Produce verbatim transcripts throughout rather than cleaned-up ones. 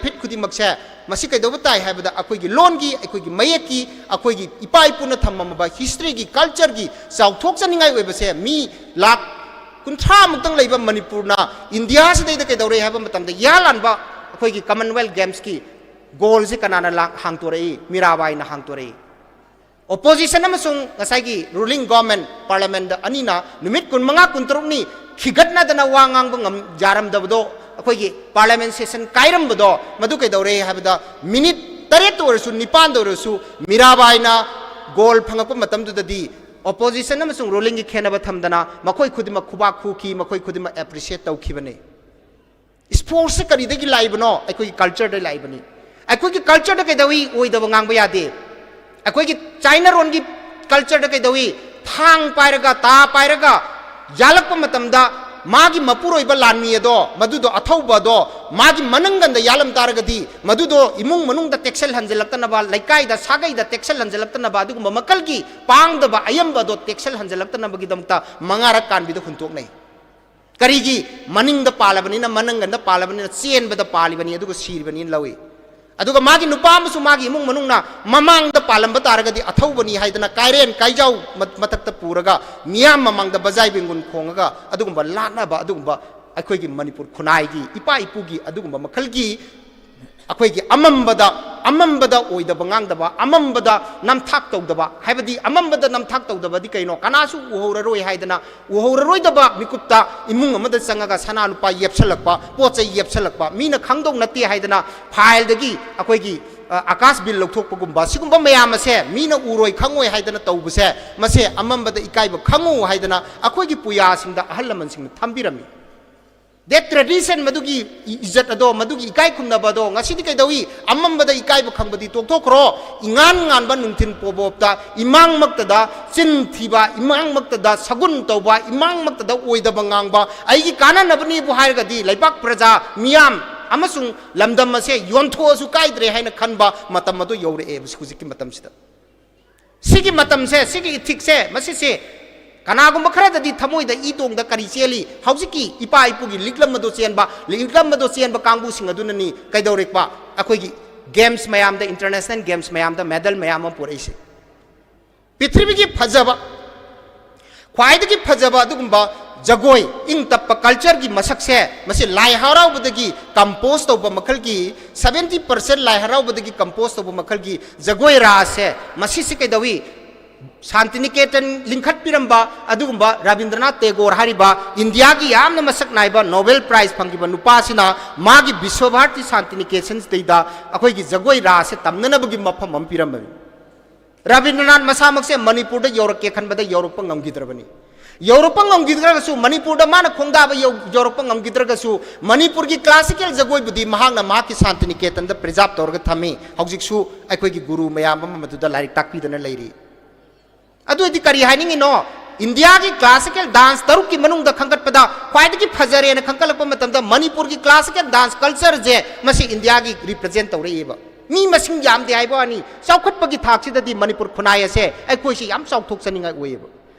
Fit ꯈꯨꯗꯤꯡꯃꯛꯁꯦ ꯃꯁꯤ ꯀꯩꯗꯧꯕ ꯇꯥꯏ ꯍꯥꯏꯕꯗ ꯑꯩꯈꯣꯏꯒꯤ ꯂꯣꯟꯒꯤ, ꯑꯩꯈꯣꯏꯒꯤ ꯃꯌꯦꯛꯀꯤ, ꯑꯩꯈꯣꯏꯒꯤ ꯏꯄꯥ ꯏꯄꯨꯅ ꯊꯝꯃꯝꯕ historyꯒꯤ, cultureꯒꯤ ꯆꯥꯎꯊꯣꯛꯆꯅꯤꯡꯉꯥꯏ ꯑꯣꯏꯕꯁꯦ ꯃꯤ ꯂꯥꯛ ꯀꯨꯟꯊ꯭ꯔꯥ ꯃꯨꯛꯇꯪ ꯂꯩꯕ ꯃꯅꯤꯄꯨꯔꯅ ꯏꯟꯗꯤꯌꯥꯁꯤꯗꯩꯗ ꯀꯩꯗꯧꯔꯦ ꯍꯥꯏꯕ ꯃꯇꯝꯗ ꯏꯍꯥꯟ ꯍꯥꯟꯕ ꯑꯩꯈꯣꯏꯒꯤ Commonwealth Gamesꯀꯤ goalꯁꯤ ꯀꯅꯥꯅ ꯂꯥꯡ-, ꯍꯥꯡꯇꯣꯔꯛꯏ? ꯃꯤꯔꯥꯕꯥꯏꯅ ꯍꯥꯡꯇꯣꯔꯛꯏ꯫ Opposition ꯑꯃꯁꯨꯡ ꯉꯁꯥꯏꯒꯤ ruling government, parliamentꯗ ꯑꯅꯤꯅ ꯅꯨꯃꯤꯠ ꯀꯨꯟꯃꯉꯥ, ꯀꯨꯟꯇꯔꯨꯛꯅꯤ ꯈꯤꯒꯠꯅꯗꯅ ꯋꯥ ꯉꯥꯡꯕ ꯉꯝ-, ꯌꯥꯔꯝꯗꯕꯗꯣ, ꯑꯩꯈꯣꯏꯒꯤ parliament session ꯀꯥꯏꯔꯝꯕꯗꯣ, ꯃꯗꯨ ꯀꯩꯗꯧꯔꯦ ꯍꯥꯏꯕꯗ, minute ꯇꯔꯦꯠꯇ ꯑꯣꯏꯔꯁꯨ, ꯅꯤꯄꯥꯟꯗ ꯑꯣꯏꯔꯁꯨ, ꯃꯤꯔꯥꯕꯥꯏꯅ goal ꯐꯪꯉꯛꯄ ꯃꯇꯝꯗꯨꯗꯗꯤ opposition ꯑꯃꯁꯨꯡ rulingꯒꯤ ꯈꯦꯠꯅꯕ ꯊꯝꯗꯅ ꯃꯈꯣꯏ ꯈꯨꯗꯤꯡꯃꯛ ꯈꯨꯕꯥꯛ ꯈꯨꯈꯤ, ꯃꯈꯣꯏ ꯈꯨꯗꯤꯡꯃꯛ appreciate ꯇꯧꯈꯤꯕꯅꯤ꯫ Sportsꯁꯦ ꯀꯔꯤꯗꯒꯤ ꯂꯥꯛꯏꯕꯅꯣ? ꯑꯩꯈꯣꯏꯒꯤ cultureꯗꯒꯤ ꯂꯥꯛꯏꯕꯅꯤ꯫ ꯑꯩꯈꯣꯏꯒꯤ cultureꯗ ꯀꯩꯗꯧꯏ? ꯑꯣꯏꯗꯕ ꯉꯥꯡꯕ ꯌꯥꯗꯦ꯫ ꯑꯩꯈꯣꯏꯒꯤ ꯆꯥꯏꯅꯥꯔꯣꯝꯒꯤ cultureꯗ ꯀꯩꯗꯧꯏ? ꯊꯥꯡ ꯄꯥꯏꯔꯒ, ꯇꯥ ꯄꯥꯏꯔꯒ ꯌꯥꯜꯂꯛꯄ ꯃꯇꯝꯗ ꯃꯥꯒꯤ ꯃꯄꯨꯔꯣꯏꯕ ꯂꯥꯟꯃꯤ ꯑꯗꯣ, ꯃꯗꯨꯗꯣ, ꯑꯊꯧꯕ ꯑꯗꯣ ꯃꯥꯒꯤ ꯃꯅꯪꯒꯟꯗ ꯌꯥꯜꯂꯝ ꯇꯥꯔꯒꯗꯤ, ꯃꯗꯨꯗꯣ ꯏꯃꯨꯡ ꯃꯅꯨꯡꯗ ꯇꯦꯛꯁꯜ ꯍꯟꯖꯤꯜꯂꯛꯇꯅꯕ, ꯂꯩꯀꯥꯏꯗ ꯁꯥꯒꯩꯗ ꯇꯦꯛꯁꯜ ꯍꯟꯖꯤꯜꯂꯛꯇꯅꯕ, ꯑꯗꯨꯒꯨꯝꯕ ꯃꯈꯜꯒꯤ ꯄꯥꯡꯗꯕ ꯑꯌꯥꯝꯕ ꯑꯗꯣ ꯇꯦꯛꯁꯜ ꯍꯟꯖꯤꯜꯂꯛꯇꯅꯕꯒꯤꯗꯃꯛꯇ ꯃꯉꯥꯔꯛ ꯀꯥꯟꯕꯤꯗ ꯍꯨꯟꯇꯣꯛꯅꯩ꯫ ꯀꯔꯤꯒꯤ? ꯃꯅꯤꯡꯗ ꯄꯥꯜꯂꯕꯅꯤꯅ, ꯃꯅꯪꯒꯟꯗ ꯄꯥꯜꯂꯕꯅꯤꯅ ꯆꯦꯟꯕꯗ ꯄꯥꯜꯂꯤꯕꯅꯤ, ꯑꯗꯨꯒ ꯁꯤꯔꯤꯕꯅꯤꯅ ꯂꯧꯏ꯫ ꯑꯗꯨꯒ ꯃꯥꯒꯤ ꯅꯨꯄꯥ ꯑꯃꯁꯨ ꯃꯥꯒꯤ ꯏꯃꯨꯡ ꯃꯅꯨꯡꯅ ꯃꯃꯥꯡꯗ ꯄꯥꯜꯂꯝꯕ ꯇꯥꯔꯒꯗꯤ ꯑꯊꯧꯕꯅꯤ ꯍꯥꯏꯗꯅ ꯀꯥꯏꯔꯦꯟ ꯀꯥꯏꯖꯥꯎ ꯃ-, ꯃꯊꯛꯇ ꯄꯨꯔꯒ ꯃꯤꯌꯥꯝ ꯃꯃꯥꯡꯗ ꯕꯖꯥꯏ ꯕꯦꯡꯒꯨꯟ ꯈꯣꯡꯉꯒ ꯑꯗꯨꯒꯨꯝꯕ ꯂꯥꯠꯅꯕ, ꯑꯗꯨꯒꯨꯝꯕ ꯑꯩꯈꯣꯏꯒꯤ ꯃꯅꯤꯄꯨꯔ ꯈꯨꯟꯅꯥꯏꯒꯤ ꯏꯄꯥ ꯏꯄꯨꯒꯤ ꯑꯗꯨꯒꯨꯝꯕ ꯃꯈꯜꯒꯤ ꯑꯩꯈꯣꯏꯒꯤ ꯑꯃꯝꯕꯗ, ꯑꯃꯝꯕꯗ ꯑꯣꯏꯗꯕ ꯉꯥꯡꯗꯕ, ꯑꯃꯝꯕꯗ ꯅꯝꯊꯥꯛ ꯇꯧꯗꯕ, ꯍꯥꯏꯕꯗꯤ ꯑꯃꯝꯕꯗ ꯅꯝꯊꯥꯛ ꯇꯧꯗꯕꯗꯤ ꯀꯩꯅꯣ? ꯀꯅꯥꯁꯨ ꯎꯍꯧꯔꯔꯣꯏ ꯍꯥꯏꯗꯅ, ꯎꯍꯧꯔꯔꯣꯏꯗꯕ ꯃꯤꯀꯨꯞꯇ ꯏꯃꯨꯡ ꯑꯃꯗ ꯆꯪꯉꯒ ꯁꯅꯥ ꯂꯨꯄꯥ ꯌꯦꯞꯁꯜꯂꯛꯄ, ꯄꯣꯠ ꯆꯩ ꯌꯦꯞꯁꯜꯂꯛꯄ, ꯃꯤꯅ ꯈꯪꯗꯧ ꯅꯠꯇꯦ ꯍꯥꯏꯗꯅ fileꯗꯒꯤ ꯑꯩꯈꯣꯏꯒꯤ, ꯑ, ꯑꯀꯥꯁ bill ꯂꯧꯊꯣꯛꯄꯒꯨꯝꯕ, ꯁꯤꯒꯨꯝꯕ ꯃꯌꯥꯝ ꯑꯁꯦ ꯃꯤꯅ ꯎꯔꯣꯏ ꯈꯪꯉꯣꯏ ꯍꯥꯏꯗꯅ ꯇꯧꯕꯁꯦ, ꯃꯁꯦ ꯑꯃꯝꯕꯗ ꯏꯀꯥꯏꯕ ꯈꯪꯉꯨ ꯍꯥꯏꯗꯅ ꯑꯩꯈꯣꯏꯒꯤ ꯄꯨꯌꯥꯁꯤꯡꯗ ꯑꯍꯜ ꯂꯃꯟꯁꯤꯡꯅ ꯊꯝꯕꯤꯔꯝꯃꯤ꯫ That tradition, ꯃꯗꯨꯒꯤ ꯏ-, ꯏꯖꯠ ꯑꯗꯣ, ꯃꯗꯨꯒꯤ ꯏꯀꯥꯏ ꯈꯨꯝꯅꯕ ꯑꯗꯣ ꯉꯁꯤꯗꯤ ꯀꯩꯗꯧꯏ? ꯑꯃꯝꯕꯗ ꯏꯀꯥꯏꯕ ꯈꯪꯕꯗꯤ ꯇꯣꯛꯊꯣꯛꯈ꯭ꯔꯣ꯫ ꯏꯉꯥꯟ ꯉꯥꯟꯕ ꯅꯨꯡꯊꯤꯟ ꯄꯣꯕꯣꯞꯇ ꯏꯃꯥꯡꯃꯛꯇꯗ ꯆꯤꯟ ꯊꯤꯕ, ꯏꯃꯥꯡꯃꯛꯇꯗ ꯁꯒꯨꯟ ꯇꯧꯕ, ꯏꯃꯥꯡꯃꯛꯇꯗ ꯑꯣꯏꯗꯕ ꯉꯥꯡꯕ, ꯑꯩꯒꯤ ꯀꯥꯟꯅꯅꯕꯅꯤꯕꯨ ꯍꯥꯏꯔꯒꯗꯤ ꯂꯩꯕꯥꯛ ꯄ꯭ꯔꯖꯥ ꯃꯤꯌꯥꯝ ꯑꯃꯁꯨꯡ ꯂꯝꯗꯝ ꯑꯁꯦ ꯌꯣꯟꯊꯣꯛꯑꯁꯨ ꯀꯥꯏꯗ꯭ꯔꯦ ꯍꯥꯏꯅ ꯈꯟꯕ ꯃꯇꯝ ꯑꯗꯨ ꯌꯧꯔꯛꯑꯦꯕ ꯍꯧꯖꯤꯛꯀꯤ ꯃꯇꯝꯁꯤꯗ꯫ ꯁꯤꯒꯤ ꯃꯇꯝꯁꯦ, ꯁꯤꯒꯤ ethicꯁꯦ, ꯃꯁꯤꯁꯦ ꯀꯅꯥꯒꯨꯝꯕ ꯈꯔꯗꯗꯤ ꯊꯃꯣꯏꯗ ꯏ ꯇꯣꯡꯗ ꯀꯔꯤ ꯆꯦꯜꯂꯤ? ꯍꯧꯖꯤꯛꯀꯤ ꯏꯄꯥ ꯏꯄꯨꯒꯤ ꯂꯤꯛꯂꯝꯕꯗꯣ ꯆꯦꯟꯕ, ꯂꯤꯛꯂꯝꯕꯗꯣ ꯆꯦꯟꯕ ꯀꯥꯡꯕꯨꯁꯤꯡ ꯑꯗꯨꯅꯅꯤ ꯀꯩꯗꯧꯔꯛꯄ? ꯑꯩꯈꯣꯏꯒꯤ games ꯃꯌꯥꯝꯗ, international games ꯃꯌꯥꯝꯗ medal ꯃꯌꯥꯝ ꯑꯃ ꯄꯨꯔꯛꯏꯁꯦ꯫ ꯄ꯭ꯔꯤꯊꯤꯕꯤꯒꯤ ꯐꯖꯕ, ꯈ꯭ꯋꯥꯏꯗꯒꯤ ꯐꯖꯕ ꯑꯗꯨꯒꯨꯝꯕ ꯖꯒꯣꯏ, ꯏꯪ ꯇꯞꯄ cultureꯒꯤ ꯃꯁꯛꯁꯦ, ꯃꯁꯤ ꯂꯥꯏ ꯍꯔꯥꯎꯕꯗꯒꯤ compose ꯇꯧꯕ ꯃꯈꯜꯒꯤ, seventy percent ꯂꯥꯏ ꯍꯔꯥꯎꯕꯗꯒꯤ compose ꯇꯧꯕ ꯃꯈꯜꯒꯤ ꯖꯒꯣꯏ ꯔꯥꯁꯁꯦ, ꯃꯁꯤꯁꯤ ꯀꯩꯗꯧꯏ? ꯁꯥꯟꯇꯤꯅꯤꯀꯦꯇꯟ ꯂꯤꯡꯈꯠꯄꯤꯔꯝꯕ ꯑꯗꯨꯒꯨꯝꯕ ꯔꯕꯤꯟꯗ꯭ꯔꯅꯥꯊ ꯇꯦꯒꯣꯔ ꯍꯥꯏꯔꯤꯕ ꯏꯟꯗꯤꯌꯥꯒꯤ ꯌꯥꯝꯅ ꯃꯁꯛ ꯅꯥꯏꯕ Nobel Prize ꯐꯪꯈꯤꯕ ꯅꯨꯄꯥꯁꯤꯅ ꯃꯥꯒꯤ ꯕꯤꯁ꯭ꯋꯚꯥꯔꯇꯤ ꯁꯥꯟꯇꯤꯅꯤꯀꯦꯇꯟꯁꯤꯗꯩꯗ ꯑꯩꯈꯣꯏꯒꯤ ꯖꯒꯣꯏ ꯔꯥꯁꯁꯦ ꯇꯝꯅꯅꯕꯒꯤ ꯃꯐꯝ ꯑꯃ ꯄꯤꯔꯝꯕꯅꯤ꯫ ꯔꯕꯤꯟꯗ꯭ꯔꯅꯥꯊ ꯃꯁꯥꯃꯛꯁꯦ ꯃꯅꯤꯄꯨꯔꯗ ꯌꯧꯔꯛꯀꯦ ꯈꯟꯕꯗ ꯌꯧꯔꯛꯄ ꯉꯝꯈꯤꯗ꯭ꯔꯕꯅꯤ꯫ ꯌꯧꯔꯛꯄ ꯉꯝꯈꯤꯗ꯭ꯔꯒꯁꯨ, ꯃꯅꯤꯄꯨꯔꯗ ꯃꯥꯅ ꯈꯣꯡꯗꯥꯕ ꯌꯧ-, ꯌꯧꯔꯛꯄ ꯉꯝꯈꯤꯗ꯭ꯔꯒꯁꯨ, ꯃꯅꯤꯄꯨꯔꯒꯤ classical ꯖꯒꯣꯏꯕꯨꯗꯤ ꯃꯍꯥꯛꯅ ꯃꯍꯥꯛꯀꯤ ꯁꯥꯟꯇꯤꯅꯤꯀꯦꯇꯟꯗ preserve ꯇꯧꯔꯒ ꯊꯝꯃꯤ꯫ ꯍꯧꯖꯤꯛꯁꯨ ꯑꯩꯈꯣꯏꯒꯤ ꯒꯨꯔꯨ ꯃꯌꯥꯝ ꯑꯃ ꯃꯗꯨꯗ ꯂꯥꯏꯔꯤꯛ ꯇꯥꯛꯄꯤꯗꯅ ꯂꯩꯔꯤ꯫ ꯑꯗꯨ ꯑꯣꯏꯗꯤ ꯀꯔꯤ ꯍꯥꯏꯅꯤꯡꯉꯤꯅꯣ? ꯏꯟꯗꯤꯌꯥꯒꯤ classical dance ꯇꯔꯨꯛꯀꯤ ꯃꯅꯨꯡꯗ ꯈꯟꯒꯠꯄꯗ ꯈ꯭ꯋꯥꯏꯗꯒꯤ ꯐꯖꯔꯦꯅ ꯈꯟꯒꯠꯂꯛꯄ ꯃꯇꯝꯗ ꯃꯅꯤꯄꯨꯔꯒꯤ classical dance cultureꯁꯦ ꯃꯁꯤ ꯏꯟꯗꯤꯌꯥꯒꯤ represent ꯇꯧꯔꯛꯏꯕ꯫ ꯃꯤ ꯃꯁꯤꯡ ꯌꯥꯝꯗꯦ ꯍꯥꯏꯕ ꯋꯥꯅꯤ, ꯆꯥꯎꯈꯠꯄꯒꯤ ꯊꯥꯛꯁꯤꯗꯗꯤ ꯃꯅꯤꯄꯨꯔ ꯈꯨꯟꯅꯥꯏ ꯑꯁꯦ ꯑꯩꯈꯣꯏꯁꯤ ꯌꯥꯝ ꯆꯥꯎꯊꯣꯛꯆꯅꯤꯡꯉꯥꯏ ꯑꯣꯏꯌꯦꯕ꯫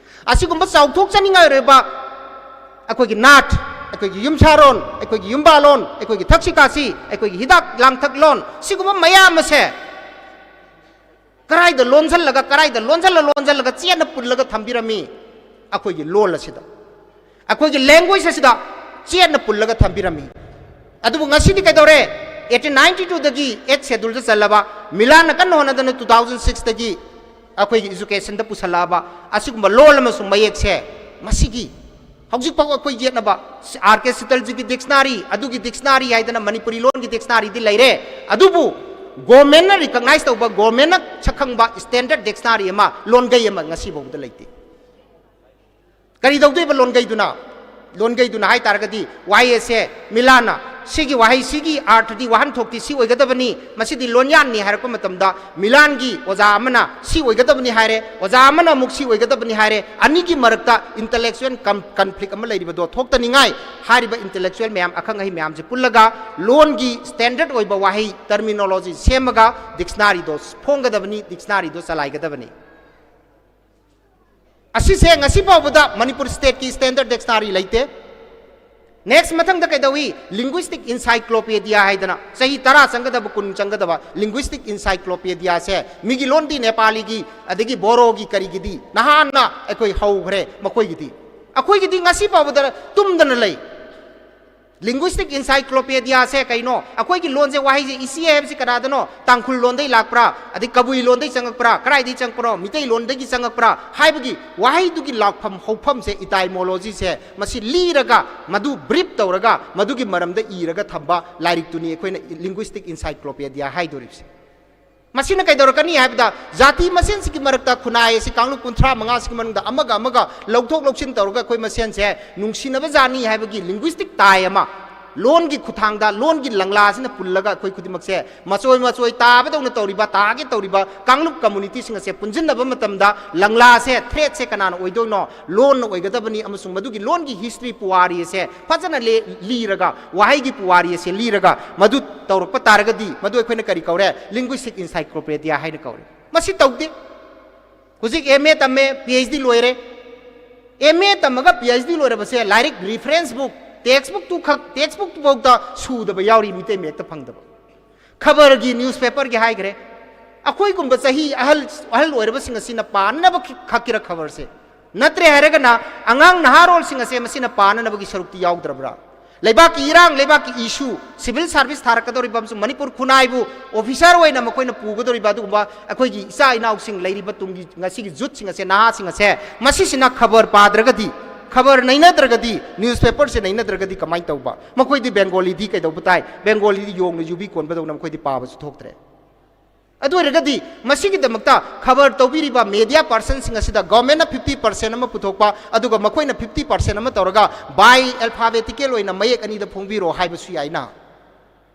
ꯑꯁꯤꯒꯨꯝꯕ ꯆꯥꯎꯊꯣꯛꯆꯅꯤꯡꯉꯥꯏ ꯑꯣꯏꯔꯤꯕ ꯑꯩꯈꯣꯏꯒꯤ ꯅꯥꯠ, ꯑꯩꯈꯣꯏꯒꯤ ꯌꯨꯝꯁꯥꯔꯣꯟ, ꯑꯩꯈꯣꯏꯒꯤ ꯌꯨꯝꯕꯥꯂꯣꯟ, ꯑꯩꯈꯣꯏꯒꯤ ꯊꯛꯁꯤ ꯈꯥꯁꯤ, ꯑꯩꯈꯣꯏꯒꯤ ꯍꯤꯗꯥꯛ ꯂꯥꯡꯊꯛ ꯂꯣꯟ, ꯁꯤꯒꯨꯝꯕ ꯃꯌꯥꯝ ꯑꯁꯦ ꯀꯔꯥꯏꯗ ꯂꯣꯟꯁꯤꯜꯂꯒ, ꯀꯔꯥꯏꯗ ꯂꯣꯟꯁꯤꯜꯂ ꯂꯣꯟꯁꯤꯜꯂꯒ ꯆꯦꯠꯅ ꯄꯨꯜꯂꯒ ꯊꯝꯕꯤꯔꯝꯃꯤ? ꯑꯩꯈꯣꯏꯒꯤ ꯂꯣꯜ ꯑꯁꯤꯗ, ꯑꯩꯈꯣꯏꯒꯤ language ꯑꯁꯤꯗ ꯆꯦꯠꯅ ꯄꯨꯜꯂꯒ ꯊꯝꯕꯤꯔꯝꯃꯤ꯫ ꯑꯗꯨꯕꯨ ꯉꯁꯤꯗꯤ ꯀꯩꯗꯧꯔꯦ? Eighteen ninety twoꯗꯒꯤ eighth scheduleꯗ ꯆꯜꯂꯕ, ꯃꯤꯂꯥꯟꯅ ꯀꯟꯅ ꯍꯣꯠꯅꯗꯅ two thousand sixꯇꯒꯤ ꯑꯩꯈꯣꯏꯒꯤ educationꯗ ꯄꯨꯁꯜꯂꯛꯑꯕ ꯑꯁꯤꯒꯨꯝꯕ ꯂꯣꯜ ꯑꯃꯁꯨꯡ ꯃꯌꯦꯛꯁꯦ, ꯃꯁꯤꯒꯤ ꯍꯧꯖꯤꯛ ꯐꯥꯎ ꯑꯩꯈꯣꯏ ꯌꯦꯠꯅꯕ, ꯑꯥꯔ ꯀꯦ ꯁꯤꯇꯜꯖꯤꯒꯤ dictionary, ꯑꯗꯨꯒꯤ dictionary ꯍꯥꯏꯗꯅ ꯃꯅꯤꯄꯨꯔꯤ ꯂꯣꯟꯒꯤ dictionaryꯗꯤ ꯂꯩꯔꯦ, ꯑꯗꯨꯕꯨ governmentꯅ recognize ꯇꯧꯕ, governmentꯅ ꯁꯛꯈꯪꯕ standard dictionary ꯑꯃ, ꯂꯣꯟꯒꯩ ꯑꯃ ꯉꯁꯤ ꯐꯥꯎꯕꯗ ꯂꯩꯇꯦ꯫ ꯀꯔꯤ ꯇꯧꯗꯣꯏꯕ ꯂꯣꯟꯒꯩꯗꯨꯅ? ꯂꯣꯟꯒꯩꯗꯨꯅ ꯍꯥꯏ ꯇꯥꯔꯒꯗꯤ ꯋꯥꯍꯩ ꯑꯁꯦ ꯃꯤꯂꯥꯟꯅ ꯁꯤꯒꯤ ꯋꯥꯍꯩꯁꯤꯒꯤ ꯑꯥꯔꯊꯗꯤ, ꯋꯥꯍꯟꯊꯣꯛꯇꯤ ꯁꯤ ꯑꯣꯏꯒꯗꯕꯅꯤ, ꯃꯁꯤꯗꯤ ꯂꯣꯟꯌꯥꯟꯅꯤ ꯍꯥꯏꯔꯛꯄ ꯃꯇꯝꯗ ꯃꯤꯂꯥꯟꯒꯤ ꯑꯣꯖꯥ ꯑꯃꯅ ꯁꯤ ꯑꯣꯏꯒꯗꯕꯅꯤ ꯍꯥꯏꯔꯦ, ꯑꯣꯖꯥ ꯑꯃꯅ ꯑꯃꯨꯛ ꯁꯤ ꯑꯣꯏꯒꯗꯕꯅꯤ ꯍꯥꯏꯔꯦ, ꯑꯅꯤꯒꯤ ꯃꯔꯛꯇ intellectual com-, conflict ꯑꯃ ꯂꯩꯔꯤꯕꯗꯣ ꯊꯣꯛꯇꯅꯤꯡꯉꯥꯏ ꯍꯥꯏꯔꯤꯕ intellectual ꯃꯌꯥꯝ, ꯑꯈꯪ ꯑꯍꯩ ꯃꯌꯥꯝꯁꯦ ꯄꯨꯜꯂꯒ ꯂꯣꯟꯒꯤ standard ꯑꯣꯏꯕ ꯋꯥꯍꯩ, terminology ꯁꯦꯝꯃꯒ dictionaryꯗꯣ ꯐꯣꯡꯒꯗꯕꯅꯤ, dictionaryꯗꯣ ꯆꯂꯥꯏꯒꯗꯕꯅꯤ꯫ ꯑꯁꯤꯁꯦ ꯉꯁꯤ ꯐꯥꯎꯕꯗ ꯃꯅꯤꯄꯨꯔ ꯁ꯭ꯇꯦꯠꯀꯤ ꯁ꯭ꯇꯦꯟꯗꯔꯗ ꯗꯤꯛꯁꯅꯥꯔꯤ ꯂꯩꯇꯦ꯫ ꯅꯦꯛꯁ ꯃꯊꯪꯗ ꯀꯩꯗꯧꯏ? ꯂꯤꯡꯒ꯭ꯋꯤꯁꯇꯤꯛ ꯏꯟꯁꯥꯏꯀ꯭ꯂꯣꯄꯦꯗꯤꯌꯥ ꯍꯥꯏꯗꯅ ꯆꯍꯤ ꯇꯔꯥ ꯆꯪꯒꯗꯕ, ꯀꯨꯟ ꯆꯪꯒꯗꯕ ꯂꯤꯡꯒ꯭ꯋꯤꯁꯇꯤꯛ ꯏꯟꯁꯥꯏꯀ꯭ꯂꯣꯄꯦꯗꯤꯌꯥꯁꯦ ꯃꯤꯒꯤ ꯂꯣꯟꯗꯤ ꯅꯦꯄꯥꯂꯤꯒꯤ ꯑꯗꯒꯤ ꯕꯣꯔꯣꯒꯤ ꯀꯔꯤꯒꯤꯗꯤ ꯅꯍꯥꯟꯅ ꯑꯩꯈꯣꯏ ꯍꯧꯈ꯭ꯔꯦ꯫ ꯃꯈꯣꯏꯒꯤꯗꯤ, ꯑꯩꯈꯣꯏꯒꯤꯗꯤ ꯉꯁꯤ ꯐꯥꯎꯕꯗ ꯇꯨꯝꯗꯅ ꯂꯩ꯫ ꯂꯤꯡꯒ꯭ꯋꯤꯁꯇꯤꯛ ꯏꯟꯁꯥꯏꯀ꯭ꯂꯣꯄꯦꯗꯤꯌꯥꯁꯦ ꯀꯩꯅꯣ? ꯑꯩꯈꯣꯏꯒꯤ ꯂꯣꯟꯁꯦ, ꯋꯥꯍꯩꯁꯦ ꯏꯆꯦ ꯍꯥꯏꯕꯁꯤ ꯀꯅꯥꯗꯅꯣ? ꯇꯥꯡꯈꯨꯜ ꯂꯣꯟꯗꯒꯤ ꯂꯥꯛꯄ꯭ꯔꯥ? ꯑꯗꯩ ꯀꯕꯨꯏ ꯂꯣꯟꯗꯒꯤ ꯆꯪꯉꯛꯄ꯭ꯔꯥ? ꯀꯗꯥꯏꯗꯒꯤ ꯆꯪꯉꯛꯄꯅꯣ? ꯃꯤꯇꯩ ꯂꯣꯟꯗꯒꯤ ꯆꯪꯉꯛꯄ꯭ꯔꯥ? ꯍꯥꯏꯕꯒꯤ ꯋꯥꯍꯩꯗꯨꯒꯤ ꯂꯥꯛꯐꯝ ꯍꯧꯐꯝꯁꯦ, ꯏꯇꯥꯏꯃꯣꯂꯣꯖꯤꯁꯦ, ꯃꯁꯤ ꯂꯤꯔꯒ, ꯃꯗꯨ ꯕ꯭ꯔꯤꯞ ꯇꯧꯔꯒ, ꯃꯗꯨꯒꯤ ꯃꯔꯝꯗ ꯏꯔꯒ ꯊꯝꯕ ꯂꯥꯏꯔꯤꯛꯇꯨꯅꯤ ꯑꯩꯈꯣꯏꯅ ꯂꯤꯡꯒ꯭ꯋꯤꯁꯇꯤꯛ ꯏꯟꯁꯥꯏꯀ꯭ꯂꯣꯄꯦꯗꯤꯌꯥ ꯍꯥꯏꯗꯣꯔꯤꯕꯁꯦ꯫ ꯃꯁꯤꯅ ꯀꯩꯗꯧꯔꯛꯀꯅꯤ ꯍꯥꯏꯕꯗ, ꯖꯥꯇꯤ ꯃꯁꯦꯟꯁꯤꯒꯤ ꯃꯔꯛꯇ, ꯈꯨꯟꯅꯥꯏ ꯑꯁꯤ ꯀꯥꯡꯂꯨꯞ ꯀꯨꯟꯊ꯭ꯔꯥ ꯃꯉꯥꯁꯤꯒꯤ ꯃꯅꯨꯡꯗ ꯑꯃꯒ ꯑꯃꯒ ꯂꯧꯊꯣꯛ ꯂꯧꯁꯤꯟ ꯇꯧꯔꯒ ꯑꯩꯈꯣꯏ ꯃꯁꯦꯟꯁꯦ ꯅꯨꯡꯁꯤꯅꯕ ꯖꯥꯠꯅꯤ ꯍꯥꯏꯕꯒꯤ ꯂꯤꯡꯒ꯭ꯋꯤꯁꯇꯤꯛ ꯇꯥꯏ ꯑꯃ, ꯂꯣꯟꯒꯤ ꯈꯨꯠꯊꯥꯡꯗ, ꯂꯣꯟꯒꯤ ꯂꯪꯂꯥꯁꯤꯅ ꯄꯨꯜꯂꯒ ꯑꯩꯈꯣꯏ ꯈꯨꯗꯤꯡꯃꯛꯁꯦ ꯃꯆꯣꯏ ꯃꯆꯣꯏ ꯇꯥꯕꯗꯧꯅ ꯇꯧꯔꯤꯕ, ꯇꯥꯒꯦ ꯇꯧꯔꯤꯕ ꯀꯥꯡꯂꯨꯞ ꯀꯝꯃꯨꯅꯤꯇꯤꯁꯤꯡ ꯑꯁꯦ ꯄꯨꯟꯁꯤꯟꯅꯕ ꯃꯇꯝꯗ, ꯂꯪꯂꯥꯁꯦ, ꯊ꯭ꯔꯦꯠꯁꯦ ꯀꯅꯥꯅ ꯑꯣꯏꯗꯣꯏꯅꯣ? ꯂꯣꯟꯅ ꯑꯣꯏꯒꯗꯕꯅꯤ꯫ ꯑꯃꯁꯨꯡ ꯃꯗꯨꯒꯤ ꯂꯣꯟꯒꯤ ꯍꯤꯁꯇ꯭ꯔꯤ, ꯄꯨꯋꯥꯔꯤ ꯑꯁꯦ ꯐꯖꯅ ꯂꯦ-, ꯂꯤꯔꯒ, ꯋꯥꯍꯩꯒꯤ ꯄꯨꯋꯥꯔꯤ ꯑꯁꯦ ꯂꯤꯔꯒ ꯃꯗꯨ ꯇꯧꯔꯛꯄ ꯇꯥꯔꯒꯗꯤ, ꯃꯗꯨ ꯑꯩꯈꯣꯏꯅ ꯀꯔꯤ ꯀꯧꯔꯦ? ꯂꯤꯡꯒ꯭ꯋꯤꯁꯇꯤꯛ ꯏꯟꯁꯥꯏꯀ꯭ꯂꯣꯄꯦꯗꯤꯌꯥ ꯍꯥꯏꯅ ꯀꯧꯔꯦ꯫ ꯃꯁꯤ ꯇꯧꯗꯦ꯫ ꯍꯧꯖꯤꯛ ꯑꯦꯝ ꯑꯦ ꯇꯝꯃꯦ, ꯄꯤ ꯑꯩꯆ ꯗꯤ ꯂꯣꯏꯔꯦ꯫ ꯑꯦꯝ ꯑꯦ ꯇꯝꯃꯒ ꯄꯤ ꯑꯩꯆ ꯗꯤ ꯂꯣꯏꯔꯕꯁꯦ ꯂꯥꯏꯔꯤꯛ, ꯔꯤꯐꯔꯦꯟꯁ ꯕꯨꯛ, ꯇꯦꯛꯁ ꯕꯨꯛꯇꯨ ꯈꯛ, ꯇꯦꯛꯁ ꯕꯨꯛꯇꯨꯐꯥꯎꯗ ꯁꯨꯗꯕ ꯌꯥꯎꯔꯤ, ꯃꯤꯇꯩ ꯃꯌꯦꯛꯇ ꯐꯪꯗꯕ꯫ ꯈꯕꯔꯒꯤ, ꯅ꯭ꯌꯨꯁꯄꯦꯄꯔꯒꯤ ꯍꯥꯏꯈ꯭ꯔꯦ꯫ ꯑꯩꯈꯣꯏꯒꯨꯝꯕ ꯆꯍꯤ ꯑꯍꯜ, ꯑꯍꯜ ꯑꯣꯏꯔꯕꯁꯤꯡ ꯑꯁꯤꯅ ꯄꯥꯅꯅꯕ ꯈꯛ-, ꯈꯛꯀꯤꯔ ꯈꯕꯔꯁꯦ? ꯅꯠꯇ꯭ꯔꯦ ꯍꯥꯏꯔꯒꯅ, ꯑꯉꯥꯡ ꯅꯍꯥꯔꯣꯜꯁꯤꯡ ꯑꯁꯦ ꯃꯁꯤꯅ ꯄꯥꯅꯅꯕꯒꯤ ꯁꯔꯨꯛꯇꯤ ꯌꯥꯎꯗ꯭ꯔꯕ꯭ꯔꯥ? ꯂꯩꯕꯥꯛꯀꯤ ꯏꯔꯥꯡ, ꯂꯩꯕꯥꯛꯀꯤ ꯏꯁꯨ, ꯁꯤꯚꯤꯜ ꯁꯥꯔꯚꯤꯁ ꯊꯥꯔꯛꯀꯗꯧꯔꯤꯕ ꯑꯃꯁꯨꯡ ꯃꯅꯤꯄꯨꯔ ꯈꯨꯟꯅꯥꯏꯕꯨ ꯑꯣꯐꯤꯁꯥꯔ ꯑꯣꯏꯅ ꯃꯈꯣꯏꯅ ꯄꯨꯒꯗꯧꯔꯤꯕ ꯑꯗꯨꯒꯨꯝꯕ ꯑꯩꯈꯣꯏꯒꯤ ꯏꯆꯥ ꯏꯅꯥꯎꯁꯤꯡ ꯂꯩꯔꯤꯕ ꯇꯨꯡꯒꯤ ꯉꯁꯤꯒꯤ ꯌꯨꯠꯁꯤꯡ ꯑꯁꯦ, ꯅꯍꯥꯁꯤꯡ ꯑꯁꯦ, ꯃꯁꯤꯁꯤꯅ ꯈꯕꯔ ꯄꯥꯗ꯭ꯔꯒꯗꯤ, ꯈꯕꯔ ꯅꯩꯅꯗ꯭ꯔꯒꯗꯤ, ꯅ꯭ꯌꯨꯁꯄꯦꯄꯔꯁꯦ ꯅꯩꯅꯗ꯭ꯔꯒꯗꯤ ꯀꯃꯥꯏꯅ ꯇꯧꯕ? ꯃꯈꯣꯏꯗꯤ ꯕꯦꯡꯒꯣꯂꯤꯗꯤ ꯀꯩꯗꯧꯕ ꯇꯥꯏ? ꯕꯦꯡꯒꯣꯂꯤꯗꯤ ꯌꯣꯡꯅ ꯌꯨꯕꯤ ꯀꯣꯟꯕꯗꯧꯅ ꯃꯈꯣꯏꯗꯤ ꯄꯥꯕꯁꯨ ꯊꯣꯛꯇ꯭ꯔꯦ꯫ ꯑꯗꯨ ꯑꯣꯏꯔꯒꯗꯤ ꯃꯁꯤꯒꯤꯗꯃꯛꯇ ꯈꯕꯔ ꯇꯧꯕꯤꯔꯤꯕ ꯃꯦꯗꯤꯌꯥ ꯄꯥꯔꯁꯟꯁꯤꯡ ꯑꯁꯤꯗ ꯒꯣꯔꯃꯦꯟꯅ ꯐꯤꯐꯇꯤ ꯄꯥꯔꯁꯦꯟ ꯑꯃ ꯄꯨꯊꯣꯛꯄ, ꯑꯗꯨꯒ ꯃꯈꯣꯏꯅ ꯐꯤꯐꯇꯤ ꯄꯥꯔꯁꯦꯟ ꯑꯃ ꯇꯧꯔꯒ ꯕꯥꯏ ꯑꯦꯜꯐꯥꯕꯦꯇꯤꯀꯦꯜ ꯑꯣꯏꯅ ꯃꯌꯦꯛ ꯑꯅꯤꯗ ꯐꯣꯡꯕꯤꯔꯣ ꯍꯥꯏꯕꯁꯨ ꯌꯥꯏꯅ꯫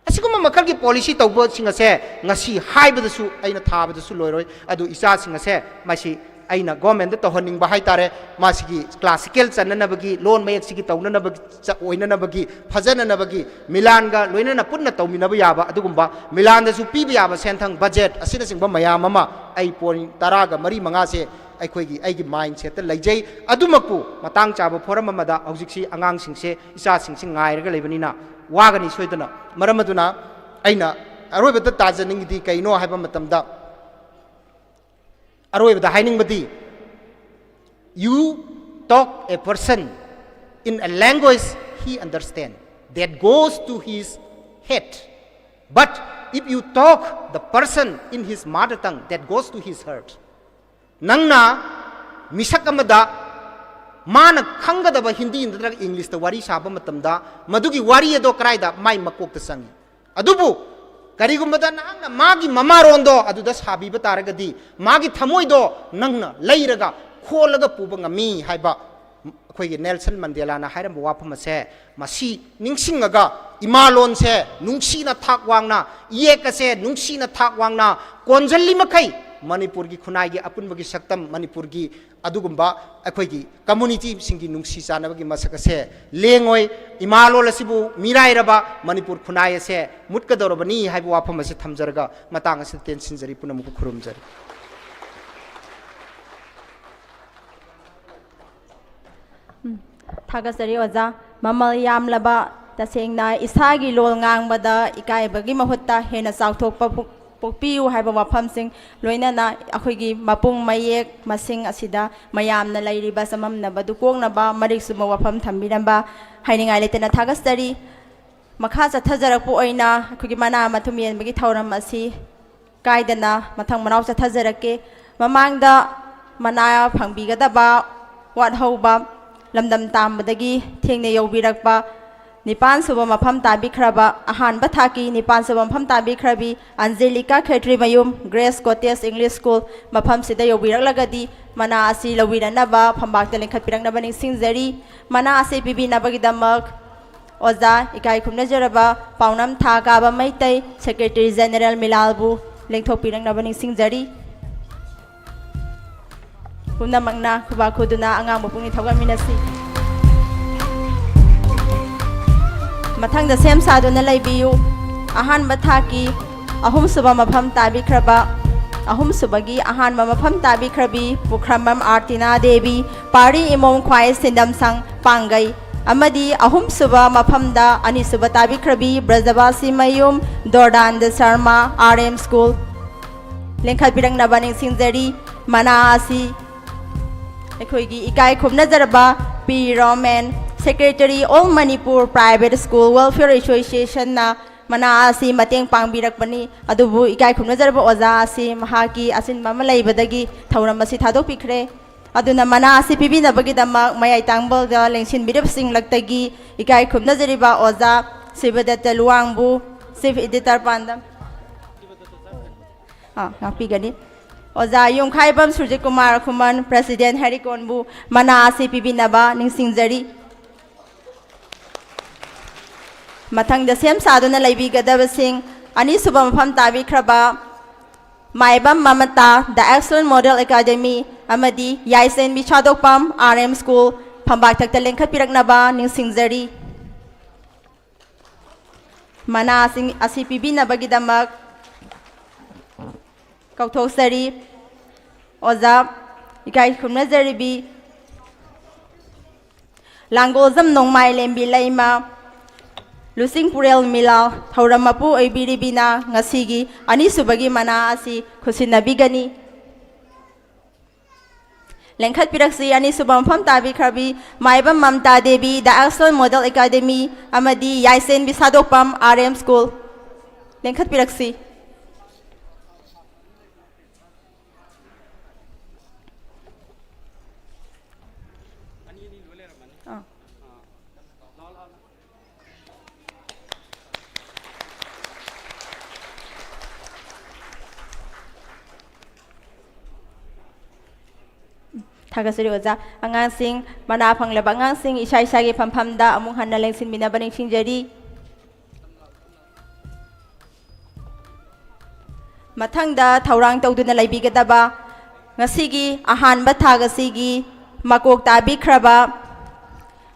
ꯑꯁꯤꯒꯨꯝꯕ ꯃꯈꯜꯒꯤ ꯄꯣꯂꯤꯁꯤ ꯇꯧꯕꯁꯤꯡ ꯑꯁꯦ ꯉꯁꯤ ꯍꯥꯏꯕꯗꯁꯨ, ꯑꯩꯅ ꯊꯥꯕꯗꯁꯨ ꯂꯣꯏꯔꯣꯏ꯫ ꯑꯗꯨ ꯏꯆꯥꯁꯤꯡ ꯑꯁꯦ ꯃꯁꯤ ꯑꯩꯅ ꯒꯣꯔꯃꯦꯟꯗ ꯇꯧꯍꯟꯅꯤꯡꯕ ꯍꯥꯏꯇꯥꯔꯦ, ꯃꯥꯁꯤꯒꯤ ꯀ꯭ꯂꯥꯁꯤꯀꯦꯜ ꯆꯟꯅꯅꯕꯒꯤ, ꯂꯣꯟ ꯃꯌꯦꯛꯁꯤꯒꯤ ꯇꯧꯅꯅꯕꯒꯤ, ꯆ-, ꯑꯣꯏꯅꯅꯕꯒꯤ, ꯐꯖꯅꯅꯕꯒꯤ, ꯃꯤꯂꯥꯟꯒ ꯂꯣꯏꯅꯅ ꯄꯨꯟꯅ ꯇꯧꯃꯤꯟꯅꯕ ꯌꯥꯕ ꯑꯗꯨꯒꯨꯝꯕ, ꯃꯤꯂꯥꯟꯗꯁꯨ ꯄꯤꯕ ꯌꯥꯕ ꯁꯦꯟꯊꯪ, ꯕꯖꯦꯠ ꯑꯁꯤꯅꯆꯤꯡꯕ ꯃꯌꯥꯝ ꯑꯃ ꯑꯩ ꯄꯣꯏꯟ ꯇꯔꯥꯒ ꯃꯔꯤ ꯃꯉꯥꯁꯦ ꯑꯩꯈꯣꯏꯒꯤ, ꯑꯩꯒꯤ ꯃꯥꯏꯟꯁꯦꯠꯇ ꯂꯩꯖꯩ꯫ ꯑꯗꯨꯃꯛꯄꯨ ꯃꯇꯥꯡ ꯆꯥꯕ ꯐꯣꯔꯝ ꯑꯃꯗ ꯍꯧꯖꯤꯛꯁꯤ ꯑꯉꯥꯡꯁꯤꯡꯁꯦ, ꯏꯆꯥꯁꯤꯡꯁꯤ ꯉꯥꯏꯔꯒ ꯂꯩꯕꯅꯤꯅ ꯋꯥꯒꯅꯤ ꯁꯣꯏꯗꯅ꯫ ꯃꯔꯝ ꯑꯗꯨꯅ ꯑꯩꯅ ꯑꯔꯣꯏꯕꯗ ꯇꯥꯖꯅꯤꯡꯉꯤꯗꯤ ꯀꯩꯅꯣ ꯍꯥꯏꯕ ꯃꯇꯝꯗ, ꯑꯔꯣꯏꯕꯗ ꯍꯥꯏꯅꯤꯡꯕꯗꯤ, you talk a person in a language he understand, that goes to his head. But if you talk the person in his mother tongue, that goes to his heart. ꯅꯪꯅ ꯃꯤꯁꯛ ꯑꯃꯗ ꯃꯥꯅ ꯈꯪꯒꯗꯕ ꯍꯤꯟꯗꯤ ꯅꯠꯇ꯭ꯔꯒ ꯏꯪꯂꯤꯁꯇ ꯋꯥꯔꯤ ꯁꯥꯕ ꯃꯇꯝꯗ, ꯃꯗꯨꯒꯤ ꯋꯥꯔꯤ ꯑꯗꯣ ꯀꯗꯥꯏꯗ? ꯃꯥꯏ ꯃꯀꯣꯛꯇ ꯆꯪꯉꯤ꯫ ꯑꯗꯨꯕꯨ ꯀꯔꯤꯒꯨꯝꯕꯗ ꯅꯍꯥꯛꯅ ꯃꯥꯒꯤ ꯃꯃꯥꯔꯣꯟꯗꯣ ꯑꯗꯨꯗ ꯁꯥꯕꯤꯕ ꯇꯥꯔꯒꯗꯤ, ꯃꯥꯒꯤ ꯊꯃꯣꯏꯗꯣ ꯅꯪꯅ ꯂꯩꯔꯒ, ꯈꯣꯜꯂꯒ ꯄꯨꯕ ꯉꯝꯃꯤ ꯍꯥꯏꯕ ꯑꯩꯈꯣꯏꯒꯤ ꯅꯦꯜꯁꯟ ꯃꯟꯗꯦꯂꯥꯅ ꯍꯥꯏꯔꯝꯕ ꯋꯥꯐꯝ ꯑꯁꯦ, ꯃꯁꯤ ꯅꯤꯡꯁꯤꯡꯉꯒ, ꯏꯃꯥꯂꯣꯟꯁꯦ ꯅꯨꯡꯁꯤꯅ ꯊꯥꯛ ꯋꯥꯡꯅ, ꯏꯌꯦꯛ ꯑꯁꯦ ꯅꯨꯡꯁꯤꯅ ꯊꯥꯛ ꯋꯥꯡꯅ ꯀꯣꯟꯁꯤꯜꯂꯤ ꯃꯈꯩ, ꯃꯅꯤꯄꯨꯔꯒꯤ ꯈꯨꯟꯅꯥꯏꯒꯤ ꯑꯄꯨꯟꯕꯒꯤ ꯁꯛꯇꯝ, ꯃꯅꯤꯄꯨꯔꯒꯤ ꯑꯗꯨꯒꯨꯝꯕ ꯑꯩꯈꯣꯏꯒꯤ ꯀꯝꯃꯨꯅꯤꯇꯤꯁꯤꯡꯒꯤ ꯅꯨꯡꯁꯤ ꯆꯥꯟꯅꯕꯒꯤ ꯃꯁꯛ ꯑꯁꯦ ꯂꯦꯡꯉꯣꯏ꯫ ꯏꯃꯥꯂꯣꯟ ꯑꯁꯤꯕꯨ ꯃꯤꯔꯥꯏꯔꯕ ꯃꯅꯤꯄꯨꯔ ꯈꯨꯟꯅꯥꯏ ꯑꯁꯦ ꯃꯨꯠꯀꯗꯧꯔꯕꯅꯤ ꯍꯥꯏꯕ ꯋꯥꯐꯝ ꯑꯁꯤ ꯊꯝꯖꯔꯒ, ꯃꯇꯥꯡ ꯑꯁꯤꯗ ꯇꯦꯟꯁꯤꯟꯖꯔꯤ꯫ ꯄꯨꯝꯅꯃꯛꯄꯨ ꯈꯨꯔꯨꯝꯖꯔꯤ꯫ ꯎꯝ, ꯊꯥꯒꯠꯆꯔꯤ ꯑꯣꯖꯥ꯫ ꯃꯃꯜ ꯌꯥꯝꯂꯕ, ꯇꯁꯦꯡꯅ ꯏꯁꯥꯒꯤ ꯂꯣꯜ ꯉꯥꯡꯕꯗ ꯏꯀꯥꯏꯕꯒꯤ ꯃꯍꯨꯠꯇ ꯍꯦꯟꯅ ꯆꯥꯎꯊꯣꯛꯄ ꯄꯣꯛ-, ꯄꯣꯛꯄꯤꯌꯨ ꯍꯥꯏꯕ ꯋꯥꯐꯝꯁꯤꯡ, ꯂꯣꯏꯅꯅ ꯑꯩꯈꯣꯏꯒꯤ ꯃꯄꯨꯡ ꯃꯌꯦꯛ ꯃꯁꯤꯡ ꯑꯁꯤꯗ ꯃꯌꯥꯝꯅ ꯂꯩꯔꯤꯕ ꯆꯃꯝꯅꯕꯗꯨ ꯀꯣꯛꯅꯕ ꯃꯔꯤꯛ ꯆꯨꯝꯕ ꯋꯥꯐꯝ ꯊꯝꯕꯤꯔꯝꯕ ꯍꯥꯏꯅꯤꯡꯉꯥꯏ ꯂꯩꯇꯅ ꯊꯥꯒꯠꯆꯔꯤ꯫ ꯃꯈꯥ ꯆꯠꯊꯖꯔꯛꯄ ꯑꯣꯏꯅ ꯑꯩꯈꯣꯏꯒꯤ ꯃꯅꯥ ꯃꯊꯨꯝ ꯌꯦꯟꯕꯒꯤ ꯊꯧꯔꯝ ꯑꯁꯤ ꯀꯥꯏꯗꯅ ꯃꯊꯪ ꯃꯅꯥꯎ ꯆꯠꯊꯖꯔꯛꯀꯦ꯫ ꯃꯃꯥꯡꯗ ꯃꯅꯥ ꯐꯪꯕꯤꯒꯗꯕ ꯋꯥꯠꯍꯧꯕ ꯂꯝꯗꯝ ꯇꯥꯝꯕꯗꯒꯤ ꯊꯦꯡꯅ ꯌꯧꯕꯤꯔꯛꯄ ꯅꯤꯄꯥꯟ ꯁꯨꯕ ꯃꯐꯝ ꯇꯥꯕꯤꯈ꯭ꯔꯕ, ꯑꯍꯥꯟꯕ ꯊꯥꯛꯀꯤ ꯅꯤꯄꯥꯟ ꯁꯨꯕ ꯃꯐꯝ ꯇꯥꯕꯤꯈ꯭ꯔꯕꯤ ꯑꯟꯖꯦꯂꯤꯀꯥ ꯈꯦꯇ꯭ꯔꯤꯃꯌꯨꯝ, ꯒ꯭ꯔꯦꯁ ꯀꯣꯇꯦꯖ ꯏꯪꯂꯤꯁ ꯁ꯭ꯀꯨꯜ ꯃꯐꯝꯁꯤꯗ ꯌꯧꯕꯤꯔꯛꯂꯒꯗꯤ ꯃꯅꯥ ꯑꯁꯤ ꯂꯧꯕꯤꯔꯛꯅꯕ ꯐꯝꯕꯥꯛꯇ ꯂꯤꯡꯈꯠꯄꯤꯔꯛꯅꯕ ꯅꯤꯡꯁꯤꯡꯖꯔꯤ꯫ ꯃꯅꯥ ꯑꯁꯤ ꯄꯤꯕꯤꯅꯕꯒꯤꯗꯃꯛ ꯑꯣꯖꯥ ꯏꯀꯥꯏ ꯈꯨꯝꯅꯖꯔꯕ ꯄꯥꯎꯅꯝ ꯊꯥ ꯀꯥꯕ ꯃꯩꯇꯩ, ꯁꯦꯀ꯭ꯔꯦꯇꯔꯤ ꯖꯦꯅꯦꯔꯦꯜ ꯃꯤꯂꯥꯜꯕꯨ ꯂꯦꯡꯊꯣꯛꯄꯤꯔꯛꯅꯕ ꯅꯤꯡꯁꯤꯡꯖꯔꯤ꯫ ꯄꯨꯝꯅꯃꯛꯅ ꯈꯨꯕꯥꯛ ꯈꯨꯗꯨꯅ ꯑꯉꯥꯡꯕ ꯄꯨꯛꯅꯤꯡ ꯊꯧꯒꯠꯃꯤꯟꯅꯁꯤ꯫ ꯃꯊꯪꯗ ꯁꯦꯝ ꯁꯥꯗꯨꯅ ꯂꯩꯕꯤꯌꯨ꯫ ꯑꯍꯥꯟꯕ ꯊꯥꯛꯀꯤ ꯑꯍꯨꯝꯁꯨꯕ ꯃꯐꯝ ꯇꯥꯕꯤꯈ꯭ꯔꯕ, ꯑꯍꯨꯝꯁꯨꯕꯒꯤ ꯑꯍꯥꯟꯕ ꯃꯐꯝ ꯇꯥꯕꯤꯈ꯭ꯔꯕꯤ ꯄꯨꯈ꯭ꯔꯝꯕꯝ ꯑꯥꯔꯇꯤꯅꯥ ꯗꯦꯕꯤ, ꯄꯥꯔꯤ ꯏꯃꯣꯝ ꯈ꯭ꯋꯥꯏ ꯁꯤꯟꯗꯝꯁꯪ ꯄꯥꯡꯒꯩ, ꯑꯃꯗꯤ ꯑꯍꯨꯝꯁꯨꯕ ꯃꯐꯝꯗ ꯑꯅꯤꯁꯨꯕ ꯇꯥꯕꯤꯈ꯭ꯔꯕꯤ ꯕ꯭ꯔꯖꯕꯥꯁꯤ ꯃꯌꯨꯝ ꯗꯣꯔꯗꯥꯟꯗ ꯁꯔꯃ, ꯑꯥꯔ ꯑꯦꯝ ꯁ꯭ꯀꯨꯜ꯫ ꯂꯦꯡꯈꯠꯄꯤꯔꯛꯅꯕ ꯅꯤꯡꯁꯤꯡꯖꯔꯤ꯫ ꯃꯅꯥ ꯑꯁꯤ ꯑꯩꯈꯣꯏꯒꯤ ꯏꯀꯥꯏ ꯈꯨꯝꯅꯖꯔꯕ P Romen, Secretary, All Manipur Private School Welfare Associationꯅ ꯃꯅꯥ ꯑꯁꯤ ꯃꯇꯦꯡ ꯄꯥꯡꯕꯤꯔꯛꯄꯅꯤ꯫ ꯑꯗꯨꯕꯨ ꯏꯀꯥꯏ ꯈꯨꯝꯅꯖꯔꯕ ꯑꯣꯖꯥ ꯑꯁꯤ ꯃꯍꯥꯛꯀꯤ ꯑꯆꯤꯟꯕ ꯑꯃ ꯂꯩꯕꯗꯒꯤ ꯊꯧꯔꯝ ꯑꯁꯤ ꯊꯥꯗꯣꯛꯄꯤꯈ꯭ꯔꯦ꯫ ꯑꯗꯨꯅ ꯃꯅꯥ ꯑꯁꯤ ꯄꯤꯕꯤꯅꯕꯒꯤꯗꯃꯛ ꯃꯌꯥꯏ ꯇꯥꯡꯕꯜꯗ ꯂꯦꯡꯁꯤꯟꯕꯤꯔꯤꯕꯁꯤꯡꯂꯛꯇꯒꯤ ꯏꯀꯥꯏ ꯈꯨꯝꯅꯖꯔꯤꯕ ꯑꯣꯖꯥ ꯁꯤꯕꯗꯠꯇ ꯂꯨꯋꯥꯡꯕꯨ, Chief Editor ꯄꯥꯟꯗꯝ, ꯑꯥ, ꯉꯥꯛꯄꯤꯒꯅꯤ꯫ ꯑꯣꯖꯥ ꯌꯨꯝꯈꯥꯏꯕꯝ ꯁꯨꯔꯖꯤꯠ ꯀꯨꯃꯥꯔ ꯈꯨꯃꯟ, President ꯍꯦꯔꯤꯀꯣꯟꯕꯨ ꯃꯅꯥ ꯑꯁꯤ ꯄꯤꯕꯤꯅꯕ ꯅꯤꯡꯁꯤꯡꯖꯔꯤ꯫ ꯃꯊꯪꯗ ꯁꯦꯝ ꯁꯥꯗꯨꯅ ꯂꯩꯕꯤꯒꯗꯕꯁꯤꯡ, ꯑꯅꯤꯁꯨꯕ ꯃꯐꯝ ꯇꯥꯕꯤꯈ꯭ꯔꯕ ꯃꯥꯏꯕꯝ ꯃꯃꯇꯥ, The Excellent Model Academy, ꯑꯃꯗꯤ ꯌꯥꯏꯁꯦꯟꯕꯤ ꯁꯥꯗꯣꯛꯄꯝ, ꯑꯥꯔ ꯑꯦꯝ ꯁ꯭ꯀꯨꯜ, ꯐꯝꯕꯥꯛꯊꯛꯇ ꯂꯦꯡꯈꯠꯄꯤꯔꯛꯅꯕ ꯅꯤꯡꯁꯤꯡꯖꯔꯤ꯫ ꯃꯅꯥꯁꯤꯡ ꯑꯁꯤ ꯄꯤꯕꯤꯅꯕꯒꯤꯗꯃꯛ ꯀꯧꯊꯣꯛꯆꯔꯤ꯫ ꯑꯣꯖꯥ ꯏꯀꯥꯏ ꯈꯨꯝꯅꯖꯔꯤꯕꯤ ꯂꯥꯡꯒꯣꯜꯖꯝ ꯅꯣꯡꯃꯥꯏ ꯂꯦꯝꯕꯤ ꯂꯩꯃ, ꯂꯨꯆꯤꯡ ꯄꯨꯔꯦꯜ ꯃꯤꯂꯥꯜ, ꯊꯧꯔꯝ ꯃꯄꯨ ꯑꯣꯏꯕꯤꯔꯤꯕꯤꯅ ꯉꯁꯤꯒꯤ ꯑꯅꯤꯁꯨꯕꯒꯤ ꯃꯅꯥ ꯑꯁꯤ ꯈꯨꯠꯁꯤꯟꯅꯕꯤꯒꯅꯤ꯫ ꯂꯦꯡꯈꯠꯄꯤꯔꯛꯁꯤ꯫ ꯑꯅꯤꯁꯨꯕ ꯃꯐꯝ ꯇꯥꯕꯤꯈ꯭ꯔꯕꯤ ꯃꯥꯏꯕꯝ Mamta Devi, The Excellent Model Academy, ꯑꯃꯗꯤ ꯌꯥꯏꯁꯦꯟꯕꯤ ꯁꯥꯗꯣꯛꯄꯝ, ꯑꯥꯔ ꯑꯦꯝ ꯁ꯭ꯀꯨꯜ꯫ ꯂꯦꯡꯈꯠꯄꯤꯔꯛꯁꯤ꯫ ꯑꯥ꯫ ꯊꯥꯒꯠꯆꯔꯤ ꯑꯣꯖꯥ꯫ ꯑꯉꯥꯡꯁꯤꯡ, ꯃꯅꯥ ꯐꯪꯂꯕ ꯑꯉꯥꯡꯁꯤꯡ ꯏꯁꯥ ꯏꯁꯥꯒꯤ ꯐꯝꯐꯝꯗ ꯑꯃꯨꯛ ꯍꯟꯅ ꯂꯦꯡꯁꯤꯟꯕꯤꯅꯕ ꯅꯤꯡꯁꯤꯡꯖꯔꯤ꯫ ꯃꯊꯪꯗ ꯊꯧꯔꯥꯡ ꯇꯧꯗꯨꯅ ꯂꯩꯕꯤꯒꯗꯕ ꯉꯁꯤꯒꯤ ꯑꯍꯥꯟꯕ ꯊꯥꯛ ꯑꯁꯤꯒꯤ ꯃꯀꯣꯛ ꯇꯥꯕꯤꯈ꯭ꯔꯕ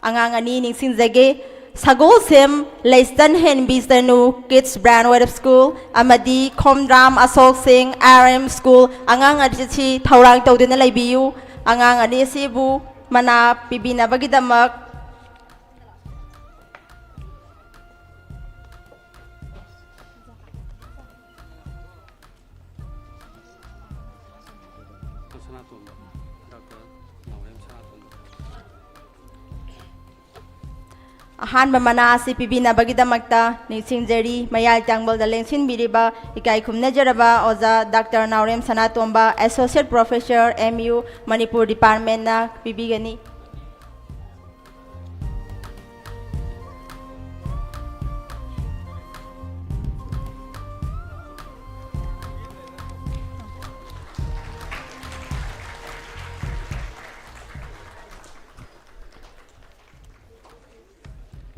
ꯑꯉꯥꯡ ꯑꯅꯤ ꯅꯤꯡꯁꯤꯡꯖꯒꯦ꯫ ꯁꯒꯣꯜꯁꯦꯝ ꯂꯩꯆꯟ ꯍꯦꯟꯕꯤ ꯆꯅꯨ, Kids Brand Wave School, ꯑꯃꯗꯤ ꯈꯣꯝꯗ꯭ꯔꯥꯝ ꯑꯁꯣꯛ ꯁꯤꯡ, R M School, ꯑꯉꯥꯡ ꯑꯅꯤ ꯑꯁꯤ ꯊꯧꯔꯥꯡ ꯇꯧꯗꯨꯅ ꯂꯩꯕꯤꯌꯨ꯫ ꯑꯉꯥꯡ ꯑꯅꯤ ꯑꯁꯤꯕꯨ ꯃꯅꯥ ꯄꯤꯕꯤꯅꯕꯒꯤꯗꯃꯛ ꯁꯅꯥꯇꯣꯝꯕ, ꯗꯥꯛꯇꯔ ꯅꯥꯎꯔꯦꯝ ꯁꯅꯥꯇꯣꯝꯕ꯫ ꯑꯍꯥꯟꯕ ꯃꯅꯥ ꯑꯁꯤ ꯄꯤꯕꯤꯅꯕꯒꯤꯗꯃꯛꯇ ꯅꯤꯡꯁꯤꯡꯖꯔꯤ꯫ ꯃꯌꯥꯏ ꯇꯥꯡꯕꯜꯗ ꯂꯦꯡꯁꯤꯟꯕꯤꯔꯤꯕ ꯏꯀꯥꯏ ꯈꯨꯝꯅꯖꯔꯕ ꯑꯣꯖꯥ doctor Naorem Sanatomba, Associate Professor, M U, Manipur Departmentꯅ ꯄꯤꯕꯤꯒꯅꯤ꯫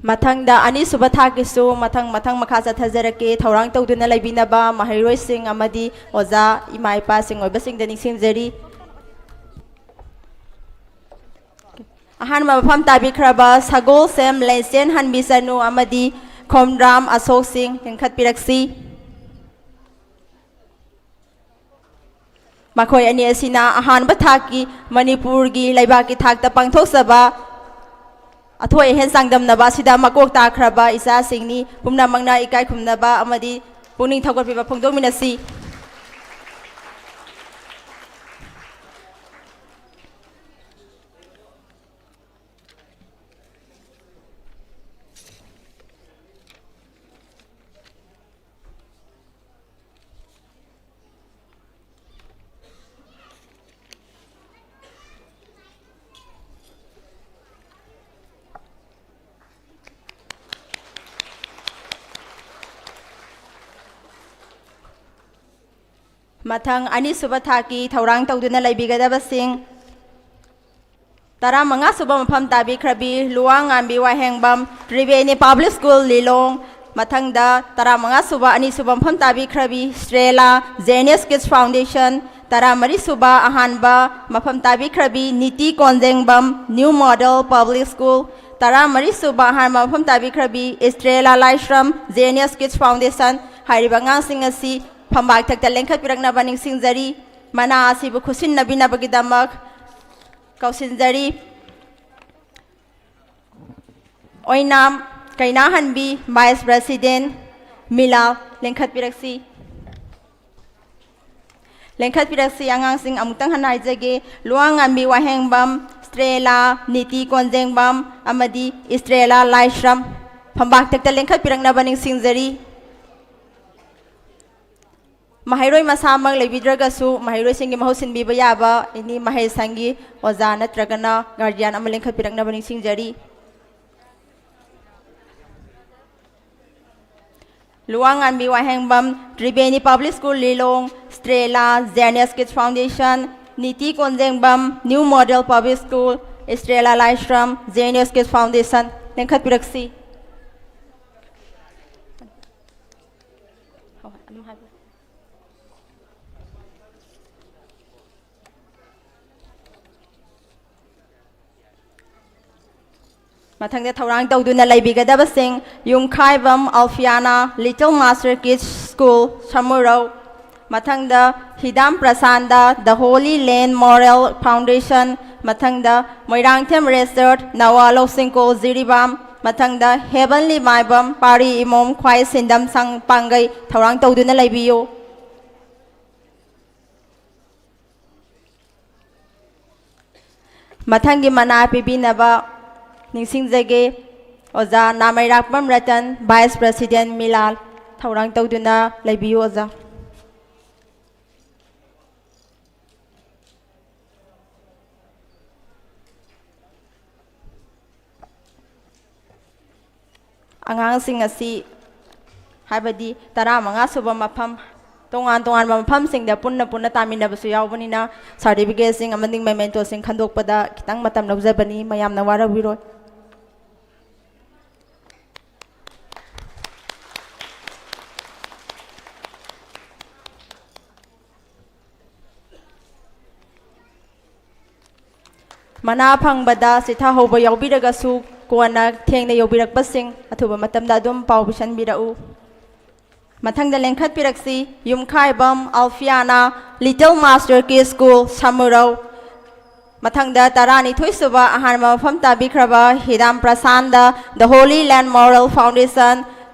ꯃꯊꯪꯗ ꯑꯅꯤꯁꯨꯕ ꯊꯥꯛꯀꯤꯁꯨ ꯃꯊꯪ ꯃꯊꯪ ꯃꯈꯥ ꯆꯠꯊꯖꯔꯛꯀꯦ꯫ ꯊꯧꯔꯥꯡ ꯇꯧꯗꯨꯅ ꯂꯩꯕꯤꯅꯕ ꯃꯍꯩꯔꯣꯏꯁꯤꯡ ꯑꯃꯗꯤ ꯑꯣꯖꯥ, ꯏꯃꯥ ꯏꯄꯥꯁꯤꯡ ꯑꯣꯏꯕꯁꯤꯡꯗ ꯅꯤꯡꯁꯤꯡꯖꯔꯤ꯫ ꯑꯍꯥꯟꯕ ꯃꯐꯝ ꯇꯥꯕꯤꯈ꯭ꯔꯕ ꯁꯒꯣꯜꯁꯦꯝ ꯂꯩꯆꯦꯟ ꯍꯟꯕꯤ ꯆꯅꯨ ꯑꯃꯗꯤ ꯈꯣꯝꯗ꯭ꯔꯥꯝ ꯑꯁꯣꯛ ꯁꯤꯡ ꯂꯤꯡꯈꯠꯄꯤꯔꯛꯁꯤ꯫ ꯃꯈꯣꯏ ꯑꯅꯤ ꯑꯁꯤꯅ ꯑꯍꯥꯟꯕ ꯊꯥꯛꯀꯤ ꯃꯅꯤꯄꯨꯔꯒꯤ ꯂꯩꯕꯥꯛꯀꯤ ꯊꯥꯛꯇ ꯄꯥꯡꯊꯣꯛꯆꯕ ꯑꯊꯣꯏ ꯑꯍꯦꯟ ꯆꯥꯡꯗꯝꯅꯕ ꯑꯁꯤꯗ ꯃꯀꯣꯛ ꯇꯥꯈ꯭ꯔꯕ ꯏꯆꯥꯁꯤꯡꯅꯤ꯫ ꯄꯨꯝꯅꯃꯛꯅ ꯏꯀꯥꯏ ꯈꯨꯝꯅꯕ ꯑꯃꯗꯤ ꯄꯨꯛꯅꯤꯡ ꯊꯧꯒꯠꯄꯤꯕ ꯐꯣꯡꯗꯣꯛꯃꯤꯟꯅꯁꯤ꯫ ꯃꯊꯪ ꯑꯅꯤꯁꯨꯕ ꯊꯥꯛꯀꯤ ꯊꯧꯔꯥꯡ ꯇꯧꯗꯨꯅ ꯂꯩꯕꯤꯒꯗꯕꯁꯤꯡ, ꯇꯔꯥꯃꯉꯥ ꯁꯨꯕ ꯃꯐꯝ ꯇꯥꯕꯤꯈ꯭ꯔꯕꯤ ꯂꯨꯋꯥꯡꯉꯥꯟꯕꯤ ꯋꯥꯍꯦꯡꯕꯝ, ꯇ꯭ꯔꯤꯕꯦꯅꯤ Public School, ꯂꯤꯂꯣꯡ꯫ ꯃꯊꯪꯗ ꯇꯔꯥꯃꯉꯥ ꯁꯨꯕ, ꯑꯅꯤꯁꯨꯕ ꯃꯐꯝ ꯇꯥꯕꯤꯈ꯭ꯔꯕꯤ ꯁ꯭ꯇ꯭ꯔꯦꯂꯥ, J N S Kids Foundation, ꯇꯔꯥꯃꯔꯤ ꯁꯨꯕ ꯑꯍꯥꯟꯕ ꯃꯐꯝ ꯇꯥꯕꯤꯈ꯭ꯔꯕꯤ ꯅꯤꯇꯤ ꯀꯣꯟꯖꯦꯡꯕꯝ, New Model Public School꯫ ꯇꯔꯥꯃꯔꯤ ꯁꯨꯕ ꯑꯍꯥꯟꯕ ꯃꯐꯝ ꯇꯥꯕꯤꯈ꯭ꯔꯕꯤ ꯏꯁꯇ꯭ꯔꯦꯂꯥ ꯂꯥꯏꯁ꯭ꯔꯝ, Genius Kids Foundation꯫ ꯍꯥꯏꯔꯤꯕ ꯑꯉꯥꯡꯁꯤꯡ ꯑꯁꯤ ꯐꯝꯕꯥꯛ ꯊꯛꯇ ꯂꯦꯡꯈꯠꯄꯤꯔꯛꯅꯕ ꯅꯤꯡꯁꯤꯡꯖꯔꯤ꯫ ꯃꯅꯥ ꯑꯁꯤꯕꯨ ꯈꯨꯠꯁꯤꯟꯅꯕꯤꯅꯕꯒꯤꯗꯃꯛ ꯀꯧꯁꯤꯟꯖꯔꯤ꯫ ꯑꯣꯏꯅꯥꯝ ꯀꯩꯅꯥꯍꯟꯕꯤ, Vice President ꯃꯤꯂꯥ, ꯂꯦꯡꯈꯠꯄꯤꯔꯛꯁꯤ꯫ ꯂꯦꯡꯈꯠꯄꯤꯔꯛꯁꯤ꯫ ꯑꯉꯥꯡꯁꯤꯡ, ꯑꯃꯨꯛꯇꯪ ꯍꯟꯅ ꯍꯥꯏꯖꯒꯦ, ꯂꯨꯋꯥꯡꯉꯥꯟꯕꯤ ꯋꯥꯍꯦꯡꯕꯝ, ꯏꯁꯇ꯭ꯔꯦꯂꯥ, ꯅꯤꯇꯤ ꯀꯣꯟꯖꯦꯡꯕꯝ ꯑꯃꯗꯤ ꯏꯁꯇ꯭ꯔꯦꯂꯥ ꯂꯥꯏꯁ꯭ꯔꯝ꯫ ꯐꯝꯕꯥꯛ ꯊꯛꯇ ꯂꯦꯡꯈꯠꯄꯤꯔꯛꯅꯕ ꯅꯤꯡꯁꯤꯡꯖꯔꯤ꯫ ꯃꯍꯩꯔꯣꯏ ꯃꯁꯥꯃꯛ ꯂꯩꯕꯤꯗ꯭ꯔꯒꯁꯨ, ꯃꯍꯩꯔꯣꯏꯁꯤꯡꯒꯤ ꯃꯍꯨꯠ ꯁꯤꯟꯕꯤꯕ ꯌꯥꯕ ꯑꯦꯅꯤ ꯃꯍꯩꯁꯪꯒꯤ ꯑꯣꯖꯥ ꯅꯠꯇ꯭ꯔꯒꯅ ꯒꯥꯔꯖꯤꯌꯥꯟ ꯑꯃ ꯂꯦꯡꯈꯠꯄꯤꯔꯛꯅꯕ ꯅꯤꯡꯁꯤꯡꯖꯔꯤ꯫ ꯂꯨꯋꯥꯡꯉꯥꯟꯕꯤ ꯋꯥꯍꯦꯡꯕꯝ, ꯇ꯭ꯔꯤꯕꯦꯅꯤ Public School ꯂꯤꯂꯣꯡ, ꯏꯁꯇ꯭ꯔꯦꯂꯥ, Genius Kids Foundation, ꯅꯤꯇꯤ ꯀꯣꯟꯖꯦꯡꯕꯝ, New Model Public School, ꯏꯁꯇ꯭ꯔꯦꯂꯥ ꯂꯥꯏꯁ꯭ꯔꯝ, Genius Kids Foundation꯫ ꯂꯦꯡꯈꯠꯄꯤꯔꯛꯁꯤ꯫ ꯍꯣꯏ, ꯍꯣꯏ, ꯑꯗꯨꯝ ꯍꯥꯏꯕꯤꯌꯨ꯫ ꯃꯊꯪꯗ ꯊꯧꯔꯥꯡ ꯇꯧꯗꯨꯅ ꯂꯩꯕꯤꯒꯗꯕꯁꯤꯡ: ꯌꯨꯝꯈꯥꯏꯕꯝ ꯑꯜꯐꯤꯌꯥꯅꯥ, Little Master Kids School, Samurou. ꯃꯊꯪꯗ ꯍꯤꯗꯥꯝ ꯄ꯭ꯔꯁꯥꯟꯗ, The Holy Land Moral Foundation꯫ ꯃꯊꯪꯗ ꯃꯣꯏꯔꯥꯡꯊꯦꯝ ꯔꯦꯁꯔꯠ, ꯅꯋꯥ ꯂꯧꯁꯤꯡꯀꯣꯜ, ꯖꯤꯔꯤꯕꯥꯝ꯫ ꯃꯊꯪꯗ ꯍꯦꯕꯟꯂꯤ ꯃꯥꯏꯕꯝ, ꯄꯥꯔꯤ ꯏꯃꯣꯝ ꯈ꯭ꯋꯥꯏ ꯁꯤꯟꯗꯝ ꯁꯪ ꯄꯥꯡꯒꯩ꯫ ꯊꯧꯔꯥꯡ ꯇꯧꯗꯨꯅ ꯂꯩꯕꯤꯌꯨ꯫ ꯃꯊꯪꯒꯤ ꯃꯅꯥ ꯄꯤꯕꯤꯅꯕ ꯅꯤꯡꯁꯤꯡꯖꯒꯦ, ꯑꯣꯖꯥ ꯅꯥꯃꯩꯔꯥꯛꯄꯝ ꯔꯇꯟ, Vice President ꯃꯤꯂꯥꯜ꯫ ꯊꯧꯔꯥꯡ ꯇꯧꯗꯨꯅ ꯂꯩꯕꯤꯌꯨ, ꯑꯣꯖꯥ꯫ ꯑꯉꯥꯡꯁꯤꯡ ꯑꯁꯤ, ꯍꯥꯏꯕꯗꯤ ꯇꯔꯥꯃꯉꯥ ꯁꯨꯕ ꯃꯐꯝ, ꯇꯣꯉꯥꯟ ꯇꯣꯉꯥꯟꯕ ꯃꯐꯝꯁꯤꯡꯗ ꯄꯨꯟꯅ ꯄꯨꯟꯅ ꯇꯥꯃꯤꯟꯅꯕꯁꯨ ꯌꯥꯎꯕꯅꯤꯅ, ꯁꯥꯔꯇꯤꯐꯤꯀꯦꯠꯁꯤꯡ ꯑꯃꯗꯤ ꯃꯦꯃꯦꯟꯇꯣꯁꯤꯡ ꯈꯟꯗꯣꯛꯄꯗ ꯈꯤꯇꯪ ꯃꯇꯝ ꯂꯧꯖꯕꯅꯤ꯫ ꯃꯌꯥꯝꯅ ꯋꯥꯔꯧꯕꯤꯔꯣꯏ꯫ ꯃꯅꯥ ꯐꯪꯕꯗ ꯆꯤꯊꯍꯧꯕ ꯌꯥꯎꯕꯤꯔꯒꯁꯨ, ꯀꯣꯟꯅ ꯊꯦꯡꯅ ꯌꯧꯕꯤꯔꯛꯄꯁꯤꯡ ꯑꯊꯨꯕ ꯃꯇꯝꯗ ꯑꯗꯨꯝ ꯄꯥꯎ ꯄꯤꯁꯟꯕꯤꯔꯛꯎ꯫ ꯃꯊꯪꯗ ꯂꯦꯡꯈꯠꯄꯤꯔꯛꯁꯤ, ꯌꯨꯝꯈꯥꯏꯕꯝ ꯑꯜꯐꯤꯌꯥꯅ, Little Master Kids School, Samurou. ꯃꯊꯪꯗ ꯇꯔꯥꯅꯤꯊꯣꯏ ꯁꯨꯕ ꯑꯍꯥꯟꯕ ꯃꯐꯝ ꯇꯥꯕꯤꯈ꯭ꯔꯕ ꯍꯤꯗꯥꯝ ꯄ꯭ꯔꯁꯥꯟꯗ, The Holy Land Moral Foundation,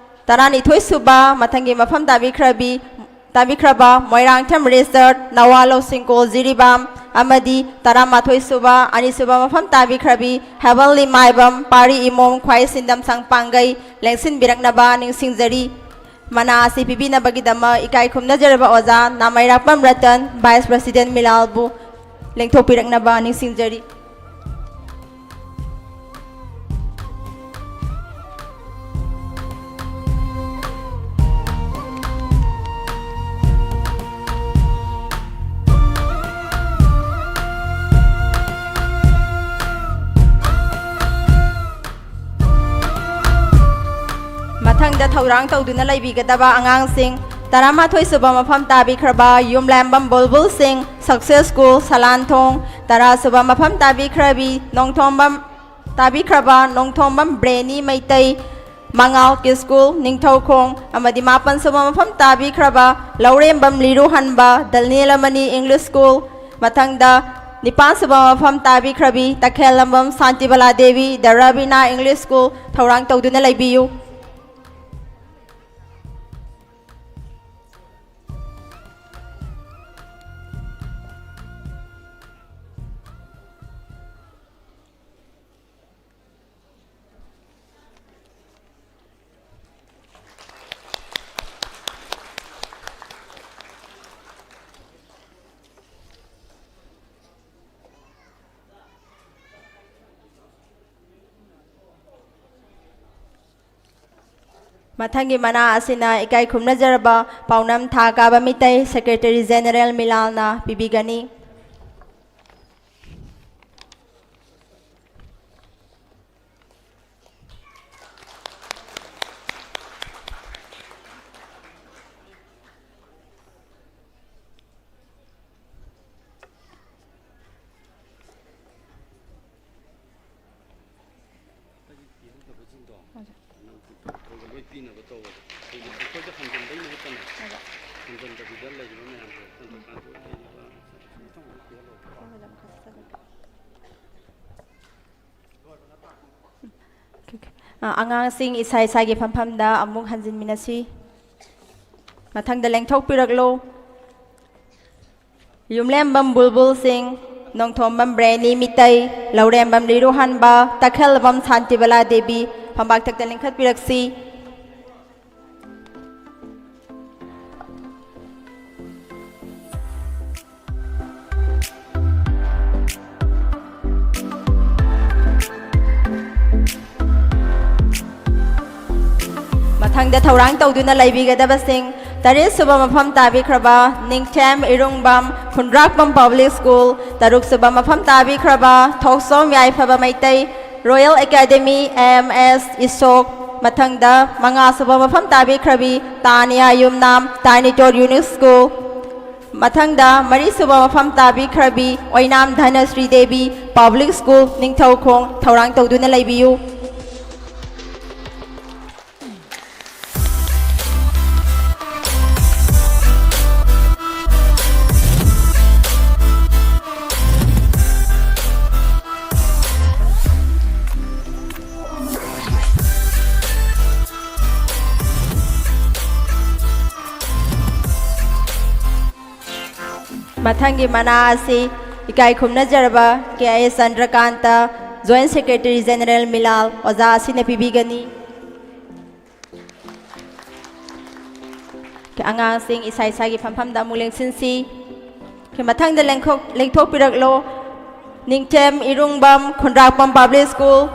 ꯇꯔꯥꯅꯤꯊꯣꯏ ꯁꯨꯕ ꯃꯊꯪꯒꯤ ꯃꯐꯝ ꯇꯥꯕꯤꯈ꯭ꯔꯕꯤ, ꯇꯥꯕꯤꯈ꯭ꯔꯕ ꯃꯣꯏꯔꯥꯡꯊꯦꯝ ꯔꯤꯆꯥꯔꯗ, ꯅꯋꯥ ꯂꯧꯁꯤꯡꯀꯣꯜ ꯖꯤꯔꯤꯕꯥꯝ, ꯑꯃꯗꯤ ꯇꯔꯥꯃꯥꯊꯣꯏ ꯁꯨꯕ, ꯑꯅꯤꯁꯨꯕ ꯃꯐꯝ ꯇꯥꯕꯤꯈ꯭ꯔꯕꯤ ꯍꯦꯕꯟꯂꯤ ꯃꯥꯏꯕꯝ, ꯄꯥꯔꯤ ꯏꯃꯣꯝ ꯈ꯭ꯋꯥꯏ ꯁꯤꯟꯗꯝ ꯁꯪꯄꯥꯡꯒꯩ ꯂꯦꯡꯁꯤꯟꯕꯤꯔꯛꯅꯕ ꯅꯤꯡꯁꯤꯡꯖꯔꯤ꯫ ꯃꯅꯥ ꯑꯁꯤ ꯄꯤꯕꯤꯅꯕꯒꯤꯗꯃꯛ ꯏꯀꯥꯏ ꯈꯨꯝꯅꯖꯔꯕ ꯑꯣꯖꯥ ꯅꯥꯃꯩꯔꯥꯛꯄꯝ ꯔꯇꯟ, Vice President ꯃꯤꯂꯥꯜꯕꯨ ꯂꯦꯡꯊꯣꯛꯄꯤꯔꯛꯅꯕ ꯅꯤꯡꯁꯤꯡꯖꯔꯤ꯫ ꯃꯊꯪꯗ ꯊꯧꯔꯥꯡ ꯇꯧꯗꯨꯅ ꯂꯩꯕꯤꯒꯗꯕ ꯑꯉꯥꯡꯁꯤꯡ, ꯇꯔꯥꯃꯥꯊꯣꯏ ꯁꯨꯕ ꯃꯐꯝ ꯇꯥꯕꯤꯈ꯭ꯔꯕ ꯌꯨꯝꯂꯦꯝꯕꯝ ꯕꯨꯜꯕꯨꯜ ꯁꯤꯡ, Success School, ꯁꯂꯥꯟꯊꯣꯡ, ꯇꯔꯥ ꯁꯨꯕ ꯃꯐꯝ ꯇꯥꯕꯤꯈ꯭ꯔꯕꯤ ꯅꯣꯡꯊꯣꯝꯕꯝ, ꯇꯥꯕꯤꯈ꯭ꯔꯕ ꯅꯣꯡꯊꯣꯝꯕꯝ ꯕ꯭ꯔꯦꯅꯤ ꯃꯩꯇꯩ, ꯃꯉꯥꯜ ꯀꯤ ꯁ꯭ꯀꯨꯜ, ꯅꯤꯡꯊꯧꯈꯣꯡ, ꯑꯃꯗꯤ ꯃꯥꯄꯟ ꯁꯨꯕ ꯃꯐꯝ ꯇꯥꯕꯤꯈ꯭ꯔꯕ ꯂꯧꯔꯦꯝꯕꯝ ꯂꯤꯔꯨꯍꯟꯕ, ꯗꯜꯅꯦꯂꯃꯅꯤ ꯏꯪꯂꯤꯁ ꯁ꯭ꯀꯨꯜ, ꯃꯊꯪꯗ ꯅꯤꯄꯥꯟ ꯁꯨꯕ ꯃꯐꯝ ꯇꯥꯕꯤꯈ꯭ꯔꯕꯤ ꯇꯈꯦꯜꯂꯝꯕꯝ ꯁꯥꯟꯇꯤꯕꯂꯥ ꯗꯦꯕꯤ, ꯗ ꯔꯕꯤꯅꯥ ꯏꯪꯂꯤꯁ ꯁ꯭ꯀꯨꯜ, ꯊꯧꯔꯥꯡ ꯇꯧꯗꯨꯅ ꯂꯩꯕꯤꯌꯨ꯫ ꯃꯊꯪꯒꯤ ꯃꯅꯥ ꯑꯁꯤꯅ ꯏꯀꯥꯏ ꯈꯨꯝꯅꯖꯔꯕ ꯄꯥꯎꯅꯝ ꯊꯥ ꯀꯥꯕ ꯃꯤꯇꯩ, Secretary General ꯃꯤꯂꯥꯜꯅ ꯄꯤꯕꯤꯒꯅꯤ꯫ ꯇꯧꯕꯗ ꯑꯩꯈꯣꯏꯗ ꯍꯟꯖꯤꯟꯕꯩ ꯃꯍꯨꯠꯇꯅꯦ, ꯍꯟꯖꯤꯟꯗꯕꯤꯗ ꯂꯩꯔꯤꯕ ꯃꯌꯥꯝꯁꯦ ꯁꯟꯗ꯭ꯔꯀꯥꯟꯇ ꯑꯣꯏꯅ ꯂꯩꯔꯤꯕ ꯑ, ꯑꯉꯥꯡꯁꯤꯡ ꯏꯁꯥ ꯏꯁꯥꯒꯤ ꯐꯝꯐꯝꯗ ꯑꯃꯨꯛ ꯍꯟꯖꯤꯟꯃꯤꯟꯅꯁꯤ꯫ ꯃꯊꯪꯗ ꯂꯦꯡꯊꯣꯛꯄꯤꯔꯛꯂꯣ꯫ ꯌꯨꯝꯂꯦꯝꯕꯝ ꯕꯨꯜꯕꯨꯜ ꯁꯤꯡ, ꯅꯣꯡꯊꯣꯝꯕꯝ ꯕ꯭ꯔꯦꯅꯤ ꯃꯤꯇꯩ, ꯂꯧꯔꯦꯝꯕꯝ ꯂꯤꯔꯨꯍꯟꯕ, ꯇꯈꯦꯜꯕꯝ ꯁꯥꯟꯇꯤꯕꯂꯥ ꯗꯦꯕꯤ, ꯐꯝꯕꯥꯛꯊꯛꯇ ꯂꯤꯡꯈꯠꯄꯤꯔꯛꯁꯤ꯫ ꯃꯊꯪꯗ ꯊꯧꯔꯥꯡ ꯇꯧꯗꯨꯅ ꯂꯩꯕꯤꯒꯗꯕꯁꯤꯡ, ꯇꯔꯦꯠ ꯁꯨꯕ ꯃꯐꯝ ꯇꯥꯕꯤꯈ꯭ꯔꯕ ꯅꯤꯡꯊꯦꯝ ꯏꯔꯨꯡꯕꯝ ꯈꯨꯟꯗ꯭ꯔꯥꯛꯄꯝ ꯄꯕ꯭ꯂꯤꯛ ꯁ꯭ꯀꯨꯜ, ꯇꯔꯨꯛ ꯁꯨꯕ ꯃꯐꯝ ꯇꯥꯕꯤꯈ꯭ꯔꯕ Thokchom Yaiphaba Meitei royal academy A M S Ishok, ꯃꯊꯪꯗ ꯃꯉꯥ ꯁꯨꯕ ꯃꯐꯝ ꯇꯥꯕꯤꯈ꯭ꯔꯕꯤ ꯇꯥꯅꯤꯌꯥ ꯌꯨꯝꯅꯥꯝ ꯇꯥꯏꯅꯤꯇꯣꯠ ꯌꯨꯅꯤꯛ ꯁ꯭ꯀꯨꯜ, ꯃꯊꯪꯗ ꯃꯔꯤ ꯁꯨꯕ ꯃꯐꯝ ꯇꯥꯕꯤꯈ꯭ꯔꯕꯤ ꯑꯣꯏꯅꯥꯝ ꯙꯅꯁ꯭ꯔꯤ ꯗꯦꯕꯤ ꯄꯕ꯭ꯂꯤꯛ ꯁ꯭ꯀꯨꯜ ꯅꯤꯡꯊꯧꯈꯣꯡ ꯊꯧꯔꯥꯡ ꯇꯧꯗꯨꯅ ꯂꯩꯕꯤꯌꯨ꯫ ꯃꯊꯪꯒꯤ ꯃꯅꯥ ꯑꯁꯤ ꯏꯀꯥꯏ ꯈꯨꯝꯅꯖꯔꯕ ꯀꯦ S Chandrakant, joint secretary general ꯃꯤꯂꯥꯜ ꯑꯣꯖꯥ ꯑꯁꯤꯅ ꯄꯤꯕꯤꯒꯅꯤ꯫ ꯑꯉꯥꯡꯁꯤꯡ ꯏꯁꯥ ꯏꯁꯥꯒꯤ ꯐꯝꯐꯝꯗ ꯑꯃꯨꯛ ꯂꯦꯡꯁꯤꯟꯁꯤ꯫ ꯃꯊꯪꯗ ꯂꯦꯡꯊꯣꯛ-, ꯂꯦꯡꯊꯣꯛꯄꯤꯔꯛꯂꯣ꯫ ꯅꯤꯡꯊꯦꯝ ꯏꯔꯨꯡꯕꯝ ꯈꯨꯟꯗ꯭ꯔꯥꯛꯄꯝ public school,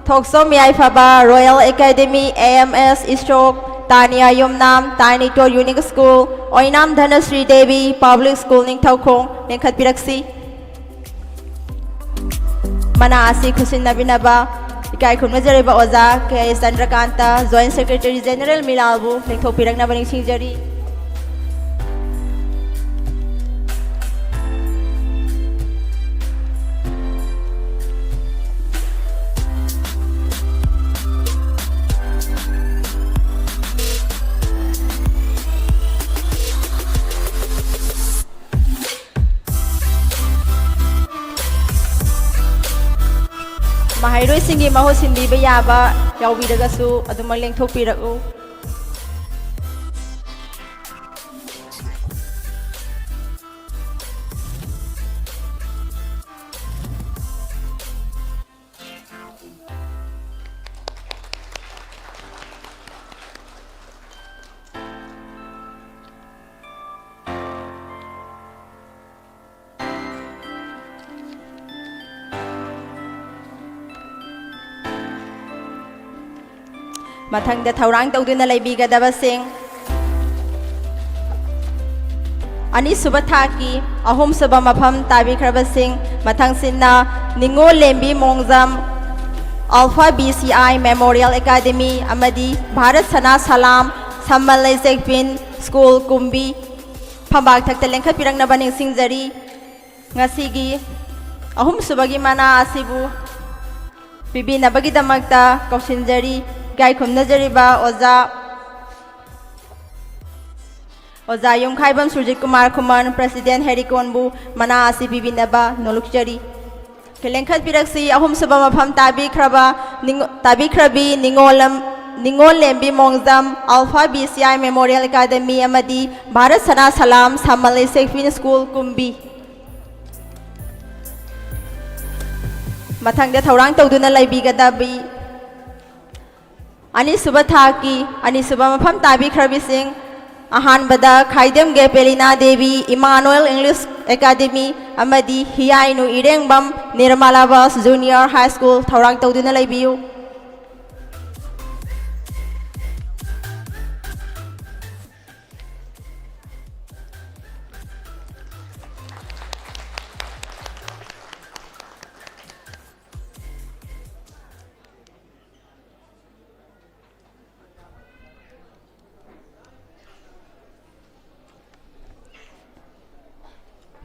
Thokchom Yaiphaba royal academy A M S Ishok, Taniya Yumnam ꯇꯥꯏꯅꯤꯇꯣꯠ unique school, Oinam Dhanasri Devi public school Ningthoukhong ꯂꯤꯡꯈꯠꯄꯤꯔꯛꯁꯤ꯫ ꯃꯅꯥ ꯑꯁꯤ ꯈꯨꯠꯁꯤꯟꯅꯕꯤꯅꯕ ꯏꯀꯥꯏ ꯈꯨꯝꯅꯖꯔꯤꯕ ꯑꯣꯖꯥ K S Chandrakant, joint secretary general ꯃꯤꯂꯥꯜꯕꯨ ꯂꯦꯡꯊꯣꯛꯄꯤꯔꯛꯅꯕ ꯅꯤꯡꯁꯤꯡꯖꯔꯤ꯫ ꯃꯍꯩꯔꯣꯏꯁꯤꯡꯒꯤ ꯃꯍꯨꯠ ꯁꯤꯟꯕꯤꯕ ꯌꯥꯕ ꯌꯥꯎꯕꯤꯔꯒꯁꯨ ꯑꯗꯨꯃꯛ ꯂꯦꯡꯊꯣꯛꯄꯤꯔꯛꯎ꯫ ꯃꯊꯪꯗ ꯊꯧꯔꯥꯡ ꯇꯧꯗꯨꯅ ꯂꯩꯕꯤꯒꯗꯕꯁꯤꯡ, ꯑꯅꯤꯁꯨꯕ ꯊꯥꯛꯀꯤ ꯑꯍꯨꯝꯁꯨꯕ ꯃꯐꯝ ꯇꯥꯕꯤꯈ꯭ꯔꯕꯁꯤꯡ, ꯃꯊꯪꯁꯤꯠꯅ ꯅꯤꯉꯣꯜ ꯂꯦꯝꯕꯤ ꯃꯣꯡꯖꯝ alpha B C I memorial academy ꯑꯃꯗꯤ ꯚꯥꯔꯠ ꯁꯅꯥ ꯁꯂꯥꯝ ꯁꯝꯃꯜ ꯂꯩꯆꯦꯛꯄꯤꯟ ꯁ꯭ꯀꯨꯜ ꯀꯨꯝꯕꯤ ꯐꯝꯕꯥꯛ ꯊꯛꯇ ꯂꯦꯡꯈꯠꯄꯤꯔꯛꯅꯕ ꯅꯤꯡꯁꯤꯡꯖꯔꯤ꯫ ꯉꯁꯤꯒꯤ ꯑꯍꯨꯝꯁꯨꯕꯒꯤ ꯃꯅꯥ ꯑꯁꯤꯕꯨ ꯄꯤꯕꯤꯅꯕꯒꯤꯗꯃꯛꯇ ꯀꯧꯁꯤꯟꯖꯔꯤ꯫ ꯏꯀꯥꯏ ꯈꯨꯝꯅꯖꯔꯤꯕ ꯑꯣꯖꯥ, ꯑꯣꯖꯥ ꯌꯨꯝꯈꯥꯏꯕꯝ ꯁꯨꯔꯖꯤꯠ ꯀꯨꯃꯥꯔ ꯈꯨꯃꯟ, ꯄ꯭ꯔꯦꯁꯤꯗꯦꯟ ꯍꯦꯔꯤꯀꯣꯟꯕꯨ ꯃꯅꯥ ꯑꯁꯤ ꯄꯤꯕꯤꯅꯕ ꯅꯣꯂꯨꯛꯆꯔꯤ꯫ ꯂꯦꯡꯈꯠꯄꯤꯔꯛꯁꯤ ꯑꯍꯨꯝꯁꯨꯕ ꯃꯐꯝ ꯇꯥꯕꯤꯈ꯭ꯔꯕ ꯅꯤꯡ-, ꯇꯥꯕꯤꯈ꯭ꯔꯕꯤ ꯅꯤꯉꯣꯜꯂꯝ-, ꯅꯤꯉꯣꯜ ꯂꯦꯝꯕꯤ ꯃꯣꯡꯖꯝ alpha B C I memorial academy ꯑꯃꯗꯤ ꯚꯥꯔꯠ ꯁꯅꯥ ꯁꯂꯥꯝ ꯁꯝꯃꯜ ꯂꯩꯆꯦꯛꯄꯤꯟ ꯁ꯭ꯀꯨꯜ ꯀꯨꯝꯕꯤ꯫ ꯃꯊꯪꯗ ꯊꯧꯔꯥꯡ ꯇꯧꯗꯨꯅ ꯂꯩꯕꯤꯒꯗꯕꯤ ꯑꯅꯤꯁꯨꯕ ꯊꯥꯛꯀꯤ ꯑꯅꯤꯁꯨꯕ ꯃꯐꯝ ꯇꯥꯕꯤꯈ꯭ꯔꯕꯤꯁꯤꯡ, ꯑꯍꯥꯟꯕꯗ ꯈꯥꯏꯗꯦꯝꯒꯦ Pelina Devi, Emmanuel English academy ꯑꯃꯗꯤ ꯍꯤꯌꯥꯏꯅꯨ ꯏꯔꯦꯡꯕꯝ Nirmala Bose junior high school ꯊꯧꯔꯥꯡ ꯇꯧꯗꯨꯅ ꯂꯩꯕꯤꯌꯨ꯫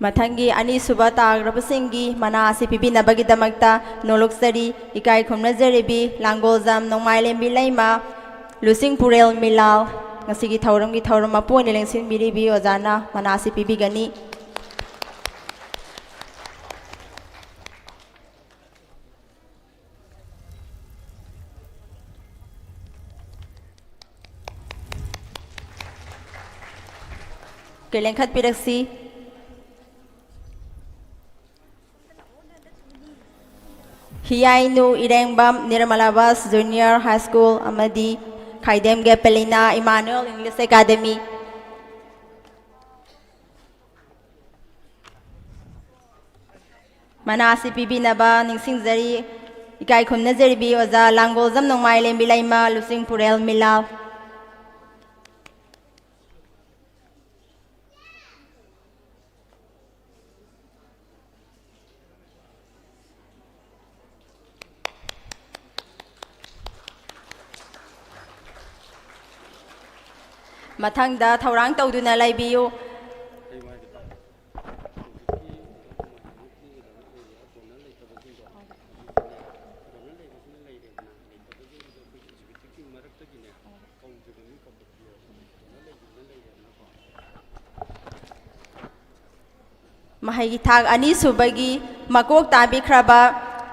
ꯃꯊꯪꯒꯤ ꯑꯅꯤꯁꯨꯕ ꯇꯥꯈ꯭ꯔꯕꯁꯤꯡꯒꯤ ꯃꯅꯥ ꯑꯁꯤ ꯄꯤꯕꯤꯅꯕꯒꯤꯗꯃꯛꯇ ꯅꯣꯂꯨꯛꯆꯔꯤ꯫ ꯏꯀꯥꯏ ꯈꯨꯝꯅꯖꯔꯤꯕꯤ ꯂꯥꯡꯒꯣꯜꯖꯝ ꯅꯣꯡꯃꯥꯏꯂꯦꯝꯕꯤ ꯂꯩꯃ, ꯂꯨꯆꯤꯡ ꯄꯨꯔꯦꯜ ꯃꯤꯂꯥꯜ, ꯉꯁꯤꯒꯤ ꯊꯧꯔꯝꯒꯤ ꯊꯧꯔꯝ ꯃꯄꯨ ꯑꯣꯏꯅ ꯂꯦꯡꯁꯤꯟꯕꯤꯔꯤꯕꯤ ꯑꯣꯖꯥꯅ ꯃꯅꯥ ꯑꯁꯤ ꯄꯤꯕꯤꯒꯅꯤ꯫ ꯀꯦꯂꯦꯟꯈꯠꯄꯤꯔꯛꯁꯤ꯫ ꯍꯤꯌꯥꯏꯅꯨ ꯏꯔꯦꯡꯕꯝ, ꯅꯤꯔꯃꯂꯥꯕꯥꯁ ꯖꯨꯅꯤꯌꯔ ꯍꯥꯏ ꯁ꯭ꯀꯨꯜ ꯑꯃꯗꯤ ꯈꯥꯏꯗꯦꯝ ꯒꯦꯄꯦꯂꯤꯅꯥ, ꯏꯃꯥꯅꯨꯑꯦꯜ ꯏꯪꯂꯤꯁ ꯑꯦꯀꯥꯗꯃꯤ꯫ ꯃꯅꯥ ꯑꯁꯤ ꯄꯤꯕꯤꯅꯕ ꯅꯤꯡꯁꯤꯡꯖꯔꯤ꯫ ꯏꯀꯥꯏ ꯈꯨꯝꯅꯖꯔꯤꯕꯤ ꯑꯣꯖꯥ ꯂꯥꯡꯒꯣꯜꯖꯝ ꯅꯣꯡꯃꯥꯏꯂꯦꯝꯕꯤ ꯂꯩꯃ, ꯂꯨꯆꯤꯡ ꯄꯨꯔꯦꯜ ꯃꯤꯂꯥꯜ꯫ ꯃꯊꯪꯗ ꯊꯧꯔꯥꯡ ꯇꯧꯗꯨꯅ ꯂꯩꯕꯤꯌꯨ꯫ ꯃꯍꯩꯒꯤ ꯊꯥꯛ ꯑꯅꯤꯁꯨꯕꯒꯤ ꯃꯀꯣꯛ ꯇꯥꯕꯤꯈ꯭ꯔꯕ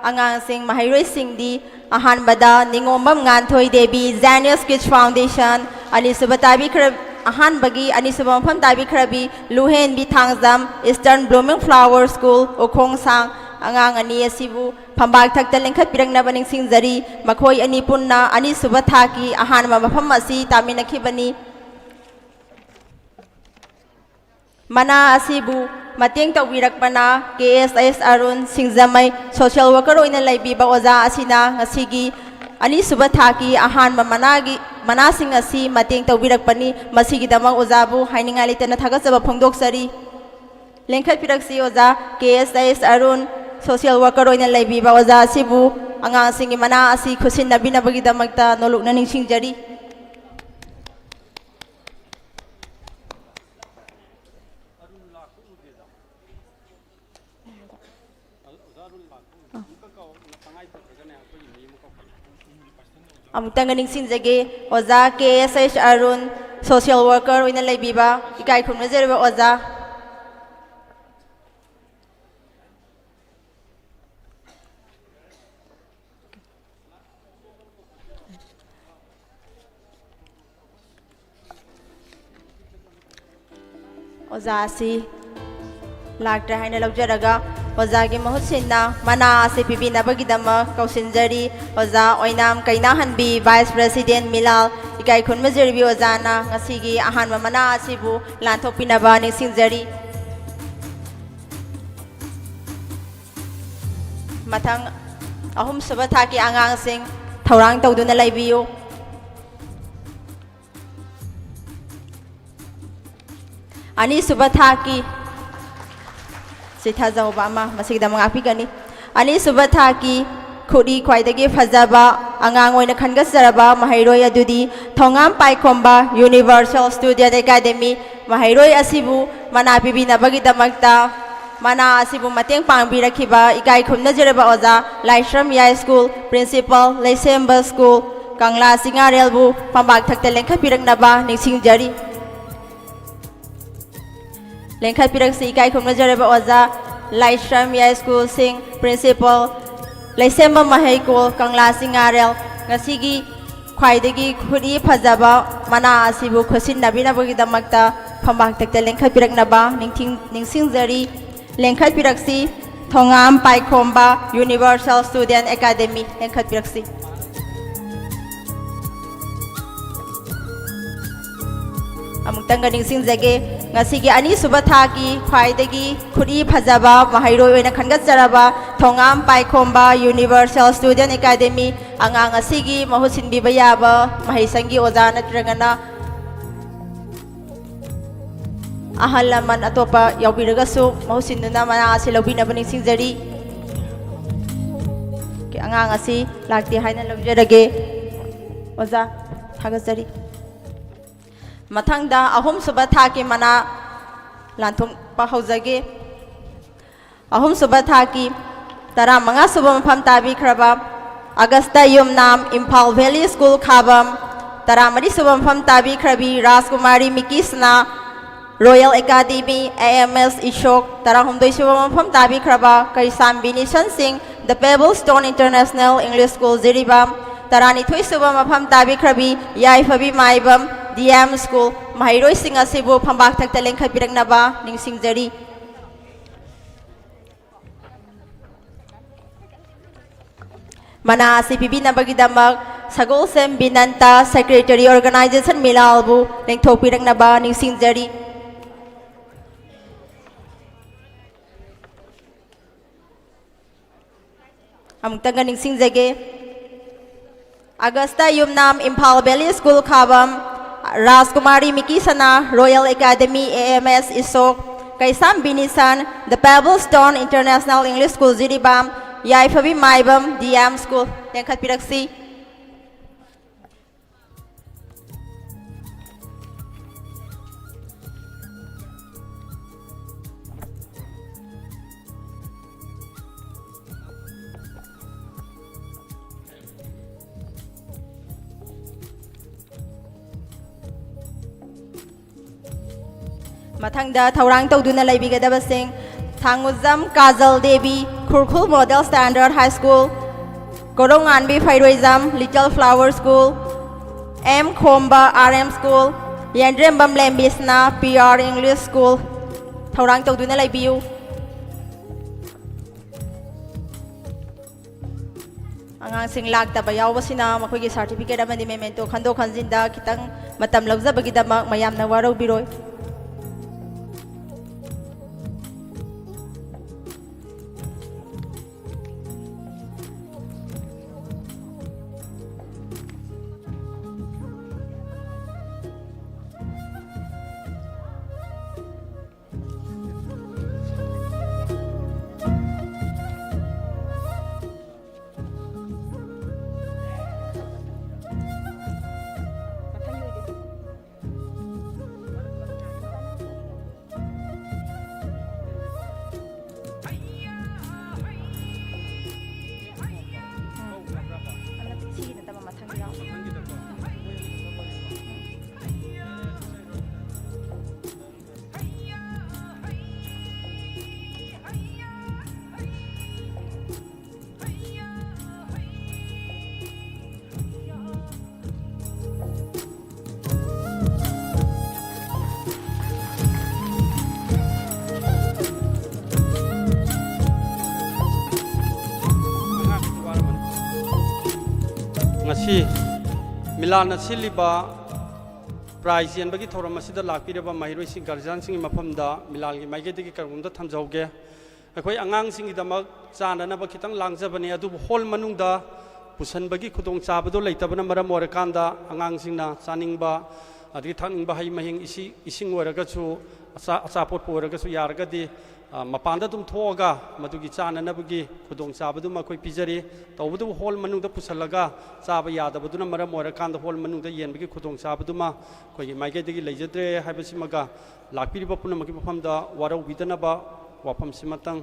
ꯑꯉꯥꯡꯁꯤꯡ, ꯃꯍꯩꯔꯣꯏꯁꯤꯡꯗꯤ ꯑꯍꯥꯟꯕꯗ ꯅꯤꯉꯣꯝꯕꯝ ꯉꯥꯟꯊꯣꯏ ꯗꯦꯕꯤ, Zanius Kids Foundation, ꯑꯅꯤꯁꯨꯕ ꯇꯥꯕꯤꯈ꯭ꯔ-, ꯑꯍꯥꯟꯕꯒꯤ ꯑꯅꯤꯁꯨꯕ ꯃꯐꯝ ꯇꯥꯕꯤꯈ꯭ꯔꯕꯤ ꯂꯨꯍꯦꯟꯕꯤ Thangjam, Eastern Blooming Flower School, ꯎꯈꯣꯡꯁꯥꯡ, ꯑꯉꯥꯡ ꯑꯅꯤ ꯑꯁꯤꯕꯨ ꯐꯝꯕꯥꯛ ꯊꯛꯇ ꯂꯤꯡꯈꯠꯄꯤꯔꯛꯅꯕ ꯅꯤꯡꯁꯤꯡꯖꯔꯤ꯫ ꯃꯈꯣꯏ ꯑꯅꯤ ꯄꯨꯟꯅ ꯑꯅꯤꯁꯨꯕ ꯊꯥꯛꯀꯤ ꯑꯍꯥꯟꯕ ꯃꯐꯝ ꯑꯁꯤ ꯇꯥꯃꯤꯟꯅꯈꯤꯕꯅꯤ꯫ ꯃꯅꯥ ꯑꯁꯤꯕꯨ ꯃꯇꯦꯡ ꯇꯧꯕꯤꯔꯛꯄꯅ ꯀꯦ ꯑꯦꯁ ꯑꯦꯁ ꯑꯔꯨꯟ ꯁꯤꯡꯖꯃꯩ, social worker ꯑꯣꯏꯅ ꯂꯩꯕꯤꯕ ꯑꯣꯖꯥ ꯑꯁꯤꯅ ꯉꯁꯤꯒꯤ ꯑꯅꯤꯁꯨꯕ ꯊꯥꯛꯀꯤ ꯑꯍꯥꯟꯕ ꯃꯅꯥꯒꯤ, ꯃꯅꯥꯁꯤꯡ ꯑꯁꯤ ꯃꯇꯦꯡ ꯇꯧꯕꯤꯔꯛꯄꯅꯤ꯫ ꯃꯁꯤꯒꯤꯗꯃꯛ ꯑꯣꯖꯥꯕꯨ ꯍꯥꯏꯅꯤꯡꯉꯥꯏ ꯂꯩꯇꯅ ꯊꯥꯒꯠꯆꯕ ꯐꯣꯡꯗꯣꯛꯆꯔꯤ꯫ ꯂꯦꯡꯈꯠꯄꯤꯔꯛꯁꯤ ꯑꯣꯖꯥ ꯀꯦ ꯑꯦꯁ ꯑꯦꯁ ꯑꯔꯨꯟ, social worker ꯑꯣꯏꯅ ꯂꯩꯕꯤꯕ ꯑꯣꯖꯥ ꯑꯁꯤꯕꯨ ꯑꯉꯥꯡꯁꯤꯡꯒꯤ ꯃꯅꯥ ꯑꯁꯤ ꯈꯨꯠꯁꯤꯟꯅꯕꯤꯅꯕꯒꯤꯗꯃꯛꯇ ꯅꯣꯂꯨꯛꯅ ꯅꯤꯡꯁꯤꯡꯖꯔꯤ꯫ ꯑꯃꯨꯛꯇꯪꯒ ꯅꯤꯡꯁꯤꯡꯖꯒꯦ, ꯑꯣꯖꯥ K S H Arun, social worker ꯑꯣꯏꯅ ꯂꯩꯕꯤꯕ, ꯏꯀꯥꯏ ꯈꯨꯝꯅꯖꯔꯤꯕ ꯑꯣꯖꯥ꯫ ꯑꯣꯖꯥ ꯑꯁꯤ ꯂꯥꯛꯇ꯭ꯔꯦ ꯍꯥꯏꯅ ꯂꯧꯖꯔꯒ, ꯑꯣꯖꯥꯒꯤ ꯃꯍꯨꯠ ꯁꯤꯟꯅ ꯃꯅꯥ ꯑꯁꯤ ꯄꯤꯕꯤꯅꯕꯒꯤꯗꯃꯛ ꯀꯧꯁꯤꯟꯖꯔꯤ ꯑꯣꯖꯥ ꯑꯣꯏꯅꯥꯝ ꯀꯩꯅꯥꯍꯟꯕꯤ, Vice President ꯃꯤꯂꯥꯜ꯫ ꯏꯀꯥꯏ ꯈꯨꯝꯅꯖꯔꯤꯕꯤ ꯑꯣꯖꯥꯅ ꯉꯁꯤꯒꯤ ꯑꯍꯥꯟꯕ ꯃꯅꯥ ꯑꯁꯤꯕꯨ ꯂꯥꯟꯊꯣꯛꯄꯤꯅꯕ ꯅꯤꯡꯁꯤꯡꯖꯔꯤ꯫ ꯃꯊꯪ ꯑꯍꯨꯝꯁꯨꯕ ꯊꯥꯛꯀꯤ ꯑꯉꯥꯡꯁꯤꯡ ꯊꯧꯔꯥꯡ ꯇꯧꯗꯨꯅ ꯂꯩꯕꯤꯌꯨ꯫ ꯑꯅꯤꯁꯨꯕ ꯊꯥꯛꯀꯤ ꯆꯤꯊꯖꯍꯧꯕ ꯑꯃ ꯃꯁꯤꯒꯤꯗꯃꯛ ꯉꯥꯛꯄꯤꯒꯅꯤ꯫ ꯑꯅꯤꯁꯨꯕ ꯊꯥꯛꯀꯤ ꯈꯨꯠꯏ ꯈ꯭ꯋꯥꯏꯗꯒꯤ ꯐꯖꯕ ꯑꯉꯥꯡ ꯑꯣꯏꯅ ꯈꯟꯒꯠꯆꯔꯕ ꯃꯍꯩꯔꯣꯏ ꯑꯗꯨꯗꯤ ꯊꯣꯉꯥꯝ ꯄꯥꯏꯈꯣꯝꯕ Universal Student Academy꯫ ꯃꯍꯩꯔꯣꯏ ꯑꯁꯤꯕꯨ ꯃꯅꯥ ꯄꯤꯕꯤꯅꯕꯒꯤꯗꯃꯛꯇ ꯃꯅꯥ ꯑꯁꯤꯕꯨ ꯃꯇꯦꯡ ꯄꯥꯡꯕꯤꯔꯛꯈꯤꯕ ꯏꯀꯥꯏ ꯈꯨꯝꯅꯖꯔꯕ ꯑꯣꯖꯥ ꯂꯥꯏꯁ꯭ꯔꯝ ꯌꯥꯏ ꯁ꯭ꯀꯨꯜ, Principal ꯂꯩꯁꯦꯝꯕ ꯁ꯭ꯀꯨꯜ, ꯀꯪꯂꯥ ꯆꯤꯉꯥꯔꯦꯜꯕꯨ ꯐꯝꯕꯥꯛ ꯊꯛꯇ ꯂꯦꯡꯈꯠꯄꯤꯔꯛꯅꯕ ꯅꯤꯡꯁꯤꯡꯖꯔꯤ꯫ ꯂꯦꯡꯈꯠꯄꯤꯔꯛꯁꯤ ꯏꯀꯥꯏ ꯈꯨꯝꯅꯖꯔꯕ ꯑꯣꯖꯥ ꯂꯥꯏꯁ꯭ꯔꯝ ꯌꯥꯏ ꯁ꯭ꯀꯨꯜꯁꯤꯡ, Principal ꯂꯩꯁꯦꯝꯕ ꯃꯍꯩꯀꯣꯜ, ꯀꯪꯂꯥ ꯆꯤꯉꯥꯔꯦꯜ꯫ ꯉꯁꯤꯒꯤ ꯈ꯭ꯋꯥꯏꯗꯒꯤ ꯈꯨꯠꯏ ꯐꯖꯕ ꯃꯅꯥ ꯑꯁꯤꯕꯨ ꯈꯨꯠꯁꯤꯟꯅꯕꯤꯅꯕꯒꯤꯗꯃꯛꯇ ꯐꯝꯕꯥꯛ ꯊꯛꯇ ꯂꯦꯡꯈꯠꯄꯤꯔꯛꯅꯕ ꯅꯤꯡꯊꯤꯡ-, ꯅꯤꯡꯁꯤꯡꯖꯔꯤ꯫ ꯂꯦꯡꯈꯠꯄꯤꯔꯛꯁꯤ ꯊꯣꯉꯥꯝ ꯄꯥꯏꯈꯣꯝꯕ Universal Student Academy꯫ ꯂꯦꯡꯈꯠꯄꯤꯔꯛꯁꯤ꯫ ꯑꯃꯨꯛꯇꯪꯒ ꯅꯤꯡꯁꯤꯡꯖꯒꯦ, ꯉꯁꯤꯒꯤ ꯑꯅꯤꯁꯨꯕ ꯊꯥꯛꯀꯤ ꯈ꯭ꯋꯥꯏꯗꯒꯤ ꯈꯨꯠꯏ ꯐꯖꯕ ꯃꯍꯩꯔꯣꯏ ꯑꯣꯏꯅ ꯈꯟꯒꯠꯆꯔꯕ ꯊꯣꯉꯥꯝ ꯄꯥꯏꯈꯣꯝꯕ Universal Student Academy ꯑꯉꯥꯡ ꯑꯁꯤꯒꯤ ꯃꯍꯨꯠ ꯁꯤꯟꯕꯤꯕ ꯌꯥꯕ ꯃꯍꯩꯁꯪꯒꯤ ꯑꯣꯖꯥ ꯅꯠꯇ꯭ꯔꯒꯅ ꯑꯍꯜ ꯂꯃꯟ ꯑꯇꯣꯞꯄ ꯌꯥꯎꯕꯤꯔꯒꯁꯨ ꯃꯍꯨꯠ ꯁꯤꯟꯗꯨꯅ ꯃꯅꯥ ꯑꯁꯤ ꯂꯧꯕꯤꯅꯕ ꯅꯤꯡꯁꯤꯡꯖꯔꯤ꯫ ꯑꯉꯥꯡ ꯑꯁꯤ ꯂꯥꯛꯇꯦ ꯍꯥꯏꯅ ꯂꯧꯖꯔꯒꯦ꯫ ꯑꯣꯖꯥ, ꯊꯥꯒꯠꯆꯔꯤ꯫ ꯃꯊꯪꯗ ꯑꯍꯨꯝꯁꯨꯕ ꯊꯥꯛꯀꯤ ꯃꯅꯥ ꯂꯥꯟꯊꯣꯛꯄ ꯍꯧꯖꯒꯦ꯫ ꯑꯍꯨꯝꯁꯨꯕ ꯊꯥꯛꯀꯤ ꯇꯔꯥꯃꯉꯥ ꯁꯨꯕ ꯃꯐꯝ ꯇꯥꯕꯤꯈ꯭ꯔꯕ ꯑꯒꯁꯇ ꯌꯨꯝꯅꯥꯝ, ꯏꯝꯐꯥꯜ ꯚꯦꯂꯤ ꯁ꯭ꯀꯨꯜ ꯈꯥꯕꯝ, ꯇꯔꯥꯃꯔꯤ ꯁꯨꯕ ꯃꯐꯝ ꯇꯥꯕꯤꯈ꯭ꯔꯕꯤ ꯔꯥꯖꯀꯨꯃꯥꯔꯤ ꯃꯤꯀꯤꯁꯅꯥ, Royal Academy, A M S ꯏꯁꯣꯛ, ꯇꯔꯥꯍꯨꯝꯗꯣꯏ ꯁꯨꯕ ꯃꯐꯝ ꯇꯥꯕꯤꯈ꯭ꯔꯕ ꯀꯩꯁꯥꯝꯕꯤ ꯅꯤꯁꯟ ꯁꯤꯡ, The Pebble Stone International English School Jiribam, ꯇꯔꯥꯅꯤꯊꯣꯏ ꯁꯨꯕ ꯃꯐꯝ ꯇꯥꯕꯤꯈ꯭ꯔꯕꯤ ꯌꯥꯏꯐꯕꯤ ꯃꯥꯏꯕꯝ, D M School, ꯃꯍꯩꯔꯣꯏꯁꯤꯡ ꯑꯁꯤꯕꯨ ꯐꯝꯕꯥꯛ ꯊꯛꯇ ꯂꯦꯡꯈꯠꯄꯤꯔꯛꯅꯕ ꯅꯤꯡꯁꯤꯡꯖꯔꯤ꯫ ꯃꯅꯥ ꯑꯁꯤ ꯄꯤꯕꯤꯅꯕꯒꯤꯗꯃꯛ ꯁꯒꯣꯜꯁꯦꯝ ꯕꯤꯅꯟꯇ, Secretary Organization ꯃꯤꯂꯥꯜꯕꯨ ꯂꯦꯡꯊꯣꯛꯄꯤꯔꯛꯅꯕ ꯅꯤꯡꯁꯤꯡꯖꯔꯤ꯫ ꯑꯃꯨꯛꯇꯪꯒ ꯅꯤꯡꯁꯤꯡꯖꯒꯦ꯫ ꯑꯒꯁꯇ ꯌꯨꯝꯅꯥꯝ, ꯏꯝꯐꯥꯜ ꯚꯦꯂꯤ ꯁ꯭ꯀꯨꯜ ꯈꯥꯕꯝ, ꯔꯥꯖꯀꯨꯃꯥꯔꯤ ꯃꯤꯀꯤ ꯁꯅꯥ, Royal Academy, A M S ꯏꯁꯣꯛ, Keisham ꯕꯤꯅꯤꯁꯟ, The Pebble Stone International English School Jiribam, Yaiphabi Maibam, D M School꯫ ꯂꯦꯡꯈꯠꯄꯤꯔꯛꯁꯤ꯫ ꯃꯊꯪꯗ ꯊꯧꯔꯥꯡ ꯇꯧꯗꯨꯅ ꯂꯩꯕꯤꯒꯗꯕꯁꯤꯡ: ꯊꯥꯡꯉꯨꯖꯝ ꯀꯥꯖꯜ ꯗꯦꯕꯤ, ꯈꯨꯔꯈꯨꯜ Model Standard High School, ꯀꯣꯔꯧꯉꯥꯟꯕꯤ ꯐꯩꯔꯣꯏꯖꯝ, Little Flower School, M ꯈꯣꯝꯕ, R M School, ꯌꯦꯟꯗ꯭ꯔꯦꯝꯕꯝ ꯂꯦꯝꯕꯤꯁꯅꯥ, P R English School꯫ ꯊꯧꯔꯥꯡ ꯇꯧꯗꯨꯅ ꯂꯩꯕꯤꯌꯨ꯫ ꯑꯉꯥꯡꯁꯤꯡ ꯂꯥꯛꯇꯕ ꯌꯥꯎꯕꯁꯤꯅ ꯃꯈꯣꯏꯒꯤ certificate ꯑꯃꯗꯤ memento ꯈꯟꯗꯣꯛ ꯈꯟꯖꯤꯟꯗ ꯈꯤꯇꯪ ꯃꯇꯝ ꯂꯧꯖꯕꯒꯤꯗꯃꯛ ꯃꯌꯥꯝꯅ ꯋꯥꯔꯧꯕꯤꯔꯣꯏ꯫ ꯁꯤ ꯃꯤꯂꯥꯟꯅ ꯁꯤꯜꯂꯤꯕ ꯄ꯭ꯔꯥꯏꯖ ꯌꯦꯟꯕꯒꯤ ꯊꯧꯔꯝ ꯑꯁꯤꯗ ꯂꯥꯛꯄꯤꯔꯕ ꯃꯍꯩꯔꯣꯏꯁꯤꯡ, ꯒꯥꯔꯖꯤꯌꯥꯟꯁꯤꯡꯒꯤ ꯃꯐꯝꯗ ꯃꯤꯂꯥꯟꯒꯤ ꯃꯥꯏꯀꯩꯗꯒꯤ ꯀꯔꯤꯒꯨꯝꯕ ꯊꯝꯖꯍꯧꯒꯦ꯫ ꯑꯩꯈꯣꯏ ꯑꯉꯥꯡꯁꯤꯡꯒꯤꯗꯃꯛ ꯆꯥꯅꯅꯕ ꯈꯤꯇꯪ ꯂꯥꯡꯖꯕꯅꯤ, ꯑꯗꯨꯕꯨ ꯍꯣꯜ ꯃꯅꯨꯡꯗ ꯄꯨꯁꯟꯕꯒꯤ ꯈꯨꯗꯣꯡꯆꯥꯕꯗꯣ ꯂꯩꯇꯕꯅ ꯃꯔꯝ ꯑꯣꯏꯔꯀꯥꯟꯗ ꯑꯉꯥꯡꯁꯤꯡꯅ ꯆꯥꯅꯤꯡꯕ, ꯑꯗꯒꯤ ꯊꯛꯅꯤꯡꯕ ꯍꯩ ꯃꯍꯤꯡ, ꯏꯁꯤ-, ꯏꯁꯤꯡ ꯑꯣꯏꯔꯒꯁꯨ, ꯑꯆꯥ-, ꯑꯆꯥꯄꯣꯠꯄꯨ ꯑꯣꯏꯔꯒꯁꯨ ꯌꯥꯔꯒꯗꯤ, ꯑ, ꯃꯄꯥꯟꯗ ꯑꯗꯨꯝ ꯊꯣꯛꯑꯒ ꯃꯗꯨꯒꯤ ꯆꯥꯅꯅꯕꯒꯤ ꯈꯨꯗꯣꯡꯆꯥꯕꯗꯨꯃ ꯑꯩꯈꯣꯏ ꯄꯤꯖꯔꯤ꯫ ꯇꯧꯕꯇꯕꯨ ꯍꯣꯜ ꯃꯅꯨꯡꯗ ꯄꯨꯁꯜꯂꯒ ꯆꯥꯕ ꯌꯥꯗꯕꯗꯨꯅ ꯃꯔꯝ ꯑꯣꯏꯔꯀꯥꯟꯗ ꯍꯣꯜ ꯃꯅꯨꯡꯗ ꯌꯦꯟꯕꯒꯤ ꯈꯨꯗꯣꯡꯆꯥꯕꯗꯨꯃ ꯑꯩꯈꯣꯏꯒꯤ ꯃꯥꯏꯀꯩꯗꯒꯤ ꯂꯩꯖꯗ꯭ꯔꯦ ꯍꯥꯏꯕꯁꯤꯃꯒ ꯂꯥꯛꯄꯤꯔꯤꯕ ꯄꯨꯝꯅꯃꯛꯀꯤ ꯃꯐꯝꯗ ꯋꯥꯔꯧꯕꯤꯗꯅꯕ ꯋꯥꯐꯝꯁꯤꯃꯇꯪ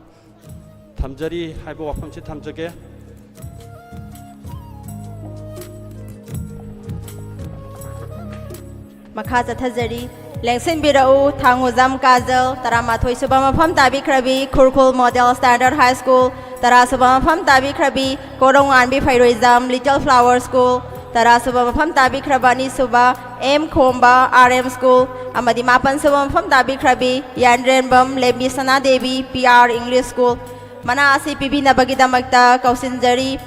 ꯊꯝꯖꯔꯤ ꯍꯥꯏꯕ ꯋꯥꯐꯝꯁꯤ ꯊꯝꯖꯒꯦ꯫ ꯃꯈꯥ ꯆꯠꯊꯖꯔꯤ꯫ ꯂꯦꯡꯁꯤꯟꯕꯤꯔꯛꯎ, ꯊꯥꯡꯉꯨꯖꯝ ꯀꯥꯖꯜ, ꯇꯔꯥꯃꯥꯊꯣꯏ ꯁꯨꯕ ꯃꯐꯝ ꯇꯥꯕꯤꯈ꯭ꯔꯕꯤ, ꯈꯨꯔꯈꯨꯜ ꯃꯣꯗꯦꯜ ꯁ꯭ꯇꯥꯟꯗꯔꯗ ꯍꯥꯏ ꯁ꯭ꯀꯨꯜ, ꯇꯔꯥ ꯁꯨꯕ ꯃꯐꯝ ꯇꯥꯕꯤꯈ꯭ꯔꯕꯤ, ꯀꯣꯔꯧꯉꯥꯟꯕꯤ ꯐꯩꯔꯣꯏꯖꯝ, ꯂꯤꯇꯜ ꯐ꯭ꯂꯥꯋꯔ ꯁ꯭ꯀꯨꯜ, ꯇꯔꯥ ꯁꯨꯕ ꯃꯐꯝ ꯇꯥꯕꯤꯈ꯭ꯔꯕ, ꯑꯅꯤ ꯁꯨꯕ ꯑꯦꯝ ꯈꯣꯝꯕ, ꯑꯥꯔ ꯑꯦꯝ ꯁ꯭ꯀꯨꯜ, ꯑꯃꯗꯤ ꯃꯥꯄꯟ ꯁꯨꯕ ꯃꯐꯝ ꯇꯥꯕꯤꯈ꯭ꯔꯕꯤ, ꯌꯥꯟꯗ꯭ꯔꯦꯝꯕꯝ ꯂꯦꯝꯕꯤ ꯁꯅꯥꯗꯦꯕꯤ, ꯄꯤ ꯑꯥꯔ ꯏꯪꯂꯤꯁ ꯁ꯭ꯀꯨꯜ꯫ ꯃꯅꯥ ꯑꯁꯤ ꯄꯤꯕꯤꯅꯕꯒꯤꯗꯃꯛꯇ ꯀꯧꯁꯤꯟꯖꯔꯤ꯫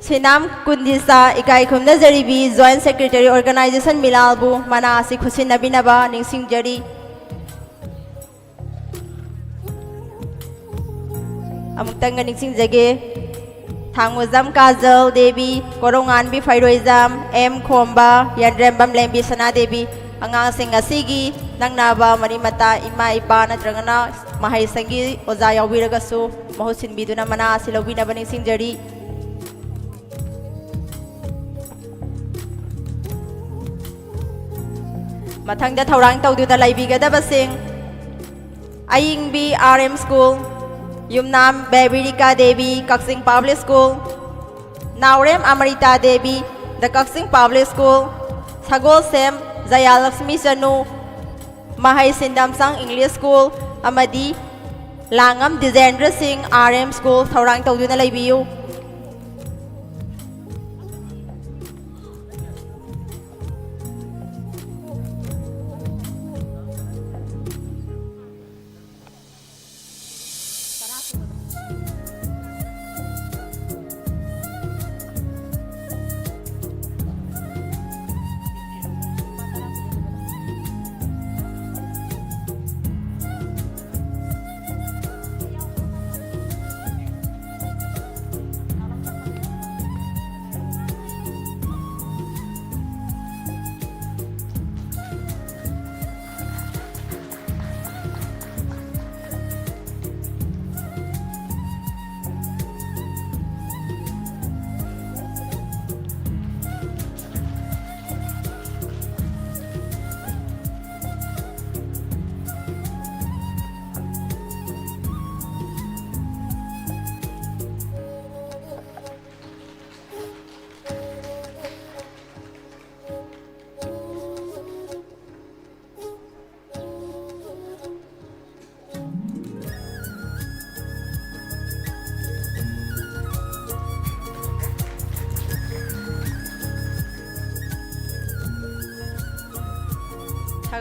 ꯁꯤꯅꯥꯝ ꯀꯨꯟꯗꯤꯁꯥ ꯏꯀꯥꯏ ꯈꯨꯝꯅꯖꯔꯤꯕꯤ ꯖꯣꯏꯟꯠ ꯁꯦꯀ꯭ꯔꯦꯇꯔꯤ ꯑꯣꯔꯒꯅꯥꯏꯖꯦꯁꯟ ꯃꯤꯂꯥꯜꯕꯨ ꯃꯅꯥ ꯑꯁꯤ ꯈꯨꯠꯁꯤꯟꯅꯕꯤꯅꯕ ꯅꯤꯡꯁꯤꯡꯖꯔꯤ꯫ ꯑꯃꯨꯛꯇꯪꯒ ꯅꯤꯡꯁꯤꯡꯖꯒꯦ꯫ ꯊꯥꯡꯃꯣꯖꯝ ꯀꯥꯖꯜ ꯗꯦꯕꯤ, ꯀꯣꯔꯧꯉꯥꯟꯕꯤ ꯐꯩꯔꯣꯏꯖꯝ, ꯑꯦꯝ ꯈꯣꯝꯕ, ꯌꯥꯟꯗ꯭ꯔꯦꯝꯕꯝ ꯂꯦꯝꯕꯤ ꯁꯅꯥꯗꯦꯕꯤ, ꯑꯉꯥꯡꯁꯤꯡ ꯑꯁꯤꯒꯤ ꯅꯛꯅꯕ ꯃꯔꯤ ꯃꯇꯥ, ꯏꯃꯥ ꯏꯄꯥ ꯅꯠꯇ꯭ꯔꯒꯅ ꯃꯍꯩꯁꯪꯒꯤ ꯑꯣꯖꯥ ꯌꯥꯎꯕꯤꯔꯒꯁꯨ ꯃꯍꯨꯠ ꯁꯤꯟꯕꯤꯗꯨꯅ ꯃꯅꯥ ꯑꯁꯤ ꯂꯧꯕꯤꯅꯕ ꯅꯤꯡꯁꯤꯡꯖꯔꯤ꯫ ꯃꯊꯪꯗ ꯊꯧꯔꯥꯡ ꯇꯧꯗꯨꯅ ꯂꯩꯕꯤꯒꯗꯕꯁꯤꯡ, ꯑꯌꯤꯡꯕꯤ ꯑꯥꯔ ꯑꯦꯝ ꯁ꯭ꯀꯨꯜ, ꯌꯨꯝꯅꯥꯝ ꯕꯦꯕꯤꯔꯤꯀꯥ ꯗꯦꯕꯤ, ꯀꯛꯆꯤꯡ ꯄꯕ꯭ꯂꯤꯛ ꯁ꯭ꯀꯨꯜ, ꯅꯥꯎꯔꯦꯝ ꯑꯃꯔꯤꯇꯥ ꯗꯦꯕꯤ, ꯗ ꯀꯛꯆꯤꯡ ꯄꯕ꯭ꯂꯤꯛ ꯁ꯭ꯀꯨꯜ, ꯁꯒꯣꯜꯁꯦꯝ ꯖꯌꯥꯂꯛꯁꯃꯤ ꯆꯅꯨ, ꯃꯍꯩ ꯁꯤꯟꯗꯝꯁꯪ ꯏꯪꯂꯤꯁ ꯁ꯭ꯀꯨꯜ, ꯑꯃꯗꯤ ꯂꯥꯡꯉꯝ ꯗꯤꯖꯦꯟꯗ꯭ꯔ ꯁꯤꯡ, ꯑꯥꯔ ꯑꯦꯝ ꯁ꯭ꯀꯨꯜ, ꯊꯧꯔꯥꯡ ꯇꯧꯗꯨꯅ ꯂꯩꯕꯤꯌꯨ꯫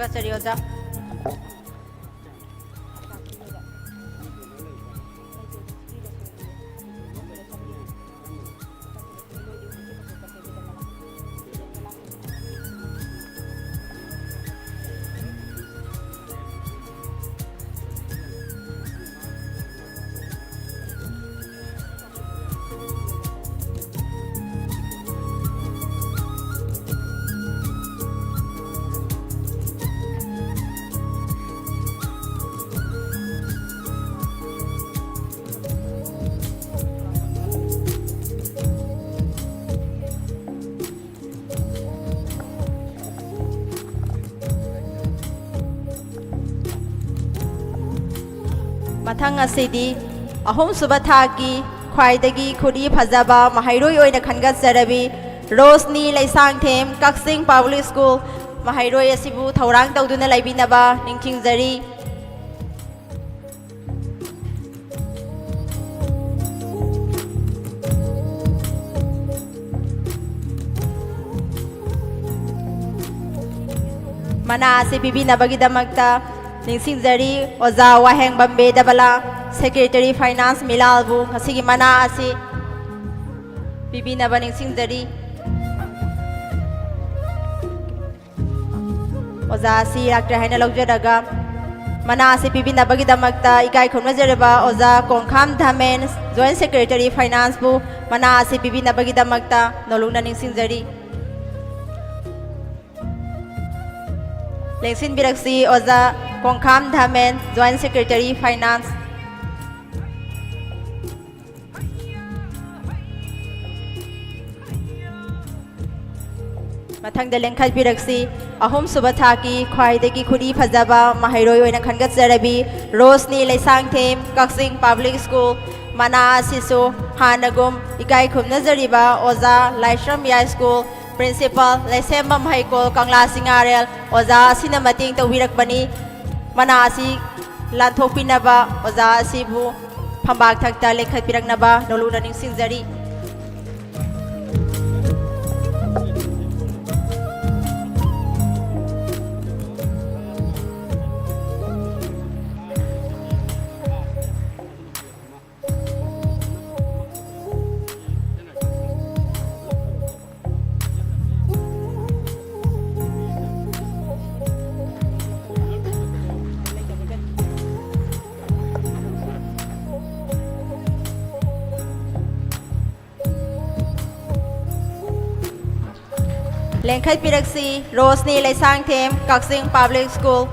ꯊꯥꯒꯠꯆꯔꯤ ꯑꯣꯖꯥ꯫ ꯃꯊꯪ ꯑꯁꯤꯗꯤ ꯑꯍꯨꯝꯁꯨꯕ ꯊꯥꯛꯀꯤ ꯈ꯭ꯋꯥꯏꯗꯒꯤ ꯈꯨꯗꯤ ꯐꯖꯕ ꯃꯍꯩꯔꯣꯏ ꯑꯣꯏꯅ ꯈꯟꯒꯠꯆꯔꯕꯤ ꯔꯣꯁꯅꯤ ꯂꯩꯁꯥꯡꯊꯦꯝ, ꯀꯛꯆꯤꯡ ꯄꯕ꯭ꯂꯤꯛ ꯁ꯭ꯀꯨꯜ꯫ ꯃꯍꯩꯔꯣꯏ ꯑꯁꯤꯕꯨ ꯊꯧꯔꯥꯡ ꯇꯧꯗꯨꯅ ꯂꯩꯕꯤꯅꯕ ꯅꯤꯡꯁꯤꯡꯖꯔꯤ꯫ ꯃꯅꯥ ꯑꯁꯤ ꯄꯤꯕꯤꯅꯕꯒꯤꯗꯃꯛꯇ ꯅꯤꯡꯁꯤꯡꯖꯔꯤ ꯑꯣꯖꯥ ꯋꯥꯍꯦꯡꯕꯝ ꯕꯦꯗꯕꯂꯥ, ꯁꯦꯀ꯭ꯔꯦꯇꯔꯤ ꯐꯥꯏꯅꯥꯟꯁ ꯃꯤꯂꯥꯜꯕꯨ ꯉꯁꯤꯒꯤ ꯃꯅꯥ ꯑꯁꯤ ꯄꯤꯕꯤꯅꯕ ꯅꯤꯡꯁꯤꯡꯖꯔꯤ꯫ ꯑꯣꯖꯥ ꯑꯁꯤ ꯂꯥꯛꯇ꯭ꯔꯦ ꯍꯥꯏꯅ ꯂꯧꯖꯔꯒ, ꯃꯅꯥ ꯑꯁꯤ ꯄꯤꯕꯤꯅꯕꯒꯤꯗꯃꯛꯇ ꯏꯀꯥꯏ ꯈꯨꯝꯅꯖꯔꯕ ꯑꯣꯖꯥ ꯀꯣꯡꯈꯥꯝ ꯙꯃꯦꯟ, ꯖꯣꯏꯟꯠ ꯁꯦꯀ꯭ꯔꯦꯇꯔꯤ ꯐꯥꯏꯅꯥꯟꯁꯄꯨ ꯃꯅꯥ ꯑꯁꯤ ꯄꯤꯕꯤꯅꯕꯒꯤꯗꯃꯛꯇ ꯅꯣꯂꯨꯛꯅ ꯅꯤꯡꯁꯤꯡꯖꯔꯤ꯫ ꯂꯦꯡꯁꯤꯟꯕꯤꯔꯛꯁꯤ ꯑꯣꯖꯥ ꯀꯣꯡꯈꯥꯝ ꯙꯃꯦꯟ, ꯖꯣꯏꯟꯠ ꯁꯦꯀ꯭ꯔꯦꯇꯔꯤ ꯐꯥꯏꯅꯥꯟꯁ꯫ ꯃꯊꯪꯗ ꯂꯦꯡꯈꯠꯄꯤꯔꯛꯁꯤ ꯑꯍꯨꯝꯁꯨꯕ ꯊꯥꯛꯀꯤ ꯈ꯭ꯋꯥꯏꯗꯒꯤ ꯈꯨꯗꯤ ꯐꯖꯕ ꯃꯍꯩꯔꯣꯏ ꯑꯣꯏꯅ ꯈꯟꯒꯠꯆꯔꯕꯤ ꯔꯣꯁꯅꯤ ꯂꯩꯁꯥꯡꯊꯦꯝ, ꯀꯛꯆꯤꯡ ꯄꯕ꯭ꯂꯤꯛ ꯁ꯭ꯀꯨꯜ꯫ ꯃꯅꯥ ꯑꯁꯤꯁꯨ ꯍꯥꯟꯅꯒꯨꯝ ꯏꯀꯥꯏ ꯈꯨꯝꯅꯖꯔꯤꯕ ꯑꯣꯖꯥ ꯂꯥꯏꯁ꯭ꯔꯝ ꯌꯥꯏꯁ꯭ꯀꯨꯜ ꯄ꯭ꯔꯤꯟꯁꯤꯄꯥꯜ ꯂꯩꯁꯦꯝꯕꯝ ꯍꯩꯀꯣꯜ ꯀꯪꯂꯥ ꯆꯤꯉꯥꯔꯦꯜ ꯑꯣꯖꯥ ꯑꯁꯤꯅ ꯃꯇꯦꯡ ꯇꯧꯕꯤꯔꯛꯄꯅꯤ꯫ ꯃꯅꯥ ꯑꯁꯤ ꯂꯥꯟꯊꯣꯛꯄꯤꯅꯕ ꯑꯣꯖꯥ ꯑꯁꯤꯕꯨ ꯐꯝꯕꯥꯛ ꯊꯛꯇ ꯂꯦꯡꯈꯠꯄꯤꯔꯛꯅꯕ ꯅꯣꯂꯨꯛꯅ ꯅꯤꯡꯁꯤꯡꯖꯔꯤ꯫ ꯂꯦꯡꯈꯠꯄꯤꯔꯛꯁꯤ, ꯔꯣꯁꯅꯤ ꯂꯩꯁꯥꯡꯊꯦꯝ, ꯀꯛꯆꯤꯡ ꯄꯕ꯭ꯂꯤꯛ ꯁ꯭ꯀꯨꯜ꯫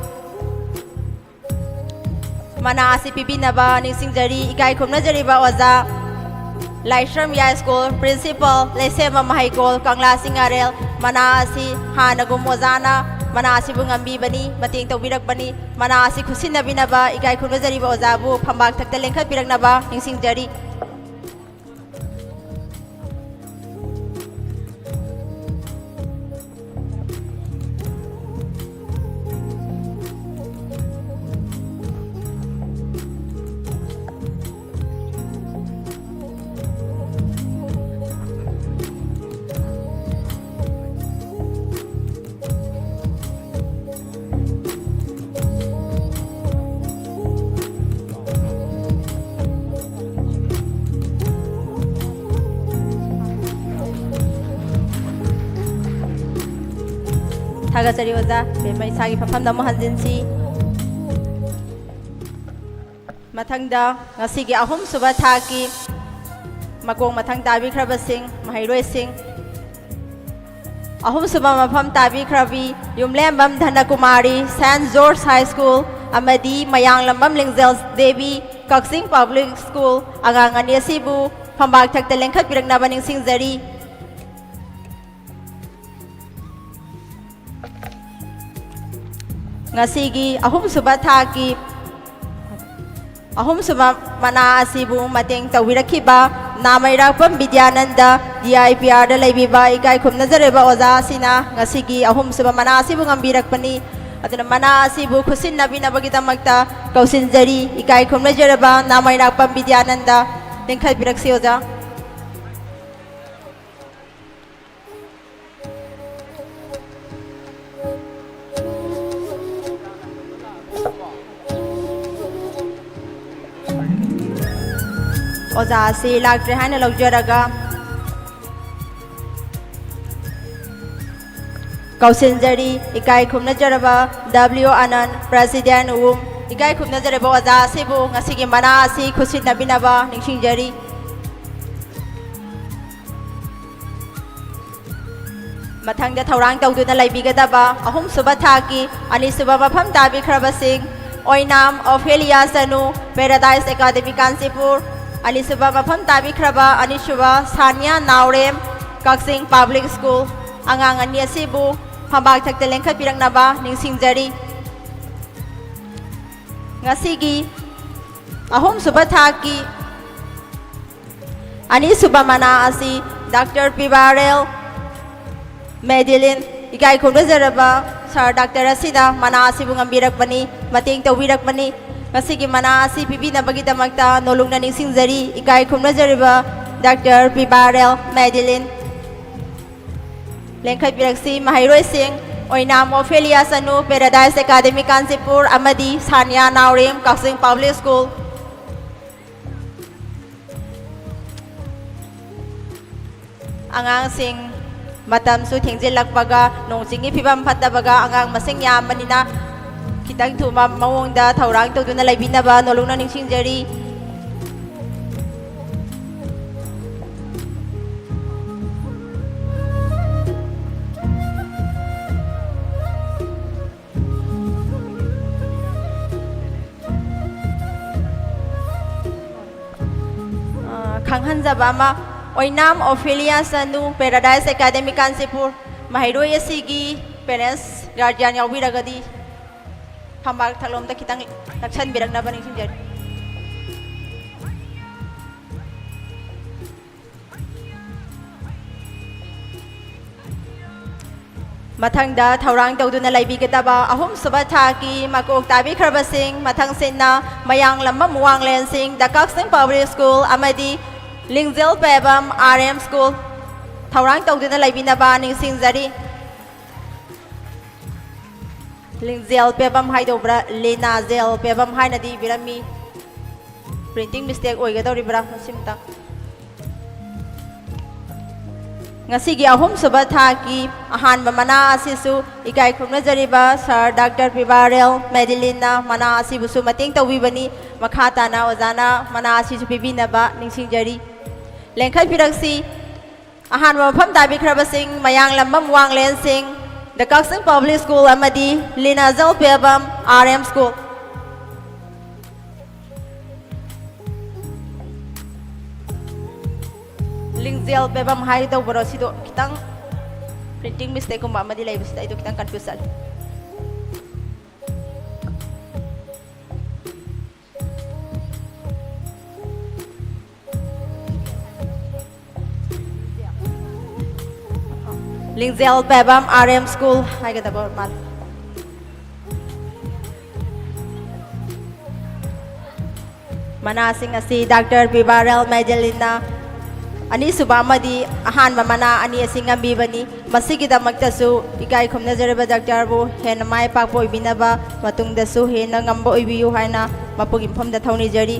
ꯃꯅꯥ ꯑꯁꯤ ꯄꯤꯕꯤꯅꯕ ꯅꯤꯡꯁꯤꯡꯖꯔꯤ꯫ ꯏꯀꯥꯏ ꯈꯨꯝꯅꯖꯔꯤꯕ ꯑꯣꯖꯥ ꯂꯥꯏꯁ꯭ꯔꯝ ꯌꯥꯏ ꯁ꯭ꯀꯨꯜ ꯄ꯭ꯔꯤꯟꯁꯤꯄꯥꯜ ꯂꯩꯁꯦꯝꯕ ꯃꯍꯩꯀꯣꯜ ꯀꯪꯂꯥ ꯁꯤꯡꯉꯥꯔꯦꯜ꯫ ꯃꯅꯥ ꯑꯁꯤ ꯍꯥꯟꯅꯒꯨꯝ ꯑꯣꯖꯥꯅ ꯃꯅꯥ ꯑꯁꯤꯕꯨ ꯉꯝꯕꯤꯕꯅꯤ, ꯃꯇꯦꯡ ꯇꯧꯕꯤꯔꯛꯄꯅꯤ꯫ ꯃꯅꯥ ꯑꯁꯤ ꯈꯨꯠꯁꯤꯟꯅꯕꯤꯅꯕ ꯏꯀꯥꯏ ꯈꯨꯝꯅꯖꯔꯤꯕ ꯑꯣꯖꯥꯕꯨ ꯐꯝꯕꯥꯛ ꯊꯛꯇ ꯂꯦꯡꯈꯠꯄꯤꯔꯛꯅꯕ ꯅꯤꯡꯁꯤꯡꯖꯔꯤ꯫ ꯊꯥꯒꯠꯆꯔꯤ ꯑꯣꯖꯥ꯫ ꯕꯦꯝꯃ ꯏꯁꯥꯒꯤ ꯐꯝꯐꯝꯗ ꯑꯃꯨꯛ ꯍꯟꯖꯤꯟꯁꯤ꯫ ꯃꯊꯪꯗ ꯉꯁꯤꯒꯤ ꯑꯍꯨꯝꯁꯨꯕ ꯊꯥꯛꯀꯤ ꯃꯀꯣꯛ ꯃꯊꯪ ꯇꯥꯕꯤꯈ꯭ꯔꯕꯁꯤꯡ ꯃꯍꯩꯔꯣꯏꯁꯤꯡ, ꯑꯍꯨꯝꯁꯨꯕ ꯃꯐꯝ ꯇꯥꯕꯤꯈ꯭ꯔꯕꯤ ꯌꯨꯝꯂꯦꯝꯕꯝ ꯙꯅꯀꯨꯃꯥꯔꯤ, ꯁꯦꯟꯠ ꯖꯣꯔꯖ ꯍꯥꯏ ꯁ꯭ꯀꯨꯜ, ꯑꯃꯗꯤ ꯃꯌꯥꯡꯂꯝꯕꯝ ꯂꯤꯡꯖꯦꯜ ꯗꯦꯕꯤ, ꯀꯛꯆꯤꯡ ꯄꯕ꯭ꯂꯤꯛ ꯁ꯭ꯀꯨꯜ, ꯑꯉꯥꯡ ꯑꯅꯤ ꯑꯁꯤꯕꯨ ꯐꯝꯕꯥꯛ ꯊꯛꯇ ꯂꯦꯡꯈꯠꯄꯤꯔꯛꯅꯕ ꯅꯤꯡꯁꯤꯡꯖꯔꯤ꯫ ꯉꯁꯤꯒꯤ ꯑꯍꯨꯝꯁꯨꯕ ꯊꯥꯛꯀꯤ ꯑꯍꯨꯝꯁꯨꯕ ꯃꯅꯥ ꯑꯁꯤꯕꯨ ꯃꯇꯦꯡ ꯇꯧꯕꯤꯔꯛꯈꯤꯕ ꯅꯥꯃꯩꯔꯥꯛꯄꯝ ꯕꯤꯗ꯭ꯌꯥꯅꯟꯗ, ꯗꯤ ꯑꯥꯏ ꯄꯤ ꯑꯥꯔꯗ ꯂꯩꯕꯤꯕ ꯏꯀꯥꯏ ꯈꯨꯝꯅꯖꯔꯤꯕ ꯑꯣꯖꯥ ꯑꯁꯤꯅ ꯉꯁꯤꯒꯤ ꯑꯍꯨꯝꯁꯨꯕ ꯃꯅꯥ ꯑꯁꯤꯕꯨ ꯉꯝꯕꯤꯔꯛꯄꯅꯤ꯫ ꯑꯗꯨꯅ ꯃꯅꯥ ꯑꯁꯤꯕꯨ ꯈꯨꯠꯁꯤꯟꯅꯕꯤꯅꯕꯒꯤꯗꯃꯛꯇ ꯀꯧꯁꯤꯟꯖꯔꯤ꯫ ꯏꯀꯥꯏ ꯈꯨꯝꯅꯖꯔꯕ ꯅꯥꯃꯩꯔꯥꯛꯄꯝ ꯕꯤꯗ꯭ꯌꯥꯅꯟꯗ, ꯂꯦꯡꯈꯠꯄꯤꯔꯛꯁꯤ ꯑꯣꯖꯥ꯫ ꯑꯣꯖꯥ ꯑꯁꯤ ꯂꯥꯛꯇ꯭ꯔꯦ ꯍꯥꯏꯅ ꯂꯧꯖꯔꯒ ꯀꯧꯁꯤꯟꯖꯔꯤ꯫ ꯏꯀꯥꯏ ꯈꯨꯝꯅꯖꯔꯕ ꯗꯕ꯭ꯂꯤꯎ ꯑꯅꯟ, ꯄ꯭ꯔꯦꯁꯤꯗꯦꯟꯠ ꯋꯨꯝ, ꯏꯀꯥꯏ ꯈꯨꯝꯅꯖꯔꯕ ꯑꯣꯖꯥ ꯑꯁꯤꯕꯨ ꯉꯁꯤꯒꯤ ꯃꯅꯥ ꯑꯁꯤ ꯈꯨꯠꯁꯤꯟꯅꯕꯤꯅꯕ ꯅꯤꯡꯁꯤꯡꯖꯔꯤ꯫ ꯃꯊꯪꯗ ꯊꯧꯔꯥꯡ ꯇꯧꯗꯨꯅ ꯂꯩꯕꯤꯒꯗꯕ ꯑꯍꯨꯝꯁꯨꯕ ꯊꯥꯛꯀꯤ ꯑꯅꯤꯁꯨꯕ ꯃꯐꯝ ꯇꯥꯕꯤꯈ꯭ꯔꯕꯁꯤꯡ, ꯑꯣꯏꯅꯥꯝ ꯑꯣꯐꯦꯂꯤꯌꯥ ꯆꯅꯨ, Paradise Academy ꯀꯥꯟꯆꯤꯄꯨꯔ, ꯑꯅꯤꯁꯨꯕ ꯃꯐꯝ ꯇꯥꯕꯤꯈ꯭ꯔꯕ ꯑꯅꯤꯁꯨꯕ ꯁꯥꯅꯤꯌꯥ ꯅꯥꯎꯔꯦꯝ, ꯀꯛꯆꯤꯡ Public School꯫ ꯑꯉꯥꯡ ꯑꯅꯤ ꯑꯁꯤꯕꯨ ꯐꯝꯕꯥꯛ ꯊꯛꯇ ꯂꯦꯡꯈꯠꯄꯤꯔꯛꯅꯕ ꯅꯤꯡꯁꯤꯡꯖꯔꯤ꯫ ꯉꯁꯤꯒꯤ ꯑꯍꯨꯝꯁꯨꯕ ꯊꯥꯛꯀꯤ ꯑꯅꯤꯁꯨꯕ ꯃꯅꯥ ꯑꯁꯤ ꯗꯥꯛꯇꯔ ꯄꯤꯕꯥꯔꯦꯜ ꯃꯦꯗꯤꯂꯤꯟ꯫ ꯏꯀꯥꯏ ꯈꯨꯝꯅꯖꯔꯕ ꯁꯥꯔ ꯗꯥꯛꯇꯔ ꯑꯁꯤꯅ ꯃꯅꯥ ꯑꯁꯤꯕꯨ ꯉꯝꯕꯤꯔꯛꯄꯅꯤ, ꯃꯇꯦꯡ ꯇꯧꯕꯤꯔꯛꯄꯅꯤ꯫ ꯉꯁꯤꯒꯤ ꯃꯅꯥ ꯑꯁꯤ ꯄꯤꯕꯤꯅꯕꯒꯤꯗꯃꯛꯇ ꯅꯣꯂꯨꯛꯅ ꯅꯤꯡꯁꯤꯡꯖꯔꯤ꯫ ꯏꯀꯥꯏ ꯈꯨꯝꯅꯖꯔꯤꯕ ꯗꯥꯛꯇꯔ ꯄꯤꯕꯥꯔꯦꯜ ꯃꯦꯗꯤꯂꯤꯟ꯫ ꯂꯦꯡꯈꯠꯄꯤꯔꯛꯁꯤ ꯃꯍꯩꯔꯣꯏꯁꯤꯡ, ꯑꯣꯏꯅꯥꯝ ꯑꯣꯐꯦꯂꯤꯌꯥ ꯆꯅꯨ, Paradise Academy ꯀꯥꯟꯆꯤꯄꯨꯔ, ꯑꯃꯗꯤ ꯁꯥꯅꯤꯌꯥ ꯅꯥꯎꯔꯦꯝ, ꯀꯛꯆꯤꯡ Public School꯫ ꯑꯉꯥꯡꯁꯤꯡ, ꯃꯇꯝꯁꯨ ꯊꯦꯡꯖꯤꯜꯂꯛꯄꯒ, ꯅꯣꯡ ꯆꯤꯡꯒꯤ ꯐꯤꯕꯝ ꯐꯠꯇꯕꯒ, ꯑꯉꯥꯡ ꯃꯁꯤꯡ ꯌꯥꯝꯕꯅꯤꯅ ꯈꯤꯇꯪ ꯊꯨꯕ ꯃꯑꯣꯡꯗ ꯊꯧꯔꯥꯡ ꯇꯧꯗꯨꯅ ꯂꯩꯕꯤꯅꯕ ꯅꯣꯂꯨꯛꯅ ꯅꯤꯡꯁꯤꯡꯖꯔꯤ꯫ ꯑ, ꯈꯪꯍꯟꯖꯕ ꯑꯃ, ꯑꯣꯏꯅꯥꯝ ꯑꯣꯐꯦꯂꯤꯌꯥ ꯆꯅꯨ, Paradise Academy ꯀꯥꯟꯆꯤꯄꯨꯔ, ꯃꯍꯩꯔꯣꯏ ꯑꯁꯤꯒꯤ parents, guardian ꯌꯥꯎꯕꯤꯔꯒꯗꯤ ꯐꯝꯕꯥꯛ ꯊꯛꯂꯣꯝꯗ ꯈꯤꯇꯪ ꯅꯛꯁꯟꯕꯤꯔꯛꯅꯕ ꯅꯤꯡꯁꯤꯡꯖꯔꯤ꯫ ꯃꯊꯪꯗ ꯊꯧꯔꯥꯡ ꯇꯧꯗꯨꯅ ꯂꯩꯕꯤꯒꯗꯕ ꯑꯍꯨꯝꯁꯨꯕ ꯊꯥꯛꯀꯤ ꯃꯀꯣꯛ ꯇꯥꯕꯤꯈ꯭ꯔꯕꯁꯤꯡ, ꯃꯊꯪꯁꯤꯠꯅ ꯃꯌꯥꯡꯂꯝꯕꯝ ꯋꯥꯡꯂꯦꯟꯁꯤꯡ, The ꯀꯛꯆꯤꯡ Public School ꯑꯃꯗꯤ ꯂꯤꯡꯖꯦꯜ ꯄꯦꯕꯝ R M School꯫ ꯊꯧꯔꯥꯡ ꯇꯧꯗꯨꯅ ꯂꯩꯕꯤꯅꯕ ꯅꯤꯡꯁꯤꯡꯖꯔꯤ꯫ ꯂꯤꯡꯖꯦꯜ ꯄꯦꯕꯝ ꯍꯥꯏꯗꯧꯕ꯭ꯔꯥ, ꯂꯤꯅꯥꯖꯦꯜ ꯄꯦꯕꯝ ꯍꯥꯏꯅꯗꯤ ꯏꯕꯤꯔꯝꯃꯤ꯫ Printing mistake ꯑꯣꯏꯒꯗꯧꯔꯤꯕ꯭ꯔꯥ, ꯃꯁꯤꯃꯇꯪ? ꯉꯁꯤꯒꯤ ꯑꯍꯨꯝꯁꯨꯕ ꯊꯥꯛꯀꯤ ꯑꯍꯥꯟꯕ ꯃꯅꯥ ꯑꯁꯤꯁꯨ ꯏꯀꯥꯏ ꯈꯨꯝꯅꯖꯔꯤꯕ ꯁꯥꯔ ꯗꯥꯛꯇꯔ ꯄꯤꯕꯥꯔꯦꯜ ꯃꯦꯗꯤꯂꯤꯟꯅ ꯃꯅꯥ ꯑꯁꯤꯕꯨꯁꯨ ꯃꯇꯦꯡ ꯇꯧꯕꯤꯕꯅꯤ꯫ ꯃꯈꯥ ꯇꯥꯅ ꯑꯣꯖꯥꯅ ꯃꯅꯥ ꯑꯁꯤꯁꯨ ꯄꯤꯕꯤꯅꯕ ꯅꯤꯡꯁꯤꯡꯖꯔꯤ꯫ ꯂꯦꯡꯈꯠꯄꯤꯔꯛꯁꯤ꯫ ꯑꯍꯥꯟꯕ ꯃꯐꯝ ꯇꯥꯕꯤꯈ꯭ꯔꯕꯁꯤꯡ: ꯃꯌꯥꯡꯂꯝꯕꯝ ꯋꯥꯡꯂꯦꯟꯁꯤꯡ, ꯗ ꯀꯛꯆꯤꯡ ꯄꯕ꯭ꯂꯤꯛ ꯁ꯭ꯀꯨꯜ ꯑꯃꯗꯤ ꯂꯤꯅꯥꯖꯧ Pebam, R M school. ꯂꯤꯡꯖꯦꯜ Pebam ꯍꯥꯏꯒꯗꯧꯕꯔꯣ? ꯁꯤꯗꯣ ꯈꯤꯇꯪ printing mistake ꯀꯨꯝꯕ ꯑꯃꯗꯤ ꯂꯩꯕꯁꯤꯗ ꯑꯩꯗꯣ ꯈꯤꯇꯪ confuse ꯆꯠꯂꯦ꯫ ꯂꯤꯡꯖꯦꯜ ꯄꯦꯕꯝ ꯑꯥꯔ ꯑꯦꯝ ꯁ꯭ꯀꯨꯜ ꯍꯥꯏꯒꯗꯕ ꯑꯣꯏꯔ ꯃꯥꯜꯂꯦ꯫ ꯃꯅꯥꯁꯤꯡ ꯑꯁꯤ ꯗꯥꯛꯇꯔ ꯄꯤꯕꯥꯔꯦꯜ ꯃꯦꯖꯦꯂꯤꯟꯅ ꯑꯅꯤꯁꯨꯕ ꯑꯃꯗꯤ ꯑꯍꯥꯟꯕ ꯃꯅꯥ ꯑꯅꯤ ꯑꯁꯤ ꯉꯝꯕꯤꯕꯅꯤ꯫ ꯃꯁꯤꯒꯤꯗꯃꯛꯇꯁꯨ ꯏꯀꯥꯏ ꯈꯨꯝꯅꯖꯔꯤꯕ ꯗꯥꯛꯇꯔꯕꯨ ꯍꯦꯟꯅ ꯃꯥꯏ ꯄꯥꯛꯄ ꯑꯣꯏꯕꯤꯅꯕ, ꯃꯇꯨꯡꯗꯁꯨ ꯍꯦꯟꯅ ꯉꯝꯕ ꯑꯣꯏꯕꯤꯌꯨ ꯍꯥꯏꯅ ꯃꯄꯨꯛ ꯏꯐꯝꯗ ꯊꯧꯅꯤꯖꯔꯤ꯫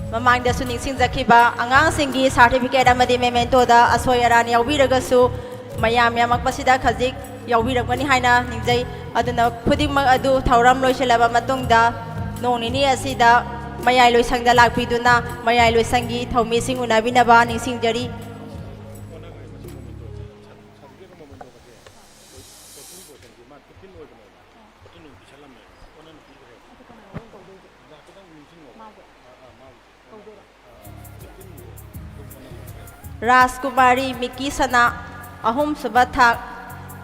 ꯃꯃꯥꯡꯗꯁꯨ ꯅꯤꯡꯁꯤꯡꯖꯈꯤꯕ ꯑꯉꯥꯡꯁꯤꯡꯒꯤ certificate ꯑꯃꯗꯤ mementoꯗ ꯑꯁꯣꯏ ꯑꯔꯥꯟ ꯌꯥꯎꯕꯤꯔꯒꯁꯨ, ꯃꯌꯥꯝ ꯌꯥꯝꯃꯛꯄꯁꯤꯗ ꯈꯖꯤꯛ ꯌꯥꯎꯕꯤꯔꯝꯒꯅꯤ ꯍꯥꯏꯅ ꯅꯤꯡꯖꯩ꯫ ꯑꯗꯨꯅ ꯈꯨꯗꯤꯡꯃꯛ ꯑꯗꯨ ꯊꯧꯔꯝ ꯂꯣꯏꯁꯤꯜꯂꯕ ꯃꯇꯨꯡꯗ, ꯅꯣꯡ ꯅꯤꯅꯤ ꯑꯁꯤꯗ ꯃꯌꯥꯏ ꯂꯣꯏꯁꯪꯗ ꯂꯥꯛꯄꯤꯗꯨꯅ ꯃꯌꯥꯏ ꯂꯣꯏꯁꯪꯒꯤ ꯊꯧꯃꯤꯁꯤꯡ ꯎꯅꯕꯤꯅꯕ ꯅꯤꯡꯁꯤꯡꯖꯔꯤ꯫ ꯔꯥꯖꯀꯨꯃꯥꯔꯤ ꯃꯤꯀꯤ ꯁꯅꯥ, ꯑꯍꯨꯝꯁꯨꯕ ꯊꯥꯛ꯫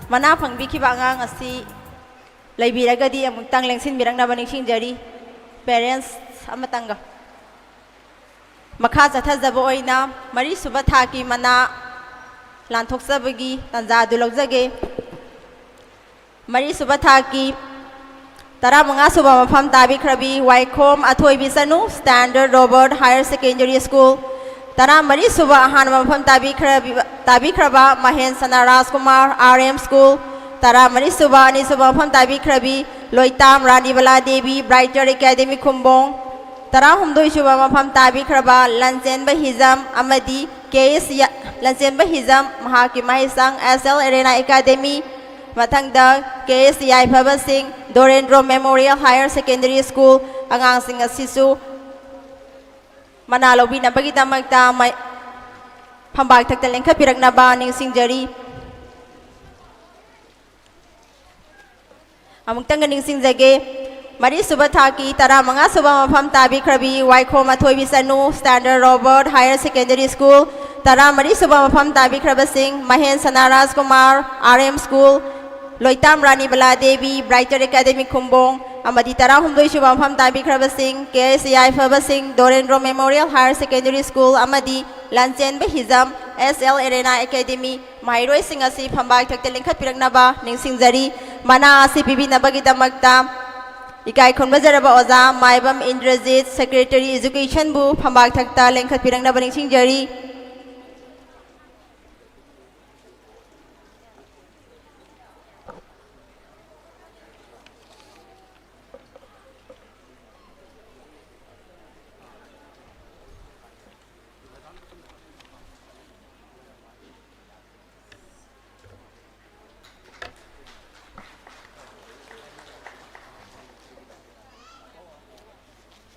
ꯃꯅꯥ ꯐꯪꯕꯤꯈꯤꯕ ꯑꯉꯥꯡ ꯑꯁꯤ ꯂꯩꯕꯤꯔꯒꯗꯤ ꯑꯃꯨꯛꯇꯪ ꯂꯦꯡꯁꯤꯟꯕꯤꯔꯛꯅꯕ ꯅꯤꯡꯁꯤꯡꯖꯔꯤ꯫ Parents ꯑꯃꯇꯪꯒ꯫ ꯃꯈꯥ ꯆꯠꯊꯖꯕ ꯑꯣꯏꯅ ꯃꯔꯤꯁꯨꯕ ꯊꯥꯛꯀꯤ ꯃꯅꯥ ꯂꯥꯟꯊꯣꯛꯆꯕꯒꯤ ꯇꯥꯟꯖꯥ ꯑꯗꯨ ꯂꯧꯖꯒꯦ꯫ ꯃꯔꯤꯁꯨꯕ ꯊꯥꯛꯀꯤ ꯇꯔꯥꯃꯉꯥ ꯁꯨꯕ ꯃꯐꯝ ꯇꯥꯕꯤꯈ꯭ꯔꯕꯤ ꯋꯥꯏꯈꯣꯝ ꯑꯊꯣꯏꯕꯤ ꯆꯅꯨ, Standard Robert Higher Secondary School꯫ ꯇꯔꯥꯃꯔꯤ ꯁꯨꯕ ꯑꯍꯥꯟꯕ ꯃꯐꯝ ꯇꯥꯕꯤꯈ꯭ꯔꯕꯤ-, ꯇꯥꯕꯤꯈ꯭ꯔꯕ ꯃꯍꯦꯟ ꯁꯅꯥ ꯔꯥꯖꯀꯨꯃꯥꯔ, ꯑꯥꯔ ꯑꯦꯝ ꯁ꯭ꯀꯨꯜ꯫ ꯇꯔꯥꯃꯔꯤ ꯁꯨꯕ ꯑꯅꯤꯁꯨꯕ ꯃꯐꯝ ꯇꯥꯕꯤꯈ꯭ꯔꯕꯤ ꯂꯣꯏꯇꯥꯝ ꯔꯥꯅꯤꯕꯂꯥ ꯗꯦꯕꯤ, Brighter Academy ꯈꯨꯝꯕꯣꯡ꯫ ꯇꯔꯥꯍꯨꯝꯗꯣꯏ ꯁꯨꯕ ꯃꯐꯝ ꯇꯥꯕꯤꯈ꯭ꯔꯕ ꯂꯟꯆꯦꯟꯕ ꯍꯤꯖꯝ ꯑꯃꯗꯤ ꯀꯦ ꯑꯦꯁ ꯌꯥ-, ꯂꯟꯆꯦꯟꯕ ꯍꯤꯖꯝ ꯃꯍꯥꯛꯀꯤ ꯃꯍꯩꯁꯪ ꯑꯦꯁ ꯑꯦꯜ ꯑꯦꯔꯦꯅꯥ ꯑꯦꯀꯥꯗꯦꯃꯤ, ꯃꯊꯪꯗ ꯀꯦ ꯑꯦꯁ ꯌꯥꯏꯐꯕꯁꯤꯡ Dorendro memorial higher secondary school ꯑꯉꯥꯡꯁꯤꯡ ꯑꯁꯤꯁꯨ ꯃꯅꯥ ꯂꯧꯕꯤꯅꯕꯒꯤꯗꯃꯛꯇ ꯃ-, ꯐꯝꯕꯥꯛ ꯊꯛꯇ ꯂꯦꯡꯈꯠꯄꯤꯔꯛꯅꯕ ꯅꯤꯡꯁꯤꯡꯖꯔꯤ꯫ ꯑꯃꯨꯛꯇꯪꯒ ꯅꯤꯡꯁꯤꯡꯖꯒꯦ, ꯃꯔꯤꯁꯨꯕ ꯊꯥꯛꯀꯤ ꯇꯔꯥꯃꯉꯥ ꯁꯨꯕ ꯃꯐꯝ ꯇꯥꯕꯤꯈ꯭ꯔꯕꯤ ꯋꯥꯏꯈꯣꯝ ꯑꯊꯣꯏꯕꯤ ꯆꯅꯨ, ꯁ꯭ꯇꯥꯟꯗꯔ ꯔꯣꯕꯔꯠ ꯍꯥꯌꯔ ꯁꯦꯀꯦꯟꯗꯔꯤ ꯁ꯭ꯀꯨꯜ, ꯇꯔꯥꯃꯔꯤ ꯁꯨꯕ ꯃꯐꯝ ꯇꯥꯕꯤꯈ꯭ꯔꯕꯁꯤꯡ ꯃꯍꯦꯟ ꯁꯅꯥ ꯔꯥꯖꯀꯨꯃꯥꯔ, ꯑꯥꯔ ꯑꯦꯝ ꯁ꯭ꯀꯨꯜ, ꯂꯣꯏꯇꯥꯝ ꯔꯥꯅꯤ ꯕꯂꯥ ꯗꯦꯕꯤ, ꯕ꯭ꯔꯥꯏꯇꯔ ꯑꯦꯀꯥꯗꯦꯃꯤ ꯈꯨꯝꯕꯣꯡ, ꯑꯃꯗꯤ ꯇꯔꯥꯍꯨꯝꯗꯣꯏ ꯁꯨꯕ ꯃꯐꯝ ꯇꯥꯕꯤꯈ꯭ꯔꯕꯁꯤꯡ ꯀꯦ ꯑꯦꯁ ꯌꯥꯏꯐꯕꯁꯤꯡ Dorendro memorial higher secondary school ꯑꯃꯗꯤ ꯂꯟꯆꯦꯟꯕ ꯍꯤꯖꯝ ꯑꯦꯁ ꯑꯦꯜ ꯑꯦꯔꯦꯅꯥ ꯑꯦꯀꯥꯗꯦꯃꯤ ꯃꯍꯩꯔꯣꯏꯁꯤꯡ ꯑꯁꯤ ꯐꯝꯕꯥꯛ ꯊꯛꯇ ꯂꯤꯡꯈꯠꯄꯤꯔꯛꯅꯕ ꯅꯤꯡꯁꯤꯡꯖꯔꯤ꯫ ꯃꯅꯥ ꯑꯁꯤ ꯄꯤꯕꯤꯅꯕꯒꯤꯗꯃꯛꯇ ꯏꯀꯥꯏ ꯈꯨꯝꯅꯖꯔꯕ ꯑꯣꯖꯥ ꯃꯥꯏꯕꯝ ꯏꯟꯗ꯭ꯔꯖꯤꯠ, ꯁꯦꯀ꯭ꯔꯦꯇꯔꯤ ꯏꯖꯨꯀꯦꯁꯟꯕꯨ ꯐꯝꯕꯥꯛ ꯊꯛꯇ ꯂꯦꯡꯈꯠꯄꯤꯔꯛꯅꯕ ꯅꯤꯡꯁꯤꯡꯖꯔꯤ꯫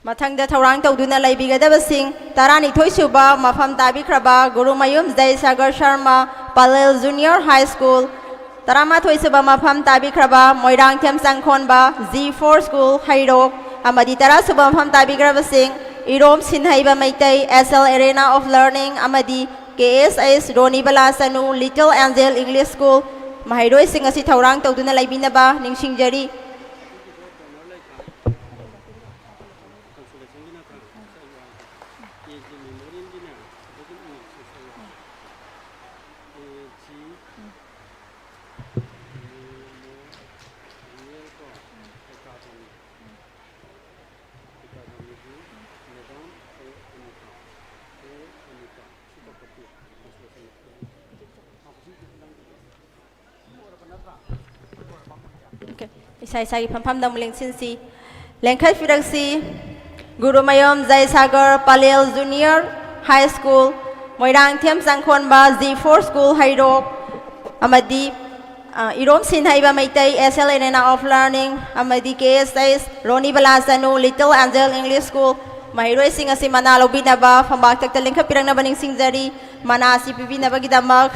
ꯃꯊꯪꯗ ꯊꯧꯔꯥꯡ ꯇꯧꯗꯨꯅ ꯂꯩꯕꯤꯒꯗꯕꯁꯤꯡ, ꯇꯔꯥꯅꯤꯊꯣꯏ ꯁꯨꯕ ꯃꯐꯝ ꯇꯥꯕꯤꯈ꯭ꯔꯕ Gurumayum Jayasagar Sharma, Palel junior high school, ꯇꯔꯥꯃꯥꯊꯣꯏ ꯁꯨꯕ ꯃꯐꯝ ꯇꯥꯕꯤꯈ꯭ꯔꯕ Moirangthem Changkhonba, G four school, Heirok, ꯑꯃꯗꯤ ꯇꯔꯥ ꯁꯨꯕ ꯃꯐꯝ ꯇꯥꯕꯤꯈ꯭ꯔꯕꯁꯤꯡ Irom Sinheiba Meitei, S L arena of learning, ꯑꯃꯗꯤ K S H Ronibala Chanu, little angel English school, ꯃꯍꯩꯔꯣꯏꯁꯤꯡ ꯑꯁꯤ ꯊꯧꯔꯥꯡ ꯇꯧꯗꯨꯅ ꯂꯩꯕꯤꯅꯕ ꯅꯤꯡꯁꯤꯡꯖꯔꯤ꯫ Okay. ꯏꯁꯥ ꯏꯁꯥꯒꯤ ꯐꯝꯐꯝꯗ ꯑꯃꯨꯛ ꯂꯦꯡꯁꯤꯟꯁꯤ꯫ ꯂꯦꯡꯈꯠꯄꯤꯔꯛꯁꯤ꯫ Gurumayum Jayasagar Palel junior high school, Moirangthem Changkhonba G four school Heirok, ꯑꯃꯗꯤ, ꯑ, Irom Sinheiba Meitei S L arena of learning ꯑꯃꯗꯤ K S H Ronibala Chanu little angel English school ꯃꯍꯩꯔꯣꯏꯁꯤꯡ ꯑꯁꯤ ꯃꯅꯥ ꯂꯧꯕꯤꯅꯕ ꯐꯝꯕꯥꯛ ꯊꯛꯇ ꯂꯤꯡꯈꯠꯄꯤꯔꯛꯅꯕ ꯅꯤꯡꯁꯤꯡꯖꯔꯤ꯫ ꯃꯅꯥ ꯑꯁꯤ ꯄꯤꯕꯤꯅꯕꯒꯤꯗꯃꯛ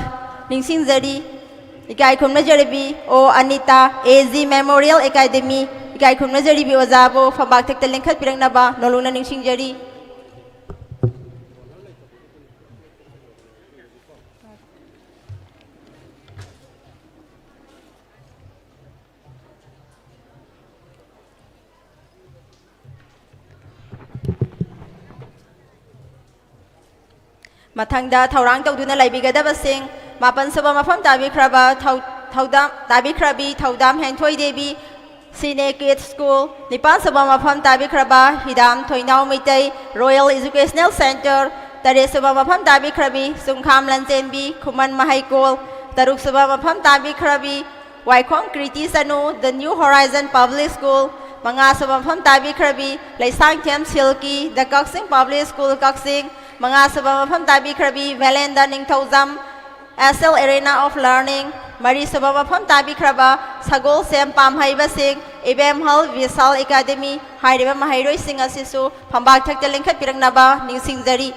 ꯅꯤꯡꯁꯤꯡꯖꯔꯤ꯫ ꯏꯀꯥꯏ ꯈꯨꯝꯅꯖꯔꯤꯕꯤ ꯑꯣ Anita, A G memorial academy, ꯏꯀꯥꯏ ꯈꯨꯝꯅꯖꯔꯤꯕꯤ ꯑꯣꯖꯥꯕꯨ ꯐꯝꯕꯥꯛ ꯊꯛꯇ ꯂꯤꯡꯈꯠꯄꯤꯔꯛꯅꯕ ꯅꯣꯂꯨꯛꯅ ꯅꯤꯡꯁꯤꯡꯖꯔꯤ꯫ ꯃꯊꯪꯗ ꯊꯧꯔꯥꯡ ꯇꯧꯗꯨꯅ ꯂꯩꯕꯤꯒꯗꯕꯁꯤꯡ, ꯃꯥꯄꯟ ꯁꯨꯕ ꯃꯐꯝ ꯇꯥꯕꯤꯈ꯭ꯔꯕ ꯊꯧ-, ꯊꯧꯗꯥꯝ, ꯇꯥꯕꯤꯈ꯭ꯔꯕꯤ ꯊꯧꯗꯥꯝ Hemthoi Devi, shine kids school, ꯅꯤꯄꯥꯟ ꯁꯨꯕ ꯃꯐꯝ ꯇꯥꯕꯤꯈ꯭ꯔꯕ ꯍꯤꯗꯥꯝ Thoinao Meitei, royal educational centre, ꯇꯔꯦꯠ ꯁꯨꯕ ꯃꯐꯝ ꯇꯥꯕꯤꯈ꯭ꯔꯕꯤ ꯆꯨꯡꯈꯥꯝ ꯂꯟꯆꯦꯟꯕꯤ, ꯈꯨꯃꯟ ꯃꯍꯩꯀꯣꯜ, ꯇꯔꯨꯛ ꯁꯨꯕ ꯃꯐꯝ ꯇꯥꯕꯤꯈ꯭ꯔꯕꯤ ꯋꯥꯏꯈꯣꯝ ꯀ꯭ꯔꯤꯇꯤ ꯁꯅꯨ, the new horizon public school, ꯃꯉꯥ ꯁꯨꯕ ꯃꯐꯝ ꯇꯥꯕꯤꯈ꯭ꯔꯕꯤ Leishangthem Silki, the Kakching public school ꯀꯛꯆꯤꯡ, ꯃꯉꯥ ꯁꯨꯕ ꯃꯐꯝ ꯇꯥꯕꯤꯈ꯭ꯔꯕꯤ ꯚꯦꯂꯦꯟꯗ ꯅꯤꯡꯊꯧꯖꯝ, S L arena of learning, ꯃꯔꯤ ꯁꯨꯕ ꯃꯐꯝ ꯇꯥꯕꯤꯈ꯭ꯔꯕ ꯁꯒꯣꯜꯁꯦꯝ ꯄꯥꯝꯍꯩꯕꯁꯤꯡ, ꯏꯕꯦꯝꯍꯜ ꯚꯤꯁꯥꯜ ꯑꯦꯀꯥꯗꯦꯃꯤ ꯍꯥꯏꯔꯤꯕ ꯃꯍꯩꯔꯣꯏꯁꯤꯡ ꯑꯁꯤꯁꯨ ꯐꯝꯕꯥꯛ ꯊꯛꯇ ꯂꯤꯡꯈꯠꯄꯤꯔꯛꯅꯕ ꯅꯤꯡꯁꯤꯡꯖꯔꯤ꯫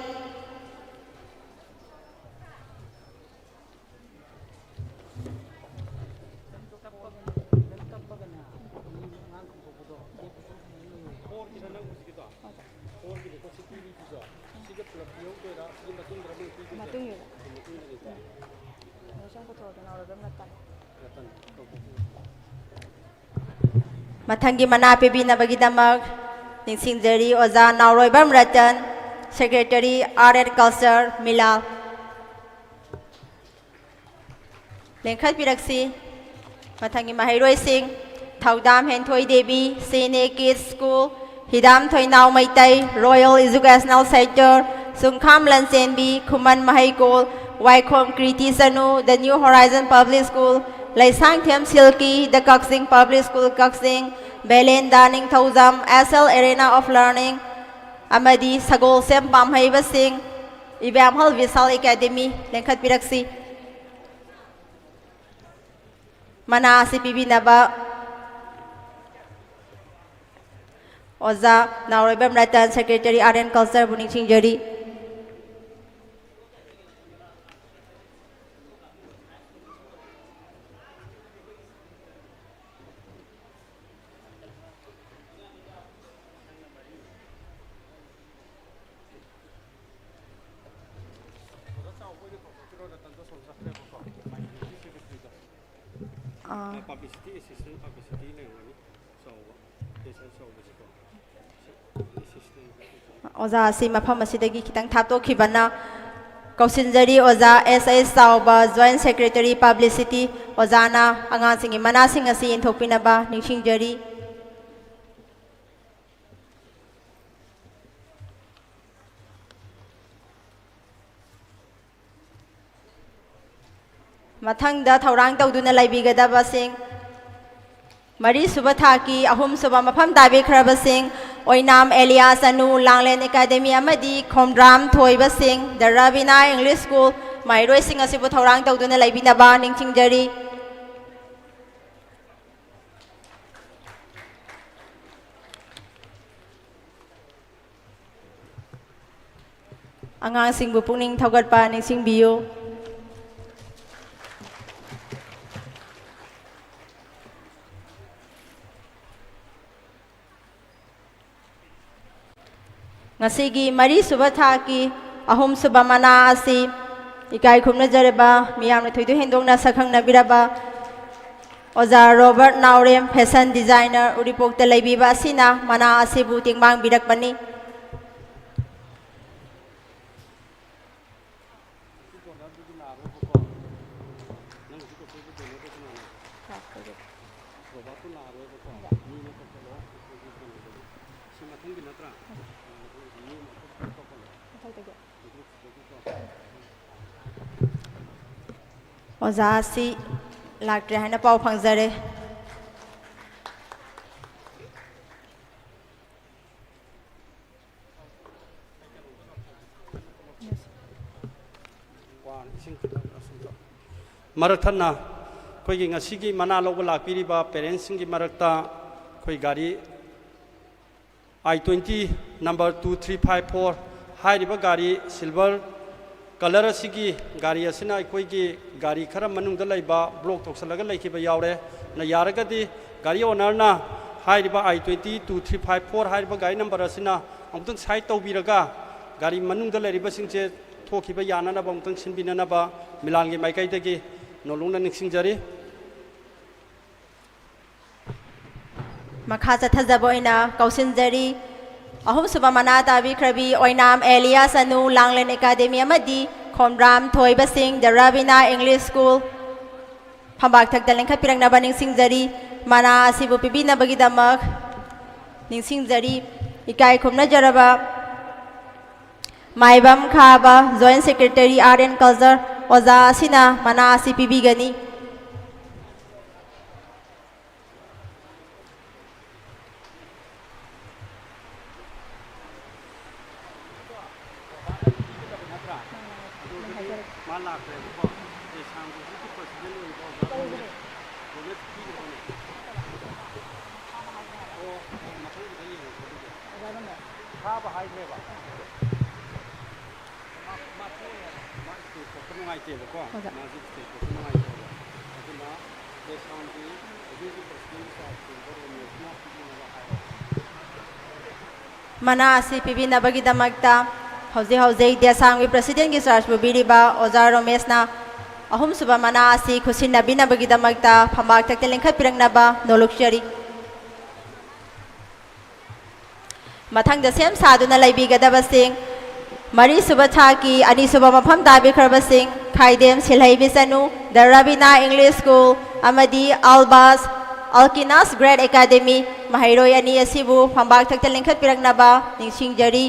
ꯃꯊꯪꯒꯤ ꯃꯅꯥ ꯄꯤꯕꯤꯅꯕꯒꯤꯗꯃꯛ ꯅꯤꯡꯁꯤꯡꯖꯔꯤ ꯑꯣꯖꯥ Naoroibam Ratan, secretary art and culture, ꯃꯤꯂꯥꯜ꯫ ꯂꯦꯡꯈꯠꯄꯤꯔꯛꯁꯤ꯫ ꯃꯊꯪꯒꯤ ꯃꯍꯩꯔꯣꯏꯁꯤꯡ, Thoudam Hemthoi Devi, shine kids school, Hidam Thoinao Meitei, royal educational centre, Chungkham Lanchenbi, Khuman ꯃꯍꯩꯀꯣꯜ, ꯋꯥꯏꯈꯣꯝ ꯀ꯭ꯔꯤꯇꯤ ꯁꯅꯨ, the new horizon public school, Leishangthem Silki, the Kakching public school Kakching, Belenda Ningthoujam, S L arena of learning, ꯑꯃꯗꯤ ꯁꯒꯣꯜꯁꯦꯝ ꯄꯥꯝꯍꯩꯕꯁꯤꯡ, ꯏꯕꯦꯝꯍꯜ ꯚꯤꯁꯥꯜ ꯑꯦꯀꯥꯗꯦꯃꯤ ꯂꯦꯡꯈꯠꯄꯤꯔꯛꯁꯤ꯫ ꯃꯅꯥ ꯑꯁꯤ ꯄꯤꯕꯤꯅꯕ ꯑꯣꯖꯥ Naoroibam Ratan, secretary art and ꯀꯜꯆꯔꯕꯨ ꯅꯤꯡꯁꯤꯡꯖꯔꯤ꯫ ꯑꯥ꯫ ꯄꯕ꯭ꯂꯤꯁꯤꯇꯤ ꯑꯦꯁꯤꯁꯇꯦꯟ ꯄꯕ꯭ꯂꯤꯁꯤꯇꯤ ꯂꯩꯔꯝꯒꯅꯤ꯫ ꯆꯥꯎꯕ, ꯄꯦꯁꯦꯟ ꯆꯥꯎꯕꯁꯤꯀꯣ꯫ ꯑꯦꯁꯤꯁꯇꯦꯟ꯫ ꯑꯣꯖꯥ ꯑꯁꯤ ꯃꯐꯝ ꯑꯁꯤꯗꯒꯤ ꯈꯤꯇꯪ ꯊꯥꯞꯇꯣꯛꯈꯤꯕꯅ ꯀꯧꯁꯤꯟꯖꯔꯤ꯫ ꯑꯣꯖꯥ ꯑꯦꯁ ꯑꯦꯁ ꯆꯥꯎꯕ, ꯖꯣꯏꯟ ꯁꯦꯀ꯭ꯔꯦꯇꯔꯤ ꯄꯕ꯭ꯂꯤꯁꯤꯇꯤ, ꯑꯣꯖꯥꯅ ꯑꯉꯥꯡꯁꯤꯡꯒꯤ ꯃꯅꯥꯁꯤꯡ ꯑꯁꯤ ꯏꯟꯊꯣꯛꯄꯤꯅꯕ ꯅꯤꯡꯁꯤꯡꯖꯔꯤ꯫ ꯃꯊꯪꯗ ꯊꯧꯔꯥꯡ ꯇꯧꯗꯨꯅ ꯂꯩꯕꯤꯒꯗꯕꯁꯤꯡ, ꯃꯔꯤꯁꯨꯕ ꯊꯥꯛꯀꯤ ꯑꯍꯨꯝꯁꯨꯕ ꯃꯐꯝ ꯇꯥꯕꯤꯈ꯭ꯔꯕꯁꯤꯡ ꯑꯣꯏꯅꯥꯝ ꯑꯦꯂꯤꯌꯥꯁ ꯑꯅꯨ ꯂꯥꯡꯂꯦꯟ ꯑꯦꯀꯥꯗꯦꯃꯤ ꯑꯃꯗꯤ ꯈꯣꯝꯗ꯭ꯔꯥꯝ ꯊꯣꯏꯕꯁꯤꯡ ꯗ ꯔꯕꯤꯅꯥ ꯏꯪꯂꯤꯁ ꯁ꯭ꯀꯨꯜ ꯃꯍꯩꯔꯣꯏꯁꯤꯡ ꯑꯁꯤꯕꯨ ꯊꯧꯔꯥꯡ ꯇꯧꯗꯨꯅ ꯂꯩꯕꯤꯅꯕ ꯅꯤꯡꯁꯤꯡꯖꯔꯤ꯫ ꯑꯉꯥꯡꯁꯤꯡꯕꯨ ꯄꯨꯛꯅꯤꯡ ꯊꯧꯒꯠꯄ ꯅꯤꯡꯁꯤꯡꯕꯤꯌꯨ꯫ ꯉꯁꯤꯒꯤ ꯃꯔꯤꯁꯨꯕ ꯊꯥꯛꯀꯤ ꯑꯍꯨꯝꯁꯨꯕ ꯃꯅꯥ ꯑꯁꯤ ꯏꯀꯥꯏ ꯈꯨꯝꯅꯖꯔꯕ ꯃꯤꯌꯥꯝꯅ ꯊꯣꯏꯗꯣꯛ ꯍꯦꯟꯗꯣꯛꯅ ꯁꯛꯈꯪꯅꯕꯤꯔꯕ ꯑꯣꯖꯥ ꯔꯣꯕꯔꯠ ꯅꯥꯎꯔꯦꯝ, ꯐꯦꯁꯟ ꯗꯤꯖꯥꯏꯅꯔ, ꯎꯔꯤꯄꯣꯛꯇ ꯂꯩꯕꯤꯕ ꯑꯁꯤꯅ ꯃꯅꯥ ꯑꯁꯤꯕꯨ ꯇꯦꯡꯕꯥꯡꯕꯤꯔꯛꯄꯅꯤ꯫ ꯑꯣꯖꯥ ꯑꯁꯤ ꯂꯥꯛꯇ꯭ꯔꯦ ꯍꯥꯏꯅ ꯄꯥꯎ ꯐꯪꯖꯔꯦ꯫ ꯃꯔꯛ ꯊꯠꯅ ꯑꯩꯈꯣꯏꯒꯤ ꯉꯁꯤꯒꯤ ꯃꯅꯥ ꯂꯧꯕ ꯂꯥꯛꯄꯤꯔꯤꯕ ꯄꯦꯔꯦꯟꯁꯁꯤꯡꯒꯤ ꯃꯔꯛꯇ ꯑꯩꯈꯣꯏ ꯒꯥꯔꯤ I twenty number two three five four ꯍꯥꯏꯔꯤꯕ ꯒꯥꯔꯤ silver colour ꯑꯁꯤꯒꯤ ꯒꯥꯔꯤ ꯑꯁꯤꯅ ꯑꯩꯈꯣꯏꯒꯤ ꯒꯥꯔꯤ ꯈꯔ ꯃꯅꯨꯡꯗ ꯂꯩꯕ block ꯇꯧꯁꯤꯜꯂꯒ ꯂꯩꯈꯤꯕ ꯌꯥꯎꯔꯦ꯫ ꯅ ꯌꯥꯔꯒꯗꯤ ꯒꯥꯔꯤ ownerꯅ ꯍꯥꯏꯔꯤꯕ I twenty two three five four ꯍꯥꯏꯔꯤꯕ ꯒꯥꯔꯤ number ꯑꯁꯤꯅ ꯑꯃꯨꯛꯇꯪ side ꯇꯧꯕꯤꯔꯒ ꯒꯥꯔꯤ ꯃꯅꯨꯡꯗ ꯂꯩꯔꯤꯕꯁꯤꯡꯁꯦ ꯊꯣꯛꯈꯤꯕ ꯌꯥꯅꯅꯕ ꯑꯃꯨꯛꯇꯪ ꯁꯤꯟꯕꯤꯅꯅꯕ ꯃꯤꯂꯥꯟꯒꯤ ꯃꯥꯏꯀꯩꯗꯒꯤ ꯅꯣꯂꯨꯛꯅ ꯅꯤꯡꯁꯤꯡꯖꯔꯤ꯫ ꯃꯈꯥ ꯆꯠꯊꯖꯕ ꯑꯣꯏꯅ ꯀꯧꯁꯤꯟꯖꯔꯤ꯫ ꯑꯍꯨꯝꯁꯨꯕ ꯃꯅꯥ ꯇꯥꯕꯤꯈ꯭ꯔꯕꯤ ꯑꯣꯏꯅꯥꯝ ꯑꯦꯂꯤꯌꯥꯁ ꯑꯅꯨ ꯂꯥꯡꯂꯦꯟ ꯑꯦꯀꯥꯗꯦꯃꯤ ꯑꯃꯗꯤ ꯈꯣꯝꯗ꯭ꯔꯥꯝ ꯊꯣꯏꯕꯁꯤꯡ ꯗ ꯔꯥꯕꯤꯅꯥ ꯏꯪꯂꯤꯁ ꯁ꯭ꯀꯨꯜ ꯐꯝꯕꯥꯛ ꯊꯛꯇ ꯂꯤꯡꯈꯠꯄꯤꯔꯛꯅꯕ ꯅꯤꯡꯁꯤꯡꯖꯔꯤ꯫ ꯃꯅꯥ ꯑꯁꯤꯕꯨ ꯄꯤꯕꯤꯅꯕꯒꯤꯗꯃꯛ ꯅꯤꯡꯁꯤꯡꯖꯔꯤ꯫ ꯏꯀꯥꯏ ꯈꯨꯝꯅꯖꯔꯕ ꯃꯥꯏꯕꯝ ꯈꯥꯕ, Joint Secretary Art and Culture, ꯑꯣꯖꯥ ꯑꯁꯤꯅ ꯃꯅꯥ ꯑꯁꯤ ꯄꯤꯕꯤꯒꯅꯤ꯫ ꯃꯥ ꯂꯥꯛꯈ꯭ꯔꯦꯕꯀꯣ꯫ ꯑꯦ, ꯁꯥꯡꯕ ꯍꯧꯖꯤꯛꯀꯤ president ꯑꯣꯏꯔꯤꯕ ꯑꯣꯖꯥ ꯔꯣꯃꯦꯁ, ꯔꯣꯃꯦꯁ ꯄꯤꯈ꯭ꯔꯕꯅꯦ꯫ ꯑꯣ, ꯃꯊꯪꯒꯤꯗ ꯌꯦꯡꯉꯁꯦ ꯑꯗꯨꯗꯤ꯫ ꯊꯥꯕ ꯍꯥꯏꯈ꯭ꯔꯦꯕ꯫ ꯃꯥ, ꯃꯥ ꯊꯣꯛꯑꯦ ꯍꯥꯏꯕ꯫ ꯃꯥ stage ꯊꯣꯛꯄ ꯅꯨꯡꯉꯥꯏꯇꯦꯕꯀꯣ꯫ ꯑꯣꯖꯥ꯫ ꯃꯥꯁꯦ stage ꯊꯣꯛꯄ ꯅꯨꯡꯉꯥꯏꯇꯦꯕ꯫ ꯑꯗꯨꯅ ꯗꯦꯁꯥꯝꯒꯤ ꯍꯧꯖꯤꯛ ꯍꯧꯖꯤꯛ presidentꯒꯤ charge ꯄꯨꯔꯤꯕ ꯔꯣꯃꯦꯁꯅ ꯄꯤꯕꯤꯅꯕ ꯍꯥꯏꯔꯣ꯫ ꯃꯅꯥ ꯑꯁꯤ ꯄꯤꯕꯤꯅꯕꯒꯤꯗꯃꯛꯇ ꯍꯧꯖꯤꯛ ꯍꯧꯖꯤꯛ ꯗꯦꯁꯥꯝꯒꯤ presidentꯒꯤ charge ꯄꯨꯕꯤꯔꯤꯕ ꯑꯣꯖꯥ ꯔꯣꯃꯦꯁꯅ ꯑꯍꯨꯝꯁꯨꯕ ꯃꯅꯥ ꯑꯁꯤ ꯈꯨꯠꯁꯤꯟꯅꯕꯤꯅꯕꯒꯤꯗꯃꯛꯇ ꯐꯝꯕꯥꯛ ꯊꯛꯇ ꯂꯤꯡꯈꯠꯄꯤꯔꯛꯅꯕ ꯅꯣꯂꯨꯛꯆꯔꯤ꯫ ꯃꯊꯪꯗ ꯁꯦꯝ ꯁꯥꯗꯨꯅ ꯂꯩꯕꯤꯒꯗꯕꯁꯤꯡ, ꯃꯔꯤꯁꯨꯕ ꯊꯥꯛꯀꯤ ꯑꯅꯤꯁꯨꯕ ꯃꯐꯝ ꯇꯥꯕꯤꯈ꯭ꯔꯕꯁꯤꯡ, ꯈꯥꯏꯗꯦꯝ ꯁꯤꯜꯍꯩꯕꯤ ꯆꯅꯨ, ꯗ ꯔꯕꯤꯅꯥ ꯏꯪꯂꯤꯁ ꯁ꯭ꯀꯨꯜ ꯑꯃꯗꯤ ꯑꯜꯕꯥꯁ ꯑꯜꯀꯤꯅꯥꯁ ꯒ꯭ꯔꯦꯠ ꯑꯦꯀꯥꯗꯦꯃꯤ ꯃꯍꯩꯔꯣꯏ ꯑꯅꯤ ꯑꯁꯤꯕꯨ ꯐꯝꯕꯥꯛ ꯊꯛꯇ ꯂꯤꯡꯈꯠꯄꯤꯔꯛꯅꯕ ꯅꯤꯡꯁꯤꯡꯖꯔꯤ꯫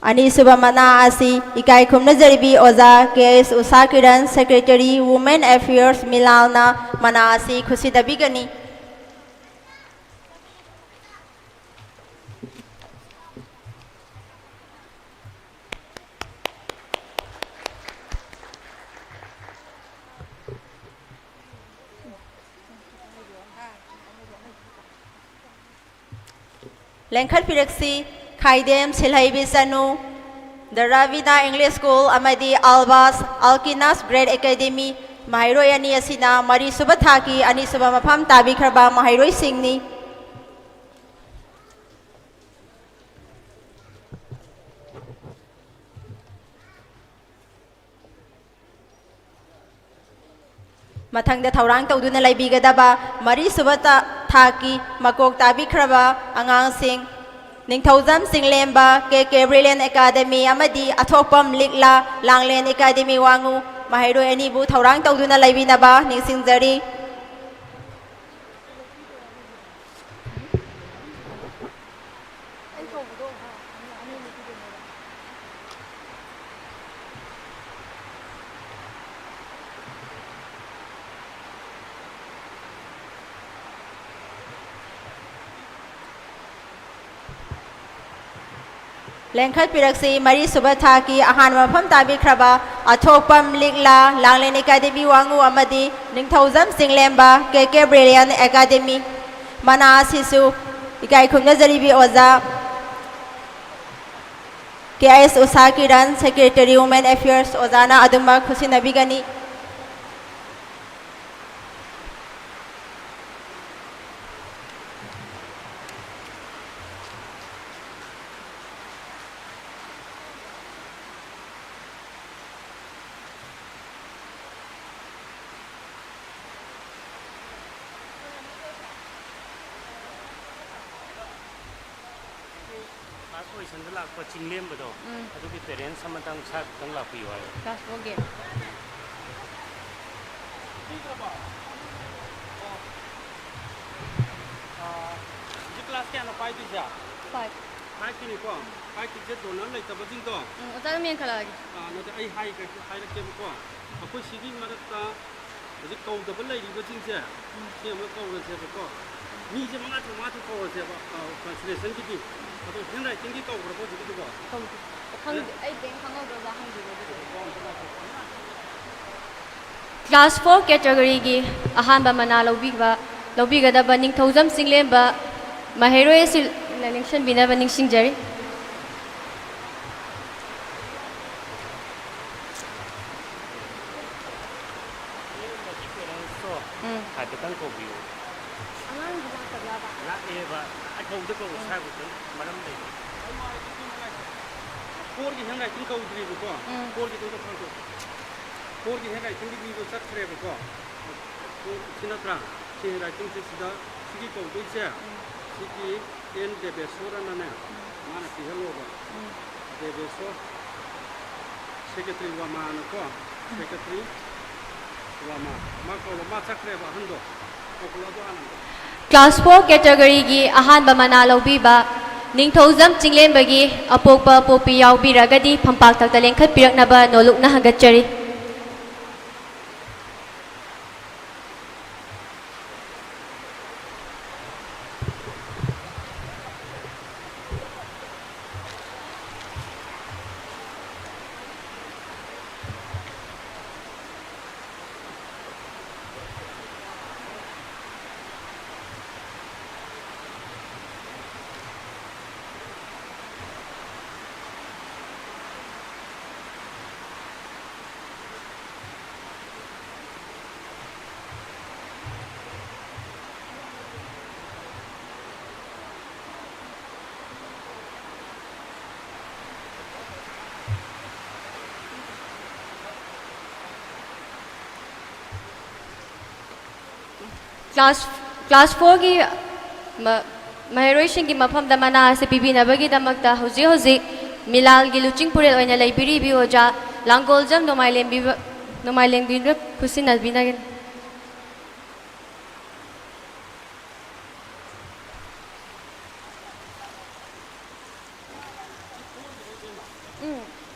ꯑꯅꯤꯁꯨꯕ ꯃꯅꯥ ꯑꯁꯤ ꯏꯀꯥꯏ ꯈꯨꯝꯅꯖꯔꯤꯕꯤ ꯑꯣꯖꯥ ꯀꯦ ꯑꯦꯁ ꯎꯁꯥ ꯀꯤꯔꯟ, Secretary, Women Affairs, ꯃꯤꯂꯥꯜꯅ ꯃꯅꯥ ꯑꯁꯤ ꯈꯨꯠꯁꯤꯟꯅꯕꯤꯒꯅꯤ꯫ ꯂꯦꯡꯈꯠꯄꯤꯔꯛꯁꯤ, ꯈꯥꯏꯗꯦꯝ ꯁꯤꯜꯍꯩꯕꯤ ꯆꯅꯨ, ꯗ ꯔꯥꯕꯤꯗꯥ English School ꯑꯃꯗꯤ ꯑꯜꯕꯥꯁ ꯑꯜꯀꯤꯅꯥꯁ Grade Academy, ꯃꯍꯩꯔꯣꯏ ꯑꯅꯤ ꯑꯁꯤꯅ ꯃꯔꯤꯁꯨꯕ ꯊꯥꯛꯀꯤ ꯑꯅꯤꯁꯨꯕ ꯃꯐꯝ ꯇꯥꯕꯤꯈ꯭ꯔꯕ ꯃꯍꯩꯔꯣꯏꯁꯤꯡꯅꯤ꯫ ꯃꯊꯪꯗ ꯊꯧꯔꯥꯡ ꯇꯧꯗꯨꯅ ꯂꯩꯕꯤꯒꯗꯕ ꯃꯔꯤꯁꯨꯕ ꯊꯥꯛꯀꯤ ꯃꯀꯣꯛ ꯇꯥꯕꯤꯈ꯭ꯔꯕ ꯑꯉꯥꯡꯁꯤꯡ, ꯅꯤꯡꯊꯧꯖꯝ ꯆꯤꯡꯂꯦꯝꯕ, ꯀꯦ ꯀꯦ Brilliant Academy ꯑꯃꯗꯤ ꯑꯊꯣꯛꯄꯝ ꯂꯤꯛꯂꯥ ꯂꯥꯡꯂꯦꯟ Academy ꯋꯥꯉꯨ, ꯃꯍꯩꯔꯣꯏ ꯑꯅꯤꯕꯨ ꯊꯧꯔꯥꯡ ꯇꯧꯗꯨꯅ ꯂꯩꯕꯤꯅꯕ ꯅꯤꯡꯁꯤꯡꯖꯔꯤ꯫ ꯂꯦꯡꯈꯠꯄꯤꯔꯛꯁꯤ, ꯃꯔꯤꯁꯨꯕ ꯊꯥꯛꯀꯤ ꯑꯍꯥꯟꯕ ꯃꯐꯝ ꯇꯥꯕꯤꯈ꯭ꯔꯕ ꯑꯊꯣꯛꯄꯝ ꯂꯤꯛꯂꯥ ꯂꯥꯡꯂꯦꯟ Academy ꯋꯥꯉꯨ ꯑꯃꯗꯤ ꯅꯤꯡꯊꯧꯖꯝ ꯆꯤꯡꯂꯦꯝꯕ, ꯀꯦ ꯀꯦ Brilliant Academy꯫ ꯃꯅꯥ ꯑꯁꯤꯁꯨ ꯏꯀꯥꯏ ꯈꯨꯝꯅꯖꯔꯤꯕꯤ ꯑꯣꯖꯥ ꯀꯦ ꯑꯦꯁ ꯎꯁꯥ ꯀꯤꯔꯟ, Secretary, Women Affairs, ꯑꯣꯖꯥꯅ ꯑꯗꯨꯃꯛ ꯈꯨꯠꯁꯤꯟꯅꯕꯤꯒꯅꯤ꯫ First positionꯗ ꯂꯥꯛꯄ ꯆꯤꯡꯂꯦꯝꯕꯗꯣ, ꯎꯝ꯫ ꯑꯗꯨꯒꯤ parents ꯑꯃꯇꯪ ꯁꯥꯔ ꯈꯤꯇꯪ ꯂꯥꯛꯄꯤꯌꯨ ꯍꯥꯏꯌꯣ꯫ Class fourꯒꯤ꯫ ꯑꯥ, ꯍꯧꯖꯤꯛ class ꯀꯌꯥꯅꯣ ꯄꯥꯏꯗꯣꯏꯁꯦ? Five꯫ ꯐꯥꯏꯚꯀꯤꯅꯤꯀꯣ, ꯐꯥꯏꯚꯀꯤꯁꯦ ꯗꯣꯅꯔ ꯂꯩꯇꯕꯁꯤꯡꯗꯣ, ꯑꯥ, ꯑꯣꯖꯥ ꯑꯗꯨꯝ ꯃꯦꯟꯈꯠꯂꯛꯑꯒꯦ꯫ ꯑꯥ, ꯅꯠꯇꯦ, ꯑꯩ ꯍꯥꯏꯒꯦ, ꯍꯥꯏꯔꯛꯀꯦꯕꯀꯣ꯫ ꯑꯩꯈꯣꯏ ꯁꯤꯒꯤ ꯃꯔꯛꯇ ꯍꯧꯖꯤꯛ ꯀꯧꯗꯕ ꯂꯩꯔꯤꯕꯁꯤꯡꯁꯦ, ꯁꯤ ꯑꯃ ꯀꯧꯔꯁꯦꯕꯀꯣ꯫ ꯃꯤꯁꯦ ꯃꯉꯥ ꯇꯔꯨꯛ, ꯃꯉꯥ ꯇꯔꯨꯛ ꯀꯧꯔꯁꯦꯕ, ꯑꯥ, ꯇ꯭ꯔꯥꯟꯁꯂꯦꯁꯟꯒꯤꯗꯤ꯫ ꯑꯗꯣ ꯍꯦꯟ ꯔꯥꯏꯇꯤꯡꯒꯤ ꯀꯧꯈ꯭ꯔꯕꯣ ꯍꯧꯖꯤꯛꯀꯤꯗꯨꯕꯣ? ꯀꯧꯗꯦ꯫ ꯈꯪꯗꯦ, ꯑꯩ ꯕꯦꯡ ꯈꯪꯍꯧꯗ꯭ꯔꯣ ꯑꯣꯖꯥ ꯍꯪꯕꯤꯔꯣ ꯑꯗꯨꯗꯤ꯫ ꯀ꯭ꯂꯥꯁ ꯐꯣꯔ ꯀꯦꯇꯒꯣꯔꯤꯒꯤ ꯑꯍꯥꯟꯕ ꯃꯅꯥ ꯂꯧꯕꯤꯕ, ꯂꯧꯕꯤꯒꯗꯕ ꯅꯤꯡꯊꯧꯖꯝ ꯆꯤꯡꯂꯦꯝꯕ ꯃꯍꯩꯔꯣꯏ ꯑꯁꯤ ꯅꯤꯡꯁꯤꯡꯕꯤꯅꯕ ꯅꯤꯡꯁꯤꯡꯖꯔꯤ꯫ ꯎꯝ꯫ ꯍꯥꯏꯐꯦꯠꯇꯪ ꯀꯧꯕꯤꯌꯨ꯫ ꯑꯉꯥꯡꯗꯤ ꯂꯥꯛꯇꯕ꯭ꯔꯕ? ꯂꯥꯛꯑꯦꯕ꯫ ꯑꯩ ꯀꯧꯗ ꯀꯧꯕ ꯎꯝ꯫ ꯁ꯭ꯋꯥꯏꯐꯥꯎꯗ ꯃꯔꯝ ꯂꯩꯕ꯫ ꯐꯣꯔꯒꯤ ꯍꯦꯟ ꯔꯥꯏꯇꯤꯡ ꯀꯧꯗ꯭ꯔꯤꯕꯀꯣ꯫ ꯎꯝ꯫ ꯐꯣꯔꯒꯤꯗꯨ ꯑꯝꯇ ꯊꯥꯡꯇꯣꯛ꯫ ꯐꯣꯔꯒꯤ ꯍꯦꯟ ꯔꯥꯏꯇꯤꯡꯒꯤ ꯃꯤꯗꯣ ꯆꯠꯈ꯭ꯔꯦꯕꯀꯣ꯫ ꯐꯣꯔ ꯁꯤ ꯅꯠꯇ꯭ꯔꯥ? ꯁꯤ ꯍꯦꯟ ꯔꯥꯏꯇꯤꯡꯁꯦ ꯁꯤꯗ, ꯁꯤꯒꯤ ꯀꯧꯗꯣꯏꯁꯦ, ꯎꯝ꯫ ꯁꯤꯒꯤ ꯑꯦꯟ ꯗꯦꯕꯦꯁꯣꯔ ꯑꯅꯅꯦ, ꯎꯝ꯫ ꯃꯥꯅ ꯄꯤꯍꯜꯂꯣꯕ꯫ ꯎꯝ꯫ ꯗꯦꯕꯦꯁꯣꯔ, ꯁꯦꯀ꯭ꯔꯦꯇꯔꯤ ꯋꯥꯃꯥꯅꯀꯣ, ꯁꯦꯀ꯭ꯔꯦꯇꯔꯤ ꯋꯥꯃꯥ, ꯃꯥ ꯀꯧꯔꯣ, ꯃꯥ ꯆꯠꯈ꯭ꯔꯦꯕ ꯑꯍꯟꯗꯣ, ꯀꯧꯈꯠꯂꯣ ꯑꯗꯨ ꯍꯥꯟꯅ꯫ ꯀ꯭ꯂꯥꯁ ꯐꯣꯔ ꯀꯦꯇꯒꯣꯔꯤꯒꯤ ꯑꯍꯥꯟꯕ ꯃꯅꯥ ꯂꯧꯕꯤꯕ ꯅꯤꯡꯊꯧꯖꯝ ꯆꯤꯡꯂꯦꯝꯕꯒꯤ ꯑꯄꯣꯛꯄ ꯑꯄꯣꯛꯄꯤ ꯌꯥꯎꯕꯤꯔꯒꯗꯤ ꯐꯝꯄꯥꯛꯇꯛꯇ ꯂꯦꯡꯈꯠꯄꯤꯔꯛꯅꯕ ꯅꯣꯂꯨꯛꯅ ꯍꯪꯒꯠꯆꯔꯤ꯫ ꯀ꯭ꯂꯥꯁ, ꯀ꯭ꯂꯥꯁ ꯐꯣꯔꯒꯤ ꯃ-, ꯃꯍꯩꯔꯣꯏꯁꯤꯡꯒꯤ ꯃꯐꯝꯗ ꯃꯅꯥ ꯑꯁꯤ ꯄꯤꯕꯤꯅꯕꯒꯤꯗꯃꯛꯇ ꯍꯧꯖꯤꯛ ꯍꯧꯖꯤꯛ ꯃꯤꯂꯥꯜꯒꯤ ꯂꯨꯆꯤꯡ ꯄꯨꯔꯦꯜ ꯑꯣꯏꯅ ꯂꯩꯕꯤꯔꯤꯕꯤ ꯑꯣꯖꯥ ꯂꯥꯡꯒꯣꯜꯖꯝ ꯅꯣꯡꯃꯥꯏꯂꯦꯝꯕꯤꯕ, ꯅꯣꯡꯃꯥꯏꯂꯦꯝꯕꯤꯗ ꯈꯨꯠꯁꯤꯟꯅꯕꯤꯅꯒꯅꯤ꯫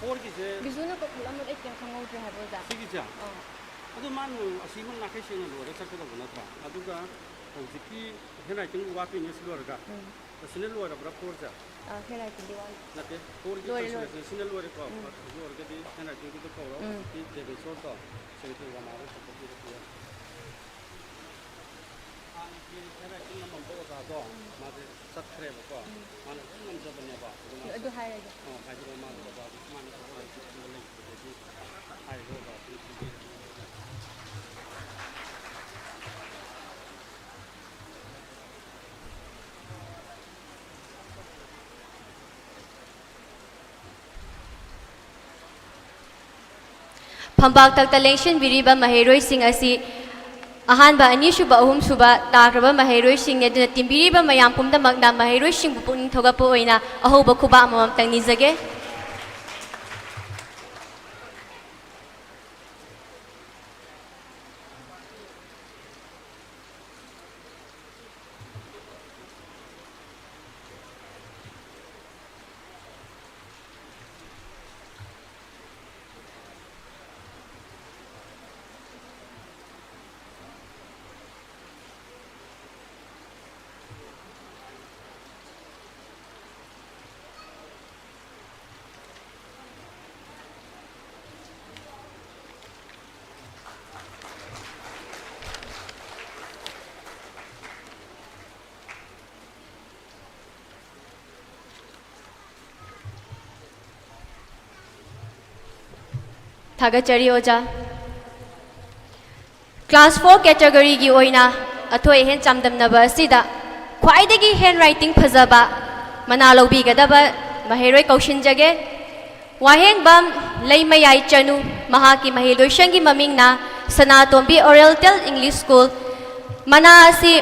ꯐꯣꯔꯒꯤꯁꯦ ꯕꯤꯖꯨꯅ ꯀꯧꯈꯠꯂꯝꯕꯗ ꯑꯩ ꯀꯩꯝ ꯈꯪꯍꯧꯗ꯭ꯔꯦ ꯍꯥꯏꯕ, ꯑꯣꯖꯥ꯫ ꯁꯤꯒꯤꯁꯦ? ꯑꯥ꯫ ꯑꯗꯨ ꯃꯥꯅ ꯑꯁꯤ ꯃꯥ ꯅꯥꯈꯩ ꯁꯦꯡꯅ ꯂꯣꯏꯔ ꯆꯠꯀꯗꯧꯕ ꯅꯠꯇ꯭ꯔꯥ? ꯑꯗꯨꯒ ꯍꯧꯖꯤꯛꯀꯤ ꯍꯦꯟ ꯔꯥꯏꯇꯤꯡ ꯋꯥꯠꯇꯣꯏꯅꯦ ꯁꯤ ꯂꯣꯏꯔꯒ꯫ ꯎꯝ꯫ ꯑꯁꯤꯅ ꯂꯣꯏꯔꯕ꯭ꯔꯥ ꯐꯣꯔꯁꯦ? ꯑꯥ, ꯍꯦꯟ ꯔꯥꯏꯇꯤꯡꯗꯤ ꯋꯥꯠꯂꯤ꯫ ꯅꯠꯇꯦ, ꯐꯣꯔꯒꯤ ꯂꯣꯏꯔꯦ, ꯂꯣꯏꯔꯦ꯫ ꯀꯟꯁꯤꯂꯦꯁꯟ ꯁꯤꯅ ꯂꯣꯏꯔꯦꯀꯣ꯫ ꯎꯝ꯫ ꯑꯗꯨ ꯑꯣꯏꯔꯒꯗꯤ ꯍꯦꯟ ꯔꯥꯏꯇꯤꯡꯒꯤꯗꯣ ꯀꯧꯔꯣ꯫ ꯎꯝ꯫ ꯍꯧꯖꯤꯛꯀꯤ ꯗꯦꯕꯦꯁꯣꯔꯗꯣ ꯁꯦꯀ꯭ꯔꯦꯇꯔꯤ ꯋꯥꯃꯥꯗ ꯄꯨꯊꯣꯛꯄꯤꯔꯛꯄ ꯌꯥꯏ꯫ ꯍꯥꯟꯅꯒꯤ ꯍꯦꯟ ꯔꯥꯏꯇꯤꯡ ꯅꯝꯃꯝꯕ ꯑꯣꯖꯥꯗꯣ, ꯎꯝ꯫ ꯃꯥꯁꯦ ꯆꯠꯈ꯭ꯔꯦꯕꯀꯣ꯫ ꯎꯝ꯫ ꯃꯥꯅ ꯂꯣꯏ ꯉꯝꯖꯕꯅꯦꯕ꯫ ꯑꯗꯨ ꯃꯥ ꯑꯗꯨ ꯍꯥꯏꯔꯒꯦ꯫ ꯑꯣ, ꯍꯥꯏꯕꯤꯔꯛꯑꯣ, ꯃꯥꯗꯣ ꯑꯣꯖꯥꯗꯣ ꯁꯨꯃꯥꯏꯅ ꯇꯧꯕ ꯂꯩꯇꯕꯗꯒꯤ ꯍꯥꯏꯔꯤꯕ ꯑꯣꯖꯥꯁꯤꯡꯁꯤꯒꯤ ꯐꯝꯄꯥꯛꯇꯛꯇ ꯂꯦꯡꯁꯤꯟꯕꯤꯔꯤꯕ ꯃꯍꯩꯔꯣꯏꯁꯤꯡ ꯑꯁꯤ ꯑꯍꯥꯟꯕ, ꯑꯅꯤꯁꯨꯕ, ꯑꯍꯨꯝꯁꯨꯕ ꯇꯥꯈ꯭ꯔꯕ ꯃꯍꯩꯔꯣꯏꯁꯤꯡꯅꯤ꯫ ꯑꯗꯨꯅ ꯇꯤꯟꯕꯤꯔꯤꯕ ꯃꯌꯥꯝ ꯄꯨꯝꯅꯃꯛꯅ ꯃꯍꯩꯔꯣꯏꯁꯤꯡꯕꯨ ꯄꯨꯛꯅꯤꯡ ꯊꯧꯒꯠꯄ ꯑꯣꯏꯅ ꯑꯍꯧꯕ ꯈꯨꯕꯥꯛ ꯑꯃꯃꯝꯇꯪ ꯅꯤꯖꯒꯦ꯫ ꯊꯥꯒꯠꯆꯔꯤ ꯑꯣꯖꯥ꯫ Class four categoryꯒꯤ ꯑꯣꯏꯅ ꯑꯊꯣꯏ ꯑꯍꯦꯟ ꯆꯥꯡꯗꯝꯅꯕ ꯑꯁꯤꯗ ꯈ꯭ꯋꯥꯏꯗꯒꯤ handwriting ꯐꯖꯕ ꯃꯅꯥ ꯂꯧꯕꯤꯒꯗꯕ ꯃꯍꯩꯔꯣꯏ ꯀꯧꯁꯤꯟꯖꯒꯦ꯫ ꯋꯥꯍꯦꯡꯕꯝ ꯂꯩꯃꯌꯥꯏ ꯆꯅꯨ, ꯃꯍꯥꯛꯀꯤ ꯃꯍꯩꯂꯣꯏꯁꯪꯒꯤ ꯃꯃꯤꯡꯅ ꯁꯅꯥꯇꯣꯝꯕꯤ Oriental English School꯫ ꯃꯅꯥ ꯑꯁꯤ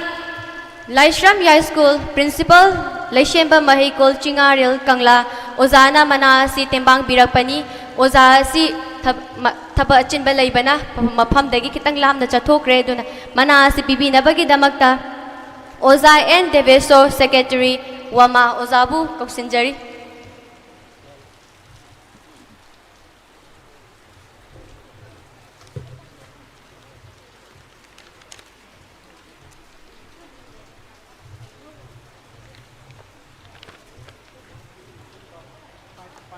ꯂꯥꯏꯁ꯭ꯔꯝ ꯌꯥꯏꯁ꯭ꯀꯨꯜ principal ꯂꯩꯁꯦꯝꯕ ꯃꯍꯩꯀꯣꯜ ꯆꯤꯉꯥꯔꯦꯜ ꯀꯪꯂꯥ ꯑꯣꯖꯥꯅ ꯃꯅꯥ ꯑꯁꯤ ꯇꯦꯡꯕꯥꯡꯕꯤꯔꯛꯄꯅꯤ꯫ ꯑꯣꯖꯥ ꯑꯁꯤ ꯊꯕ-, ꯃ-, ꯊꯕꯛ ꯑꯆꯤꯟꯕ ꯂꯩꯕꯅ ꯃꯐꯝꯗꯒꯤ ꯈꯤꯇꯪ ꯂꯥꯞꯅ ꯆꯠꯊꯣꯛꯈ꯭ꯔꯦ, ꯑꯗꯨꯅ ꯃꯅꯥ ꯑꯁꯤ ꯄꯤꯕꯤꯅꯕꯒꯤꯗꯃꯛꯇ ꯑꯣꯖꯥ ꯑꯦꯟ ꯗꯦꯕꯦꯁꯣꯔ, secretary, ꯋꯥꯃꯥ, ꯑꯣꯖꯥꯕꯨ ꯀꯧꯁꯤꯟꯖꯔꯤ꯫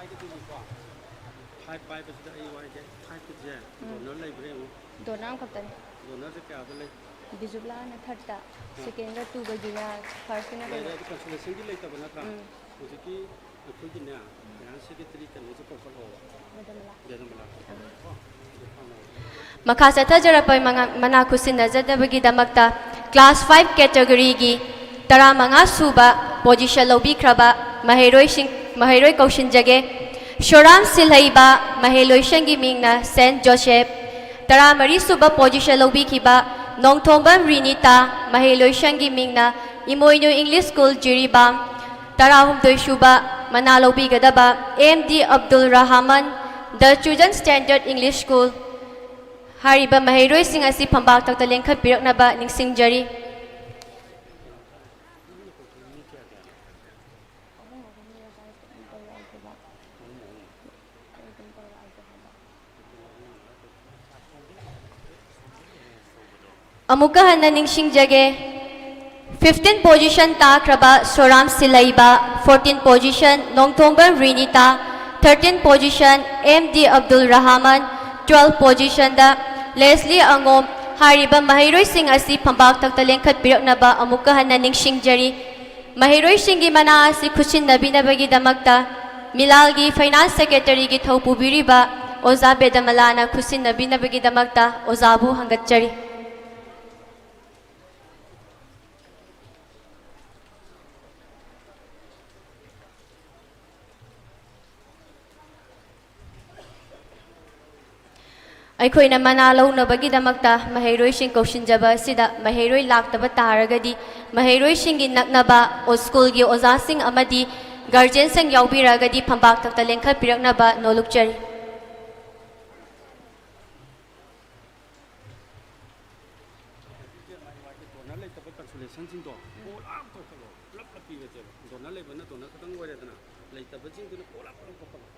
ꯍꯥꯏꯒꯗꯣꯏꯅꯤꯀꯣ꯫ ꯐꯥꯏꯚ ꯄꯥꯏꯕꯁꯤꯗ ꯑꯩ ꯋꯥꯏꯒꯦ꯫ ꯐꯥꯏꯚꯀꯤꯁꯦ ꯗꯣꯅꯔ ꯂꯩꯕ꯭ꯔꯥ ꯌꯦꯡꯉꯨ꯫ ꯗꯣꯅꯔ ꯑꯃꯈꯛꯇꯅꯤ꯫ ꯗꯣꯅꯔꯁꯦ ꯀꯌꯥꯗ ꯂꯩ? ꯕꯤꯖꯨꯕꯂꯥꯅ ꯊꯥꯔꯠꯇ, ꯁꯦꯀꯦꯟꯒ ꯇꯨꯒ ꯖꯤꯅꯥ, ꯐꯥꯔꯁꯀꯤꯅ ꯂꯩꯔꯦ꯫ ꯀꯩꯅꯣ? ꯑꯗꯨ ꯀꯟꯁꯣꯂꯦꯁꯟꯒꯤ ꯂꯩꯇꯕ ꯅꯠꯇ꯭ꯔꯥ? ꯎꯝ꯫ ꯍꯧꯖꯤꯛꯀꯤ ꯑꯩꯈꯣꯏꯒꯤꯅꯦ, ꯐꯥꯏꯅꯥꯟꯁ ꯁꯦꯀ꯭ꯔꯦꯇꯔꯤ ꯀꯩꯅꯣꯁꯦ ꯀꯧꯊꯠꯂꯛꯑꯣꯕ꯫ ꯃꯦꯗꯝ ꯃꯂꯥ꯫ ꯃꯦꯗꯝ ꯃꯂꯥ ꯀꯧꯊꯠꯂꯛꯑꯣ꯫ ꯃꯈꯥ ꯆꯠꯊꯖꯔꯛꯄ ꯃꯉꯥ-, ꯃꯅꯥ ꯈꯨꯠꯁꯤꯟꯅꯖꯗꯕꯒꯤꯗꯃꯛꯇ ꯀ꯭ꯂꯥꯁ ꯐꯥꯏꯚ ꯀꯦꯇꯒꯣꯔꯤꯒꯤ ꯇꯔꯥꯃꯉꯥ ꯁꯨꯕ ꯄꯣꯖꯤꯁꯟ ꯂꯧꯕꯤꯈ꯭ꯔꯕ ꯃꯍꯩꯔꯣꯏꯁꯤꯡ, ꯃꯍꯩꯔꯣꯏ ꯀꯧꯁꯤꯟꯖꯒꯦ꯫ ꯁꯣꯔꯥꯝ ꯁꯤꯜꯍꯩꯕ, ꯃꯍꯩꯂꯣꯏꯁꯪꯒꯤ ꯃꯤꯡꯅ ꯁꯦꯟꯠ ꯖꯣꯁꯦꯐ꯫ ꯇꯔꯥꯃꯔꯤ ꯁꯨꯕ ꯄꯣꯖꯤꯁꯟ ꯂꯧꯕꯤꯈꯤꯕ ꯅꯣꯡꯊꯣꯝꯕꯝ ꯔꯤꯅꯤꯇꯥ, ꯃꯍꯩꯂꯣꯏꯁꯪꯒꯤ ꯃꯤꯡꯅ ꯏꯃꯣꯏꯅꯨ ꯏꯪꯂꯤꯁ ꯁ꯭ꯀꯨꯜ ꯖꯤꯔꯤꯕꯥꯝ꯫ ꯇꯔꯥꯍꯨꯝꯗꯣꯏ ꯁꯨꯕ ꯃꯅꯥ ꯂꯧꯕꯤꯒꯗꯕ M D Abdul Rahman, the chosen standard English school. ꯍꯥꯏꯔꯤꯕ ꯃꯍꯩꯔꯣꯏꯁꯤꯡ ꯑꯁꯤ ꯐꯝꯕꯥꯛ ꯊꯛꯇ ꯂꯦꯡꯈꯠꯄꯤꯔꯛꯅꯕ ꯅꯤꯡꯁꯤꯡꯖꯔꯤ꯫ ꯑꯃꯨꯛꯀ ꯍꯟꯅ ꯅꯤꯡꯁꯤꯡꯖꯒꯦ꯫ ꯐꯤꯐꯇꯤꯟ ꯄꯣꯖꯤꯁꯟ ꯇꯥꯈ꯭ꯔꯕ Soram Sileiba, fourteen position Nongthombam Rinita, thirteen position M D Abdul Rahman, twelve ꯄꯣꯖꯤꯁꯟꯗ ꯂꯦꯁꯂꯤ ꯑꯉꯣꯝ꯫ ꯍꯥꯏꯔꯤꯕ ꯃꯍꯩꯔꯣꯏꯁꯤꯡ ꯑꯁꯤ ꯐꯝꯕꯥꯛ ꯊꯛꯇ ꯂꯦꯡꯈꯠꯄꯤꯔꯛꯅꯕ ꯑꯃꯨꯛꯀ ꯍꯟꯅ ꯅꯤꯡꯁꯤꯡꯖꯔꯤ꯫ ꯃꯍꯩꯔꯣꯏꯁꯤꯡꯒꯤ ꯃꯅꯥ ꯑꯁꯤ ꯈꯨꯠꯁꯤꯟꯅꯕꯤꯅꯕꯒꯤꯗꯃꯛꯇ ꯃꯤꯂꯥꯜꯒꯤ ꯐꯥꯏꯅꯥꯟꯁ ꯁꯦꯀ꯭ꯔꯦꯇꯔꯤꯒꯤ ꯊꯧ ꯄꯨꯕꯤꯔꯤꯕ ꯑꯣꯖꯥ ꯕꯦꯗꯃꯂꯥꯅ ꯈꯨꯠꯁꯤꯟꯅꯕꯤꯅꯕꯒꯤꯗꯃꯛꯇ ꯑꯣꯖꯥꯕꯨ ꯍꯪꯒꯠꯆꯔꯤ꯫ ꯑꯩꯈꯣꯏꯅ ꯃꯅꯥ ꯂꯧꯅꯕꯒꯤꯗꯃꯛꯇ ꯃꯍꯩꯔꯣꯏꯁꯤꯡ ꯀꯧꯁꯤꯟꯖꯕ ꯑꯁꯤꯗ ꯃꯍꯩꯔꯣꯏ ꯂꯥꯛꯇꯕ ꯇꯥꯔꯒꯗꯤ, ꯃꯍꯩꯔꯣꯏꯁꯤꯡꯒꯤ ꯅꯛꯅꯕ ꯑꯣ-, ꯁ꯭ꯀꯨꯜꯒꯤ ꯑꯣꯖꯥꯁꯤꯡ ꯑꯃꯗꯤ ꯒꯥꯔꯖꯤꯌꯟꯁꯤꯡ ꯌꯥꯎꯕꯤꯔꯒꯗꯤ ꯐꯝꯕꯥꯛ ꯊꯛꯇ ꯂꯦꯡꯈꯠꯄꯤꯔꯛꯅꯕ ꯅꯣꯜꯂꯨꯛꯆꯔꯤ꯫ ꯗꯣꯅꯔ ꯂꯩꯇꯕ ꯀꯟꯁꯣꯂꯦꯁꯟꯁꯤꯡꯗꯣ ꯄꯣꯂꯥꯞ ꯀꯧꯈꯠꯂꯣ, ꯄꯨꯂꯞ ꯄꯤꯔꯁꯦꯕ꯫ ꯗꯣꯅꯔ ꯂꯩꯕꯅ ꯗꯣꯅꯔ ꯈꯛꯇꯪ ꯑꯣꯏꯔꯦꯗꯅ, ꯂꯩꯇꯕꯁꯤꯡꯗꯨꯅ ꯄꯣꯂꯥꯞ ꯄꯨꯂꯞ ꯀꯧꯈꯠꯂꯣ꯫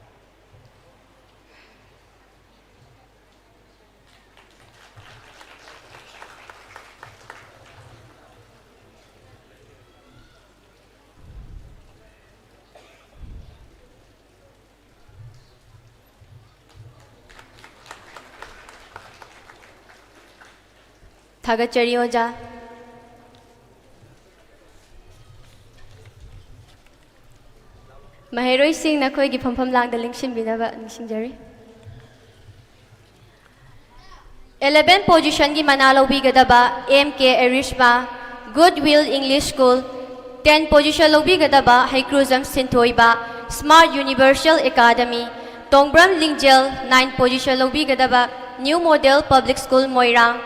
ꯊꯥꯒꯠꯆꯔꯤ ꯑꯣꯖꯥ꯫ ꯃꯍꯩꯔꯣꯏꯁꯤꯡ ꯅꯈꯣꯏꯒꯤ ꯐꯝꯐꯝ ꯂꯥꯡꯗ ꯂꯦꯡꯁꯤꯟꯕꯤꯅꯕ ꯅꯤꯡꯁꯤꯡꯖꯔꯤ꯫ Eleven positionꯒꯤ ꯃꯅꯥ ꯂꯧꯕꯤꯒꯗꯕ M K Arishma, Goodwill English School, ten position ꯂꯧꯕꯤꯒꯗꯕ ꯍꯩꯀ꯭ꯔꯨꯖꯝ ꯁꯤꯟꯊꯣꯏꯕ, Smart Universal Academy, ꯇꯣꯡꯕ꯭ꯔꯝ ꯂꯤꯡꯖꯦꯜ, nine position ꯂꯧꯕꯤꯒꯗꯕ New Model Public School ꯃꯣꯏꯔꯥꯡ,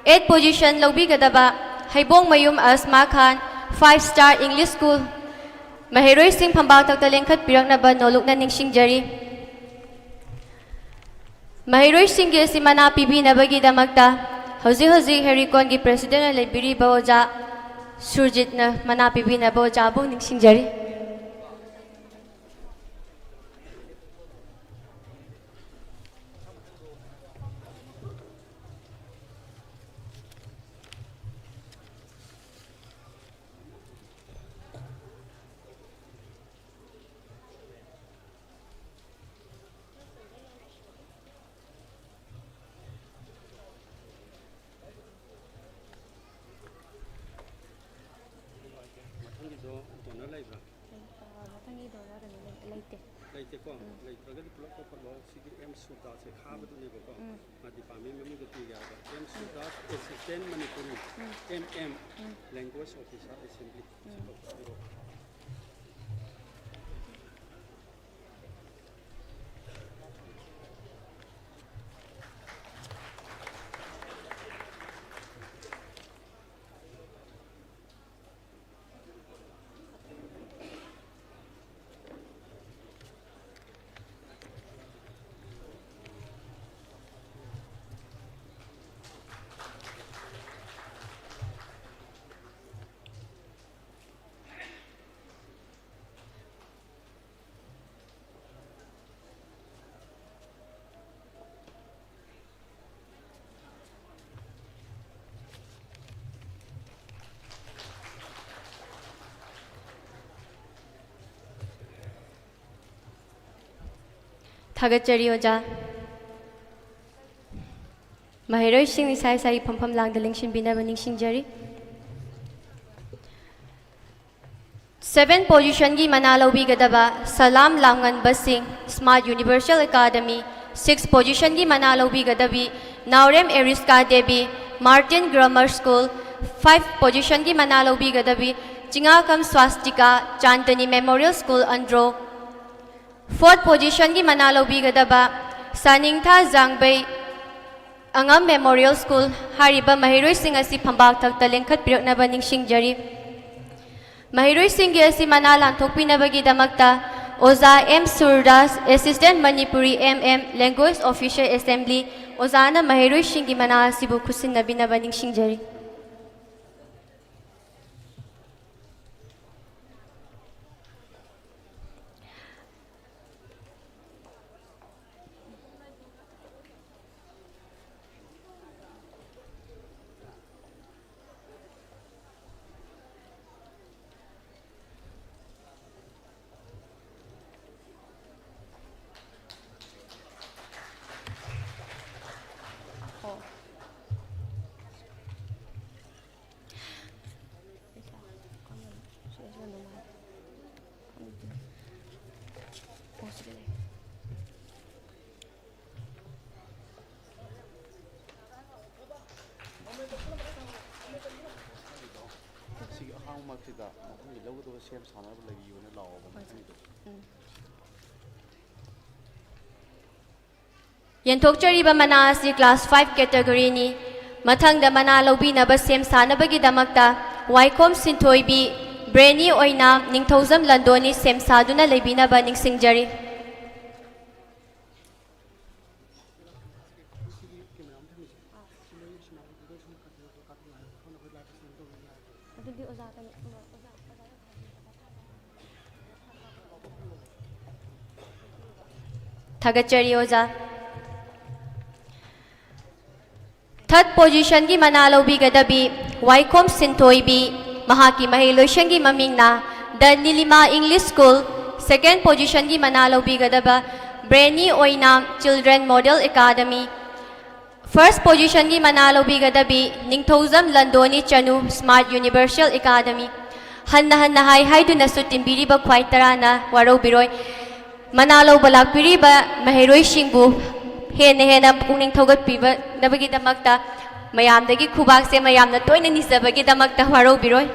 eight position ꯂꯧꯕꯤꯒꯗꯕ ꯍꯩꯕꯣꯡꯃꯌꯨꯝ ꯑꯁꯃꯥ ꯈꯥꯟ, Five Star English School꯫ ꯃꯍꯩꯔꯣꯏꯁꯤꯡ ꯐꯝꯕꯥꯛ ꯊꯛꯇ ꯂꯦꯡꯈꯠꯄꯤꯔꯛꯅꯕ ꯅꯣꯂꯨꯛꯅ ꯅꯤꯡꯁꯤꯡꯖꯔꯤ꯫ ꯃꯍꯩꯔꯣꯏꯁꯤꯡꯒꯤ ꯑꯁꯤ ꯃꯅꯥ ꯄꯤꯕꯤꯅꯕꯒꯤꯗꯃꯛꯇ ꯍꯧꯖꯤꯛ ꯍꯧꯖꯤꯛ ꯍꯦꯔꯤꯀꯣꯟꯒꯤ presidentꯅ ꯂꯩꯕꯤꯔꯤꯕ ꯑꯣꯖꯥ ꯁꯨꯔꯖꯤꯠꯅ ꯃꯅꯥ ꯄꯤꯕꯤꯅꯕ ꯑꯣꯖꯥꯕꯨ ꯅꯤꯡꯁꯤꯡꯖꯔꯤ꯫ ꯃꯊꯪꯒꯤꯗꯣ donor ꯂꯩꯕ꯭ꯔꯥ? ꯑ, ꯃꯊꯪꯒꯤ donor ꯀꯩꯅꯣ ꯂꯩ-, ꯂꯩꯇꯦ꯫ ꯂꯩꯇꯦꯀꯣ? ꯎꯝ꯫ ꯂꯩꯇ꯭ꯔꯒꯗꯤ ꯄꯨꯂꯞ ꯀꯧꯈꯠꯂꯣ꯫ ꯁꯤꯒꯤ ꯑꯦꯝ ꯁꯨꯔꯗꯥꯁꯁꯦ ꯈꯥꯕꯗꯨꯅꯦꯕꯀꯣ꯫ ꯎꯝ꯫ ꯃꯥ department ꯃꯃꯤꯡꯗꯣ ꯄꯤꯒꯦ ꯍꯥꯏꯕ꯫ ꯑꯦꯝ ꯁꯨꯔꯗꯥꯁ, Assistant Manipuri, ꯎꯝ꯫ M M, ꯎꯝ꯫ Language Officer Assembly꯫ ꯎꯝ꯫ ꯁꯤ ꯀꯧꯊꯣꯛꯄꯤꯔꯣ꯫ ꯊꯥꯒꯠꯆꯔꯤ ꯑꯣꯖꯥ꯫ ꯃꯍꯩꯔꯣꯏꯁꯤꯡ ꯏꯁꯥ ꯏꯁꯥꯒꯤ ꯐꯝꯐꯝ ꯂꯥꯡꯗ ꯂꯦꯡꯁꯤꯟꯕꯤꯅꯕ ꯅꯤꯡꯁꯤꯡꯖꯔꯤ꯫ Seven positionꯒꯤ ꯃꯅꯥ ꯂꯧꯕꯤꯒꯗꯕ ꯁꯂꯥꯝ ꯂꯥꯡꯉꯟꯕ ꯁꯤꯡ, Smart Universal Academy. Six positionꯒꯤ ꯃꯅꯥ ꯂꯧꯕꯤꯒꯗꯕꯤ ꯅꯥꯎꯔꯦꯝ ꯑꯦꯔꯤꯁꯀꯥ Devi, Martin Grammar School. Five positionꯒꯤ ꯃꯅꯥ ꯂꯧꯕꯤꯒꯗꯕꯤ ꯆꯤꯉꯥꯀꯝ ꯁ꯭ꯋꯥꯁꯇꯤꯀꯥ, Chandni Memorial School, Andro. Fourth positionꯒꯤ ꯃꯅꯥ ꯂꯧꯕꯤꯒꯗꯕ ꯁꯥꯅꯤꯡꯊꯥ ꯖꯥꯡꯕꯩ, ꯑꯉꯝ Memorial School. ꯍꯥꯏꯔꯤꯕ ꯃꯍꯩꯔꯣꯏꯁꯤꯡ ꯑꯁꯤ ꯐꯝꯕꯥꯛ ꯊꯛꯇ ꯂꯦꯡꯈꯠꯄꯤꯔꯛꯅꯕ ꯅꯤꯡꯁꯤꯡꯖꯔꯤ꯫ ꯃꯍꯩꯔꯣꯏꯁꯤꯡꯒꯤ ꯑꯁꯤ ꯃꯅꯥ ꯂꯥꯟꯊꯣꯛꯄꯤꯅꯕꯒꯤꯗꯃꯛꯇ ꯑꯣꯖꯥ M ꯁꯨꯔꯗꯥꯁ, Assistant Manipuri M M, Language Officer Assembly, ꯑꯣꯖꯥꯅ ꯃꯍꯩꯔꯣꯏꯁꯤꯡꯒꯤ ꯃꯅꯥ ꯑꯁꯤꯕꯨ ꯈꯨꯠꯁꯤꯟꯅꯕꯤꯅꯕ ꯅꯤꯡꯁꯤꯡꯖꯔꯤ꯫ ꯁꯤꯒꯤ ꯑꯍꯥꯡꯕ ꯃꯔꯛꯁꯤꯗ ꯃꯊꯪꯒꯤ ꯂꯧꯒꯗꯕ ꯁꯦꯝ ꯁꯥꯅꯕ ꯂꯩꯕꯤꯌꯨꯅ ꯂꯥꯛꯑꯣꯕ ꯃꯊꯪꯒꯤꯗꯣ꯫ ꯌꯦꯟꯊꯣꯛꯆꯔꯤꯕ ꯃꯅꯥ ꯑꯁꯤ class five categoryꯅꯤ꯫ ꯃꯊꯪꯗ ꯃꯅꯥ ꯂꯧꯕꯤꯅꯕ ꯁꯦꯝ ꯁꯥꯅꯕꯒꯤꯗꯃꯛꯇ ꯋꯥꯏꯈꯣꯝ ꯁꯤꯟꯊꯣꯏꯕꯤ, ꯕ꯭ꯔꯦꯅꯤ ꯑꯣꯏꯅꯥꯝ, ꯅꯤꯡꯊꯧꯖꯝ ꯂꯟꯗꯣꯅꯤ ꯁꯦꯝ ꯁꯥꯗꯨꯅ ꯂꯩꯕꯤꯅꯕ ꯅꯤꯡꯁꯤꯡꯖꯔꯤ꯫ ꯑꯗꯨꯗꯤ ꯑꯣꯖꯥ ꯀꯩꯅꯣ, ꯑꯣꯖꯥ, ꯑꯣꯖꯥ꯫ ꯊꯥꯒꯠꯆꯔꯤ ꯑꯣꯖꯥ꯫ Third positionꯒꯤ ꯃꯅꯥ ꯂꯧꯕꯤꯒꯗꯕꯤ ꯋꯥꯏꯈꯣꯝ ꯁꯤꯟꯊꯣꯏꯕꯤ, ꯃꯍꯥꯛꯀꯤ ꯃꯍꯩ ꯂꯣꯏꯁꯪꯒꯤ ꯃꯃꯤꯡꯅ The Nilima English School. Second positionꯒꯤ ꯃꯅꯥ ꯂꯧꯕꯤꯒꯗꯕ ꯕ꯭ꯔꯦꯅꯤ ꯑꯣꯏꯅꯥꯝ, Children Model Academy. First positionꯒꯤ ꯃꯅꯥ ꯂꯧꯕꯤꯒꯗꯕꯤ ꯅꯤꯡꯊꯧꯖꯝ ꯂꯟꯗꯣꯅꯤ ꯆꯅꯨ, Smart Universal Academy꯫ ꯍꯟꯅ ꯍꯟꯅ ꯍꯥꯏ ꯍꯥꯏꯗꯨꯅꯁꯨ ꯇꯤꯟꯕꯤꯔꯤꯕ ꯈ꯭ꯋꯥꯏ ꯇꯔꯥꯅ ꯋꯥꯔꯧꯕꯤꯔꯣꯏ꯫ ꯃꯅꯥ ꯂꯧꯕ ꯂꯥꯛꯄꯤꯔꯤꯕ ꯃꯍꯩꯔꯣꯏꯁꯤꯡꯕꯨ ꯍꯦꯟꯅ ꯍꯦꯟꯅ ꯄꯨꯛꯅꯤꯡ ꯊꯧꯒꯠꯄꯤꯅꯕꯒꯤꯗꯃꯛꯇ ꯃꯌꯥꯝꯗꯒꯤ ꯈꯨꯕꯥꯛꯁꯦ ꯃꯌꯥꯝꯅ ꯇꯣꯏꯅ ꯅꯤꯖꯕꯒꯤꯗꯃꯛꯇ ꯋꯥꯔꯧꯕꯤꯔꯣꯏ꯫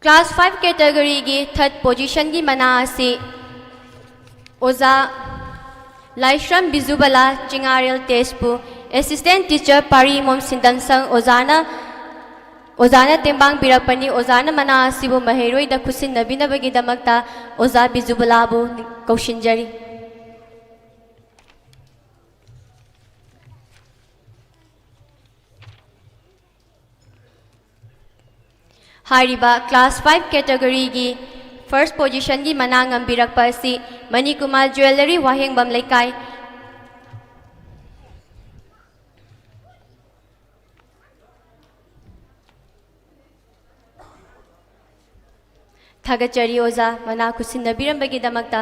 Class five categoryꯒꯤ third positionꯒꯤ ꯃꯅꯥ ꯑꯁꯤ ꯑꯣꯖꯥ ꯂꯥꯏꯁ꯭ꯔꯝ ꯕꯤꯖꯨꯕꯂꯥ, ꯆꯤꯉꯥꯔꯦꯜ, ꯇꯦꯖꯄꯨꯔ꯫ Assistant teacher ꯄꯥꯔꯤꯃꯣꯝ ꯁꯤꯟꯗꯝꯁꯪ ꯑꯣꯖꯥꯅ, ꯑꯣꯖꯥꯅ ꯇꯦꯡꯕꯥꯡꯕꯤꯔꯛꯄꯅꯤ꯫ ꯑꯣꯖꯥꯅ ꯃꯅꯥ ꯑꯁꯤꯕꯨ ꯃꯍꯩꯔꯣꯏꯗ ꯈꯨꯠꯁꯤꯟꯅꯕꯤꯅꯕꯒꯤꯗꯃꯛꯇ ꯑꯣꯖꯥ ꯕꯤꯖꯨꯕꯂꯥꯕꯨ ꯀꯧꯁꯤꯟꯖꯔꯤ꯫ ꯍꯥꯏꯔꯤꯕ class five categoryꯒꯤ first positionꯒꯤ ꯃꯅꯥ ꯉꯝꯕꯤꯔꯛꯄ ꯑꯁꯤ ꯃꯅꯤꯀꯨꯃꯥꯔ Jewellery, ꯋꯥꯍꯦꯡꯕꯝ ꯂꯩꯀꯥꯏ꯫ ꯊꯥꯒꯠꯆꯔꯤ ꯑꯣꯖꯥ, ꯃꯅꯥ ꯈꯨꯠꯁꯤꯟꯅꯕꯤꯔꯝꯕꯒꯤꯗꯃꯛꯇ꯫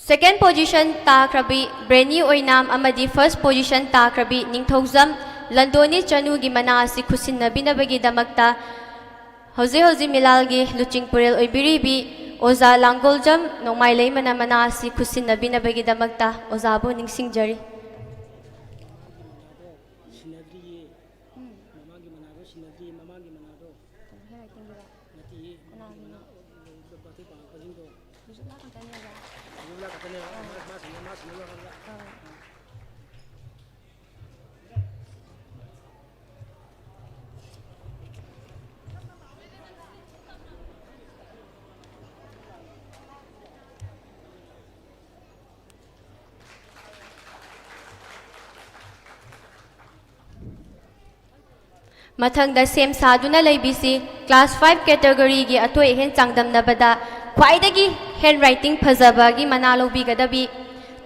Second position ꯇꯥꯈ꯭ꯔꯕꯤ ꯕ꯭ꯔꯦꯅꯤ ꯑꯣꯏꯅꯥꯝ ꯑꯃꯗꯤ first position ꯇꯥꯈ꯭ꯔꯕꯤ ꯅꯤꯡꯊꯧꯖꯝ ꯂꯟꯗꯣꯅꯤ ꯆꯅꯨꯒꯤ ꯃꯅꯥ ꯑꯁꯤ ꯈꯨꯠꯁꯤꯟꯅꯕꯤꯅꯕꯒꯤꯗꯃꯛꯇ ꯍꯧꯖꯤꯛ ꯍꯧꯖꯤꯛ ꯃꯤꯂꯥꯜꯒꯤ ꯂꯨꯆꯤꯡ ꯄꯨꯔꯦꯜ ꯑꯣꯏꯕꯤꯔꯤꯕꯤ ꯑꯣꯖꯥ ꯂꯥꯡꯒꯣꯜꯖꯝ ꯅꯣꯡꯃꯥꯏꯂꯩꯃꯅ ꯃꯅꯥ ꯑꯁꯤ ꯈꯨꯠꯁꯤꯟꯅꯕꯤꯅꯕꯒꯤꯗꯃꯛꯇ ꯑꯣꯖꯥꯕꯨ ꯅꯤꯡꯁꯤꯡꯖꯔꯤ꯫ ꯁꯤꯟꯅꯗ꯭ꯔꯤꯌꯦ꯫ ꯎꯝ꯫ ꯃꯃꯥꯡꯒꯤ ꯃꯅꯥꯗꯣ ꯁꯤꯟꯅꯗ꯭ꯔꯤꯌꯦ, ꯃꯃꯥꯡꯒꯤ ꯃꯅꯥꯗꯣ꯫ ꯀꯩꯅꯣ handwritingꯒꯤꯔꯣ? ꯅꯠꯇꯦꯌꯦ, ꯃꯃꯥꯡꯒꯤ ꯀꯅꯥꯒꯤꯅꯣ? ꯃꯅꯥ, ꯕꯥꯇꯣꯟ ꯄꯥꯡꯉꯛꯄꯁꯤꯡꯗꯣ꯫ ꯕꯤꯖꯨꯕꯂꯥ ꯈꯛꯇꯅꯦꯕ? ꯕꯤꯖꯨꯕꯂꯥ ꯈꯛꯇꯅꯦꯕ꯫ ꯑꯥ꯫ ꯃꯥ, ꯃꯥ ꯁꯤꯟꯅ, ꯃꯥ ꯁꯤꯟꯅ ꯂꯣꯏꯔꯀꯥꯟꯗ꯫ ꯑꯥ꯫ ꯃꯊꯪꯗ ꯁꯦꯝ ꯁꯥꯗꯨꯅ ꯂꯩꯕꯤꯁꯤ꯫ Class five categoryꯒꯤ ꯑꯊꯣꯏ ꯑꯍꯦꯟ ꯆꯥꯡꯗꯝꯅꯕꯗ ꯈ꯭ꯋꯥꯏꯗꯒꯤ handwriting ꯐꯖꯕꯒꯤ ꯃꯅꯥ ꯂꯧꯕꯤꯒꯗꯕꯤ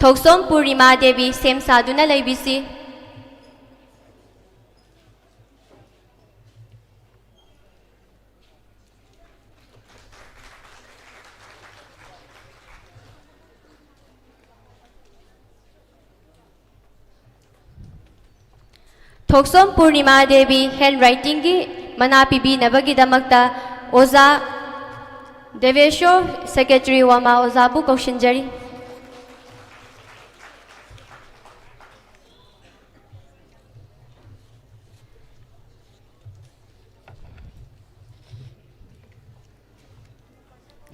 ꯊꯧꯁꯣꯝ ꯄꯨꯔꯅꯤꯃꯥ ꯗꯦꯕꯤ, ꯁꯦꯝ ꯁꯥꯗꯨꯅ ꯂꯩꯕꯤꯁꯤ꯫ ꯊꯣꯛꯆꯣꯝ ꯄꯨꯔꯅꯤꯃꯥ ꯗꯦꯕꯤ ꯍꯦꯟ ꯔꯥꯏꯇꯤꯡꯒꯤ ꯃꯅꯥ ꯄꯤꯕꯤꯅꯕꯒꯤꯗꯃꯛꯇ ꯑꯣꯖꯥ ꯗꯦꯕꯦꯁꯣꯔ, ꯁꯦꯀ꯭ꯔꯦꯇꯔꯤ ꯋꯥꯃꯥ ꯑꯣꯖꯥꯕꯨ ꯀꯧꯁꯤꯟꯖꯔꯤ꯫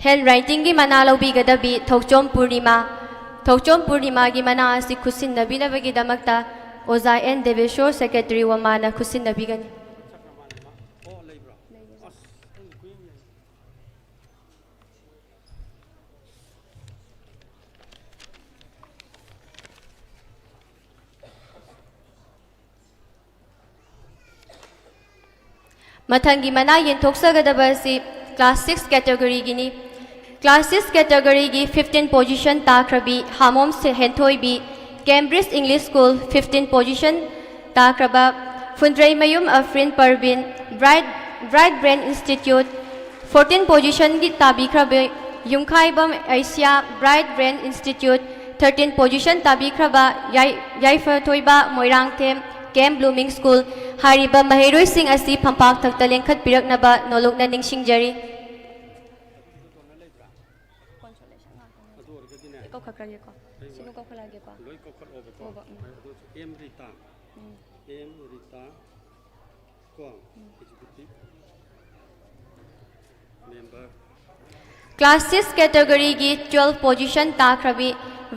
ꯍꯦꯟ ꯔꯥꯏꯇꯤꯡꯒꯤ ꯃꯅꯥ ꯂꯧꯕꯤꯒꯗꯕꯤ ꯊꯣꯛꯆꯣꯝ ꯄꯨꯔꯅꯤꯃꯥ꯫ ꯊꯣꯛꯆꯣꯝ ꯄꯨꯔꯅꯤꯃꯥꯒꯤ ꯃꯅꯥ ꯑꯁꯤ ꯈꯨꯠꯁꯤꯟꯅꯕꯤꯅꯕꯒꯤꯗꯃꯛꯇ ꯑꯣꯖꯥ ꯑꯦꯟ ꯗꯦꯕꯦꯁꯣꯔ, ꯁꯦꯀ꯭ꯔꯦꯇꯔꯤ ꯋꯥꯃꯥꯅ ꯈꯨꯠꯁꯤꯟꯅꯕꯤꯒꯅꯤ꯫ ꯃꯊꯪꯒꯤ ꯃꯅꯥ ꯌꯦꯟꯊꯣꯛꯆꯒꯗꯕ ꯑꯁꯤ class six categoryꯒꯤꯅꯤ꯫ Class six categoryꯒꯤ fifteen position ꯇꯥꯈ꯭ꯔꯕꯤ ꯍꯥꯃꯣꯝ ꯁꯦ-, ꯍꯦꯟꯊꯣꯏꯕꯤ, Cambridge English School, fifteen position ꯇꯥꯈ꯭ꯔꯕ ꯐꯨꯟꯗ꯭ꯔꯩꯃꯌꯨꯝ ꯑꯐ꯭ꯔꯤꯟ Parveen, Bright, Bright Brain Institute, fourteen positionꯒꯤ ꯇꯥꯕꯤꯈ꯭ꯔꯕ ꯌꯨꯝꯈꯥꯏꯕꯝ ꯑꯩꯁꯤꯌꯥ, Bright Brain Institute, thirteen position ꯇꯥꯕꯤꯈ꯭ꯔꯕ ꯌꯥꯏ-, ꯌꯥꯏꯐꯊꯣꯏꯕ ꯃꯣꯏꯔꯥꯡꯊꯦꯝ, Camp Blooming School꯫ ꯍꯥꯏꯔꯤꯕ ꯃꯍꯩꯔꯣꯏꯁꯤꯡ ꯑꯁꯤ ꯐꯝꯄꯥꯛ ꯊꯛꯇ ꯂꯦꯡꯈꯠꯄꯤꯔꯛꯅꯕ ꯅꯣꯂꯨꯛꯅ ꯅꯤꯡꯁꯤꯡꯖꯔꯤ꯫ ꯀꯧꯈꯠꯈ꯭ꯔꯒꯦꯀꯣ꯫ ꯁꯤꯕꯨ ꯀꯧꯈꯠꯂꯛꯑꯒꯦꯀꯣ꯫ ꯂꯣꯏ ꯀꯧꯈꯠꯂꯣꯕꯀꯣ꯫ ꯍꯣꯏ, ꯑꯗꯨ ꯑꯦꯝ ꯔꯤꯇꯥ꯫ ꯎꯝ꯫ ꯑꯦꯝ ꯔꯤꯇꯥ꯫ ꯀꯣ, executive member꯫ Class six categoryꯒꯤ twelve position ꯇꯥꯈ꯭ꯔꯕꯤ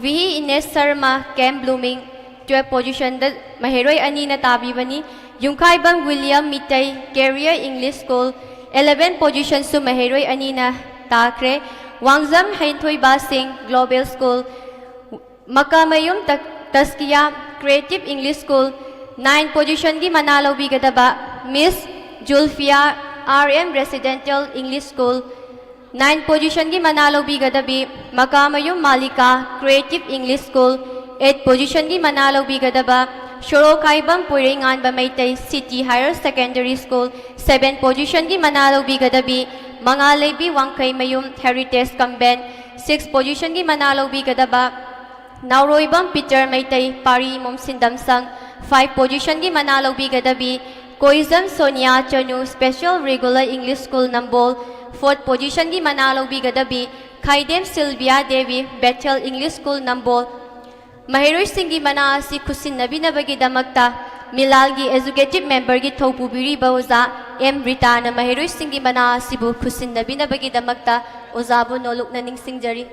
ꯚꯤꯍꯤ ꯏꯅꯦꯁ Sharma, Camp Blooming, twelve positionꯗ ꯃꯍꯩꯔꯣꯏ ꯑꯅꯤꯅ ꯇꯥꯕꯤꯕꯅꯤ꯫ Yumkhaibam William Meetei, Career English School, eleven positionꯁꯨ ꯃꯍꯩꯔꯣꯏ ꯑꯅꯤꯅ ꯇꯥꯈ꯭ꯔꯦ꯫ ꯋꯥꯡꯖꯝ ꯍꯦꯟꯊꯣꯏꯕ ꯁꯤꯡ, Global School, ꯃꯀꯥꯃꯌꯨꯝ ꯇ-, ꯇꯁꯀꯤꯌꯥ, Creative English School, nine positionꯒꯤ ꯃꯅꯥ ꯂꯧꯕꯤꯒꯗꯕ Miss ꯖꯨꯜꯐꯤꯌꯥ, R M Residential English School, nine positionꯒꯤ ꯃꯅꯥ ꯂꯧꯕꯤꯒꯗꯕꯤ ꯃꯀꯥꯃꯌꯨꯝ Malika, Creative English School, eight positionꯒꯤ ꯃꯅꯥ ꯂꯧꯕꯤꯒꯗꯕ ꯁꯣꯔꯣꯛꯈꯥꯏꯕꯝ ꯄꯣꯏꯔꯩꯉꯥꯟꯕ Meitei, City Higher Secondary School, seven positionꯒꯤ ꯃꯅꯥ ꯂꯧꯕꯤꯒꯗꯕꯤ ꯃꯉꯥꯜꯂꯩꯕꯤ ꯋꯥꯡꯈꯩꯃꯌꯨꯝ, Heritage Convent, six positionꯒꯤ ꯃꯅꯥ ꯂꯧꯕꯤꯒꯗꯕ ꯅꯥꯎꯔꯣꯏꯕꯝ ꯄꯤꯇꯔ ꯃꯩꯇꯩ, ꯄꯥꯔꯤ ꯃꯣꯝꯁꯤꯟꯗꯝ ꯁꯪ, Five position ꯒꯤ ꯃꯅꯥ ꯂꯧꯕꯤꯒꯗꯕꯤ ꯀꯣꯏꯖꯝ ꯁꯣꯅꯤꯌꯥ ꯆꯅꯨ, Special Regular English School ꯅꯝꯕꯣꯜ꯫ Fourth position ꯒꯤ ꯃꯅꯥ ꯂꯧꯕꯤꯒꯗꯕꯤ ꯈꯥꯏꯗꯦꯝ ꯁꯤꯜꯕꯤꯌꯥ ꯗꯦꯕꯤ, Bethel English School ꯅꯝꯕꯣꯜ꯫ ꯃꯍꯩꯔꯣꯏꯁꯤꯡꯒꯤ ꯃꯅꯥ ꯑꯁꯤ ꯈꯨꯠꯁꯤꯟꯅꯕꯤꯅꯕꯒꯤꯗꯃꯛꯇ ꯃꯤꯂꯥꯜꯒꯤ executive member ꯒꯤ ꯊꯧ ꯄꯨꯕꯤꯔꯤꯕ ꯑꯣꯖꯥ ꯑꯦꯝ ꯔꯤꯇꯥꯅ ꯃꯍꯩꯔꯣꯏꯁꯤꯡꯒꯤ ꯃꯅꯥ ꯑꯁꯤꯕꯨ ꯈꯨꯠꯁꯤꯟꯅꯕꯤꯅꯕꯒꯤꯗꯃꯛꯇ ꯑꯣꯖꯥꯕꯨ ꯅꯣꯂꯨꯛꯅ ꯅꯤꯡꯁꯤꯡꯖꯔꯤ꯫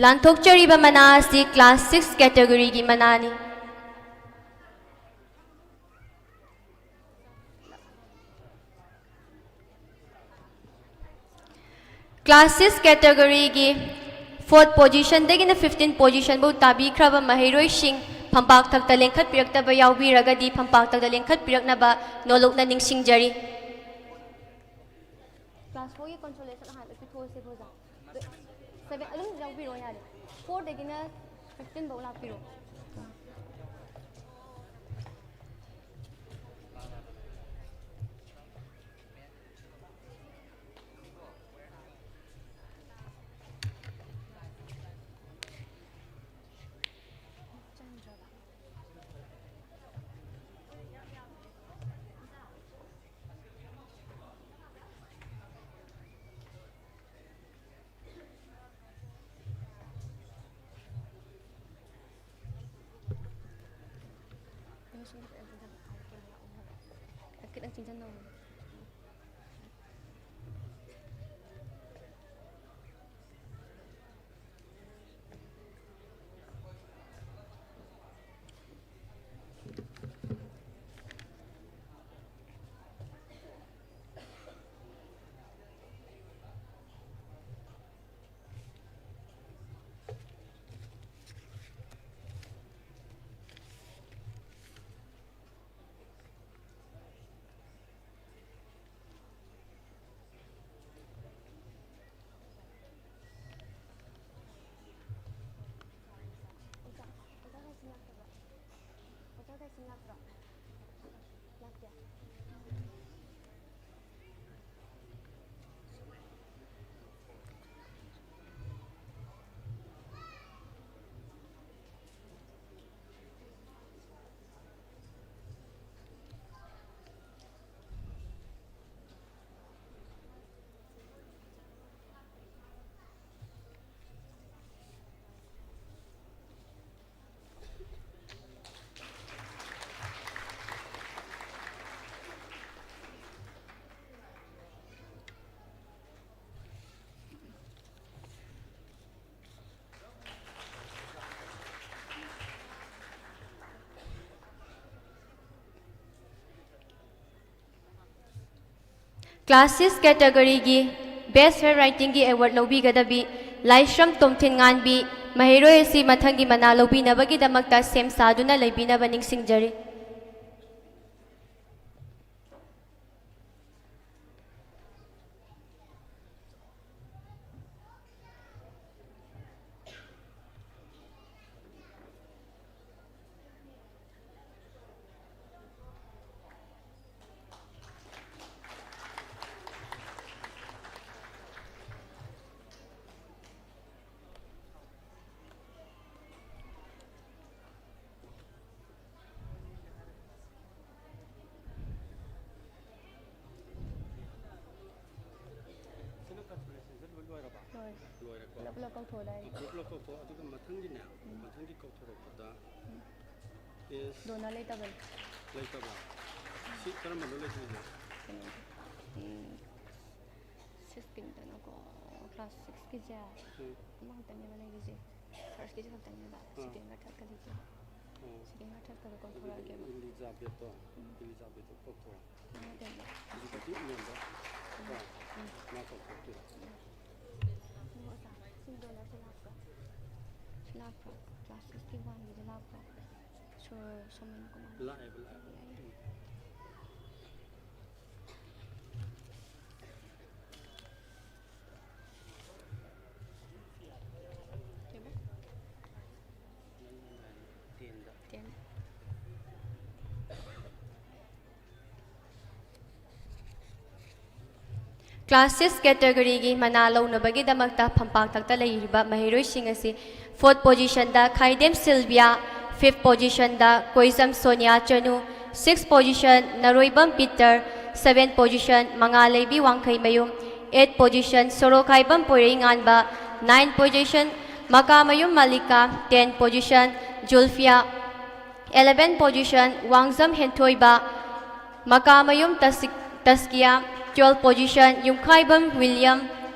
ꯂꯥꯟꯊꯣꯛꯆꯔꯤꯕ ꯃꯅꯥ ꯑꯁꯤ class six category ꯒꯤ ꯃꯅꯥꯅꯤ꯫ Class six category ꯒꯤ fourth position ꯗꯒꯤꯅ fifteen position ꯐꯥꯎ ꯇꯥꯕꯤꯈ꯭ꯔꯕ ꯃꯍꯩꯔꯣꯏꯁꯤꯡ ꯐꯝꯄꯥꯛ ꯊꯛꯇ ꯂꯦꯡꯈꯠꯄꯤꯔꯛꯇꯕ ꯌꯥꯎꯕꯤꯔꯒꯗꯤ ꯐꯝꯄꯥꯛ ꯊꯛꯇ ꯂꯦꯡꯈꯠꯄꯤꯔꯛꯅꯕ ꯅꯣꯂꯨꯛꯅ ꯅꯤꯡꯁꯤꯡꯖꯔꯤ꯫ Class four ꯒꯤ consolation ꯑꯍꯥꯟꯕ ꯄꯤꯊꯣꯛꯑꯁꯦ ꯄꯨꯖꯥ꯫ Seven ꯑꯗꯨꯝ ꯌꯥꯎꯕꯤꯔꯣ ꯌꯥꯔꯦ꯫ Four ꯗꯒꯤꯅ fifteen ꯐꯥꯎ ꯂꯥꯛꯄꯤꯔꯣ꯫ Class six categoryꯒꯤ Best Handwritingꯒꯤ award ꯂꯧꯕꯤꯒꯗꯕꯤ ꯂꯥꯏꯁ꯭ꯔꯝ ꯇꯣꯝꯊꯤꯟ ꯉꯥꯟꯕꯤ ꯃꯍꯩꯔꯣꯏ ꯑꯁꯤ ꯃꯊꯪꯒꯤ ꯃꯅꯥ ꯂꯧꯕꯤꯅꯕꯒꯤꯗꯃꯛꯇ ꯁꯦꯝ ꯁꯥꯗꯨꯅ ꯂꯩꯕꯤꯅꯕ ꯅꯤꯡꯁꯤꯡꯖꯔꯤ꯫ ꯁꯤꯅ ꯀꯟꯁꯣꯂꯦꯁꯟꯁꯦ ꯂꯣꯏ ꯂꯣꯏꯔꯕ? ꯂꯣꯏꯔꯦ꯫ ꯂꯣꯏꯔꯦꯀꯣ? ꯄꯨꯂꯞ ꯄꯨꯂꯞ ꯀꯧꯊꯣꯛꯑꯣ ꯗꯥꯏꯔꯦꯛ꯫ ꯄꯨꯂꯞ ꯄꯨꯂꯞ ꯀꯧꯊꯣꯛ, ꯑꯗꯨꯒ ꯃꯊꯪꯒꯤꯅꯦ, ꯎꯝ꯫ ꯃꯊꯪꯒꯤ ꯀꯧꯊꯣꯔꯛꯄꯗ ꯎꯝ꯫ Is ꯗꯣꯅꯔ ꯂꯩꯇꯕꯅꯤ꯫ ꯂꯩꯇꯕ꯭ꯔꯥ? ꯁꯤ ꯀꯔꯝꯕꯅꯣ ꯂꯩꯇ꯭ꯔꯤꯁꯦ? ꯀꯩꯅꯣ, ꯎꯝ, ꯁꯤꯛꯁꯀꯤꯅꯤꯗꯅꯀꯣ, ꯀ꯭ꯂꯥꯁ ꯁꯤꯛꯁꯀꯤꯁꯦ ꯎꯝ꯫ ꯑꯃꯈꯛꯇꯅꯦꯕ ꯂꯩꯔꯤꯁꯦ꯫ ꯐꯥꯔꯁꯀꯤꯁꯦ ꯈꯛꯇꯅꯦꯕ꯫ ꯑꯥ꯫ ꯁꯦꯀꯦꯟꯒ ꯊꯥꯔꯠꯀ ꯂꯩꯇꯦꯕ꯫ ꯑꯣ꯫ ꯁꯦꯀꯦꯟꯒ ꯊꯥꯔꯠꯀꯗꯣ ꯀꯧꯊꯣꯔꯛꯑꯒꯦꯕ꯫ ꯏꯂꯤꯖꯥꯕꯦꯠꯇꯣ, ꯎꯝ꯫ ꯏꯂꯤꯖꯥꯕꯦꯠꯇꯣ ꯀꯧꯊꯣꯔꯛꯑꯣ꯫ ꯎꯝ, ꯀꯩꯅꯣ꯫ ꯍꯧꯖꯤꯛꯀꯤ ꯏꯌꯥꯝꯕ ꯀꯣ, ꯎꯝ꯫ ꯃꯥ ꯀꯧꯊꯣꯛꯇꯣꯏꯔꯣ? ꯎꯝ꯫ ꯑꯣ, ꯑꯣꯖꯥ, ꯁꯤ ꯗꯣꯅꯔꯁꯦ ꯂꯥꯛꯄ꯭ꯔꯣ? ꯁꯤ ꯂꯥꯛꯄ꯭ꯔꯣ? ꯀ꯭ꯂꯥꯁ ꯁꯤꯛꯁꯀꯤ ꯋꯥꯟꯒꯤꯁꯦ ꯂꯥꯛꯄ꯭ꯔꯣ? ꯁꯣ-, ꯁꯣꯃꯦꯟ ꯀꯨꯃꯥꯔ꯫ ꯂꯥꯛꯑꯦꯕ, ꯂꯥꯛꯑꯦꯕ꯫ ꯌꯥꯏ, ꯌꯥꯏ꯫ ꯎꯝ꯫ ꯀꯩꯕ? ꯇꯦꯟꯗ꯫ ꯇꯦꯟ꯫ Class six categoryꯒꯤ ꯃꯅꯥ ꯂꯧꯅꯕꯒꯤꯗꯃꯛꯇ ꯐꯝꯄꯥꯛꯊꯛꯇ ꯂꯩꯔꯤꯕ ꯃꯍꯩꯔꯣꯏꯁꯤꯡ ꯑꯁꯤ: fourth positionꯗ ꯈꯥꯏꯗꯦꯝ ꯁꯤꯜꯚꯤꯌꯥ, fifth positionꯗ Koijam Sonia Chanu, sixth position Naroibam Peter, seventh position Mangaleibi Wangkheimayum, eighth position Sorokkhaibam Poireinganba, ninth position Makakmayum Malika, tenth position Zulfiya, eleventh position Wangjam Hemthoiba, Makakmayum ꯇꯁꯤꯛ-, Taskiya, twelfth position Yumkhaibam William,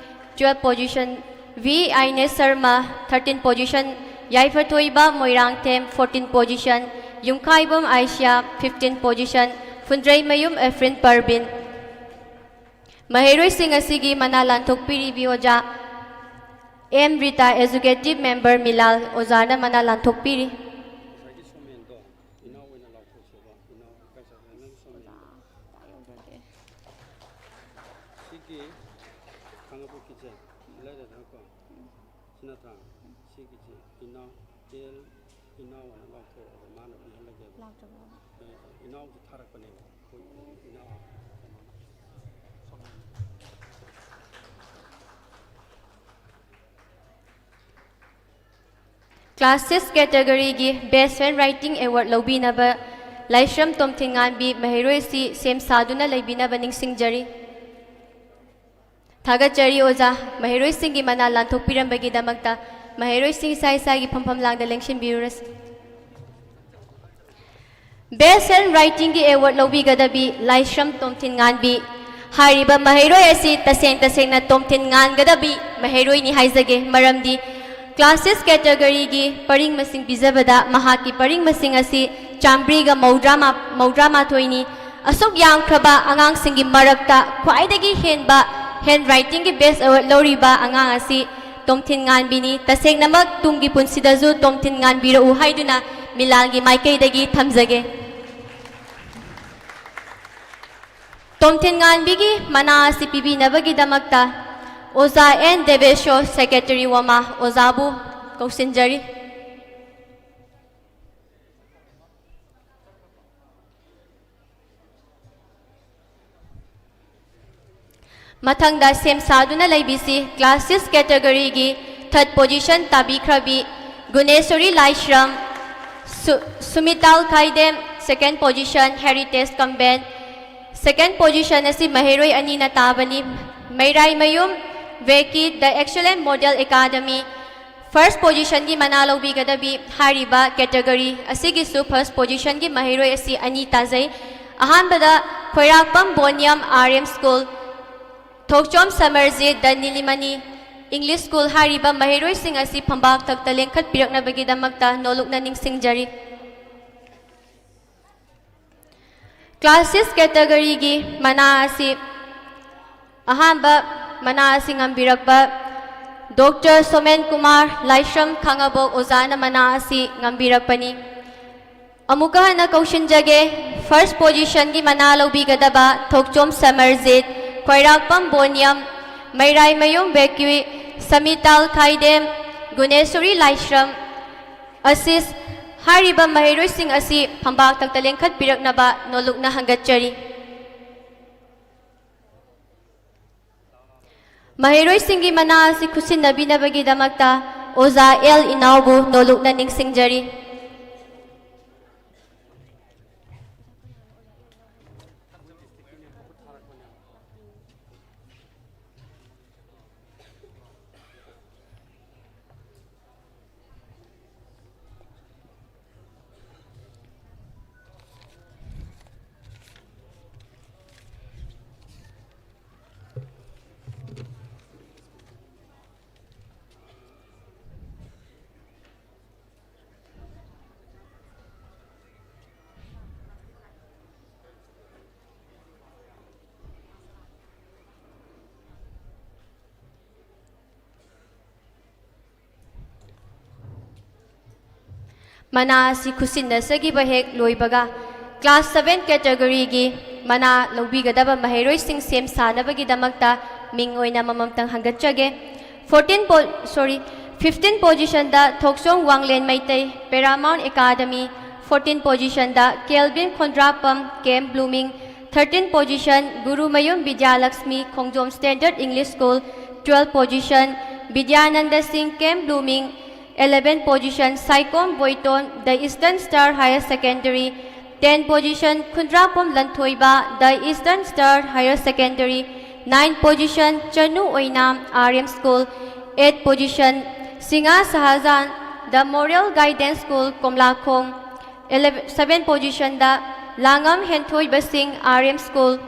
twelfth position V Ainesh Sharma, thirteenth position Yaiphathoiba Moirangthem, fourteenth position Yumkhaibam Aishiya, fifteenth position Phundreimayum Afrin Parveen. ꯃꯍꯩꯔꯣꯏꯁꯤꯡ ꯑꯁꯤꯒꯤ ꯃꯅꯥ ꯂꯥꯟꯊꯣꯛꯄꯤꯔꯤꯕꯤ ꯑꯣꯖꯥ ꯑꯦꯝ ꯔꯤꯇꯥ, Executive Member ꯃꯤꯂꯥꯜ ꯑꯣꯖꯥꯅ ꯃꯅꯥ ꯂꯥꯟꯊꯣꯛꯄꯤꯔꯤ꯫ ꯉꯁꯥꯏꯒꯤ ꯁꯣꯃꯦꯟꯗꯣ ꯏꯅꯥꯎ ꯑꯣꯏꯅ ꯂꯥꯎꯊꯣꯛꯁꯦꯕ꯫ ꯏꯅꯥꯎ ꯀꯥꯏ ꯆꯠꯈ꯭ꯔꯦ ꯅꯪꯒꯤ ꯁꯣꯃꯦꯟꯗꯣ? ꯁꯤꯒꯤ ꯈꯥꯡꯉꯕꯣꯛꯀꯤꯁꯦ ꯂꯩꯔꯦꯗꯅꯀꯣ꯫ ꯁꯤ ꯅꯠꯇ꯭ꯔꯥ? ꯁꯤꯒꯤꯁꯦ ꯏꯅꯥꯎ, ꯑꯦꯜ ꯏꯅꯥꯎ ꯑꯅ ꯂꯥꯎꯊꯣꯛꯑꯒ ꯃꯥꯅ ꯄꯤꯍꯜꯂꯒꯦꯕ꯫ ꯂꯥꯛꯇ꯭ꯔꯕꯣ? ꯑꯦ, ꯏꯅꯥꯎꯁꯦ ꯊꯥꯔꯛꯄꯅꯦꯕ꯫ ꯑꯩꯈꯣꯏ ꯏꯅꯥꯎ꯫ Class six categoryꯒꯤ Best Handwriting Award ꯂꯧꯕꯤꯅꯕ ꯂꯥꯏꯁ꯭ꯔꯝ ꯇꯣꯝꯊꯤꯟꯉꯥꯟꯕꯤ ꯃꯍꯩꯔꯣꯏ ꯑꯁꯤ ꯁꯦꯝ ꯁꯥꯗꯨꯅ ꯂꯩꯕꯤꯅꯕ ꯅꯤꯡꯁꯤꯡꯖꯔꯤ꯫ ꯊꯥꯒꯠꯆꯔꯤ ꯑꯣꯖꯥ, ꯃꯍꯩꯔꯣꯏꯁꯤꯡꯒꯤ ꯃꯅꯥ ꯂꯥꯟꯊꯣꯛꯄꯤꯔꯝꯕꯒꯤꯗꯃꯛꯇ꯫ ꯃꯍꯩꯔꯣꯏꯁꯤꯡ ꯏꯁꯥ ꯏꯁꯥꯒꯤ ꯐꯝꯐꯝ ꯂꯥꯡꯗ ꯂꯦꯡꯁꯤꯟꯕꯤꯔꯨꯔꯁꯤ꯫ Best Handwritingꯒꯤ award ꯂꯧꯕꯤꯒꯗꯕꯤ ꯂꯥꯏꯁ꯭ꯔꯝ ꯇꯣꯝꯊꯤꯟꯉꯥꯟꯕꯤ꯫ ꯍꯥꯏꯔꯤꯕ ꯃꯍꯩꯔꯣꯏ ꯑꯁꯤ ꯇꯁꯦꯡ ꯇꯁꯦꯡꯅ ꯇꯣꯝꯊꯤꯟ ꯉꯥꯟꯒꯗꯕꯤ ꯃꯍꯩꯔꯣꯏꯅꯤ ꯍꯥꯏꯖꯒꯦ, ꯃꯔꯝꯗꯤ class six categoryꯒꯤ ꯄꯔꯤꯡ ꯃꯁꯤꯡ ꯄꯤꯖꯕꯗ ꯃꯍꯥꯛꯀꯤ ꯄꯔꯤꯡ ꯃꯁꯤꯡ ꯑꯁꯤ ꯆꯥꯃꯔꯤꯒ ꯃꯧꯗ꯭ꯔꯥ ꯃꯥ-, ꯃꯧꯗ꯭ꯔꯥ ꯃꯥꯊꯣꯏꯅꯤ꯫ ꯑꯁꯨꯛ ꯌꯥꯝꯈ꯭ꯔꯕ ꯑꯉꯥꯡꯁꯤꯡꯒꯤ ꯃꯔꯛꯇ ꯈ꯭ꯋꯥꯏꯗꯒꯤ ꯍꯦꯟꯕ handwritingꯒꯤ best award ꯂꯧꯔꯤꯕ ꯑꯉꯥꯡ ꯑꯁꯤ ꯇꯣꯝꯊꯤꯟ ꯉꯥꯟꯕꯤꯅꯤ꯫ ꯇꯁꯦꯡꯅꯃꯛ ꯇꯨꯡꯒꯤ ꯄꯨꯟꯁꯤꯗꯁꯨ ꯇꯣꯝꯊꯤꯟ ꯉꯥꯟꯕꯤꯔꯛꯎ ꯍꯥꯏꯗꯨꯅ ꯃꯤꯂꯥꯜꯒꯤ ꯃꯥꯏꯀꯩꯗꯒꯤ ꯊꯝꯖꯒꯦ꯫ ꯇꯣꯝꯊꯤꯟ ꯉꯥꯟꯕꯤꯒꯤ ꯃꯅꯥ ꯑꯁꯤ ꯄꯤꯕꯤꯅꯕꯒꯤꯗꯃꯛꯇ ꯑꯣꯖꯥ ꯑꯦꯟ ꯗꯦꯕꯦꯁꯣꯔ, Secretary ꯋꯥꯃꯥ, ꯑꯣꯖꯥꯕꯨ ꯀꯧꯁꯤꯟꯖꯔꯤ꯫ ꯃꯊꯪꯗ ꯁꯦꯝ ꯁꯥꯗꯨꯅ ꯂꯩꯕꯤꯁꯤ꯫ Class six categoryꯒꯤ third position ꯇꯥꯕꯤꯈ꯭ꯔꯕꯤ ꯒꯨꯅꯦꯁꯣꯔꯤ ꯂꯥꯏꯁ꯭ꯔꯝ, ꯁꯨ-, ꯁꯨꯃꯤꯇꯥꯜ ꯈꯥꯏꯗꯦꯝ, second position, Heritage Convent꯫ Second position ꯑꯁꯤ ꯃꯍꯩꯔꯣꯏ ꯑꯅꯤꯅ ꯇꯥꯕꯅꯤ, ꯃꯩꯔꯥꯏꯃꯌꯨꯝ ꯕꯦꯀꯤ, The Excellent Model Academy꯫ First positionꯒꯤ ꯃꯅꯥ ꯂꯧꯕꯤꯒꯗꯕꯤ ꯍꯥꯏꯔꯤꯕ category ꯑꯁꯤꯒꯤꯁꯨ first positionꯒꯤ ꯃꯍꯩꯔꯣꯏ ꯑꯁꯤ ꯑꯅꯤ ꯇꯥꯖꯩ꯫ ꯑꯍꯥꯟꯕꯗ ꯈꯣꯏꯔꯥꯛꯄꯝ ꯕꯣꯅꯤꯌꯝ R M School, Thokchom ꯁꯃꯔꯖꯤꯠ, The Nilimani English School ꯍꯥꯏꯔꯤꯕ ꯃꯍꯩꯔꯣꯏꯁꯤꯡ ꯑꯁꯤ ꯐꯝꯕꯥꯛ ꯊꯛꯇ ꯂꯦꯡꯈꯠꯄꯤꯔꯛꯅꯕꯒꯤꯗꯃꯛꯇ ꯅꯣꯂꯨꯛꯅ ꯅꯤꯡꯁꯤꯡꯖꯔꯤ꯫ Class six categoryꯒꯤ ꯃꯅꯥ ꯑꯁꯤ ꯑꯍꯥꯟꯕ ꯃꯅꯥ ꯑꯁꯤ ꯉꯝꯕꯤꯔꯛꯄ ꯗꯣꯛꯇꯔ ꯁꯣꯃꯦꯟ ꯀꯨꯃꯥꯔ ꯂꯥꯏꯁ꯭ꯔꯝ ꯈꯥꯉꯕꯣꯛ ꯑꯣꯖꯥꯅ ꯃꯅꯥ ꯑꯁꯤ ꯉꯝꯕꯤꯔꯛꯄꯅꯤ꯫ ꯑꯃꯨꯛꯀ ꯍꯟꯅ ꯀꯧꯁꯤꯟꯖꯒꯦ, first positionꯒꯤ ꯃꯅꯥ ꯂꯧꯕꯤꯒꯗꯕ ꯊꯣꯛꯆꯣꯝ ꯁꯃꯔꯖꯤꯠ, ꯈ꯭ꯋꯥꯏꯔꯥꯛꯄꯝ ꯕꯣꯅꯤꯌꯝ, ꯃꯩꯔꯥꯏꯃꯌꯨꯝ ꯕꯦꯀ꯭ꯌꯨꯏ, ꯁꯃꯤꯇꯥꯜ ꯈꯥꯏꯗꯦꯝ, ꯒꯨꯅꯦꯁꯣꯔꯤ ꯂꯥꯏꯁ꯭ꯔꯝ, ꯑꯁꯤꯁ ꯍꯥꯏꯔꯤꯕ ꯃꯍꯩꯔꯣꯏꯁꯤꯡ ꯑꯁꯤ ꯐꯝꯕꯥꯛ ꯊꯛꯇ ꯂꯦꯡꯈꯠꯄꯤꯔꯛꯅꯕ ꯅꯣꯂꯨꯛꯅ ꯍꯪꯒꯠꯆꯔꯤ꯫ ꯃꯍꯩꯔꯣꯏꯁꯤꯡꯒꯤ ꯃꯅꯥ ꯑꯁꯤ ꯈꯨꯠꯁꯤꯟꯅꯕꯤꯅꯕꯒꯤꯗꯃꯛꯇ ꯑꯣꯖꯥ ꯑꯦꯜ ꯏꯅꯥꯎꯕꯨ ꯅꯣꯂꯨꯛꯅ ꯅꯤꯡꯁꯤꯡꯖꯔꯤ꯫ ꯃꯅꯥ ꯑꯁꯤ ꯈꯨꯠꯁꯤꯟꯅꯖꯈꯤꯕ ꯍꯦꯛ ꯂꯣꯏꯕꯒ, class seven categoryꯒꯤ ꯃꯅꯥ ꯂꯧꯕꯤꯒꯗꯕ ꯃꯍꯩꯔꯣꯏꯁꯤꯡ ꯁꯦꯝ ꯁꯥꯅꯕꯒꯤꯗꯃꯛꯇ ꯃꯤꯡ ꯑꯣꯏꯅ ꯑꯃꯃꯝꯇꯪ ꯍꯪꯒꯠꯆꯒꯦ꯫ Fourteen po-, sorry, fifteen positionꯗ Thokchom Wanglen Meitei, Paramount Academy, fourteen positionꯗ Kelvin Khundrakpam, Camp Blooming, thirteen position, Gurumayum Bidyalakshmi, Khongjom Standard English School, twelve position, Bidyananda Singh, Camp Blooming, eleven position, ꯁꯥꯏꯀꯣꯝ ꯕꯣꯏꯇꯣꯟ, The Eastern Star Higher Secondary, ten position, ꯈꯨꯟꯗ꯭ꯔꯥꯄꯝ Lanthoiba, The Eastern Star Higher Secondary, nine position, Chanu Oinam, R M School, eight position, Singha ꯁꯍꯥꯖꯥꯟ, The Moral Guidance School, ꯀꯣꯝꯂꯥꯈꯣꯡ, eleven, seven positionꯗ ꯂꯥꯡꯉꯝ ꯍꯦꯟꯊꯣꯏꯕ ꯁꯤꯡ, R M School,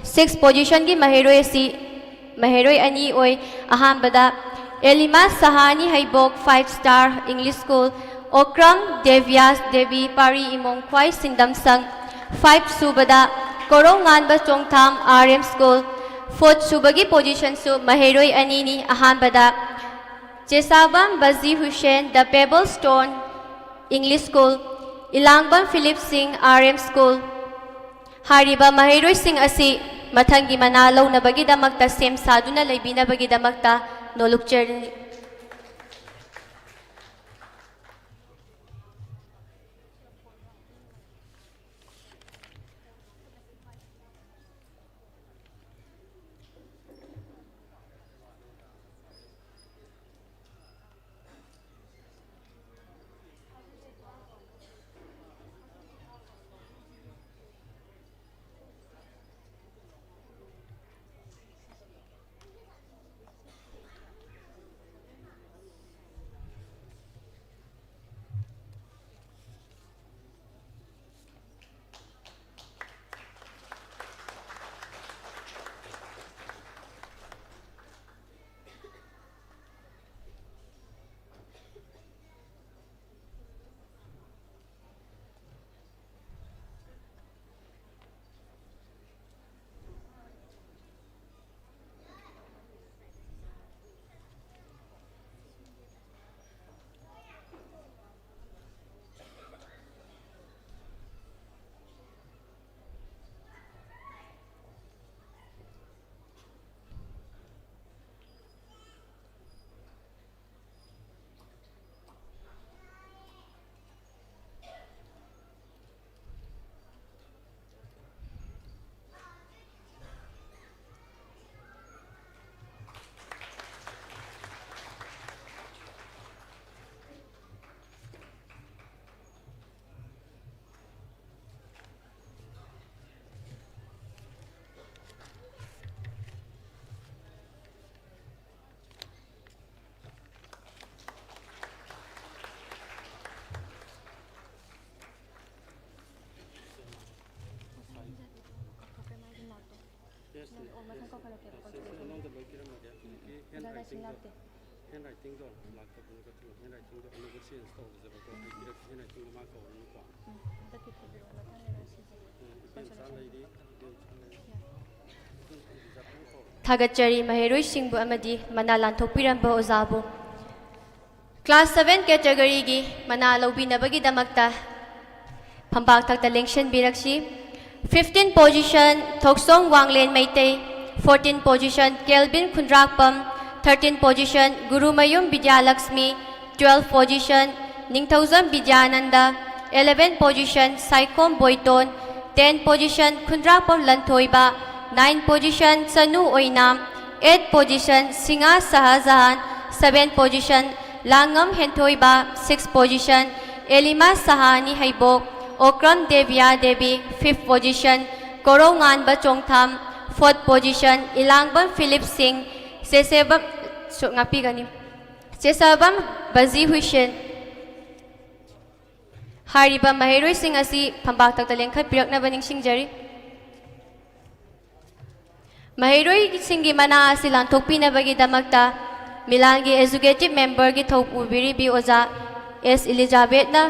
six positionꯒꯤ ꯃꯍꯩꯔꯣꯏ ꯑꯁꯤ ꯃꯍꯩꯔꯣꯏ ꯑꯅꯤ ꯑꯣꯏ꯫ ꯑꯍꯥꯟꯕꯗ ꯑꯦꯂꯤꯃꯥ Sahani ꯍꯩꯕꯣꯛ, five star English School, Okram ꯗꯦꯕ꯭ꯌꯥꯁ Devi ꯄꯥꯔꯤ ꯏꯃꯣꯡ ꯈ꯭ꯋꯥꯏ ꯁꯤꯡꯗꯝꯁꯪ, five ꯁꯨꯕꯗ ꯀꯣꯔꯧꯉꯥꯟꯕ ꯆꯣꯡꯊꯥꯝ, R M School, Fourth ꯁꯨꯕꯒꯤ positionꯁꯨ ꯃꯍꯩꯔꯣꯏ ꯑꯅꯤꯅꯤ꯫ ꯑꯍꯥꯟꯕꯗ Chesabam Baji Hussain, The Pebble Stone English School, Ilangbam Philip Singh, R M School꯫ ꯍꯥꯏꯔꯤꯕ ꯃꯍꯩꯔꯣꯏꯁꯤꯡ ꯑꯁꯤ ꯃꯊꯪꯒꯤ ꯃꯅꯥ ꯂꯧꯅꯕꯒꯤꯗꯃꯛꯇ ꯁꯦꯝ ꯁꯥꯗꯨꯅ ꯂꯩꯕꯤꯅꯕꯒꯤꯗꯃꯛꯇ ꯅꯣꯂꯨꯛꯆꯔꯤ꯫ Yes, yes, yes, yes, ꯑꯅꯧꯕ ꯂꯣꯏ ꯄꯤꯔꯝꯃꯒꯦ꯫ ꯍꯧꯖꯤꯛꯀꯤ ꯑꯣꯖꯥ ꯂꯥꯏꯁ꯭ꯔꯝ ꯍꯦꯟꯔꯥꯏꯇꯤꯡꯗꯣ, ꯂꯥꯛꯇꯦ꯫ ꯍꯦꯟꯔꯥꯏꯇꯤꯡꯗꯣ ꯂꯥꯛꯇꯕꯅꯤꯅ ꯀꯛꯊꯠꯂꯣ꯫ ꯍꯦꯟꯔꯥꯏꯇꯤꯡꯗꯣ ꯑꯅꯧꯕ ꯆꯦꯟꯖ ꯇꯧꯕꯁꯦꯕꯀꯣ꯫ ꯑꯩ ꯄꯤꯔꯛꯀꯦ, ꯍꯦꯟꯔꯥꯏꯇꯤꯡꯗꯣ ꯃꯥ ꯀꯧꯔꯅꯨꯀꯣ꯫ ꯎꯝ, ꯍꯟꯗꯛꯀꯤ ꯊꯤꯕꯤꯔꯛꯑꯣ, ꯃꯊꯪ ꯂꯩꯔ ꯁꯤꯖꯦ꯫ ꯎꯝ, ꯏꯕꯦꯝꯆꯥ ꯂꯩꯔꯤ, ꯏꯕꯦꯝꯆꯥ ꯂꯩꯔꯤ꯫ ꯌꯥꯏ꯫ ꯊꯥꯒꯠꯆꯔꯤ ꯃꯍꯩꯔꯣꯏꯁꯤꯡꯕꯨ ꯑꯃꯗꯤ ꯃꯅꯥ ꯂꯥꯟꯊꯣꯛꯄꯤꯔꯝꯕ ꯑꯣꯖꯥꯕꯨ꯫ Class seven categoryꯒꯤ ꯃꯅꯥ ꯂꯧꯕꯤꯅꯕꯒꯤꯗꯃꯛꯇ ꯐꯝꯕꯥꯛ ꯊꯛꯇ ꯂꯦꯡꯁꯤꯟꯕꯤꯔꯛꯁꯤ꯫ Fifteen position Thokchom Wanglen Meitei, fourteen position Kelvin Khundrakpam, thirteen position Gurumayum Bidyalakshmi, twelve position Ningthoujam Bidyananda, eleven position Saikhom Boiton, ten position Khundrakpam Lanthoiba, nine position Chanu Oinam, eight position Singha Shahjahan, seven position Langam Henthoiba, six position Elima Sahani Heibok, Okram Debiya Devi, fifth position Korounganba Chongtham, fourth position Ilangbam Philip Singh, Chesabam, ꯁꯨ-, ꯉꯥꯛꯄꯤꯒꯅꯤ, ꯆꯦꯁꯥꯕꯝ ꯕꯖꯤ ꯍꯨꯏꯁꯦꯟ꯫ ꯍꯥꯏꯔꯤꯕ ꯃꯍꯩꯔꯣꯏꯁꯤꯡ ꯑꯁꯤ ꯐꯝꯕꯥꯛ ꯊꯛꯇ ꯂꯦꯡꯈꯠꯄꯤꯔꯛꯅꯕ ꯅꯤꯡꯁꯤꯡꯖꯔꯤ꯫ ꯃꯍꯩꯔꯣꯏꯁꯤꯡꯒꯤ ꯃꯅꯥ ꯑꯁꯤ ꯂꯥꯟꯊꯣꯛꯄꯤꯅꯕꯒꯤꯗꯃꯛꯇ ꯃꯤꯂꯥꯟꯒꯤ executive memberꯒꯤ ꯊꯧꯄꯨꯕꯤꯔꯤꯕꯤ ꯑꯣꯖꯥ ꯑꯦꯁ ꯏꯂꯤꯖꯥꯕꯦꯠꯅ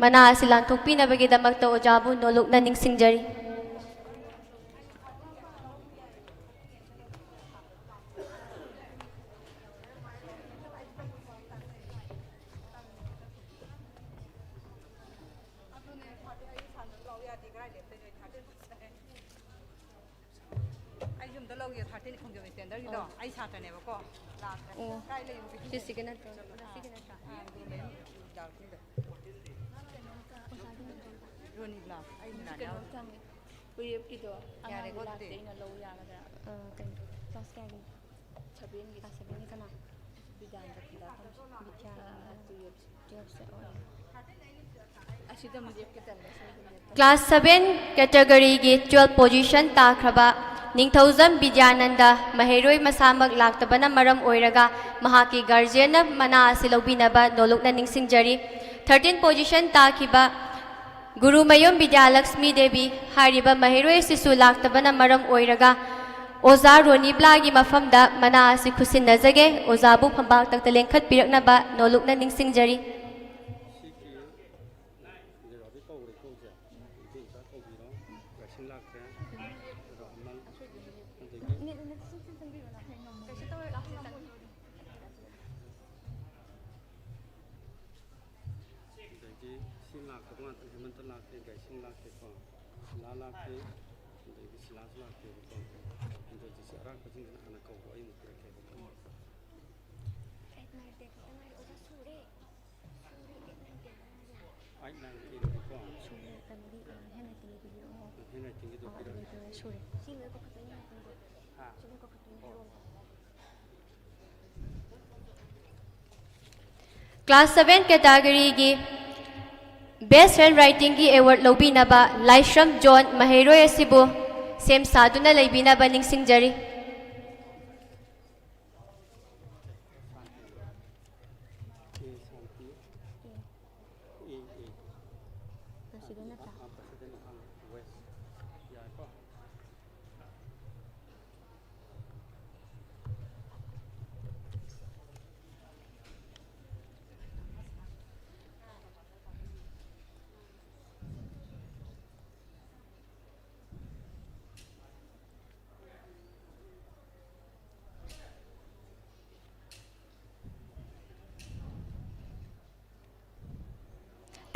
ꯃꯅꯥ ꯑꯁꯤ ꯂꯥꯟꯊꯣꯛꯄꯤꯅꯕꯒꯤꯗꯃꯛꯇ ꯑꯣꯖꯥꯕꯨ ꯅꯣꯂꯨꯛꯅ ꯅꯤꯡꯁꯤꯡꯖꯔꯤ꯫ ꯑꯩ ꯌꯨꯝꯗ ꯂꯧꯒꯦ, thirteen ꯈꯣꯡꯖꯣꯝ standardꯒꯤꯗꯣ꯫ ꯑꯣ꯫ ꯑꯩ ꯁꯥꯇ꯭ꯔꯅꯦꯕꯀꯣ꯫ ꯂꯥꯛꯇ꯭ꯔꯦ꯫ ꯑꯣ꯫ ꯀꯥꯏ ꯂꯩ? ꯁꯤ ꯁꯤꯒꯤ ꯅꯠꯇ꯭ꯔꯣ? ꯁꯤꯒꯤ ꯅꯠꯇ꯭ꯔꯥ? ꯑꯥ, ꯑꯗꯨ ꯂꯩ꯫ ꯆꯥꯎꯔꯛꯄꯗꯣ꯫ ꯔꯣꯅꯤꯕ꯭ꯂꯥ, ꯑꯩ ꯃꯤꯂꯥꯟ ꯀꯩꯅꯣ ꯌꯥꯎꯔꯤ꯫ ꯆꯪꯉꯦ꯫ ꯋꯦꯕꯀꯤꯗꯣ ꯌꯥꯔꯦꯀꯣ ꯑꯉꯥꯡꯗꯤ ꯑꯗꯨꯗꯤ? ꯂꯥꯛꯇꯦ, ꯑꯩꯅ ꯂꯧ ꯌꯥꯒꯗ꯭ꯔꯥ? ꯑ, ꯀꯩꯅꯣ? Class ꯀꯌꯥꯒꯤ? Sevenꯒꯤ꯫ Class sevenꯒꯤ ꯀꯅꯥ? ꯕꯤꯗ꯭ꯌꯥꯅꯟꯗ ꯄꯤꯗꯥ ꯇꯝꯁꯤ꯫ ꯕꯤꯗ꯭ꯌꯥꯅꯟꯗ꯫ ꯑ, twelveꯁꯦ ꯑꯣꯏꯔꯦ꯫ ꯑꯁꯤꯗ ꯑꯃꯨꯛ ꯂꯦꯞꯀꯦ ꯇꯜꯂꯦ, ꯁꯣꯝꯗ ꯂꯦꯞꯄ꯫ Class seven categoryꯒꯤ twelve position ꯇꯥꯈ꯭ꯔꯕ ꯅꯤꯡꯊꯧꯖꯝ ꯕꯤꯗ꯭ꯌꯥꯅꯟꯗ ꯃꯍꯩꯔꯣꯏ ꯃꯁꯥꯃꯛ ꯂꯥꯛꯇꯕꯅ ꯃꯔꯝ ꯑꯣꯏꯔꯒ ꯃꯍꯥꯛꯀꯤ guardianꯅ ꯃꯅꯥ ꯑꯁꯤ ꯂꯧꯕꯤꯅꯕ ꯅꯣꯂꯨꯛꯅ ꯅꯤꯡꯁꯤꯡꯖꯔꯤ꯫ Thirteen position ꯇꯥꯈꯤꯕ ꯒꯨꯔꯨꯃꯌꯨꯝ ꯕꯤꯗ꯭ꯌꯥꯂꯛꯁꯃꯤ ꯗꯦꯕꯤ ꯍꯥꯏꯔꯤꯕ ꯃꯍꯩꯔꯣꯏ ꯑꯁꯤꯁꯨ ꯂꯥꯛꯇꯕꯅ ꯃꯔꯝ ꯑꯣꯏꯔꯒ ꯑꯣꯖꯥ ꯔꯣꯅꯤꯕ꯭ꯂꯥꯒꯤ ꯃꯐꯝꯗ ꯃꯅꯥ ꯑꯁꯤ ꯈꯨꯠꯁꯤꯟꯅꯖꯒꯦ꯫ ꯑꯣꯖꯥꯕꯨ ꯐꯝꯕꯥꯛ ꯊꯛꯇ ꯂꯦꯡꯈꯠꯄꯤꯔꯛꯅꯕ ꯅꯣꯂꯨꯛꯅ ꯅꯤꯡꯁꯤꯡꯖꯔꯤ꯫ ꯁꯤꯒꯤ ꯖꯦꯔꯣꯗꯤ ꯀꯧꯔꯦꯀꯣ ꯍꯧꯖꯤꯛ꯫ ꯏꯕꯦꯝꯆꯥ ꯀꯧꯕꯤꯔꯣ꯫ ꯂꯥꯏꯁꯤꯟ ꯂꯥꯛꯇ꯭ꯔꯦ꯫ ꯔꯣꯍꯟꯃꯜ꯫ ꯍꯦꯃꯟꯇ ꯂꯥꯛꯇꯦ, ꯒꯥꯏꯁꯤꯡ ꯂꯥꯛꯇꯦꯀꯣ, ꯁꯤꯂꯥ ꯂꯥꯛꯇꯦ, ꯑꯗꯒꯤ ꯁꯤꯂꯥꯁꯨ ꯂꯥꯛꯇꯦꯕꯀꯣ꯫ ꯑꯗꯣ ꯍꯧꯖꯤꯛꯁꯦ ꯑꯔꯥꯛꯄꯁꯤꯡꯁꯤꯅ ꯍꯥꯟꯅ ꯀꯧꯔꯣ, ꯑꯩ ꯑꯃꯨꯛ ꯄꯤꯔꯛꯀꯦꯕꯀꯣ꯫ ꯑꯩꯠ ꯅꯥꯏꯟ ꯇꯦꯟ ꯈꯛꯇ ꯉꯥꯏꯔꯦ, ꯑꯣꯖꯥ, ꯁꯨꯔꯦ꯫ ꯁꯨꯔꯦ, ꯑꯩꯠ ꯅꯥꯏꯟ ꯇꯦꯟ ꯈꯛꯇ ꯉꯥꯏꯔꯦ꯫ ꯑꯩꯠ ꯅꯥꯏꯟ ꯇꯦꯟꯒꯤꯗꯣ ꯁꯨꯔꯦ, ꯀꯩꯅꯣꯗꯤ, ꯑ, ꯍꯦꯟ ꯔꯥꯏꯇꯤꯡꯒꯤꯗꯣ ꯄꯤꯔꯛꯑꯣ꯫ ꯍꯦꯟ ꯔꯥꯏꯇꯤꯡꯒꯤꯗꯣ ꯑꯣ, ꯄꯤꯔꯛꯑꯣ꯫ ꯑꯗꯨꯗꯤ ꯁꯨꯔꯦ꯫ ꯁꯤ ꯂꯣꯏ ꯀꯧꯈꯠꯇꯣꯏꯅꯦ ꯍꯥꯏꯕꯅꯤꯀꯣ꯫ ꯍꯥ? ꯁꯤ ꯂꯣꯏ ꯀꯧꯈꯠꯇꯣꯏꯅꯦ ꯍꯥꯏꯔꯛꯑꯣ꯫ Class seven categoryꯒꯤ Best Handwritingꯒꯤ award ꯂꯧꯕꯤꯅꯕ ꯂꯥꯏꯁ꯭ꯔꯝ ꯖꯣꯟ ꯃꯍꯩꯔꯣꯏ ꯑꯁꯤꯕꯨ ꯁꯦꯝ ꯁꯥꯗꯨꯅ ꯂꯩꯕꯤꯅꯕ ꯅꯤꯡꯁꯤꯡꯖꯔꯤ꯫ ꯑꯦ, ꯁꯥꯟꯇꯤ꯫ ꯑꯦ꯫ ꯑꯦ, ꯑꯦ꯫ ꯄ꯭ꯔꯁꯤꯗꯦꯟ ꯅꯠꯇ꯭ꯔꯥ? ꯑꯥ, ꯄ꯭ꯔꯁꯤꯗꯦꯟ ꯑꯍꯥꯟꯕ꯫ ꯋꯦꯁ꯫ ꯌꯥꯔꯦꯀꯣ?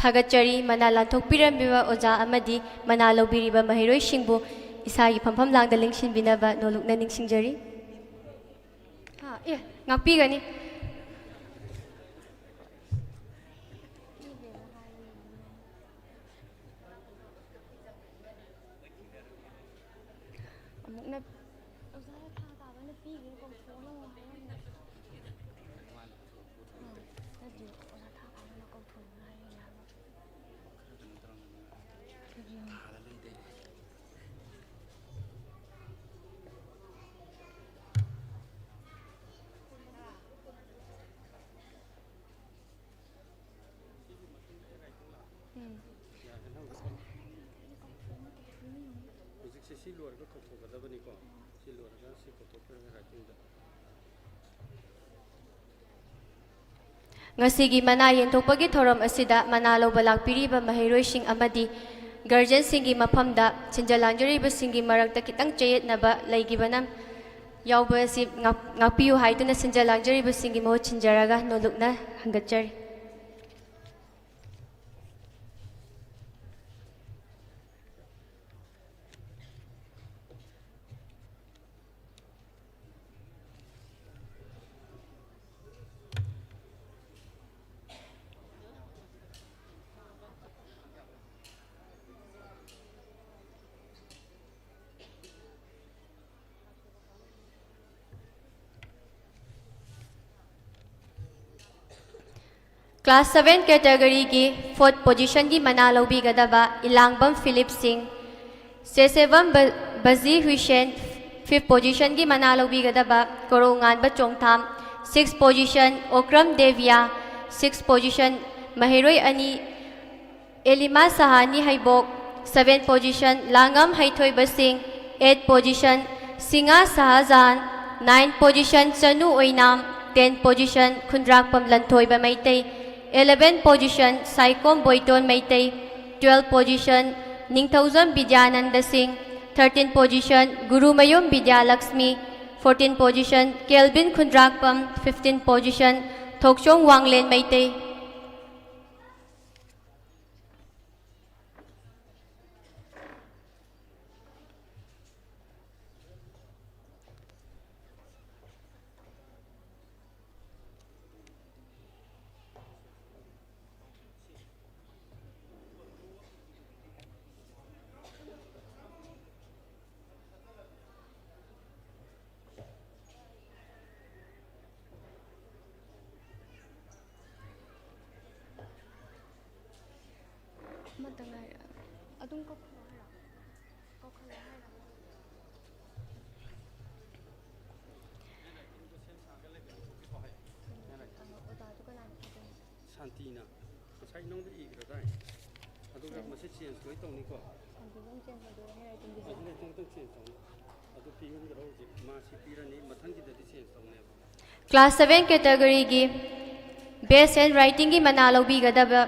ꯊꯥꯒꯠꯆꯔꯤ꯫ ꯃꯅꯥ ꯂꯥꯟꯊꯣꯛꯄꯤꯔꯝꯂꯤꯕ ꯑꯣꯖꯥ ꯑꯃꯗꯤ ꯃꯅꯥ ꯂꯧꯕꯤꯔꯤꯕ ꯃꯍꯩꯔꯣꯏꯁꯤꯡꯕꯨ ꯏꯁꯥꯒꯤ ꯐꯝꯐꯝ ꯂꯥꯡꯗ ꯂꯦꯡꯁꯤꯟꯕꯤꯅꯕ ꯅꯣꯂꯨꯛꯅ ꯅꯤꯡꯁꯤꯡꯖꯔꯤ꯫ ꯑꯥ, ꯑꯦ, ꯉꯥꯛꯄꯤꯒꯅꯤ꯫ ꯑꯃꯨꯛꯅ ꯑꯣꯖꯥ ꯊꯥ ꯇꯥꯕꯅ ꯄꯤꯈ꯭ꯔꯦ, ꯀꯧꯊꯣꯛꯑꯣꯅ ꯑꯃꯨꯛ ꯍꯥꯏꯔꯝꯃꯦ꯫ ꯑꯥ, ꯅꯠꯇꯦ, ꯑꯣꯖꯥ ꯊꯥ ꯇꯥꯕꯅ ꯀꯧꯊꯣꯛꯑꯣꯅ ꯍꯥꯏꯔꯤꯅꯦ ꯍꯥꯏꯕ꯫ ꯎꯝ꯫ ꯍꯧꯖꯤꯛꯁꯦ ꯁꯤ ꯂꯣꯏꯔꯒ ꯀꯧꯊꯣꯛꯀꯗꯕꯅꯤꯀꯣ꯫ ꯁꯤ ꯂꯣꯏꯔꯒ ꯁꯤ ꯀꯧꯊꯣꯛꯄꯤꯔꯒ ꯔꯥꯏꯇꯤꯡꯗ꯫ ꯉꯁꯤꯒꯤ ꯃꯅꯥ ꯌꯦꯟꯊꯣꯛꯄꯒꯤ ꯊꯧꯔꯝ ꯑꯁꯤꯗ ꯃꯅꯥ ꯂꯧꯕ ꯂꯥꯛꯄꯤꯔꯤꯕ ꯃꯍꯩꯔꯣꯏꯁꯤꯡ ꯑꯃꯗꯤ ꯒꯥꯔꯖꯤꯌꯟꯁꯤꯡꯒꯤ ꯃꯐꯝꯗ ꯁꯤꯟꯖ ꯂꯥꯡꯖꯔꯤꯕꯁꯤꯡꯒꯤ ꯃꯔꯛꯇ ꯈꯤꯇꯪ ꯆꯌꯦꯠꯅꯕ ꯂꯩꯈꯤꯕꯅ ꯌꯥꯎꯕ ꯑꯁꯤ ꯉꯥꯛ-, ꯉꯥꯛꯄꯤꯌꯨ ꯍꯥꯏꯗꯨꯅ ꯁꯤꯟꯖ ꯂꯥꯡꯖꯔꯤꯕꯁꯤꯡꯒꯤ ꯃꯍꯨꯠ ꯁꯤꯟꯖꯔꯒ ꯅꯣꯂꯨꯛꯅ ꯍꯪꯒꯠꯆꯔꯤ꯫ Class seven category ꯒꯤ fourth position ꯒꯤ ꯃꯅꯥ ꯂꯧꯕꯤꯒꯗꯕ ꯏꯂꯥꯡꯕꯝ ꯐꯤꯂꯤꯞ ꯁꯤꯡ, ꯁꯦꯁꯦꯕꯝ ꯕ-, ꯕꯖꯤ ꯍꯨꯏꯁꯦꯟ, fifth position ꯒꯤ ꯃꯅꯥ ꯂꯧꯕꯤꯒꯗꯕ ꯀꯣꯔꯧꯉꯥꯟꯕ ꯆꯣꯡꯊꯥꯝ, sixth position Okram ꯗꯦꯕꯤꯌꯥ, sixth position ꯃꯍꯩꯔꯣꯏ ꯑꯅꯤ, ꯑꯦꯂꯤꯃꯥ ꯁꯍꯥꯅꯤ ꯍꯩꯕꯣꯛ, seventh position ꯂꯥꯡꯉꯝ ꯍꯩꯊꯣꯏꯕ ꯁꯤꯡ, eighth position ꯁꯤꯡꯉꯥ ꯁꯍꯥꯖꯥꯟ, ninth position Chanu ꯑꯣꯏꯅꯥꯝ, tenth position Khundrakpam Lanthoiba Meitei, eleventh position ꯁꯥꯏꯀꯣꯝ ꯕꯣꯏꯇꯣꯟ Meitei, twelfth position Ningthoujam Bidyananda ꯁꯤꯡ, thirteenth position Gurumayum Bidyalakshmi, fourteenth position Kelvin ꯈꯨꯟꯗ꯭ꯔꯥꯛꯄꯝ, fifteenth position ꯊꯣꯛꯆꯣꯝ ꯋꯥꯡꯂꯦꯟ ꯃꯩꯇꯩ꯫ ꯑꯃꯇ ꯉꯥꯏꯔꯦ꯫ ꯑꯗꯨꯝ ꯀꯧꯈꯠꯂꯣ ꯍꯥꯏꯔꯣ? ꯀꯧꯈꯠꯂꯣ ꯍꯥꯏꯔꯣ? ꯑꯣꯖꯥꯗꯨ ꯀꯅꯥꯅ ꯄꯤꯗꯣꯏꯅꯣ? ꯁꯥꯟꯇꯤꯅ꯫ ꯉꯁꯥꯏ ꯅꯉꯣꯟꯗ ꯏꯈ꯭ꯔꯗꯥꯏ? ꯑꯗꯨꯒ ꯃꯁꯤ change ꯂꯣꯏ ꯇꯧꯅꯤꯀꯣ? ꯁꯥꯟꯇꯤꯁꯨ ꯑꯃꯨꯛ change ꯇꯧꯗꯣꯏꯔꯣ? Handwritingꯒꯤꯁꯦ? ꯑꯗꯨꯅ ꯈꯤꯇꯪ change ꯇꯧꯅꯤ꯫ ꯑꯗꯨ ꯄꯤꯍꯟꯈ꯭ꯔꯣ ꯍꯧꯖꯤꯛ꯫ ꯃꯥ ꯁꯤ ꯄꯤꯔꯅꯤ, ꯃꯊꯪꯒꯤꯗꯗꯤ change ꯇꯧꯅꯦꯕ꯫ Class seven categoryꯒꯤ best handwritingꯒꯤ ꯃꯅꯥ ꯂꯧꯕꯤꯒꯗꯕ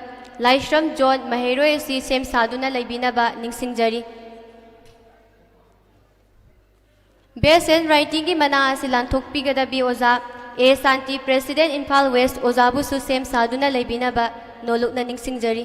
ꯂꯥꯏꯁ꯭ꯔꯝ ꯖꯣꯟ ꯃꯍꯩꯔꯣꯏ ꯑꯁꯤ ꯁꯦꯝ ꯁꯥꯗꯨꯅ ꯂꯩꯕꯤꯅꯕ ꯅꯤꯡꯁꯤꯡꯖꯔꯤ꯫ Best handwritingꯒꯤ ꯃꯅꯥ ꯑꯁꯤ ꯂꯥꯟꯊꯣꯛꯄꯤꯒꯗꯕꯤ ꯑꯣꯖꯥ ꯑꯦ ꯁꯥꯟꯇꯤ, President, ꯏꯝꯐꯥꯜ West, ꯑꯣꯖꯥꯕꯨꯁꯨ ꯁꯦꯝ ꯁꯥꯗꯨꯅ ꯂꯩꯕꯤꯅꯕ ꯅꯣꯂꯨꯛꯅ ꯅꯤꯡꯁꯤꯡꯖꯔꯤ꯫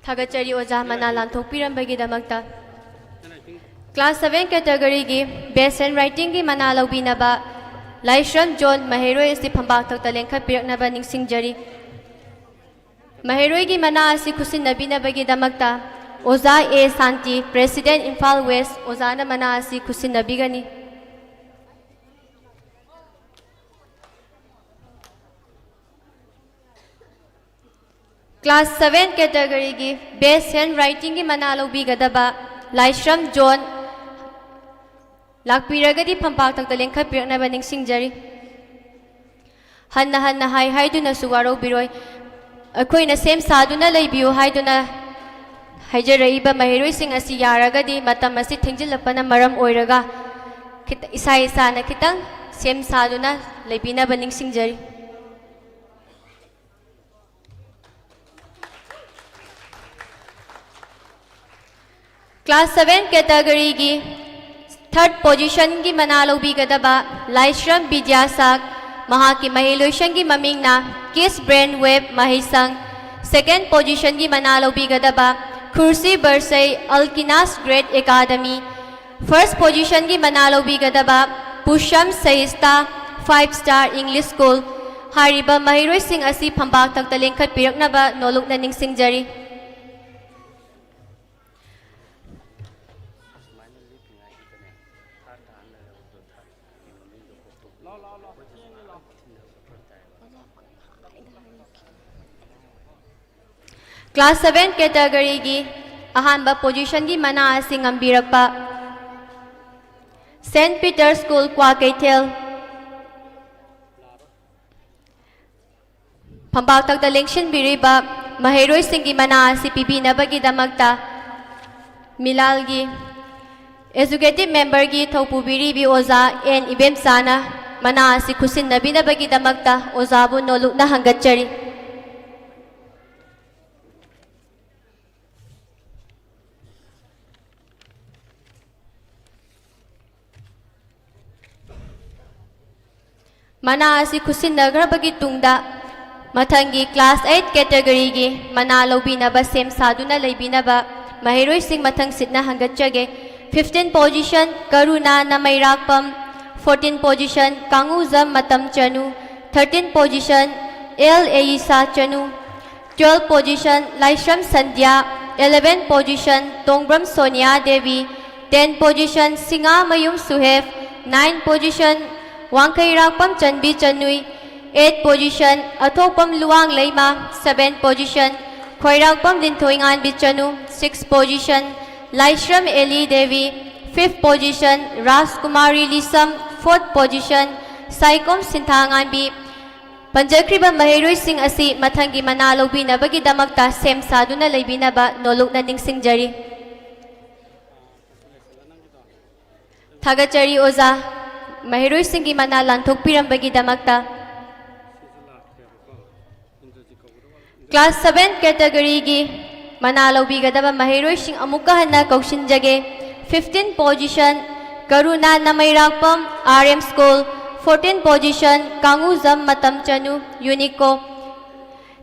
ꯊꯥꯒꯠꯆꯔꯤ ꯑꯣꯖꯥ, ꯃꯅꯥ ꯂꯥꯟꯊꯣꯛꯄꯤꯔꯝꯕꯒꯤꯗꯃꯛꯇ꯫ Class seven category ꯒꯤ best handwriting ꯒꯤ ꯃꯅꯥ ꯂꯧꯕꯤꯅꯕ ꯂꯥꯏꯁ꯭ꯔꯝ ꯖꯣꯟ ꯃꯍꯩꯔꯣꯏ ꯑꯁꯤ ꯐꯝꯕꯥꯛ ꯊꯛꯇ ꯂꯦꯡꯈꯠꯄꯤꯔꯛꯅꯕ ꯅꯤꯡꯁꯤꯡꯖꯔꯤ꯫ ꯃꯍꯩꯔꯣꯏꯒꯤ ꯃꯅꯥ ꯑꯁꯤ ꯈꯨꯠꯁꯤꯟꯅꯕꯤꯅꯕꯒꯤꯗꯃꯛꯇ ꯑꯣꯖꯥ ꯑꯦ ꯁꯥꯟꯇꯤ, President, ꯏꯝꯐꯥꯜ West, ꯑꯣꯖꯥꯅ ꯃꯅꯥ ꯑꯁꯤ ꯈꯨꯠꯁꯤꯟꯅꯕꯤꯒꯅꯤ꯫ Class seven category ꯒꯤ best handwriting ꯒꯤ ꯃꯅꯥ ꯂꯧꯕꯤꯒꯗꯕ ꯂꯥꯏꯁ꯭ꯔꯝ ꯖꯣꯟ ꯂꯥꯛꯄꯤꯔꯒꯗꯤ ꯐꯝꯄꯥꯛ ꯊꯛꯇ ꯂꯦꯡꯈꯠꯄꯤꯔꯛꯅꯕ ꯅꯤꯡꯁꯤꯡꯖꯔꯤ꯫ ꯍꯟꯅ ꯍꯟꯅ ꯍꯥꯏ ꯍꯥꯏꯗꯨꯅꯁꯨ ꯋꯥꯔꯧꯕꯤꯔꯣꯏ꯫ ꯑꯩꯈꯣꯏꯅ ꯁꯦꯝ ꯁꯥꯗꯨꯅ ꯂꯩꯕꯤꯌꯨ ꯍꯥꯏꯗꯨꯅ ꯍꯥꯏꯖꯔꯛꯏꯕ ꯃꯍꯩꯔꯣꯏꯁꯤꯡ ꯑꯁꯤ ꯌꯥꯔꯒꯗꯤ ꯃꯇꯝ ꯑꯁꯤ ꯊꯦꯡꯖꯤꯜꯂꯛꯄꯅ ꯃꯔꯝ ꯑꯣꯏꯔꯒ ꯈꯤꯇ-, ꯏꯁꯥ ꯏꯁꯥꯅ ꯈꯤꯇꯪ ꯁꯦꯝ ꯁꯥꯗꯨꯅ ꯂꯩꯕꯤꯅꯕ ꯅꯤꯡꯁꯤꯡꯖꯔꯤ꯫ Class seven category ꯒꯤ third position ꯒꯤ ꯃꯅꯥ ꯂꯧꯕꯤꯒꯗꯕ ꯂꯥꯏꯁ꯭ꯔꯝ ꯕꯤꯗ꯭ꯌꯥꯁꯥꯛ, ꯃꯍꯥꯛꯀꯤ ꯃꯍꯩꯂꯣꯏꯁꯪꯒꯤ ꯃꯃꯤꯡꯅ Kids Brain Wave ꯃꯍꯩꯁꯪ꯫ Second positionꯒꯤ ꯃꯅꯥ ꯂꯧꯕꯤꯒꯗꯕ ꯈꯨꯔꯁꯤ ꯕꯔꯁꯩ Alkinas Great Academy꯫ First positionꯒꯤ ꯃꯅꯥ ꯂꯧꯕꯤꯒꯗꯕ ꯄꯨꯁꯝ ꯁꯍꯤꯁꯇꯥ Five Star English School꯫ ꯍꯥꯏꯔꯤꯕ ꯃꯍꯩꯔꯣꯏꯁꯤꯡ ꯑꯁꯤ ꯐꯝꯄꯥꯛ ꯊꯛꯇ ꯂꯤꯡꯈꯠꯄꯤꯔꯛꯅꯕ ꯅꯣꯂꯨꯛꯅ ꯅꯤꯡꯁꯤꯡꯖꯔꯤ꯫ Class seven categoryꯒꯤ ꯑꯍꯥꯟꯕ positionꯒꯤ ꯃꯅꯥ ꯑꯁꯤ ꯉꯝꯕꯤꯔꯛꯄ Saint Peter School ꯀ꯭ꯋꯥꯀꯩꯊꯦꯜ꯫ ꯐꯝꯄꯥꯛ ꯊꯛꯇ ꯂꯦꯡꯁꯤꯟꯕꯤꯔꯤꯕ ꯃꯍꯩꯔꯣꯏꯁꯤꯡꯒꯤ ꯃꯅꯥ ꯑꯁꯤ ꯄꯤꯕꯤꯅꯕꯒꯤꯗꯃꯛꯇ ꯃꯤꯂꯥꯜꯒꯤ executive memberꯒꯤ ꯊꯧꯄꯨꯕꯤꯔꯤꯕꯤ ꯑꯣꯖꯥ ꯑꯦꯟ ꯏꯕꯦꯝꯆꯥꯅ ꯃꯅꯥ ꯑꯁꯤ ꯈꯨꯠꯁꯤꯟꯅꯕꯤꯅꯕꯒꯤꯗꯃꯛꯇ ꯑꯣꯖꯥꯕꯨ ꯅꯣꯂꯨꯛꯅ ꯍꯪꯒꯠꯆꯔꯤ꯫ ꯃꯅꯥ ꯑꯁꯤ ꯈꯨꯠꯁꯤꯟꯅꯈ꯭ꯔꯕꯒꯤ ꯇꯨꯡꯗ ꯃꯊꯪꯒꯤ class eight categoryꯒꯤ ꯃꯅꯥ ꯂꯧꯕꯤꯅꯕ ꯁꯦꯝ ꯁꯥꯗꯨꯅ ꯂꯩꯕꯤꯅꯕ ꯃꯍꯩꯔꯣꯏꯁꯤꯡ ꯃꯊꯪ ꯁꯤꯠꯅ ꯍꯪꯒꯠꯆꯒꯦ꯫ Fifteen position ꯀꯔꯨꯅꯥ ꯅꯃꯩꯔꯥꯛꯄꯝ, fourteen position Kangujam ꯃꯇꯝ Chanu, thirteen position L Aisha Chanu, twelve position Laishram Sandhya, eleven position Tongbram Sonia Devi, ten position Singamayum Suhef, nine position Wangkheirakpam Chanbi ꯆꯅꯨꯏ, eight position ꯑꯊꯣꯛꯄꯝ ꯂꯨꯋꯥꯡ ꯂꯩꯃ, seven position ꯈꯣꯏꯔꯥꯛꯄꯝ ꯂꯤꯟꯊꯣꯏꯉꯥꯟꯕꯤ ꯆꯅꯨ, six position ꯂꯥꯏꯁ꯭ꯔꯝ ꯑꯦꯂꯤ Devi, fifth position ꯔꯥꯖꯀꯨꯃꯥꯔꯤ ꯂꯤꯁꯝ, fourth position ꯁꯥꯏꯀꯣꯝ ꯁꯤꯟꯊꯥꯉꯥꯟꯕꯤ꯫ ꯄꯟꯖꯈ꯭ꯔꯤꯕ ꯃꯍꯩꯔꯣꯏꯁꯤꯡ ꯑꯁꯤ ꯃꯊꯪꯒꯤ ꯃꯅꯥ ꯂꯧꯕꯤꯅꯕꯒꯤꯗꯃꯛꯇ ꯁꯦꯝ ꯁꯥꯗꯨꯅ ꯂꯩꯕꯤꯅꯕ ꯅꯣꯂꯨꯛꯅ ꯅꯤꯡꯁꯤꯡꯖꯔꯤ꯫ ꯊꯥꯒꯠꯆꯔꯤ ꯑꯣꯖꯥ, ꯃꯍꯩꯔꯣꯏꯁꯤꯡꯒꯤ ꯃꯅꯥ ꯂꯥꯟꯊꯣꯛꯄꯤꯔꯝꯕꯒꯤꯗꯃꯛꯇ꯫ Class seven categoryꯒꯤ ꯃꯅꯥ ꯂꯧꯕꯤꯒꯗꯕ ꯃꯍꯩꯔꯣꯏꯁꯤꯡ ꯑꯃꯨꯛꯀ ꯍꯟꯅ ꯀꯧꯁꯤꯟꯖꯒꯦ꯫ Fifteen position ꯀꯔꯨꯅꯥ ꯅꯃꯩꯔꯥꯛꯄꯝ, R M School, Fourteen position, Kanguzam Matam Chanu, Unico.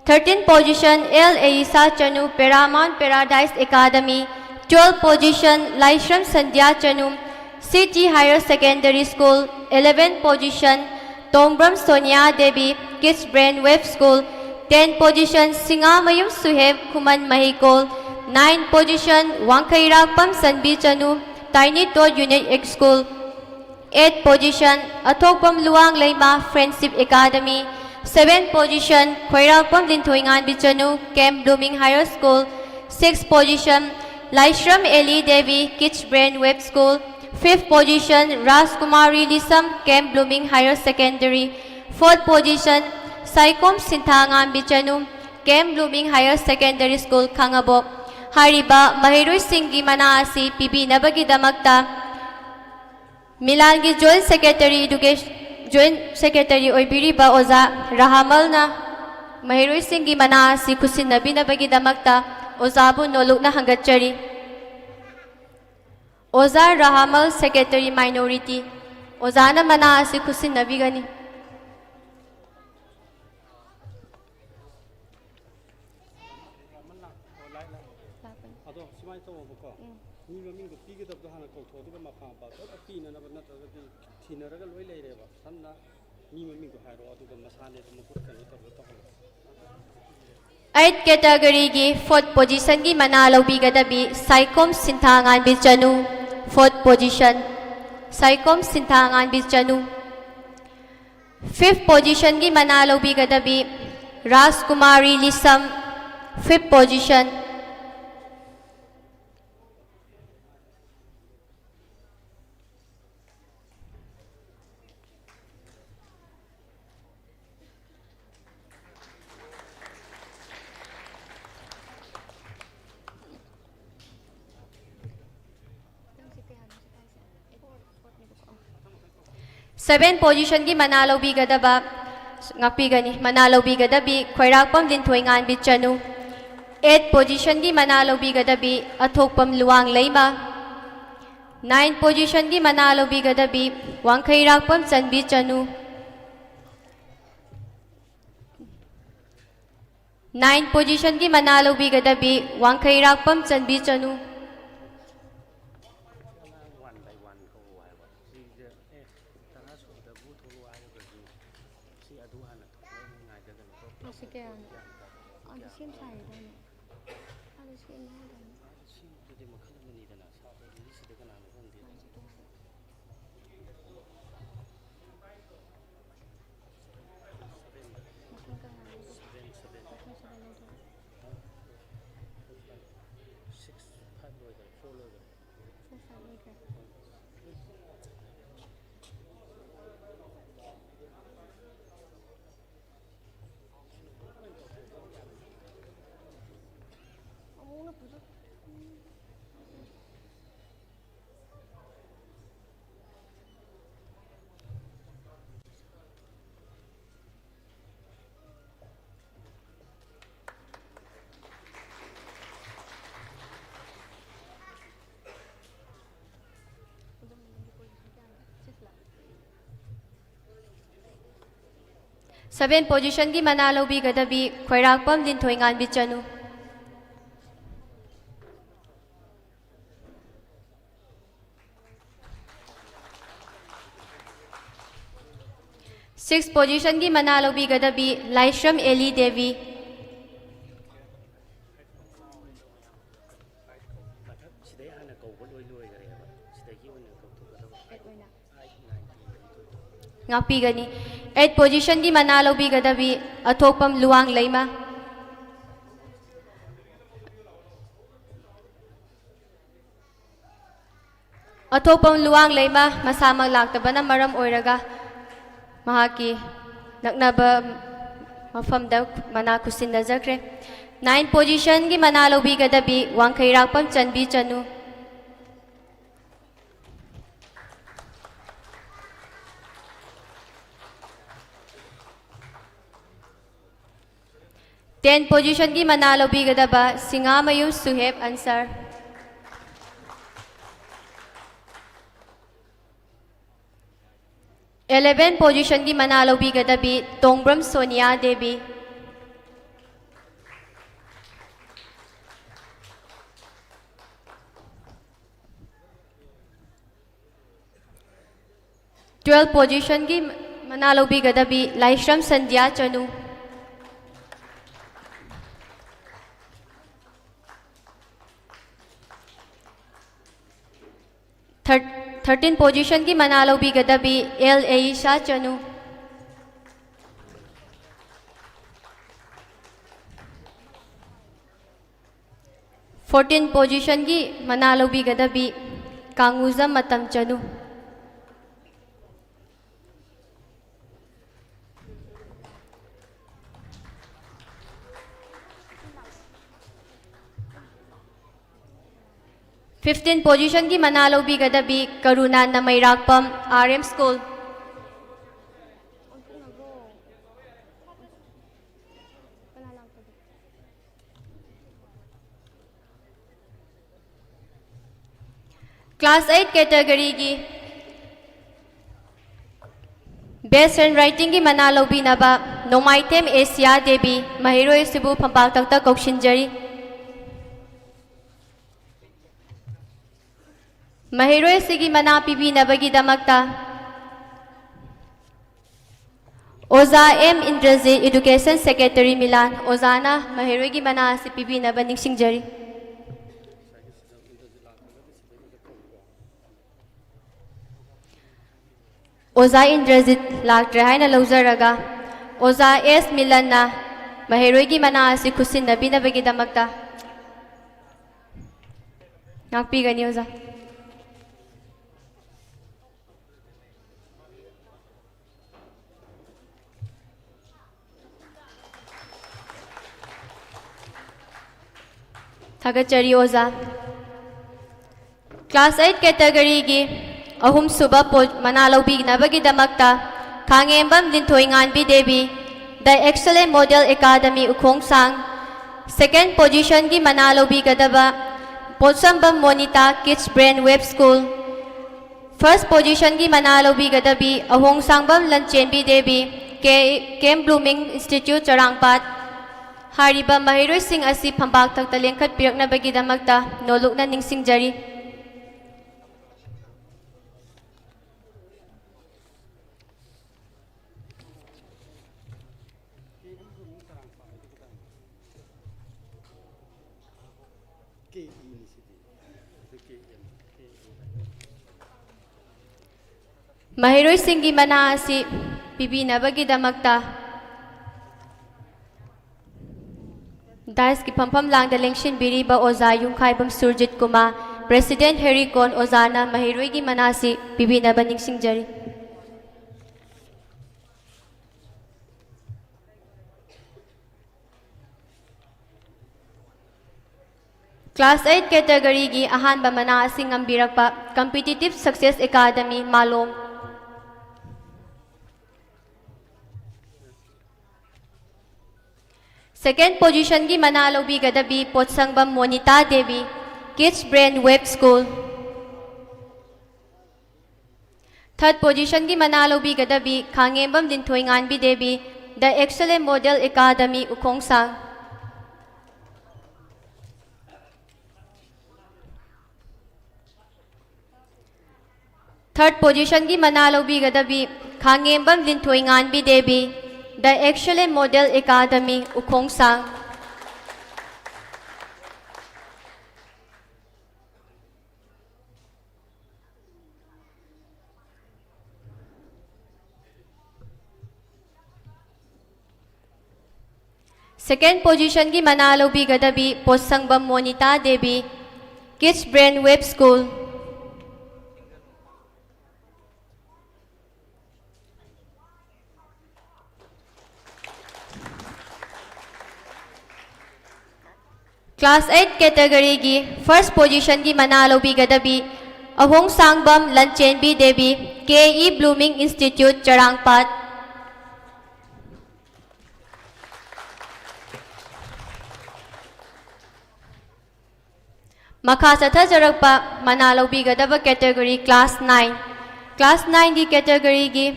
Thirteen position, L Aisa Chanu, Paramount Paradise Academy. Twelve position, Laishram Sandhya Chanu, City Higher Secondary School. Eleven position, Tongbram Sonia Devi, Kids Brain Wave School. Ten position, Singamayum Suheb, Khuman Mahikol. Nine position, Wangkhairakpam Sanbi Chanu, Tiny Todd Unit X School. Eight position, Athokpam Luang Leima, Friendship Academy. Seven position, Khoirakpam Linthoingan Bichanu, Camp Blooming Higher School. Six position, Laishram Eli Devi, Kids Brain Wave School. Fifth position, Rajkumari Lisam, Camp Blooming Higher Secondary. Fourth position, Saikom Sinthangan Bichanu, Camp Blooming Higher Secondary School, ꯈꯥꯉꯕꯣꯛ꯫ ꯍꯥꯏꯔꯤꯕ ꯃꯍꯩꯔꯣꯏꯁꯤꯡꯒꯤ ꯃꯅꯥ ꯑꯁꯤ ꯄꯤꯕꯤꯅꯕꯒꯤꯗꯃꯛꯇ ꯃꯤꯂꯥꯟꯒꯤ Joint Secretary Education, Joint Secretary ꯑꯣꯏꯕꯤꯔꯤꯕ ꯑꯣꯖꯥ ꯔꯥꯍꯥꯃꯜꯅ ꯃꯍꯩꯔꯣꯏꯁꯤꯡꯒꯤ ꯃꯅꯥ ꯑꯁꯤ ꯈꯨꯠꯁꯤꯟꯅꯕꯤꯅꯕꯒꯤꯗꯃꯛꯇ ꯑꯣꯖꯥꯕꯨ ꯅꯣꯂꯨꯛꯅ ꯍꯪꯒꯠꯆꯔꯤ꯫ ꯑꯣꯖꯥ ꯔꯥꯍꯥꯃꯜ, Secretary Minority, ꯑꯣꯖꯥꯅ ꯃꯅꯥ ꯑꯁꯤ ꯈꯨꯠꯁꯤꯟꯅꯕꯤꯒꯅꯤ꯫ ꯑꯗꯣ ꯁꯨꯃꯥꯏꯅ ꯇꯧꯋꯣꯕꯀꯣ, ꯎꯝ꯫ ꯃꯤ ꯃꯃꯤꯡꯗꯣ ꯄꯤꯒꯗꯕꯗꯣ ꯍꯥꯟꯅ ꯀꯧꯊꯣꯛꯑꯣ, ꯑꯗꯨꯒ ꯃꯄꯥ ꯃꯄꯥ ꯂꯣꯏꯅ ꯄꯤꯅꯅꯕ, ꯅꯠꯇ꯭ꯔꯒꯗꯤ ꯊꯤꯅꯔꯒ ꯂꯣꯏ ꯂꯩꯔꯦꯕ꯫ ꯁꯝꯅ ꯃꯤ ꯃꯃꯤꯡꯗꯣ ꯍꯥꯏꯔꯛꯑꯣ, ꯑꯗꯨꯒ ꯃꯁꯥꯅꯦ ꯑꯗꯨꯝ ꯃꯈꯨꯠ ꯀꯩꯅꯣ ꯇꯧꯔꯒ ꯇꯧꯍꯜꯂꯣ꯫ Eight categoryꯒꯤ fourth positionꯒꯤ ꯃꯅꯥ ꯂꯧꯕꯤꯒꯗꯕꯤ ꯁꯥꯏꯈꯣꯝ ꯁꯤꯟꯊꯥꯉꯥꯟꯕꯤ ꯆꯅꯨ, fourth position, ꯁꯥꯏꯈꯣꯝ ꯁꯤꯟꯊꯥꯉꯥꯟꯕꯤ ꯆꯅꯨ꯫ Fifth positionꯒꯤ ꯃꯅꯥ ꯂꯧꯕꯤꯒꯗꯕꯤ ꯔꯥꯖꯀꯨꯃꯥꯔꯤ ꯂꯤꯁꯝ, fifth position꯫ Seven positionꯒꯤ ꯃꯅꯥ ꯂꯧꯕꯤꯒꯗꯕ, ꯉꯥꯛꯄꯤꯒꯅꯤ, ꯃꯅꯥ ꯂꯧꯕꯤꯒꯗꯕꯤ ꯈꯣꯏꯔꯥꯛꯄꯝ ꯂꯤꯟꯊꯣꯏꯉꯥꯟꯕꯤ ꯆꯅꯨ꯫ Eight positionꯒꯤ ꯃꯅꯥ ꯂꯧꯕꯤꯒꯗꯕꯤ ꯑꯊꯣꯛꯄꯝ ꯂꯨꯋꯥꯡ ꯂꯩꯃ꯫ Nine positionꯒꯤ ꯃꯅꯥ ꯂꯧꯕꯤꯒꯗꯕꯤ ꯋꯥꯡꯈꯩꯔꯥꯛꯄꯝ ꯆꯟꯕꯤ ꯆꯅꯨ꯫ Nine positionꯒꯤ ꯃꯅꯥ ꯂꯧꯕꯤꯒꯗꯕꯤ ꯋꯥꯡꯈꯩꯔꯥꯛꯄꯝ ꯆꯟꯕꯤ ꯆꯅꯨ꯫ ꯃꯁꯤ ꯀꯌꯥꯅꯣ? ꯑꯗꯨ ꯁꯦꯝ ꯁꯥꯔꯤꯗꯥꯏꯅꯦ? ꯑꯗꯨ ꯁꯦꯝꯃꯦ ꯍꯥꯏꯗꯥꯏꯅꯦ? ꯃꯁꯤꯡ ꯀꯌꯥꯅꯣ? ꯃꯁꯤꯡ ꯁꯚꯦꯟ ꯂꯧꯗꯣꯏꯔꯣ? ꯐꯣꯔ ꯐꯥꯏꯚ ꯂꯣꯏꯈ꯭ꯔꯦ꯫ Seven positionꯒꯤ ꯃꯅꯥ ꯂꯧꯕꯤꯒꯗꯕꯤ ꯈ꯭ꯋꯥꯏꯔꯥꯛꯄꯝ ꯂꯤꯟꯊꯣꯏꯉꯥꯟꯕꯤ ꯆꯅꯨ꯫ Six positionꯒꯤ ꯃꯅꯥ ꯂꯧꯕꯤꯒꯗꯕꯤ ꯂꯥꯏꯁ꯭ꯔꯝ ꯑꯦꯂꯤ ꯗꯦꯕꯤ꯫ ꯉꯥꯛꯄꯤꯒꯅꯤ꯫ Eight positionꯒꯤ ꯃꯅꯥ ꯂꯧꯕꯤꯒꯗꯕꯤ ꯑꯊꯣꯛꯄꯝ ꯂꯨꯋꯥꯡ ꯂꯩꯃ꯫ ꯑꯊꯣꯛꯄꯝ ꯂꯨꯋꯥꯡ ꯂꯩꯃ ꯃꯁꯥꯃꯛ ꯂꯥꯛꯇꯕꯅ ꯃꯔꯝ ꯑꯣꯏꯔꯒ ꯃꯍꯥꯛꯀꯤ ꯅꯛꯅꯕ ꯃꯐꯝꯗ ꯃꯅꯥ ꯈꯨꯠꯁꯤꯟꯅꯖꯈ꯭ꯔꯦ꯫ Nine positionꯒꯤ ꯃꯅꯥ ꯂꯧꯕꯤꯒꯗꯕꯤ ꯋꯥꯡꯈꯩꯔꯥꯛꯄꯝ ꯆꯟꯕꯤ ꯆꯅꯨ꯫ Ten positionꯒꯤ ꯃꯅꯥ ꯂꯧꯕꯤꯒꯗꯕ ꯁꯤꯡꯉꯥꯃꯌꯨꯝ ꯁꯨꯍꯦꯕ ꯑꯟꯁꯔ꯫ Eleven positionꯒꯤ ꯃꯅꯥ ꯂꯧꯕꯤꯒꯗꯕꯤ ꯇꯣꯡꯕ꯭ꯔꯝ ꯁꯣꯅꯤꯌꯥ ꯗꯦꯕꯤ꯫ Twelve positionꯒꯤ ꯃꯅꯥ ꯂꯧꯕꯤꯒꯗꯕꯤ ꯂꯥꯏꯁ꯭ꯔꯝ ꯁꯟꯙ꯭ꯌꯥ ꯆꯅꯨ꯫ Thir- thirteen positionꯒꯤ ꯃꯅꯥ ꯂꯧꯕꯤꯒꯗꯕꯤ ꯑꯦꯜ ꯑꯦꯌꯤꯁꯥ ꯆꯅꯨ꯫ Fourteen positionꯒꯤ ꯃꯅꯥ ꯂꯧꯕꯤꯒꯗꯕꯤ ꯀꯥꯡꯉꯨꯖꯝ ꯃꯇꯝ ꯆꯅꯨ꯫ Fifteen positionꯒꯤ ꯃꯅꯥ ꯂꯧꯕꯤꯒꯗꯕꯤ ꯀꯔꯨꯅꯥ ꯅꯃꯩꯔꯥꯛꯄꯝ, R M School꯫ Class eight categoryꯒꯤ Best Handwritingꯒꯤ ꯃꯅꯥ ꯂꯧꯕꯤꯅꯕ ꯅꯣꯡꯃꯥꯏꯊꯦꯝ ꯑꯦꯁꯤꯌꯥ ꯗꯦꯕꯤ, ꯃꯍꯩꯔꯣꯏ ꯑꯁꯤꯕꯨ ꯐꯝꯄꯥꯛꯇꯛꯇ ꯀꯧꯁꯤꯟꯖꯔꯤ꯫ ꯃꯍꯩꯔꯣꯏ ꯑꯁꯤꯒꯤ ꯃꯅꯥ ꯄꯤꯕꯤꯅꯕꯒꯤꯗꯃꯛꯇ ꯑꯣꯖꯥ M Indrajit, Education Secretary Milan, ꯑꯣꯖꯥꯅ ꯃꯍꯩꯔꯣꯏꯒꯤ ꯃꯅꯥ ꯑꯁꯤ ꯄꯤꯕꯤꯅꯕ ꯅꯤꯡꯁꯤꯡꯖꯔꯤ꯫ ꯑꯣꯖꯥ ꯏꯟꯗ꯭ꯔꯖꯤꯠ ꯂꯥꯛꯇ꯭ꯔꯦ ꯍꯥꯏꯅ ꯂꯧꯖꯔꯒ, ꯑꯣꯖꯥ ꯑꯦꯁ ꯃꯤꯂꯟꯅ ꯃꯍꯩꯔꯣꯏꯒꯤ ꯃꯅꯥ ꯑꯁꯤ ꯈꯨꯠꯁꯤꯟꯅꯕꯤꯅꯕꯒꯤꯗꯃꯛꯇ ꯉꯥꯛꯄꯤꯒꯅꯤ, ꯑꯣꯖꯥ꯫ ꯊꯥꯒꯠꯆꯔꯤ, ꯑꯣꯖꯥ꯫ Class eight categoryꯒꯤ ꯑꯍꯨꯝꯁꯨꯕ ꯄꯣ-, ꯃꯅꯥ ꯂꯧꯕꯤꯅꯕꯒꯤꯗꯃꯛꯇ ꯈꯥꯉꯦꯝꯕꯝ ꯂꯤꯟꯊꯣꯏꯉꯥꯟꯕꯤ Devi, The Excellent Model Academy ꯎꯈꯣꯡꯁꯥꯡ꯫ Second positionꯒꯤ ꯃꯅꯥ ꯂꯧꯕꯤꯒꯗꯕ ꯄꯣꯠꯁꯝꯕꯝ ꯃꯣꯅꯤꯇꯥ, Kids Brain Web School꯫ First positionꯒꯤ ꯃꯅꯥ ꯂꯧꯕꯤꯒꯗꯕꯤ ꯑꯍꯣꯡꯁꯥꯡꯕꯝ ꯂꯟꯆꯦꯟꯕꯤ ꯗꯦꯕꯤ, ꯀꯦ, ꯀꯦꯝ ꯕ꯭ꯂꯨꯃꯤꯡ ꯏꯟꯁꯇꯤꯇ꯭ꯌꯨꯠ ꯆꯔꯥꯡꯄꯥꯠ꯫ ꯍꯥꯏꯔꯤꯕ ꯃꯍꯩꯔꯣꯏꯁꯤꯡ ꯑꯁꯤ ꯐꯝꯄꯥꯛ ꯊꯛꯇ ꯂꯦꯡꯈꯠꯄꯤꯔꯛꯅꯕꯒꯤꯗꯃꯛꯇ ꯅꯣꯂꯨꯛꯅ ꯅꯤꯡꯁꯤꯡꯖꯔꯤ꯫ ꯃꯍꯩꯔꯣꯏꯁꯤꯡꯒꯤ ꯃꯅꯥ ꯑꯁꯤ ꯄꯤꯕꯤꯅꯕꯒꯤꯗꯃꯛꯇ ꯗꯥꯏꯁꯀꯤ ꯐꯝꯐꯝ ꯂꯥꯡꯗ ꯂꯦꯡꯁꯤꯟꯕꯤꯔꯤꯕ ꯑꯣꯖꯥ ꯌꯨꯝꯈꯥꯏꯕꯝ ꯁꯨꯔꯖꯤꯠ ꯀꯨꯃꯥꯔ, ꯄ꯭ꯔꯦꯁꯤꯗꯦꯟꯠ ꯍꯦꯔꯤ ꯀꯣꯟ ꯑꯣꯖꯥꯅ ꯃꯍꯩꯔꯣꯏꯒꯤ ꯃꯅꯥ ꯑꯁꯤ ꯄꯤꯕꯤꯅꯕ ꯅꯤꯡꯁꯤꯡꯖꯔꯤ꯫ Class eight categoryꯒꯤ ꯑꯍꯥꯟꯕ ꯃꯅꯥ ꯑꯁꯤ ꯉꯝꯕꯤꯔꯛꯄ Competitive Success Academy ꯃꯥꯂꯣꯝ꯫ Second positionꯒꯤ ꯃꯅꯥ ꯂꯧꯕꯤꯒꯗꯕꯤ ꯄꯣꯠꯁꯪꯕꯝ ꯃꯣꯅꯤꯇꯥ Devi, Kids Brain Wave School꯫ Third positionꯒꯤ ꯃꯅꯥ ꯂꯧꯕꯤꯒꯗꯕꯤ ꯈꯥꯉꯦꯝꯕꯝ ꯂꯤꯟꯊꯣꯏꯉꯥꯟꯕꯤ Devi, The Excellent Model Academy ꯎꯈꯣꯡꯁꯥꯡ꯫ Third positionꯒꯤ ꯃꯅꯥ ꯂꯧꯕꯤꯒꯗꯕꯤ ꯈꯥꯉꯦꯝꯕꯝ ꯂꯤꯟꯊꯣꯏꯉꯥꯟꯕꯤ Devi, The Excellent Model Academy ꯎꯈꯣꯡꯁꯥꯡ꯫ Second positionꯒꯤ ꯃꯅꯥ ꯂꯧꯕꯤꯒꯗꯕꯤ ꯄꯣꯠꯁꯪꯕꯝ ꯃꯣꯅꯤꯇꯥ Devi, Kids Brain Wave School꯫ Class eight categoryꯒꯤ first positionꯒꯤ ꯃꯅꯥ ꯂꯧꯕꯤꯒꯗꯕꯤ ꯑꯍꯣꯡꯁꯥꯡꯕꯝ ꯂꯟꯆꯦꯟꯕꯤ ꯗꯦꯕꯤ, ꯀꯦ ꯏ Blooming Institute ꯆꯔꯥꯡꯄꯥꯠ꯫ ꯃꯈꯥ ꯆꯠꯊꯖꯔꯛꯄ ꯃꯅꯥ ꯂꯧꯕꯤꯒꯗꯕ category class nine꯫ Class nineꯒꯤ categoryꯒꯤ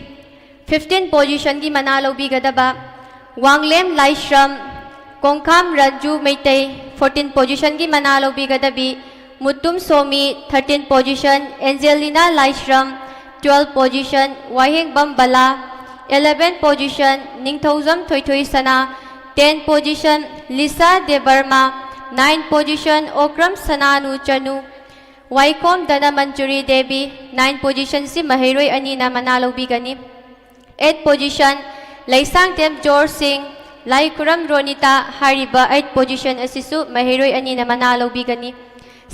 fifteen positionꯒꯤ ꯃꯅꯥ ꯂꯧꯕꯤꯒꯗꯕ ꯋꯥꯡꯂꯦꯝ ꯂꯥꯏꯁ꯭ꯔꯝ, ꯀꯣꯡꯈꯥꯝ ꯔꯟꯖꯨ Meitei, fourteen positionꯒꯤ ꯃꯅꯥ ꯂꯧꯕꯤꯒꯗꯕꯤ Mutum Somi, thirteen position, ꯑꯦꯟꯖꯦꯂꯤꯅꯥ ꯂꯥꯏꯁ꯭ꯔꯝ, twelve position, ꯋꯥꯍꯦꯡꯕꯝ ꯕꯂꯥ, eleven position, ꯅꯤꯡꯊꯧꯖꯝ ꯊꯣꯏꯊꯣꯏ Sana, ten position, Lisa Debarma, nine position, Okram Sananu Chanu, Waikhom Dhanamanjuri Devi, nine positionꯁꯤ ꯃꯍꯩꯔꯣꯏ ꯑꯅꯤꯅ ꯃꯅꯥ ꯂꯧꯕꯤꯒꯅꯤ꯫ Eight position, Leishangthem George Singh, Laikhuram ꯔꯣꯅꯤꯇꯥ ꯍꯥꯏꯔꯤꯕ eight position ꯑꯁꯤꯁꯨ ꯃꯍꯩꯔꯣꯏ ꯑꯅꯤꯅ ꯃꯅꯥ ꯂꯧꯕꯤꯒꯅꯤ꯫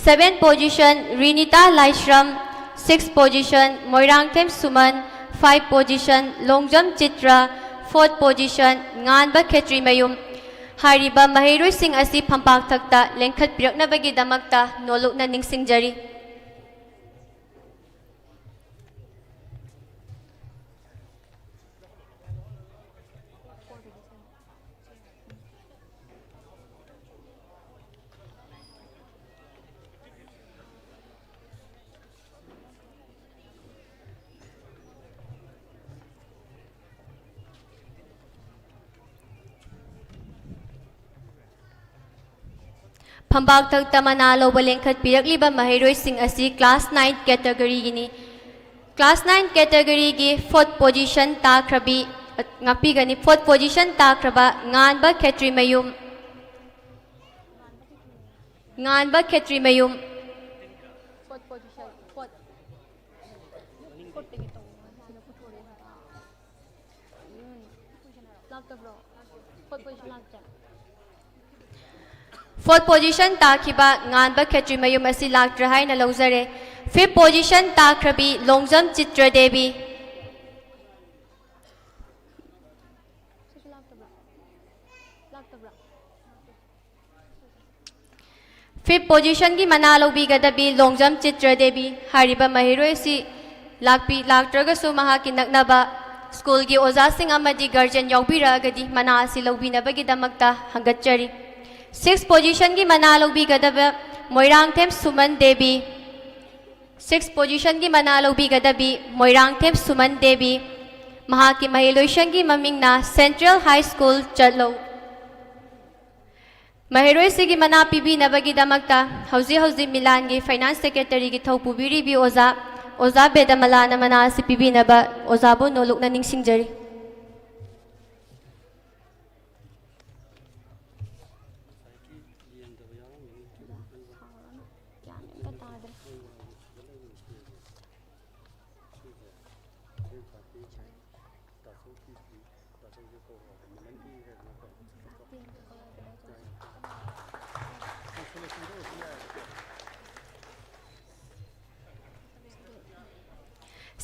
Seven position, ꯔꯤꯅꯤꯇꯥ ꯂꯥꯏꯁ꯭ꯔꯝ, six position, Moirangthem ꯁꯨꯃꯟ, five position, Longjam ꯆꯤꯇ꯭ꯔ, fourth position, ꯉꯥꯟꯕ ꯈꯦꯇ꯭ꯔꯤꯃꯌꯨꯝ ꯍꯥꯏꯔꯤꯕ ꯃꯍꯩꯔꯣꯏꯁꯤꯡ ꯑꯁꯤ ꯐꯝꯄꯥꯛꯊꯛꯇ ꯂꯦꯡꯈꯠꯄꯤꯔꯛꯅꯕꯒꯤꯗꯃꯛꯇ ꯅꯣꯜꯂꯨꯛꯅ ꯅꯤꯡꯁꯤꯡꯖꯔꯤ꯫ ꯐꯝꯄꯥꯛꯊꯛꯇ ꯃꯅꯥ ꯂꯧꯕ ꯂꯦꯡꯈꯠꯄꯤꯔꯛꯂꯤꯕ ꯃꯍꯩꯔꯣꯏꯁꯤꯡ ꯑꯁꯤ class nine categoryꯒꯤꯅꯤ꯫ Class nine categoryꯒꯤ fourth position ꯇꯥꯈ꯭ꯔꯕꯤ, ꯉꯥꯛꯄꯤꯒꯅꯤ, fourth position ꯇꯥꯈ꯭ꯔꯕ ꯉꯥꯟꯕ ꯈꯦꯇ꯭ꯔꯤꯃꯌꯨꯝ, ꯉꯥꯟꯕ ꯈꯦꯇ꯭ꯔꯤꯃꯌꯨꯝ꯫ Fourth position ꯇꯥꯈꯤꯕ ꯉꯥꯟꯕ ꯈꯦꯇ꯭ꯔꯤꯃꯌꯨꯝ ꯑꯁꯤ ꯂꯥꯛꯇ꯭ꯔꯦ ꯍꯥꯏꯅ ꯂꯧꯖꯔꯦ꯫ Fifth position ꯇꯥꯈ꯭ꯔꯕꯤ Longjam ꯆꯤꯇ꯭ꯔ Devi. Fifth positionꯒꯤ ꯃꯅꯥ ꯂꯧꯕꯤꯒꯗꯕꯤ ꯂꯣꯡꯖꯝ ꯆꯤꯇ꯭ꯔ ꯗꯦꯕꯤ ꯍꯥꯏꯔꯤꯕ ꯃꯍꯩꯔꯣꯏ ꯑꯁꯤ ꯂꯥꯛꯄꯤ-, ꯂꯥꯛꯇ꯭ꯔꯒꯁꯨ ꯃꯍꯥꯛꯀꯤ ꯅꯛꯅꯕ ꯁ꯭ꯀꯨꯜꯒꯤ ꯑꯣꯖꯥꯁꯤꯡ ꯑꯃꯗꯤ guardian ꯌꯥꯎꯕꯤꯔꯛꯑꯒꯗꯤ ꯃꯅꯥ ꯑꯁꯤ ꯂꯧꯕꯤꯅꯕꯒꯤꯗꯃꯛꯇ ꯍꯪꯒꯠꯆꯔꯤ꯫ Sixth positionꯒꯤ ꯃꯅꯥ ꯂꯧꯕꯤꯒꯗꯕ ꯃꯣꯏꯔꯥꯡꯊꯦꯝ ꯁꯨꯃꯟ ꯗꯦꯕꯤ꯫ Sixth positionꯒꯤ ꯃꯅꯥ ꯂꯧꯕꯤꯒꯗꯕꯤ ꯃꯣꯏꯔꯥꯡꯊꯦꯝ ꯁꯨꯃꯟ ꯗꯦꯕꯤ꯫ ꯃꯍꯥꯛꯀꯤ ꯃꯍꯩꯂꯣꯏꯁꯪꯒꯤ ꯃꯃꯤꯡꯅ Central High School ꯆꯠꯂꯧ꯫ ꯃꯍꯩꯔꯣꯏꯁꯤꯒꯤ ꯃꯅꯥ ꯄꯤꯕꯤꯅꯕꯒꯤꯗꯃꯛꯇ ꯍꯧꯖꯤꯛ ꯍꯧꯖꯤꯛ ꯃꯤꯂꯥꯟꯒꯤ Finance Secretaryꯒꯤ ꯊꯧ ꯄꯨꯕꯤꯔꯤꯕꯤ ꯑꯣꯖꯥ, ꯑꯣꯖꯥ ꯕꯦꯗꯃꯂꯥꯅ ꯃꯅꯥ ꯑꯁꯤ ꯄꯤꯕꯤꯅꯕ ꯑꯣꯖꯥꯕꯨ ꯅꯣꯂꯨꯛꯅ ꯅꯤꯡꯁꯤꯡꯖꯔꯤ꯫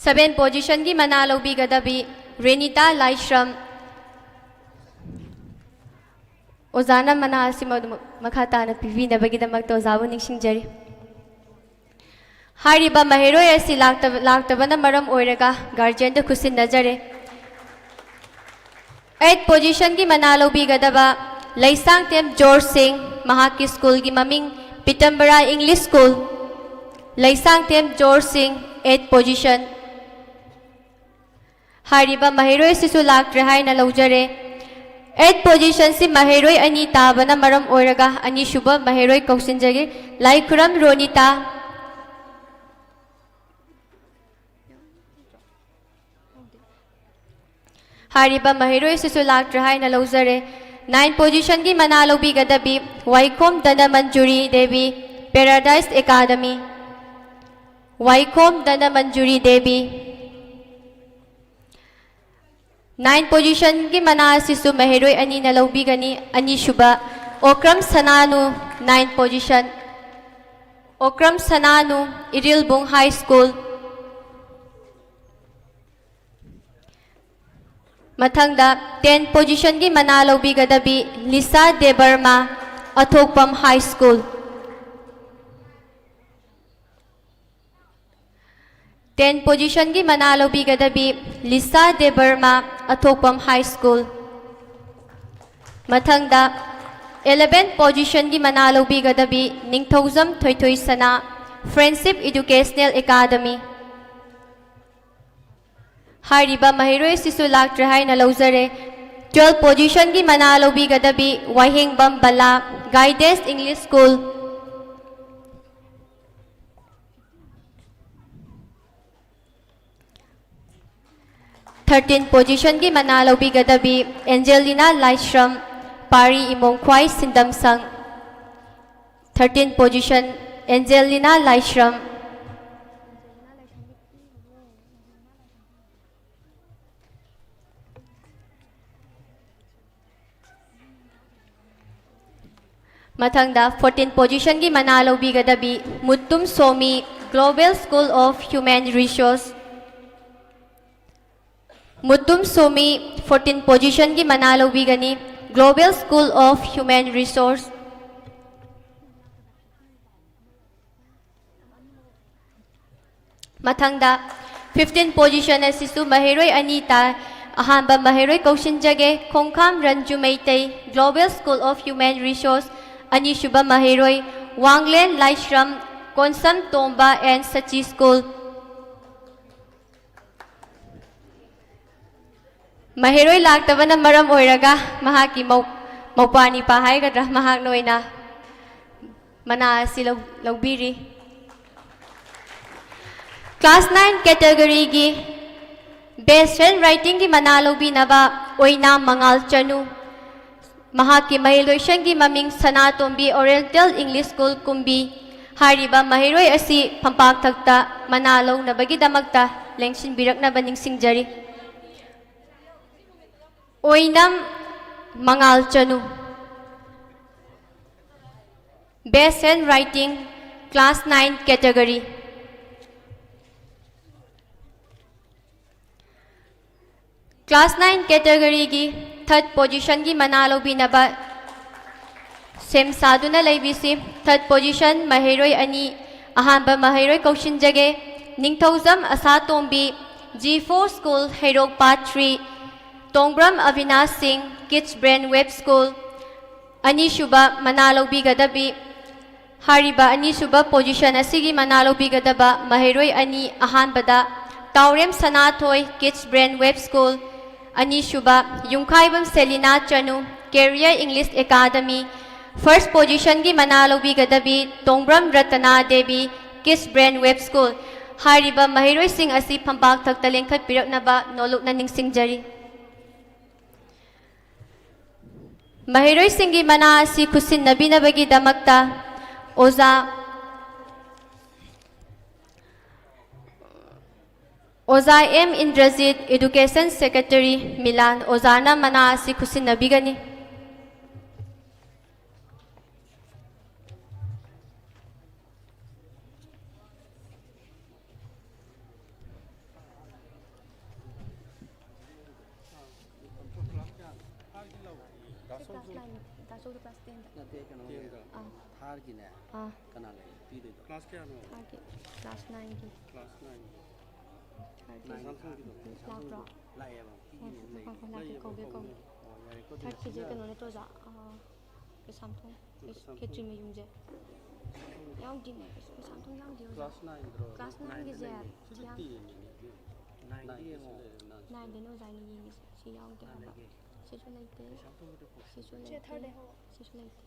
Seven positionꯒꯤ ꯃꯅꯥ ꯂꯧꯕꯤꯒꯗꯕꯤ ꯔꯦꯅꯤꯇꯥ ꯂꯥꯏꯁ꯭ꯔꯝ꯫ ꯑꯣꯖꯥꯅ ꯃꯅꯥ ꯑꯁꯤ ꯃꯗꯨꯃꯛ ꯃꯈꯥ ꯇꯥꯅ ꯄꯤꯕꯤꯅꯕꯒꯤꯗꯃꯛꯇ ꯑꯣꯖꯥꯕꯨ ꯅꯤꯡꯁꯤꯡꯖꯔꯤ꯫ ꯍꯥꯏꯔꯤꯕ ꯃꯍꯩꯔꯣꯏ ꯑꯁꯤ ꯂꯥꯛꯇꯕ, ꯂꯥꯛꯇꯕꯅ ꯃꯔꯝ ꯑꯣꯏꯔꯒ guardianꯗ ꯈꯨꯠꯁꯤꯟꯅꯖꯔꯦ꯫ Eight positionꯒꯤ ꯃꯅꯥ ꯂꯧꯕꯤꯒꯗꯕ ꯂꯩꯁꯥꯡꯊꯦꯝ ꯖꯣꯔꯖ ꯁꯤꯡ, ꯃꯍꯥꯛꯀꯤ schoolꯒꯤ ꯃꯃꯤꯡ ꯄꯤꯇꯝꯕꯔꯥ English School꯫ ꯂꯩꯁꯥꯡꯊꯦꯝ ꯖꯣꯔꯖ ꯁꯤꯡ, eight position꯫ ꯍꯥꯏꯔꯤꯕ ꯃꯍꯩꯔꯣꯏ ꯑꯁꯤꯁꯨ ꯂꯥꯛꯇ꯭ꯔꯦ ꯍꯥꯏꯅ ꯂꯧꯖꯔꯦ꯫ Eight positionꯁꯤ ꯃꯍꯩꯔꯣꯏ ꯑꯅꯤ ꯇꯥꯕꯅ ꯃꯔꯝ ꯑꯣꯏꯔꯒ ꯑꯅꯤꯁꯨꯕ ꯃꯍꯩꯔꯣꯏ ꯀꯧꯁꯤꯟꯖꯒꯦ, ꯂꯥꯏꯈꯨꯔꯝ ꯔꯣꯅꯤꯇꯥ꯫ ꯍꯥꯏꯔꯤꯕ ꯃꯍꯩꯔꯣꯏ ꯑꯁꯤꯁꯨ ꯂꯥꯛꯇ꯭ꯔꯦ ꯍꯥꯏꯅ ꯂꯧꯖꯔꯦ꯫ Nine positionꯒꯤ ꯃꯅꯥ ꯂꯧꯕꯤꯒꯗꯕꯤ ꯋꯥꯏꯈꯣꯝ ꯙꯅꯃꯟꯖꯨꯔꯤ ꯗꯦꯕꯤ, Paradise Academy꯫ ꯋꯥꯏꯈꯣꯝ ꯙꯅꯃꯟꯖꯨꯔꯤ ꯗꯦꯕꯤ꯫ Nine positionꯒꯤ ꯃꯅꯥ ꯑꯁꯤꯁꯨ ꯃꯍꯩꯔꯣꯏ ꯑꯅꯤꯅ ꯂꯧꯕꯤꯒꯅꯤ꯫ ꯑꯅꯤꯁꯨꯕ Okram ꯁꯅꯥꯅꯨ, nine position꯫ Okram ꯁꯅꯥꯅꯨ, Irilbung High School꯫ ꯃꯊꯪꯗ ten positionꯒꯤ ꯃꯅꯥ ꯂꯧꯕꯤꯒꯗꯕꯤ ꯂꯤꯁꯥ ꯗꯦꯕꯔꯃꯥ, ꯑꯊꯣꯛꯄꯝ High School꯫ Ten positionꯒꯤ ꯃꯅꯥ ꯂꯧꯕꯤꯒꯗꯕꯤ ꯂꯤꯁꯥ ꯗꯦꯕꯔꯃꯥ, ꯑꯊꯣꯛꯄꯝ High School꯫ ꯃꯊꯪꯗ Eleven positionꯒꯤ ꯃꯅꯥ ꯂꯧꯕꯤꯒꯗꯕꯤ ꯅꯤꯡꯊꯧꯖꯝ ꯊꯣꯏꯊꯣꯏꯁꯅꯥ, Friendship Educational Academy꯫ ꯍꯥꯏꯔꯤꯕ ꯃꯍꯩꯔꯣꯏ ꯑꯁꯤꯁꯨ ꯂꯥꯛꯇ꯭ꯔꯦ ꯍꯥꯏꯅ ꯂꯧꯖꯔꯦ꯫ Twelve positionꯒꯤ ꯃꯅꯥ ꯂꯧꯕꯤꯒꯗꯕꯤ ꯋꯥꯍꯦꯡꯕꯝ ꯕꯂꯥ, Guidance English School꯫ Thirteen positionꯒꯤ ꯃꯅꯥ ꯂꯧꯕꯤꯒꯗꯕꯤ ꯑꯦꯟꯖꯦꯂꯤꯅꯥ ꯂꯥꯏꯁ꯭ꯔꯝ, ꯄꯥꯔꯤ ꯏꯃꯣꯡꯈ꯭ꯋꯥꯏ ꯁꯤꯟꯗꯝꯁꯪ꯫ Thirteen position, ꯑꯦꯟꯖꯦꯂꯤꯅꯥ ꯂꯥꯏꯁ꯭ꯔꯝ꯫ ꯃꯊꯪꯗ fourteen positionꯒꯤ ꯃꯅꯥ ꯂꯧꯕꯤꯒꯗꯕꯤ ꯃꯨꯠꯇꯨꯝ Somi, Global School of Human Resource꯫ ꯃꯨꯠꯇꯨꯝ Somi fourteen positionꯒꯤ ꯃꯅꯥ ꯂꯧꯕꯤꯒꯅꯤ, Global School of Human Resource꯫ ꯃꯊꯪꯗ fifteen position ꯑꯁꯤꯁꯨ ꯃꯍꯩꯔꯣꯏ ꯑꯅꯤ ꯇꯥꯏ꯫ ꯑꯍꯥꯟꯕ ꯃꯍꯩꯔꯣꯏ ꯀꯧꯁꯤꯟꯖꯒꯦ, ꯈꯣꯡꯈꯥꯝ ꯔꯟꯖꯨ Meitei, Global School of Human Resource꯫ ꯑꯅꯤꯁꯨꯕ ꯃꯍꯩꯔꯣꯏ ꯋꯥꯡꯂꯦꯟ ꯂꯥꯏꯁ꯭ꯔꯝ, ꯀꯣꯟꯁꯝ ꯇꯣꯝꯕ and ꯁꯆꯤ School꯫ ꯃꯍꯩꯔꯣꯏ ꯂꯥꯛꯇꯕꯅ ꯃꯔꯝ ꯑꯣꯏꯔꯒ ꯃꯍꯥꯛꯀꯤ ꯃꯧ-, ꯃꯧꯄ꯭ꯋꯥ ꯅꯤꯄꯥ ꯍꯥꯏꯒꯗ꯭ꯔꯥ, ꯃꯍꯥꯛꯅ ꯑꯣꯏꯅ ꯃꯅꯥ ꯑꯁꯤ ꯂꯧ-, ꯂꯧꯕꯤꯔꯤ꯫ Class nine categoryꯒꯤ Best Handwritingꯒꯤ ꯃꯅꯥ ꯂꯧꯕꯤꯅꯕ ꯑꯣꯏꯅꯥꯝ ꯃꯉꯥꯜ ꯆꯅꯨ꯫ ꯃꯍꯥꯛꯀꯤ ꯃꯍꯩꯂꯣꯏꯁꯪꯒꯤ ꯃꯃꯤꯡ ꯁꯅꯥꯇꯣꯝꯕꯤ Oriental English School ꯀꯨꯝꯕꯤ꯫ ꯍꯥꯏꯔꯤꯕ ꯃꯍꯩꯔꯣꯏ ꯑꯁꯤ ꯐꯝꯄꯥꯛꯊꯛꯇ ꯃꯅꯥ ꯂꯧꯅꯕꯒꯤꯗꯃꯛꯇ ꯂꯦꯡꯁꯤꯟꯕꯤꯔꯛꯅꯕ ꯅꯤꯡꯁꯤꯡꯖꯔꯤ꯫ ꯑꯣꯏꯅꯝ ꯃꯉꯥꯜ ꯆꯅꯨ꯫ Best Handwriting, Class nine category. Class nine categoryꯒꯤ third positionꯒꯤ ꯃꯅꯥ ꯂꯧꯕꯤꯅꯕ ꯁꯦꯝ ꯁꯥꯗꯨꯅ ꯂꯩꯕꯤꯁꯤ꯫ Third position ꯃꯍꯩꯔꯣꯏ ꯑꯅꯤ, ꯑꯍꯥꯟꯕ ꯃꯍꯩꯔꯣꯏ ꯀꯧꯁꯤꯟꯖꯒꯦ꯫ ꯅꯤꯡꯊꯧꯖꯝ ꯑꯁꯥꯇꯣꯝꯕꯤ, G four School, ꯍꯩꯔꯣꯛ Part three, ꯇꯣꯡꯕ꯭ꯔꯝ ꯑꯕꯤꯅꯥꯁ ꯁꯤꯡ, Kids Brain Wave School, ꯑꯅꯤꯁꯨꯕ ꯃꯅꯥ ꯂꯧꯕꯤꯒꯗꯕꯤ, ꯍꯥꯏꯔꯤꯕ ꯑꯅꯤꯁꯨꯕ position ꯑꯁꯤꯒꯤ ꯃꯅꯥ ꯂꯧꯕꯤꯒꯗꯕ ꯃꯍꯩꯔꯣꯏ ꯑꯅꯤ, ꯑꯍꯥꯟꯕꯗ ꯇꯥꯎꯔꯦꯝ ꯁꯅꯥꯊꯣꯏ, Kids Brain Web School, ꯑꯅꯤꯁꯨꯕ ꯌꯨꯝꯈꯥꯏꯕꯝ ꯁꯦꯂꯤꯅꯥ ꯆꯅꯨ, Career English Academy, first position ꯒꯤ ꯃꯅꯥ ꯂꯧꯕꯤꯒꯗꯕꯤ ꯇꯣꯡꯕ꯭ꯔꯝ ꯔꯇꯅꯥ Devi, Kids Brain Web School꯫ ꯍꯥꯏꯔꯤꯕ ꯃꯍꯩꯔꯣꯏꯁꯤꯡ ꯑꯁꯤ ꯐꯝꯄꯥꯛ ꯊꯛꯇ ꯂꯦꯡꯈꯠꯄꯤꯔꯛꯅꯕ ꯅꯣꯂꯨꯛꯅ ꯅꯤꯡꯁꯤꯡꯖꯔꯤ꯫ ꯃꯍꯩꯔꯣꯏꯁꯤꯡꯒꯤ ꯃꯅꯥ ꯑꯁꯤ ꯈꯨꯠꯁꯤꯟꯅꯕꯤꯅꯕꯒꯤꯗꯃꯛꯇ ꯑꯣꯖꯥ, ꯑꯣꯖꯥ M Indrajit, Education Secretary, Milan, ꯑꯣꯖꯥꯅ ꯃꯅꯥ ꯑꯁꯤ ꯈꯨꯠꯁꯤꯟꯅꯕꯤꯒꯅꯤ꯫ ꯁꯤ class nine, ꯗꯥ ꯆꯧꯗꯣ class ten ꯗ꯫ ꯅꯠꯇꯦ, ꯀꯩꯅꯣꯒꯤ, ten ꯗ꯫ ꯑꯥ꯫ ꯊꯥꯔꯒꯤꯅꯦ꯫ ꯑꯥ꯫ ꯀꯅꯥ ꯂꯩ? ꯄꯤꯗꯣꯏꯗꯣ? Class ꯀꯌꯥꯅꯣ? ꯊꯥꯔꯒꯤ class nine ꯒꯤ꯫ Class nine ꯒꯤ꯫ ꯊꯥꯔꯒꯤ꯫ Nine ꯒꯤ꯫ ꯂꯥꯛꯄ꯭ꯔꯣ? ꯂꯥꯛꯑꯦꯕ꯫ ꯄꯤꯒꯤꯅꯦ, ꯉꯥꯏꯈꯣ, ꯂꯩ꯫ ꯉꯥꯏꯈꯣ, ꯂꯥꯛꯀꯦ, ꯂꯩꯌꯦꯕ, ꯀꯧꯒꯦ, ꯀꯧꯒꯦ꯫ ꯀꯧꯒꯦ꯫ ꯑꯣ, ꯌꯥꯔꯦꯀꯣ, ꯑꯗꯨꯗꯤ ꯊꯥꯔꯠꯀꯤꯁꯦ ꯁꯤꯗ ꯀꯩꯅꯣ ꯅꯠꯇ꯭ꯔꯣ, ꯑꯣꯖꯥ? ꯑꯥ, ꯀꯩꯁꯥꯝꯊꯣꯡ꯫ ꯀꯩꯁꯥꯝꯊꯣꯡ꯫ ꯈꯦꯇ꯭ꯔꯤ ꯃꯌꯨꯝꯁꯦ꯫ ꯌꯥꯎꯗꯦꯅꯦ, ꯀꯩꯁꯥꯝꯊꯣꯡ ꯌꯥꯎꯗꯦ, ꯑꯣꯖꯥ꯫ Class nine ꯗ꯭ꯔꯣ? Class nine ꯒꯤꯁꯦ ꯅꯥꯏꯟꯗ ꯂꯩꯌꯦ꯫ ꯁꯤꯗ ꯊꯤꯌꯥꯡ-, ꯇꯦꯟ ꯂꯩꯌꯦ꯫ ꯅꯥꯏꯟꯗ ꯅꯥꯏꯟꯗꯁꯨ ꯌꯦꯡꯉꯣ꯫ ꯂꯩꯔꯦ, ꯅꯥꯏꯟꯗ꯫ ꯅꯥꯏꯟꯗꯅꯦ ꯑꯣꯖꯥꯅ ꯌꯦꯡꯉꯤꯁꯦ꯫ ꯁꯤ ꯌꯥꯎꯗꯦ ꯍꯥꯏꯕ꯫ ꯅꯥꯏꯟꯗꯒꯤ꯫ ꯁꯤꯁꯨ ꯂꯩꯇꯦ꯫ ꯀꯩꯁꯥꯝꯊꯣꯡꯒꯤꯗꯣ ꯄꯣꯛ-, ꯁꯤꯁꯨ ꯁꯦ ꯂꯩꯇꯦ꯫ ꯊꯥꯔꯗ ꯂꯩꯍꯧꯔꯣ꯫ ꯁꯤꯁꯨ ꯂꯩꯇꯦ꯫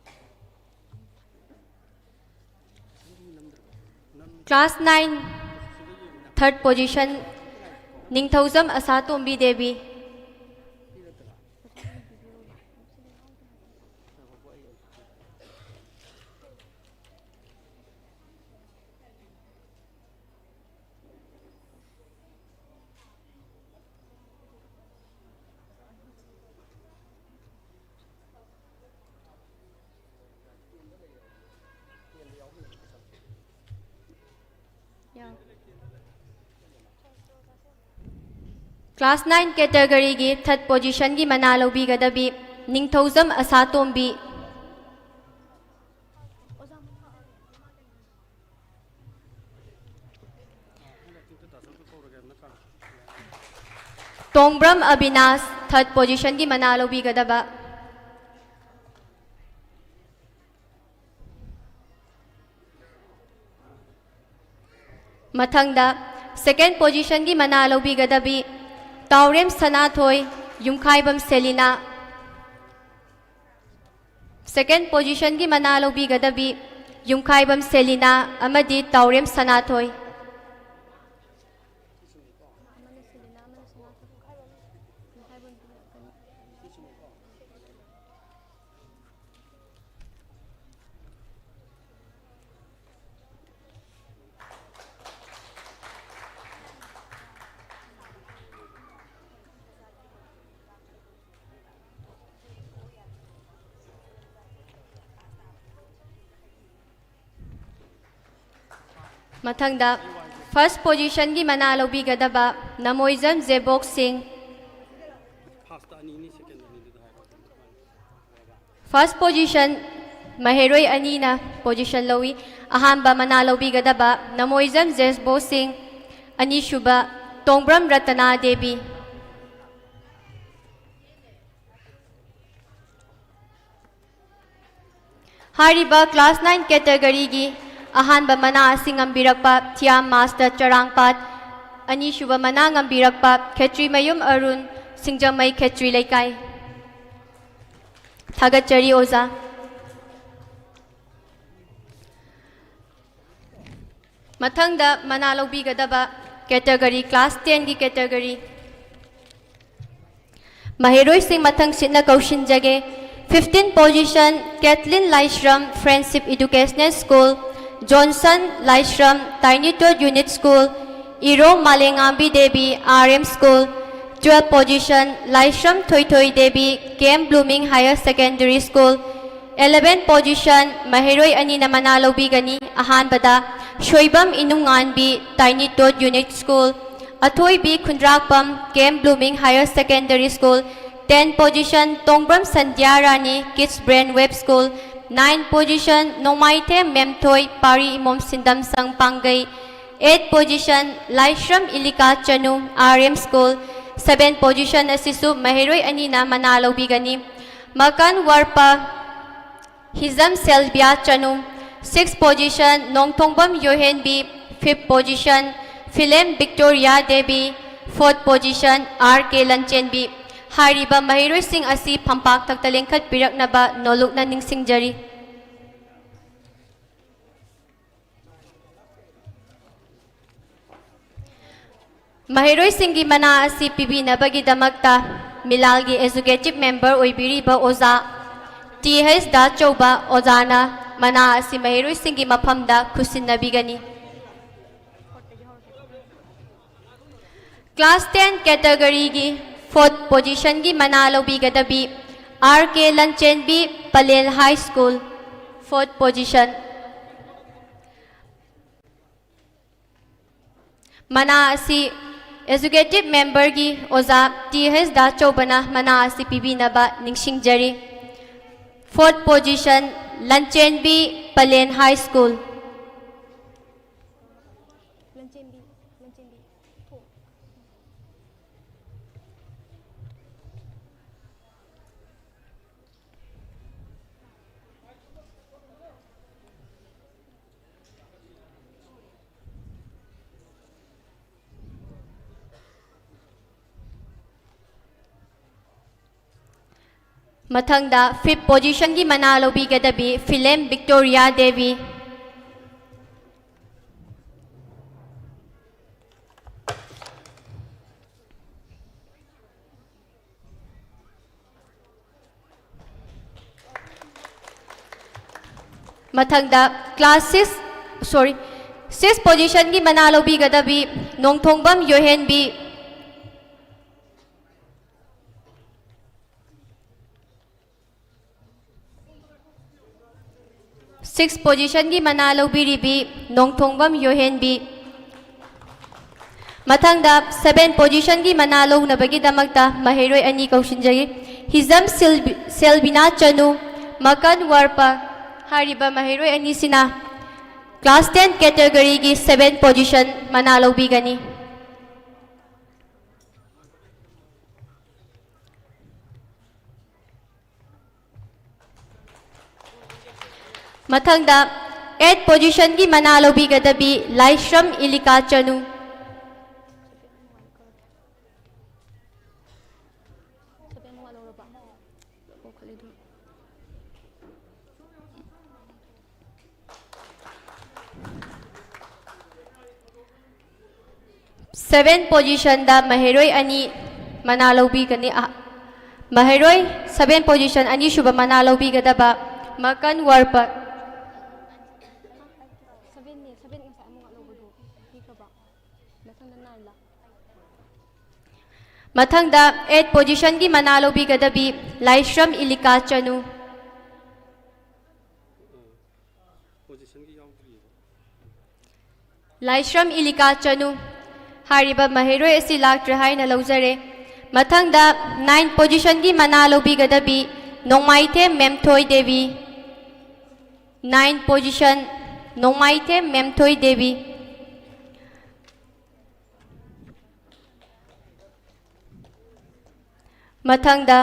ꯀꯩꯁꯥꯝꯊꯣꯡꯒꯤ ꯅꯝꯗ꯭ꯔꯕꯣ? ꯅꯝ-, Class nine, third position, ꯅꯤꯡꯊꯧꯖꯝ ꯑꯁꯥꯇꯣꯝꯕꯤ ꯗꯦꯕꯤ꯫ ꯄꯤꯔꯛꯇ꯭ꯔꯣ? Class nine category ꯒꯤ third position ꯒꯤ ꯃꯅꯥ ꯂꯧꯕꯤꯒꯗꯕꯤ ꯅꯤꯡꯊꯧꯖꯝ ꯑꯁꯥꯇꯣꯝꯕꯤ꯫ ꯇꯣꯡꯕ꯭ꯔꯝ ꯑꯕꯤꯅꯥꯁ, third position ꯒꯤ ꯃꯅꯥ ꯂꯧꯕꯤꯒꯗꯕ꯫ ꯃꯊꯪꯗ second positionꯒꯤ ꯃꯅꯥ ꯂꯧꯕꯤꯒꯗꯕꯤ ꯇꯥꯎꯔꯦꯝ ꯁꯅꯥꯊꯣꯏ, ꯌꯨꯝꯈꯥꯏꯕꯝ ꯁꯦꯂꯤꯅꯥ꯫ Second positionꯒꯤ ꯃꯅꯥ ꯂꯧꯕꯤꯒꯗꯕꯤ ꯌꯨꯝꯈꯥꯏꯕꯝ ꯁꯦꯂꯤꯅꯥ ꯑꯃꯗꯤ ꯇꯥꯎꯔꯦꯝ ꯁꯅꯥꯊꯣꯏ꯫ ꯃꯊꯪꯗ first positionꯒꯤ ꯃꯅꯥ ꯂꯧꯕꯤꯒꯗꯕ ꯅꯃꯣꯏꯖꯝ ꯖꯦꯕꯣꯛ ꯁꯤꯡ꯫ First position ꯃꯍꯩꯔꯣꯏ ꯑꯅꯤꯅ position ꯂꯧꯏ꯫ ꯑꯍꯥꯟꯕ ꯃꯅꯥ ꯂꯧꯕꯤꯒꯗꯕ ꯅꯃꯣꯏꯖꯝ ꯖꯦꯁꯕꯣ ꯁꯤꯡ, ꯑꯅꯤꯁꯨꯕ ꯇꯣꯡꯕ꯭ꯔꯝ ꯔꯇꯅꯥ ꯗꯦꯕꯤ꯫ ꯍꯥꯏꯔꯤꯕ class nine categoryꯒꯤ ꯑꯍꯥꯟꯕ ꯃꯅꯥ ꯑꯁꯤ ꯉꯝꯕꯤꯔꯛꯄ ꯊꯤꯌꯥꯝ ꯃꯥꯁꯇꯔ ꯆꯔꯥꯡꯄꯥꯠ, ꯑꯅꯤꯁꯨꯕ ꯃꯅꯥ ꯉꯝꯕꯤꯔꯛꯄ ꯈꯦꯇ꯭ꯔꯤꯃꯌꯨꯝ ꯑꯔꯨꯟ, ꯁꯤꯡꯖꯃꯩ ꯈꯦꯇ꯭ꯔꯤ ꯂꯩꯀꯥꯏ꯫ ꯊꯥꯒꯠꯆꯔꯤ ꯑꯣꯖꯥ꯫ ꯃꯊꯪꯗ ꯃꯅꯥ ꯂꯧꯕꯤꯒꯗꯕ category, class tenꯒꯤ category꯫ ꯃꯍꯩꯔꯣꯏꯁꯤꯡ ꯃꯊꯪꯁꯤꯠꯅ ꯀꯧꯁꯤꯟꯖꯒꯦ꯫ Fifteen position Kathleen ꯂꯥꯏꯁ꯭ꯔꯝ, Friendship Educational School, Johnson ꯂꯥꯏꯁ꯭ꯔꯝ, Tiny Tot Unit School, ꯏꯔꯣꯝ ꯃꯥꯂꯦꯉꯥꯝꯕꯤ Devi, R M School, Twelve position ꯂꯥꯏꯁ꯭ꯔꯝ ꯊꯣꯏꯊꯣꯏ Devi, Camp Blooming Higher Secondary School, Eleven position ꯃꯍꯩꯔꯣꯏ ꯑꯅꯤꯅ ꯃꯅꯥ ꯂꯧꯕꯤꯒꯅꯤ꯫ ꯑꯍꯥꯟꯕꯗ Soibam ꯏꯅꯨꯡꯉꯥꯟꯕꯤ, Tiny Tot Unit School, ꯑꯊꯣꯏꯕꯤ ꯈꯨꯟꯗ꯭ꯔꯥꯛꯄꯝ, Camp Blooming Higher Secondary School, ten position ꯇꯣꯡꯕ꯭ꯔꯝ ꯁꯟꯙ꯭ꯌꯥ ꯔꯥꯅꯤ, Kids Brain Wave School, nine position ꯅꯣꯡꯃꯥꯏꯊꯦꯝ ꯃꯦꯝꯊꯣꯏ, ꯄꯥꯔꯤ ꯏꯃꯣꯝ ꯁꯤꯟꯗꯝꯁꯪ ꯄꯥꯡꯒꯩ, eight position ꯂꯥꯏꯁ꯭ꯔꯝ ꯏꯂꯤꯀꯥ ꯆꯅꯨ, R M School, seven position ꯑꯁꯤꯁꯨ ꯃꯍꯩꯔꯣꯏ ꯑꯅꯤꯅ ꯃꯅꯥ ꯂꯧꯕꯤꯒꯅꯤ꯫ ꯃꯀꯥꯟ ꯋꯥꯔꯄ ꯍꯤꯖꯝ ꯁꯦꯜꯕꯤꯌꯥ ꯆꯅꯨ, six position ꯅꯣꯡꯊꯣꯡꯕꯝ ꯌꯣꯍꯦꯟꯕꯤ, Fifth position, Philem Victoria Devi. Fourth position, R K Lanchenbi꯫ ꯍꯥꯏꯔꯤꯕ ꯃꯍꯩꯔꯣꯏꯁꯤꯡ ꯑꯁꯤ ꯐꯝꯄꯥꯛ ꯊꯛꯇ ꯂꯦꯡꯈꯠꯄꯤꯔꯛꯅꯕ ꯅꯣꯂꯨꯛꯅ ꯅꯤꯡꯁꯤꯡꯖꯔꯤ꯫ ꯃꯍꯩꯔꯣꯏꯁꯤꯡꯒꯤ ꯃꯅꯥ ꯑꯁꯤ ꯄꯤꯕꯤꯅꯕꯒꯤꯗꯃꯛꯇ ꯃꯤꯂꯥꯜꯒꯤ executive member ꯑꯣꯏꯕꯤꯔꯤꯕ ꯑꯣꯖꯥ ꯇꯤ ꯍꯩꯆ ꯗꯥꯆꯧꯕ ꯑꯣꯖꯥꯅ ꯃꯅꯥ ꯑꯁꯤ ꯃꯍꯩꯔꯣꯏꯁꯤꯡꯒꯤ ꯃꯐꯝꯗ ꯈꯨꯠꯁꯤꯟꯅꯕꯤꯒꯅꯤ꯫ Class ten category ꯒꯤ fourth position ꯒꯤ ꯃꯅꯥ ꯂꯧꯕꯤꯒꯗꯕꯤ R K ꯂꯟꯆꯦꯟꯕꯤ, Pallel High School, fourth position꯫ ꯃꯅꯥ ꯑꯁꯤ executive member ꯒꯤ ꯑꯣꯖꯥ ꯇꯤ ꯍꯩꯆ ꯗꯥꯆꯧꯕꯅ ꯃꯅꯥ ꯑꯁꯤ ꯄꯤꯕꯤꯅꯕ ꯅꯤꯡꯁꯤꯡꯖꯔꯤ꯫ Fourth position, ꯂꯟꯆꯦꯟꯕꯤ, ꯄꯂꯦꯜ High School꯫ ꯃꯊꯪꯗ fifth position ꯒꯤ ꯃꯅꯥ ꯂꯧꯕꯤꯒꯗꯕꯤ ꯐꯤꯂꯦꯝ ꯕꯤꯛꯇꯣꯔꯤꯌꯥ ꯗꯦꯕꯤ꯫ ꯃꯊꯪꯗ class six, sorry, six position ꯒꯤ ꯃꯅꯥ ꯂꯧꯕꯤꯒꯗꯕꯤ ꯅꯣꯡꯊꯣꯡꯕꯝ ꯌꯣꯍꯦꯟꯕꯤ꯫ Six position ꯒꯤ ꯃꯅꯥ ꯂꯧꯕꯤꯔꯤꯕꯤ ꯅꯣꯡꯊꯣꯡꯕꯝ ꯌꯣꯍꯦꯟꯕꯤ꯫ ꯃꯊꯪꯗ seven position ꯒꯤ ꯃꯅꯥ ꯂꯧꯅꯕꯒꯤꯗꯃꯛꯇ ꯃꯍꯩꯔꯣꯏ ꯑꯅꯤ ꯀꯧꯁꯤꯟꯖꯔꯤ꯫ ꯍꯤꯖꯝ ꯁꯤꯜꯕꯤ-, ꯁꯦꯜꯕꯤꯅꯥ ꯆꯅꯨ, ꯃꯀꯟ ꯋꯥꯔꯄ ꯍꯥꯏꯔꯤꯕ ꯃꯍꯩꯔꯣꯏ ꯑꯅꯤꯁꯤꯅ class ten category ꯒꯤ seven position ꯃꯅꯥ ꯂꯧꯕꯤꯒꯅꯤ꯫ ꯃꯊꯪꯗ Eight positionꯒꯤ ꯃꯅꯥ ꯂꯧꯕꯤꯒꯗꯕꯤ ꯂꯥꯏꯁ꯭ꯔꯝ ꯏꯂꯤꯀꯥ ꯆꯅꯨ꯫ Seven positionꯗ ꯃꯍꯩꯔꯣꯏ ꯑꯅꯤ ꯃꯅꯥ ꯂꯧꯕꯤꯒꯅꯤ꯫ ꯑ, ꯃꯍꯩꯔꯣꯏ seven position ꯑꯅꯤꯁꯨꯕ ꯃꯅꯥ ꯂꯧꯕꯤꯒꯗꯕ ꯃꯀꯟ ꯋꯥꯔꯄ꯫ ꯃꯊꯪꯗ eight positionꯒꯤ ꯃꯅꯥ ꯂꯧꯕꯤꯒꯗꯕꯤ ꯂꯥꯏꯁ꯭ꯔꯝ ꯏꯂꯤꯀꯥ ꯆꯅꯨ꯫ ꯂꯥꯏꯁ꯭ꯔꯝ ꯏꯂꯤꯀꯥ ꯆꯅꯨ꯫ ꯍꯥꯏꯔꯤꯕ ꯃꯍꯩꯔꯣꯏ ꯑꯁꯤ ꯂꯥꯛꯇ꯭ꯔꯦ ꯍꯥꯏꯅ ꯂꯧꯖꯔꯦ꯫ ꯃꯊꯪꯗ nine positionꯒꯤ ꯃꯅꯥ ꯂꯧꯕꯤꯒꯗꯕꯤ ꯅꯣꯡꯃꯥꯏꯊꯦꯝ ꯃꯦꯝꯊꯣꯏ ꯗꯦꯕꯤ꯫ Nine position, ꯅꯣꯡꯃꯥꯏꯊꯦꯝ ꯃꯦꯝꯊꯣꯏ ꯗꯦꯕꯤ꯫ ꯃꯊꯪꯗ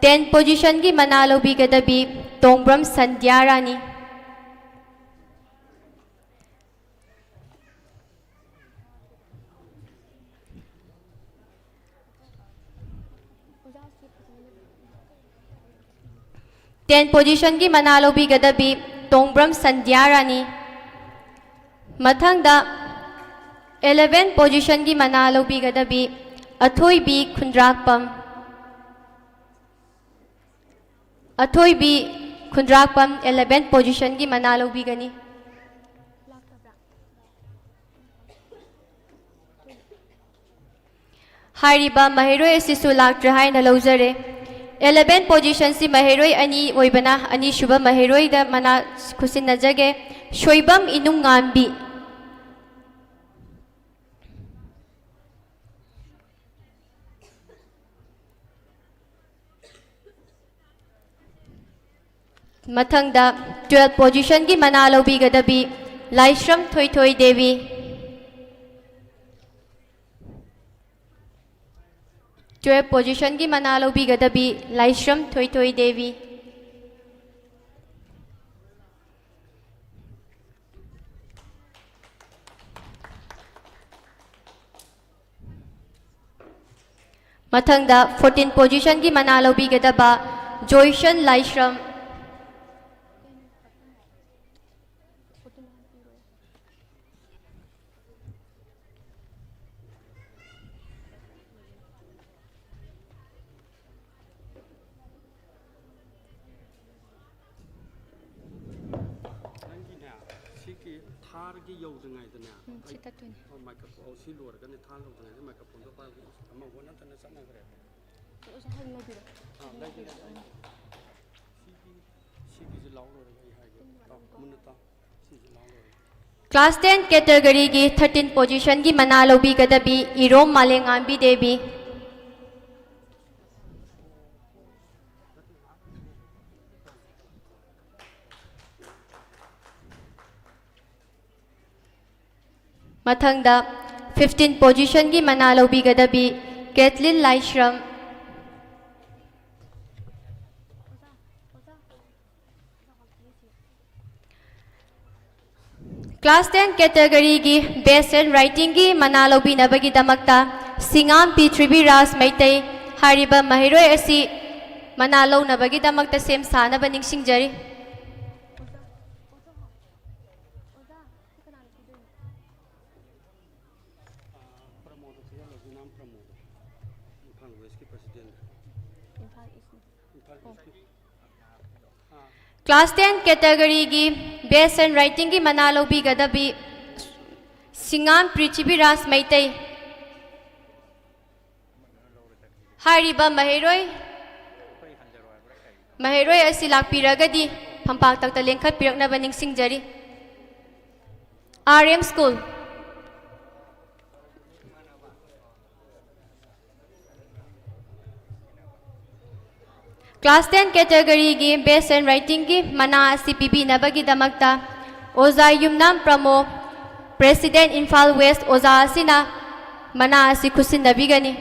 ten positionꯒꯤ ꯃꯅꯥ ꯂꯧꯕꯤꯒꯗꯕꯤ ꯇꯣꯡꯕ꯭ꯔꯝ ꯁꯟꯙ꯭ꯌꯥ ꯔꯥꯅꯤ꯫ Ten positionꯒꯤ ꯃꯅꯥ ꯂꯧꯕꯤꯒꯗꯕꯤ ꯇꯣꯡꯕ꯭ꯔꯝ ꯁꯟꯙ꯭ꯌꯥ ꯔꯥꯅꯤ꯫ ꯃꯊꯪꯗ eleven positionꯒꯤ ꯃꯅꯥ ꯂꯧꯕꯤꯒꯗꯕꯤ ꯑꯊꯣꯏꯕꯤ ꯈꯨꯟꯗ꯭ꯔꯥꯛꯄꯝ꯫ ꯑꯊꯣꯏꯕꯤ ꯈꯨꯟꯗ꯭ꯔꯥꯛꯄꯝ eleven positionꯒꯤ ꯃꯅꯥ ꯂꯧꯕꯤꯒꯅꯤ꯫ ꯍꯥꯏꯔꯤꯕ ꯃꯍꯩꯔꯣꯏ ꯑꯁꯤꯁꯨ ꯂꯥꯛꯇ꯭ꯔꯦ ꯍꯥꯏꯅ ꯂꯧꯖꯔꯦ꯫ Eleven positionꯁꯤ ꯃꯍꯩꯔꯣꯏ ꯑꯅꯤ ꯑꯣꯏꯕꯅ ꯑꯅꯤꯁꯨꯕ ꯃꯍꯩꯔꯣꯏꯗ ꯃꯅꯥ ꯈꯨꯠꯁꯤꯟꯅꯖꯒꯦ꯫ ꯁꯣꯏꯕꯝ ꯏꯅꯨꯡꯉꯥꯟꯕꯤ꯫ ꯃꯊꯪꯗ twelve positionꯒꯤ ꯃꯅꯥ ꯂꯧꯕꯤꯒꯗꯕꯤ ꯂꯥꯏꯁ꯭ꯔꯝ ꯊꯣꯏꯊꯣꯏ ꯗꯦꯕꯤ꯫ Twelve positionꯒꯤ ꯃꯅꯥ ꯂꯧꯕꯤꯒꯗꯕꯤ ꯂꯥꯏꯁ꯭ꯔꯝ ꯊꯣꯏꯊꯣꯏ ꯗꯦꯕꯤ꯫ ꯃꯊꯪꯗ fourteen positionꯒꯤ ꯃꯅꯥ ꯂꯧꯕꯤꯒꯗꯕ ꯖꯣꯏꯁꯟ ꯂꯥꯏꯁ꯭ꯔꯝ꯫ ꯅꯪꯒꯤꯅꯦ, ꯁꯤꯒꯤ ꯊꯥꯔꯒꯤ ꯌꯧꯗ꯭ꯔꯤꯉꯩꯗꯅꯦ, ꯎꯝ, ꯁꯤ ꯑꯩ ꯇꯠꯇꯣꯏꯅꯦ꯫ ꯑꯣ, microphone, ꯑꯣ, ꯁꯤ ꯂꯣꯏꯔꯒꯅꯦ, ꯊꯥꯔ ꯌꯧꯗ꯭ꯔꯤꯉꯩꯗ microphoneꯗꯣ ꯄꯥꯏꯕ, ꯑꯃ ꯑꯣꯟꯅ ꯇꯩꯅ ꯆꯠꯅꯈ꯭ꯔꯦ꯫ ꯑꯣꯖꯥ, ꯍꯌꯦꯡ ꯂꯩꯕꯤꯔꯣ꯫ ꯑꯥ, ꯂꯩꯒꯦ, ꯂꯩꯒꯦ꯫ ꯁꯤꯒꯤ, ꯁꯤꯒꯤꯁꯦ ꯂꯥꯎ ꯂꯣꯏꯔꯒ ꯑꯩ ꯍꯥꯏꯒꯦ꯫ ꯇꯥꯎ, ꯃꯨꯟꯅ ꯇꯥꯎ꯫ ꯁꯤꯁꯦ ꯂꯥꯎ ꯂꯣꯏꯔꯒ꯫ Class ten categoryꯒꯤ thirteen positionꯒꯤ ꯃꯅꯥ ꯂꯧꯕꯤꯒꯗꯕꯤ ꯏꯔꯣꯝ ꯃꯥꯂꯦꯉꯥꯟꯕꯤ ꯗꯦꯕꯤ꯫ ꯃꯊꯪꯗ fifteen positionꯒꯤ ꯃꯅꯥ ꯂꯧꯕꯤꯒꯗꯕꯤ ꯀꯦꯠꯂꯤꯟ ꯂꯥꯏꯁ꯭ꯔꯝ꯫ Class ten categoryꯒꯤ Best Handwritingꯒꯤ ꯃꯅꯥ ꯂꯧꯕꯤꯅꯕꯒꯤꯗꯃꯛꯇ ꯁꯤꯡꯉꯥꯝ ꯄ꯭ꯔꯤꯊꯤꯕꯤꯔꯥꯖ ꯃꯩꯇꯩ ꯍꯥꯏꯔꯤꯕ ꯃꯍꯩꯔꯣꯏ ꯑꯁꯤ ꯃꯅꯥ ꯂꯧꯅꯕꯒꯤꯗꯃꯛꯇ ꯁꯦꯝ ꯁꯥꯅꯕ ꯅꯤꯡꯁꯤꯡꯖꯔꯤ꯫ ꯑꯥ, ꯄ꯭ꯔꯃꯣꯗ ꯄꯤꯍꯜꯂꯣ, ꯌꯨꯅꯥꯝ ꯄ꯭ꯔꯃꯣꯗ꯫ ꯏꯝꯐꯥꯜ ꯋꯦꯁꯀꯤ ꯄ꯭ꯔꯁꯤꯗꯦꯟ꯫ ꯏꯝꯐꯥꯜ ꯏꯁ꯫ ꯏꯝꯐꯥꯜ ꯏꯁꯀꯤ꯫ ꯑꯥ꯫ Class ten categoryꯒꯤ Best Handwritingꯒꯤ ꯃꯅꯥ ꯂꯧꯕꯤꯒꯗꯕꯤ ꯁꯤꯡꯉꯥꯝ ꯄ꯭ꯔꯤꯊꯤꯕꯤꯔꯥꯖ ꯃꯩꯇꯩ꯫ ꯍꯥꯏꯔꯤꯕ ꯃꯍꯩꯔꯣꯏ, ꯃꯍꯩꯔꯣꯏ ꯑꯁꯤ ꯂꯥꯛꯄꯤꯔꯒꯗꯤ ꯐꯝꯄꯥꯛꯇꯛꯇ ꯂꯦꯡꯈꯠꯄꯤꯔꯛꯅꯕ ꯅꯤꯡꯁꯤꯡꯖꯔꯤ꯫ R M School꯫ Class ten categoryꯒꯤ Best Handwritingꯒꯤ ꯃꯅꯥ ꯑꯁꯤ ꯄꯤꯕꯤꯅꯕꯒꯤꯗꯃꯛꯇ ꯑꯣꯖꯥ ꯌꯨꯝꯅꯥꯝ ꯄ꯭ꯔꯃꯣ, President ꯏꯝꯐꯥꯜ ꯋꯦꯁ ꯑꯣꯖꯥ ꯑꯁꯤꯅ ꯃꯅꯥ ꯑꯁꯤ ꯈꯨꯠꯁꯤꯟꯅꯕꯤꯒꯅꯤ꯫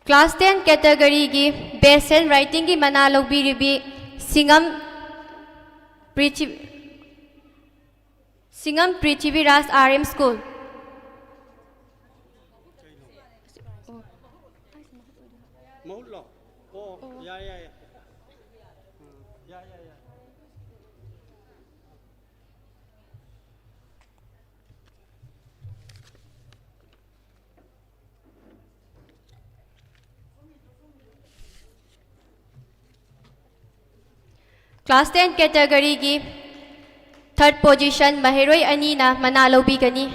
Class ten categoryꯒꯤ Best Handwritingꯒꯤ ꯃꯅꯥ ꯂꯧꯕꯤꯔꯤꯕꯤ ꯁꯤꯡꯉꯝ ꯄ꯭ꯔꯤꯊꯤ-, ꯁꯤꯡꯉꯝ ꯄ꯭ꯔꯤꯊꯤꯕꯤꯔꯥꯖ ꯑꯥꯔ ꯑꯦꯝ ꯁ꯭ꯀꯨꯜ꯫ ꯃꯍꯨꯠꯂꯣ? ꯑꯣ, ꯌꯥꯏ, ꯌꯥꯏ, ꯌꯥꯏ꯫ ꯎꯝ, ꯌꯥꯏ, ꯌꯥꯏ, ꯌꯥꯏ꯫ Class ten category ꯒꯤ third position ꯃꯍꯩꯔꯣꯏ ꯑꯅꯤꯅ ꯃꯅꯥ ꯂꯧꯕꯤꯒꯅꯤ꯫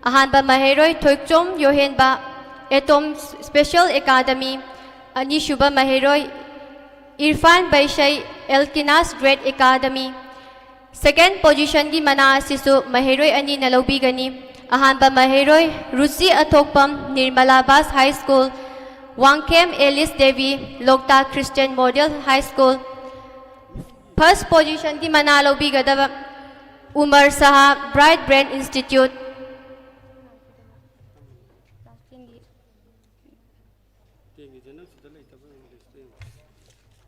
ꯑꯍꯥꯟꯕ ꯃꯍꯩꯔꯣꯏ ꯊꯣꯏꯆꯣꯝ ꯌꯣꯍꯦꯟꯕ, ꯑꯦꯇꯣꯝ Special Academy, ꯑꯅꯤꯁꯨꯕ ꯃꯍꯩꯔꯣꯏ Irfan ꯕꯩꯁꯩ, ꯑꯦꯜꯀꯤꯅꯥꯁ Great Academy꯫ Second position ꯒꯤ ꯃꯅꯥ ꯑꯁꯤꯁꯨ ꯃꯍꯩꯔꯣꯏ ꯑꯅꯤꯅ ꯂꯧꯕꯤꯒꯅꯤ꯫ ꯑꯍꯥꯟꯕ ꯃꯍꯩꯔꯣꯏ Ruchi Athokpam, Nirmala Bas High School, Wangkhem Alice Devi, Loktak Christian Model High School꯫ First position ꯒꯤ ꯃꯅꯥ ꯂꯧꯕꯤꯒꯗꯕ ꯎꯃꯔ ꯁꯍꯥ, Bright Brain Institute꯫ ꯇꯦꯟꯒꯤꯁꯦ ꯅꯪ ꯁꯤꯗ ꯂꯩꯇꯕ꯭ꯔꯥ? ꯏꯪꯂꯤꯁꯇ ꯌꯦꯡꯉꯣ꯫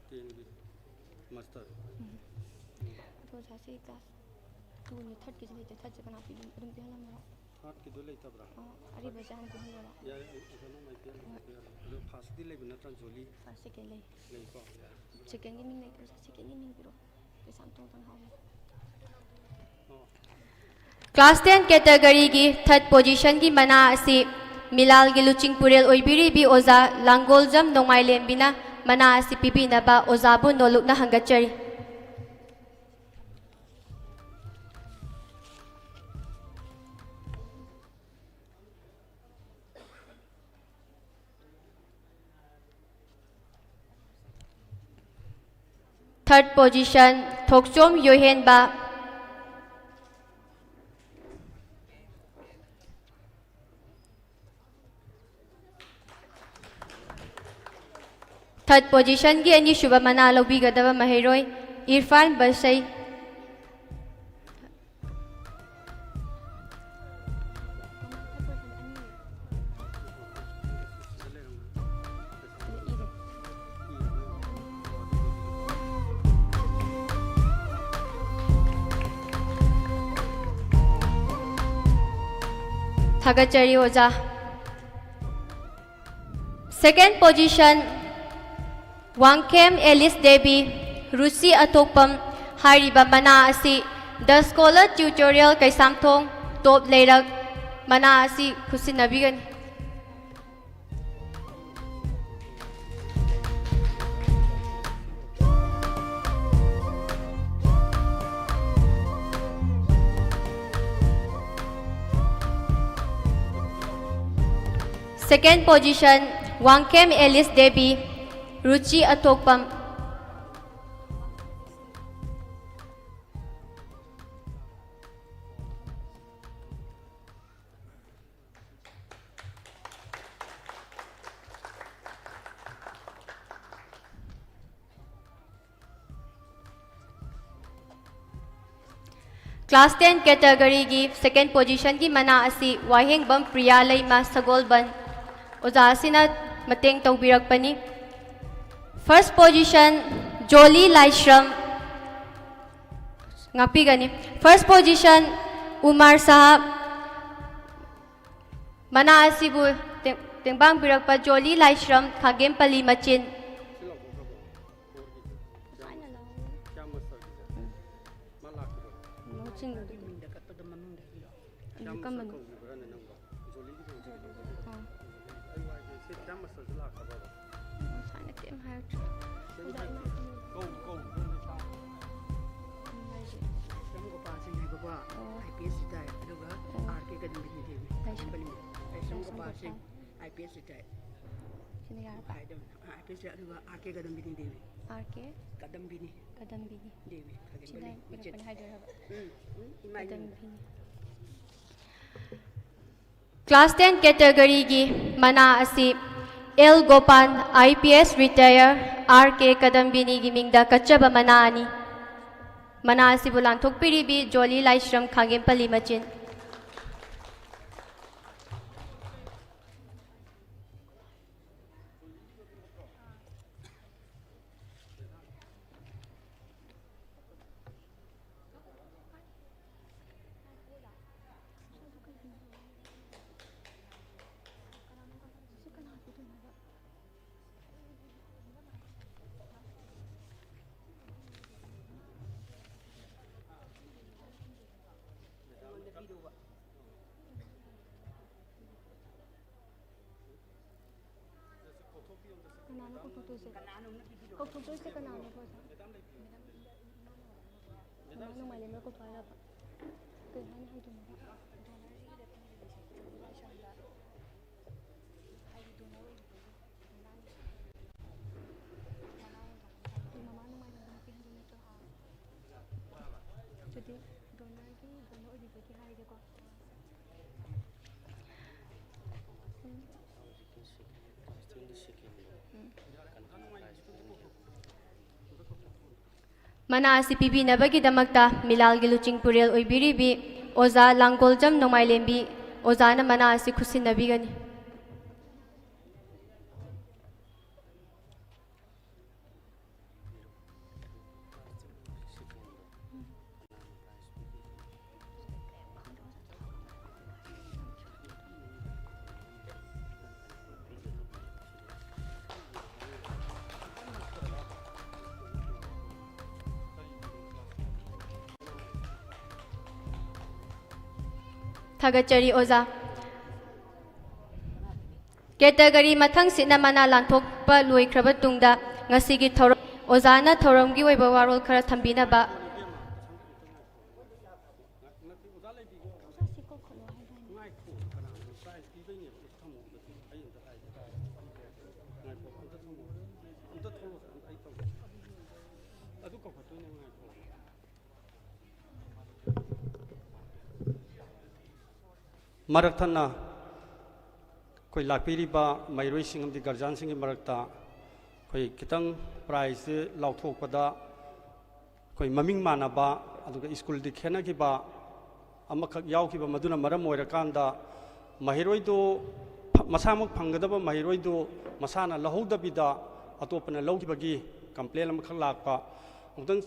ꯇꯦꯟꯒꯤ ꯃꯥꯁꯇꯔ꯫ ꯑꯗꯣ ꯑꯣꯖꯥꯁꯤ ꯀ꯭ꯂꯥꯁ ꯇꯨꯅꯤ, ꯊꯥꯔꯠꯀꯤꯁꯤ ꯂꯩꯇꯦ꯫ ꯊꯥꯔꯠꯁꯦ ꯀꯅꯥ ꯄꯤꯗꯣꯏꯅꯣ? ꯑꯗꯨꯝ ꯄꯤꯍꯜꯂꯝꯃꯔꯣ? ꯊꯥꯔꯠꯀꯤꯗꯣ ꯂꯩꯇꯕ꯭ꯔꯥ? ꯑꯥ, ꯑꯔꯤꯕꯁꯦ ꯍꯥꯟꯅ ꯄꯤꯍꯜꯂꯔꯣ? ꯌꯥꯔꯦ, ꯑꯗꯨ ꯀꯩꯅꯣ ꯃꯥꯏ ꯄꯤꯍꯜꯂꯣ, ꯄꯤꯍꯜꯂꯣ꯫ ꯑꯗꯣ ꯐꯥꯔꯁꯀꯤꯗꯤ ꯂꯩꯕ ꯅꯠꯇ꯭ꯔꯥ, ꯖꯣꯂꯤ? ꯐꯥꯔꯁ, ꯁꯦꯀꯦꯟ ꯂꯩ꯫ ꯂꯩꯀꯣ? ꯁꯦꯀꯦꯟꯒꯤ ꯃꯤꯡ ꯂꯩꯇ꯭ꯔꯣ? ꯁꯦꯀꯦꯟꯒꯤ ꯃꯤꯡ ꯄꯤꯔꯣ꯫ ꯄꯩꯁꯥ ꯑꯝꯇ ꯇꯪꯍꯧꯒꯦ꯫ ꯑꯣ꯫ Class ten category ꯒꯤ third position ꯒꯤ ꯃꯅꯥ ꯑꯁꯤ ꯃꯤꯂꯥꯜꯒꯤ ꯂꯨꯆꯤꯡꯄꯨꯔꯦꯜ ꯑꯣꯏꯕꯤꯔꯤꯕꯤ ꯑꯣꯖꯥ ꯂꯥꯡꯒꯣꯜꯖꯝ ꯅꯣꯡꯃꯥꯏꯂꯦꯝꯕꯤꯅ ꯃꯅꯥ ꯑꯁꯤ ꯄꯤꯕꯤꯅꯕ ꯑꯣꯖꯥꯕꯨ ꯅꯣꯜꯂꯨꯛꯅ ꯍꯪꯒꯠꯆꯔꯤ꯫ Third position, ꯊꯣꯛꯆꯣꯝ ꯌꯣꯍꯦꯟꯕ꯫ Third position ꯒꯤ ꯑꯅꯤꯁꯨꯕ ꯃꯅꯥ ꯂꯧꯕꯤꯒꯗꯕ ꯃꯍꯩꯔꯣꯏ ꯏꯔꯐꯥꯟ ꯕꯁꯩ꯫ ꯊꯥꯒꯠꯆꯔꯤ ꯑꯣꯖꯥ꯫ Second position, Wangkhem Alice Devi, Ruchi ꯑꯊꯣꯛꯄꯝ ꯍꯥꯏꯔꯤꯕ ꯃꯅꯥ ꯑꯁꯤ The Scholar Tutorial ꯀꯩꯁꯥꯝꯊꯣꯡ, ꯇꯣꯞ ꯂꯩꯔꯛ, ꯃꯅꯥ ꯑꯁꯤ ꯈꯨꯠꯁꯤꯟꯅꯕꯤꯒꯅꯤ꯫ Second position, Wangkhem Alice Devi, Ruchi ꯑꯊꯣꯛꯄꯝ꯫ Class ten category ꯒꯤ second position ꯒꯤ ꯃꯅꯥ ꯑꯁꯤ ꯋꯥꯍꯦꯡꯕꯝ ꯄ꯭ꯔꯤꯌꯥ ꯂꯩꯃ ꯁꯒꯣꯜꯕꯟ ꯑꯣꯖꯥ ꯑꯁꯤꯅ ꯃꯇꯦꯡ ꯇꯧꯕꯤꯔꯛꯄꯅꯤ꯫ First position, ꯖꯣꯂꯤ ꯂꯥꯏꯁ꯭ꯔꯝ, ꯉꯥꯛꯄꯤꯒꯅꯤ꯫ First position, Umar ꯁꯥꯍꯕ꯫ ꯃꯅꯥ ꯑꯁꯤꯕꯨ ꯇꯦꯡ-, ꯇꯦꯡꯕꯥꯡꯕꯤꯔꯛꯄ ꯖꯣꯂꯤ ꯂꯥꯏꯁ꯭ꯔꯝ, ꯈꯥꯒꯦꯝꯄꯜꯂꯤ ꯃꯆꯤꯟ꯫ ꯃꯍꯨꯠ ꯁꯤꯟꯕꯗꯨꯗꯤ꯫ ꯑꯗꯨ ꯀꯝꯕꯅꯣ? ꯑꯥ꯫ ꯉꯁꯥꯏꯅ ꯀꯩꯝ ꯍꯥꯏꯔꯛꯇ꯭ꯔꯦ꯫ ꯎꯝ, ꯍꯥꯏꯁꯦ꯫ ꯂꯥꯏꯁ꯭ꯔꯝ ꯒꯣꯄꯥꯜ ꯁꯤꯡ ꯍꯥꯏꯕꯀꯣ, ꯑꯣ꯫ ꯑꯥꯏ ꯄꯤ ꯑꯦꯁ ꯔꯤꯇꯥꯌꯔ, ꯑꯗꯨꯒ ꯑꯣ꯫ ꯑꯥꯔ ꯀꯦ ꯀꯗꯝꯕꯤꯅꯤ ꯗꯦꯕꯤ꯫ ꯂꯥꯏꯁ꯭ꯔꯝ ꯒꯣꯄꯥꯜ ꯁꯤꯡ, ꯑꯥꯏ ꯄꯤ ꯑꯦꯁ ꯔꯤꯇꯥꯌꯔ꯫ ꯁꯤꯅ ꯌꯥꯔꯕ? ꯍꯥꯏꯗꯕꯅꯦ꯫ ꯑꯥꯏ ꯄꯤ ꯑꯦꯁ ꯔꯤꯇꯥꯌꯔ, ꯑꯗꯨꯒ ꯑꯥꯔ ꯀꯦ ꯀꯗꯝꯕꯤꯅꯤ ꯗꯦꯕꯤ꯫ ꯑꯥꯔ ꯀꯦ? ꯀꯗꯝꯕꯤꯅꯤ꯫ ꯀꯗꯝꯕꯤꯅꯤ꯫ ꯗꯦꯕꯤ, ꯁꯤꯗ ꯈꯥꯒꯦꯝꯄꯜꯂꯤ ꯃꯆꯤꯟ꯫ ꯏꯔꯛꯄꯅꯦ ꯍꯥꯏꯗꯣꯏꯔꯕ? ꯎꯝ, ꯎꯝ, ꯏꯃꯥ ꯏꯕꯦꯝꯃ꯫ ꯀꯗꯝꯕꯤꯅꯤ꯫ Class ten category ꯒꯤ ꯃꯅꯥ ꯑꯁꯤ L Gopan, I P S retire, R K ꯀꯗꯝꯕꯤꯅꯤꯒꯤ ꯃꯤꯡꯗ ꯀꯠꯆꯕ ꯃꯅꯥ ꯑꯅꯤ꯫ ꯃꯅꯥ ꯑꯁꯤꯕꯨ ꯂꯥꯟꯊꯣꯛꯄꯤꯔꯤꯕꯤ ꯖꯣꯂꯤ ꯂꯥꯏꯁ꯭ꯔꯝ, ꯈꯥꯒꯦꯝꯄꯜꯂꯤ ꯃꯆꯤꯟ꯫ ꯀꯅꯥꯅꯣ ꯀꯧꯊꯣꯛꯇꯣꯏꯁꯦ? ꯀꯧꯊꯣꯛꯇꯣꯏꯁꯦ ꯀꯅꯥꯅꯣ, ꯑꯣꯖꯥ? ꯃꯃꯥ ꯅꯣꯡꯃꯥꯏꯂꯦꯟꯕ ꯀꯧꯊꯣꯛ ꯍꯥꯏꯔꯕ? ꯀꯩ ꯍꯥꯏꯅ ꯍꯥꯏꯗꯣꯏꯅꯣꯕ? ꯃꯃꯥ ꯅꯣꯡꯃꯥꯏꯂꯦꯟꯕ ꯅꯨꯄꯤ ꯍꯟꯗꯣꯏ ꯅꯠꯇ꯭ꯔꯣ? ꯑꯗꯨꯗꯤ ꯗꯣꯅꯔꯒꯤ ꯗꯣꯅꯔ ꯑꯣꯏꯕꯤꯕꯒꯤ ꯍꯥꯏꯔꯒꯦꯀꯣ꯫ ꯃꯅꯥ ꯑꯁꯤ ꯄꯤꯕꯤꯅꯕꯒꯤꯗꯃꯛꯇ ꯃꯤꯂꯥꯜꯒꯤ ꯂꯨꯆꯤꯡ ꯄꯨꯔꯦꯜ ꯑꯣꯏꯕꯤꯔꯤꯕꯤ ꯑꯣꯖꯥ ꯂꯥꯡꯒꯣꯜꯖꯝ ꯅꯣꯡꯃꯥꯏꯂꯦꯝꯕꯤ ꯑꯣꯖꯥꯅ ꯃꯅꯥ ꯑꯁꯤ ꯈꯨꯠꯁꯤꯟꯅꯕꯤꯒꯅꯤ꯫ ꯊꯥꯒꯠꯆꯔꯤ ꯑꯣꯖꯥ꯫ ꯀꯦꯇꯒꯔꯤ ꯃꯊꯪꯁꯤꯠꯅ ꯃꯅꯥ ꯂꯥꯟꯊꯣꯛꯄ ꯂꯣꯏꯈ꯭ꯔꯕ ꯇꯨꯡꯗ ꯉꯁꯤꯒꯤ ꯊꯧꯔꯝ, ꯑꯣꯖꯥꯅ ꯊꯧꯔꯝꯒꯤ ꯑꯣꯏꯕ ꯋꯥꯔꯣꯜ ꯈꯔ ꯊꯝꯕꯤꯅꯕ꯫ ꯃꯔꯛ ꯊꯠꯅ ꯑꯩꯈꯣꯏ ꯂꯥꯛꯄꯤꯔꯤꯕ ꯃꯍꯩꯔꯣꯏꯁꯤꯡ ꯑꯃꯗꯤ ꯒꯥꯔꯖꯤꯌꯥꯟꯁꯤꯡꯒꯤ ꯃꯔꯛꯇ ꯑꯩꯈꯣꯏ ꯈꯤꯇꯪ ꯄ꯭ꯔꯥꯏꯖꯁꯦ ꯂꯥꯎꯊꯣꯛꯄꯗ ꯑꯩꯈꯣꯏ ꯃꯃꯤꯡ ꯃꯥꯟꯅꯕ ꯑꯗꯨꯒ ꯁ꯭ꯀꯨꯜꯗꯤ ꯈꯦꯠꯅꯈꯤꯕ ꯑꯃꯈꯛ ꯌꯥꯎꯈꯤꯕ, ꯃꯗꯨꯅ ꯃꯔꯝ ꯑꯣꯏꯔꯀꯥꯟꯗ ꯃꯍꯩꯔꯣꯏꯗꯨ ꯐ-, ꯃꯁꯥꯃꯛ ꯐꯪꯒꯗꯕ ꯃꯍꯩꯔꯣꯏꯗꯨ ꯃꯁꯥꯅ ꯂꯧꯍꯧꯗꯕꯤꯗ ꯑꯇꯣꯞꯄꯅ ꯂꯧꯈꯤꯕꯒꯤ ꯀꯝꯄ꯭ꯂꯦꯟ ꯑꯃꯈꯛ ꯂꯥꯛꯄ꯫ ꯑꯃꯨꯛꯇꯪ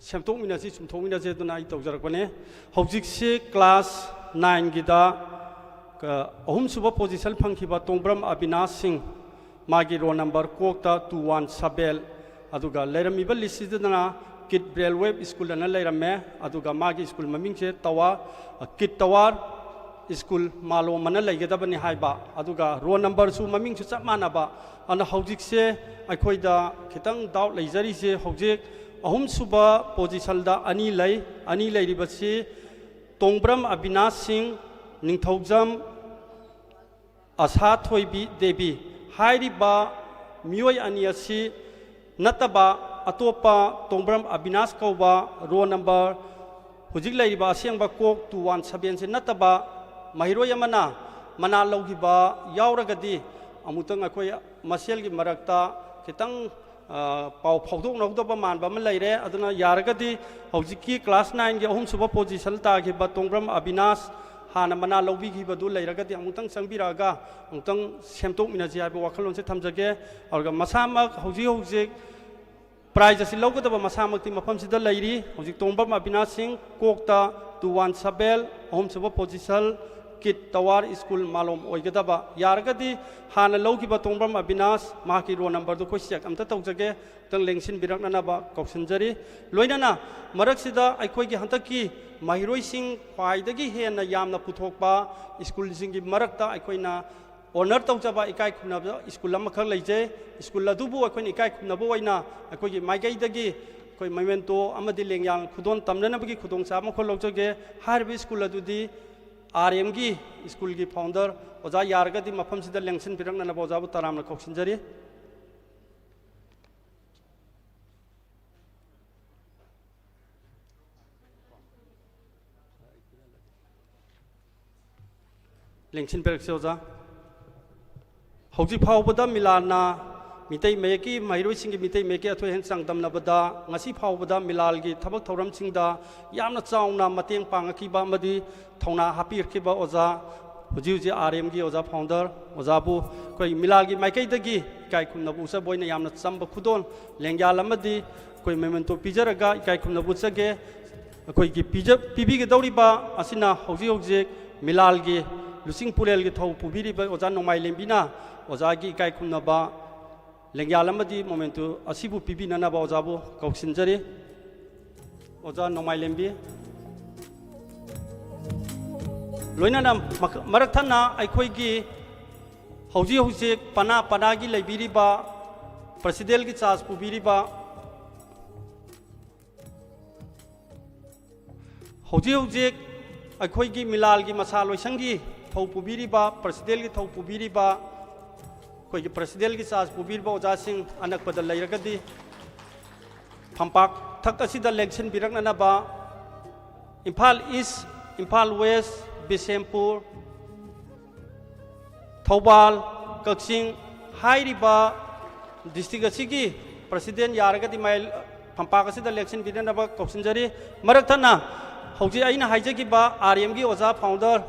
ꯁꯦꯝꯗꯣꯛꯃꯤꯟꯅꯁꯤ, ꯆꯨꯝꯊꯣꯛꯃꯤꯟꯅꯁꯤ ꯑꯗꯨꯅ ꯑꯩ ꯇꯧꯖꯔꯛꯄꯅꯦ꯫ ꯍꯧꯖꯤꯛꯁꯤ ꯀ꯭ꯂꯥꯁ ꯅꯥꯏꯟꯒꯤꯗ, ꯀ-, ꯑꯍꯨꯝꯁꯨꯕ ꯄꯣꯖꯤꯁꯟ ꯐꯪꯈꯤꯕ ꯇꯣꯡꯕ꯭ꯔꯝ ꯑꯕꯤꯅꯥꯁ ꯁꯤꯡ, ꯃꯥꯒꯤ ꯔꯣꯜ ꯅꯝꯕꯔ ꯀꯣꯛꯇ ꯇꯨ ꯋꯥꯟ ꯁꯕꯦꯟ, ꯑꯗꯨꯒ ꯂꯩꯔꯝꯃꯤꯕ ꯂꯤꯁꯁꯤꯗꯅ ꯀꯤꯠ ꯕ꯭ꯔꯦꯜ ꯋꯦꯕ ꯁ꯭ꯀꯨꯜ ꯑꯅ ꯂꯩꯔꯝꯃꯦ, ꯑꯗꯨꯒ ꯃꯥꯒꯤ ꯁ꯭ꯀꯨꯜ ꯃꯃꯤꯡꯁꯦ ꯇꯋꯥꯔ, ꯀꯤꯠ ꯇꯋꯥꯔ ꯁ꯭ꯀꯨꯜ ꯃꯥꯂꯣꯝ ꯑꯅ ꯂꯩꯒꯗꯕꯅꯤ ꯍꯥꯏꯕ, ꯑꯗꯨꯒ ꯔꯣꯜ ꯅꯝꯕꯔꯁꯨ ꯃꯃꯤꯡꯁꯨ ꯆꯞ ꯃꯥꯟꯅꯕ꯫ ꯑꯗꯨꯅ ꯍꯧꯖꯤꯛꯁꯦ ꯑꯩꯈꯣꯏꯗ ꯈꯤꯇꯪ ꯗꯥꯎꯠ ꯂꯩꯖꯔꯤꯁꯦ, ꯍꯧꯖꯤꯛ ꯑꯍꯨꯝꯁꯨꯕ ꯄꯣꯖꯤꯁꯟꯗ ꯑꯅꯤ ꯂꯩ꯫ ꯑꯅꯤ ꯂꯩꯔꯤꯕꯁꯤ ꯇꯣꯡꯕ꯭ꯔꯝ ꯑꯕꯤꯅꯥꯁ ꯁꯤꯡ, ꯅꯤꯡꯊꯧꯖꯝ ꯑꯁꯥ ꯊꯣꯏꯕꯤ ꯗꯦꯕꯤ ꯍꯥꯏꯔꯤꯕ ꯃꯤꯑꯣꯏ ꯑꯅꯤ ꯑꯁꯤ ꯅꯠꯇꯕ, ꯑꯇꯣꯞꯄ ꯇꯣꯡꯕ꯭ꯔꯝ ꯑꯕꯤꯅꯥꯁ ꯀꯧꯕ ꯔꯣꯜ ꯅꯝꯕꯔ ꯍꯧꯖꯤꯛ ꯂꯩꯔꯤꯕ ꯑꯁꯦꯡꯕ ꯀꯣꯛ ꯇꯨ ꯋꯥꯟ ꯁꯕꯦꯟꯁꯤ ꯅꯠꯇꯕ ꯃꯍꯩꯔꯣꯏ ꯑꯃꯅ ꯃꯅꯥ ꯂꯧꯈꯤꯕ ꯌꯥꯎꯔꯒꯗꯤ, ꯑꯃꯨꯛꯇꯪ ꯑꯩꯈꯣꯏ ꯃꯁꯦꯜꯒꯤ ꯃꯔꯛꯇ ꯈꯤꯇꯪ, ꯑ, ꯄꯥꯎ ꯐꯥꯎꯗꯣꯛꯅꯍꯧꯗꯕ ꯃꯥꯟꯕ ꯑꯃ ꯂꯩꯔꯦ꯫ ꯑꯗꯨꯅ ꯌꯥꯔꯒꯗꯤ ꯍꯧꯖꯤꯛꯀꯤ ꯀ꯭ꯂꯥꯁ ꯅꯥꯏꯟꯒꯤ ꯑꯍꯨꯝꯁꯨꯕ ꯄꯣꯖꯤꯁꯟ ꯇꯥꯈꯤꯕ ꯇꯣꯡꯕ꯭ꯔꯝ ꯑꯕꯤꯅꯥꯁ ꯍꯥꯟꯅ ꯃꯅꯥ ꯂꯧꯕꯤꯈꯤꯕꯗꯨ ꯂꯩꯔꯒꯗꯤ ꯑꯃꯨꯛꯇꯪ ꯆꯪꯕꯤꯔꯛꯑꯒ ꯑꯃꯨꯛꯇꯪ ꯁꯦꯝꯗꯣꯛꯃꯤꯟꯅꯁꯤ ꯍꯥꯏꯕ ꯋꯥꯈꯜꯂꯣꯟꯁꯦ ꯊꯝꯖꯒꯦ꯫ ꯑꯗꯨꯒ ꯃꯁꯥꯃꯛ ꯍꯧꯖꯤꯛ ꯍꯧꯖꯤꯛ ꯄ꯭ꯔꯥꯏꯖ ꯑꯁꯤ ꯂꯧꯒꯗꯕ ꯃꯁꯥꯃꯛꯇꯤ ꯃꯐꯝꯁꯤꯗ ꯂꯩꯔꯤ꯫ ꯍꯧꯖꯤꯛ ꯇꯣꯡꯕ꯭ꯔꯝ ꯑꯕꯤꯅꯥꯁ ꯁꯤꯡ, ꯀꯣꯛꯇ ꯇꯨ ꯋꯥꯟ ꯁꯕꯦꯟ, ꯑꯍꯨꯝꯁꯨꯕ ꯄꯣꯖꯤꯁꯟ, ꯀꯤꯠ ꯇꯋꯥꯔ ꯁ꯭ꯀꯨꯜ ꯃꯥꯂꯣꯝ ꯑꯣꯏꯒꯗꯕ꯫ ꯌꯥꯔꯒꯗꯤ ꯍꯥꯟꯅ ꯂꯧꯈꯤꯕ ꯇꯣꯡꯕ꯭ꯔꯝ ꯑꯕꯤꯅꯥꯁ, ꯃꯍꯥꯛꯀꯤ ꯔꯣꯜ ꯅꯝꯕꯔꯗꯨ ꯑꯩꯈꯣꯏ ꯆꯦꯛ ꯑꯝꯇ ꯇꯧꯖꯒꯦ, ꯑꯝꯇꯪ ꯂꯦꯡꯁꯤꯟꯕꯤꯔꯛꯅꯅꯕ ꯀꯧꯁꯤꯟꯖꯔꯤ꯫ ꯂꯣꯏꯅꯅ ꯃꯔꯛꯁꯤꯗ ꯑꯩꯈꯣꯏꯒꯤ ꯍꯟꯗꯛꯀꯤ ꯃꯍꯩꯔꯣꯏꯁꯤꯡ ꯈ꯭ꯋꯥꯏꯗꯒꯤ ꯍꯦꯟꯅ ꯌꯥꯝꯅ ꯄꯨꯊꯣꯛꯄ ꯁ꯭ꯀꯨꯜꯁꯤꯡꯒꯤ ꯃꯔꯛꯇ ꯑꯩꯈꯣꯏꯅ ꯑꯣꯅꯔ ꯇꯧꯖꯕ, ꯏꯀꯥꯏ ꯈꯨꯝꯅꯕ ꯁ꯭ꯀꯨꯜ ꯑꯃꯈꯛ ꯂꯩꯖꯩ꯫ ꯁ꯭ꯀꯨꯜ ꯑꯗꯨꯕꯨ ꯑꯩꯈꯣꯏꯅ ꯏꯀꯥꯏ ꯈꯨꯝꯅꯕ ꯑꯣꯏꯅ ꯑꯩꯈꯣꯏꯒꯤ ꯃꯥꯏꯀꯩꯗꯒꯤ ꯑꯩꯈꯣꯏ ꯃꯦꯃꯦꯟꯇꯣ ꯑꯃꯗꯤ ꯂꯦꯡꯌꯥꯟ ꯈꯨꯗꯣꯜ ꯇꯝꯅꯅꯕꯒꯤ ꯈꯨꯗꯣꯡꯆꯥꯕ ꯑꯃꯈꯛ ꯂꯧꯖꯒꯦ꯫ ꯍꯥꯏꯔꯤꯕ ꯁ꯭ꯀꯨꯜ ꯑꯗꯨꯗꯤ ꯑꯥꯔ ꯑꯦꯝꯒꯤ ꯁ꯭ꯀꯨꯜꯒꯤ ꯐꯥꯎꯟꯗꯔ ꯑꯣꯖꯥ, ꯌꯥꯔꯒꯗꯤ ꯃꯐꯝꯁꯤꯗ ꯂꯦꯡꯁꯤꯟꯕꯤꯔꯛꯅꯅꯕ ꯑꯣꯖꯥꯕꯨ ꯇꯔꯥꯝꯅ ꯀꯧꯁꯤꯟꯖꯔꯤ꯫ ꯂꯦꯡꯁꯤꯟꯕꯤꯔꯛꯁꯤ ꯑꯣꯖꯥ꯫ ꯍꯧꯖꯤꯛ ꯐꯥꯎꯕꯗ ꯃꯤꯂꯥꯜꯅ ꯃꯤꯇꯩ ꯃꯌꯦꯛꯀꯤ, ꯃꯍꯩꯔꯣꯏꯁꯤꯡꯒꯤ ꯃꯤꯇꯩ ꯃꯌꯦꯛꯀꯤ ꯑꯊꯣꯏ ꯑꯍꯦꯟ ꯆꯥꯡꯗꯝꯅꯕꯗ ꯉꯁꯤ ꯐꯥꯎꯕꯗ ꯃꯤꯂꯥꯜꯒꯤ ꯊꯕꯛ ꯊꯧꯔꯝꯁꯤꯡꯗ ꯌꯥꯝꯅ ꯆꯥꯎꯅ ꯃꯇꯦꯡ ꯄꯥꯡꯉꯛꯈꯤꯕ ꯑꯃꯗꯤ ꯊꯧꯅꯥ ꯍꯥꯞꯄꯤꯔꯛꯈꯤꯕ ꯑꯣꯖꯥ, ꯍꯧꯖꯤꯛ ꯍꯧꯖꯤꯛ ꯑꯥꯔ ꯑꯦꯝꯒꯤ ꯑꯣꯖꯥ ꯐꯥꯎꯟꯗꯔ ꯑꯣꯖꯥꯕꯨ ꯑꯩꯈꯣꯏ ꯃꯤꯂꯥꯜꯒꯤ ꯃꯥꯏꯀꯩꯗꯒꯤ ꯏꯀꯥꯏ ꯈꯨꯝꯅꯕ ꯎꯠꯆꯕ ꯑꯣꯏꯅ ꯌꯥꯝꯅ ꯆꯝꯕ ꯈꯨꯗꯣꯜ, ꯂꯦꯡꯌꯥꯜ ꯑꯃꯗꯤ ꯑꯩꯈꯣꯏ ꯃꯦꯃꯦꯟꯇꯣ ꯄꯤꯖꯔꯒ ꯏꯀꯥꯏ ꯈꯨꯝꯅꯕ ꯎꯠꯆꯒꯦ꯫ ꯑꯩꯈꯣꯏꯒꯤ ꯄꯤꯖ-, ꯄꯤꯕꯤꯒꯗꯧꯔꯤꯕ ꯑꯁꯤꯅ ꯍꯧꯖꯤꯛ ꯍꯧꯖꯤꯛ ꯃꯤꯂꯥꯜꯒꯤ ꯂꯨꯆꯤꯡ ꯄꯨꯔꯦꯜꯒꯤ ꯊꯧ ꯄꯨꯕꯤꯔꯤꯕ ꯑꯣꯖꯥ ꯅꯣꯡꯃꯥꯏꯂꯦꯝꯕꯤꯅ ꯑꯣꯖꯥꯒꯤ ꯏꯀꯥꯏ ꯈꯨꯝꯅꯕ ꯂꯦꯡꯌꯥꯜ ꯑꯃꯗꯤ ꯃꯣꯃꯦꯟꯇꯣ ꯑꯁꯤꯕꯨ ꯄꯤꯕꯤꯅꯅꯕ ꯑꯣꯖꯥꯕꯨ ꯀꯧꯁꯤꯟꯖꯔꯤ꯫ ꯑꯣꯖꯥ ꯅꯣꯡꯃꯥꯏꯂꯦꯝꯕꯤ꯫ ꯂꯣꯏꯅꯅ ꯃꯔꯛ ꯊꯠꯅ ꯑꯩꯈꯣꯏꯒꯤ ꯍꯧꯖꯤꯛ ꯍꯧꯖꯤꯛ ꯄꯅꯥ ꯄꯅꯥꯒꯤ ꯂꯩꯕꯤꯔꯤꯕ, ꯄ꯭ꯔꯁꯤꯗꯦꯟꯒꯤ ꯆꯥꯔꯖ ꯄꯨꯕꯤꯔꯤꯕ, ꯍꯧꯖꯤꯛ ꯍꯧꯖꯤꯛ ꯑꯩꯈꯣꯏꯒꯤ ꯃꯤꯂꯥꯜꯒꯤ ꯃꯁꯥ ꯂꯣꯏꯁꯪꯒꯤ ꯊꯧ ꯄꯨꯕꯤꯔꯤꯕ, ꯄ꯭ꯔꯁꯤꯗꯦꯟꯒꯤ ꯊꯧ ꯄꯨꯕꯤꯔꯤꯕ, ꯑꯩꯈꯣꯏꯒꯤ ꯄ꯭ꯔꯁꯤꯗꯦꯟꯒꯤ ꯆꯥꯔꯖ ꯄꯨꯕꯤꯔꯤꯕ ꯑꯣꯖꯥꯁꯤꯡ ꯑꯅꯛꯄꯗ ꯂꯩꯔꯒꯗꯤ ꯐꯝꯄꯥꯛ ꯊꯛ ꯑꯁꯤꯗ ꯂꯦꯡꯁꯤꯟꯕꯤꯔꯛꯅꯅꯕ꯫ ꯏꯝꯐꯥꯜ ꯏꯁ, ꯏꯝꯐꯥꯜ ꯋꯦꯁ, ꯕꯤꯁꯦꯝꯄꯨꯔ, ꯊꯧꯕꯥꯜ, ꯀꯛꯆꯤꯡ ꯍꯥꯏꯔꯤꯕ ꯗꯤꯁꯇ꯭ꯔꯤꯛ ꯑꯁꯤꯒꯤ ꯄ꯭ꯔꯁꯤꯗꯦꯟ ꯌꯥꯔꯒꯗꯤ ꯃꯌꯥꯏ ꯐꯝꯄꯥꯛ ꯑꯁꯤꯗ ꯂꯦꯡꯁꯤꯟꯕꯤꯅꯅꯕ ꯀꯧꯁꯤꯟꯖꯔꯤ꯫ ꯃꯔꯛ ꯊꯠꯅ ꯍꯧꯖꯤꯛ ꯑꯩꯅ ꯍꯥꯏꯖꯈꯤꯕ ꯑꯥꯔ ꯑꯦꯝꯒꯤ ꯑꯣꯖꯥ ꯐꯥꯎꯟꯗꯔ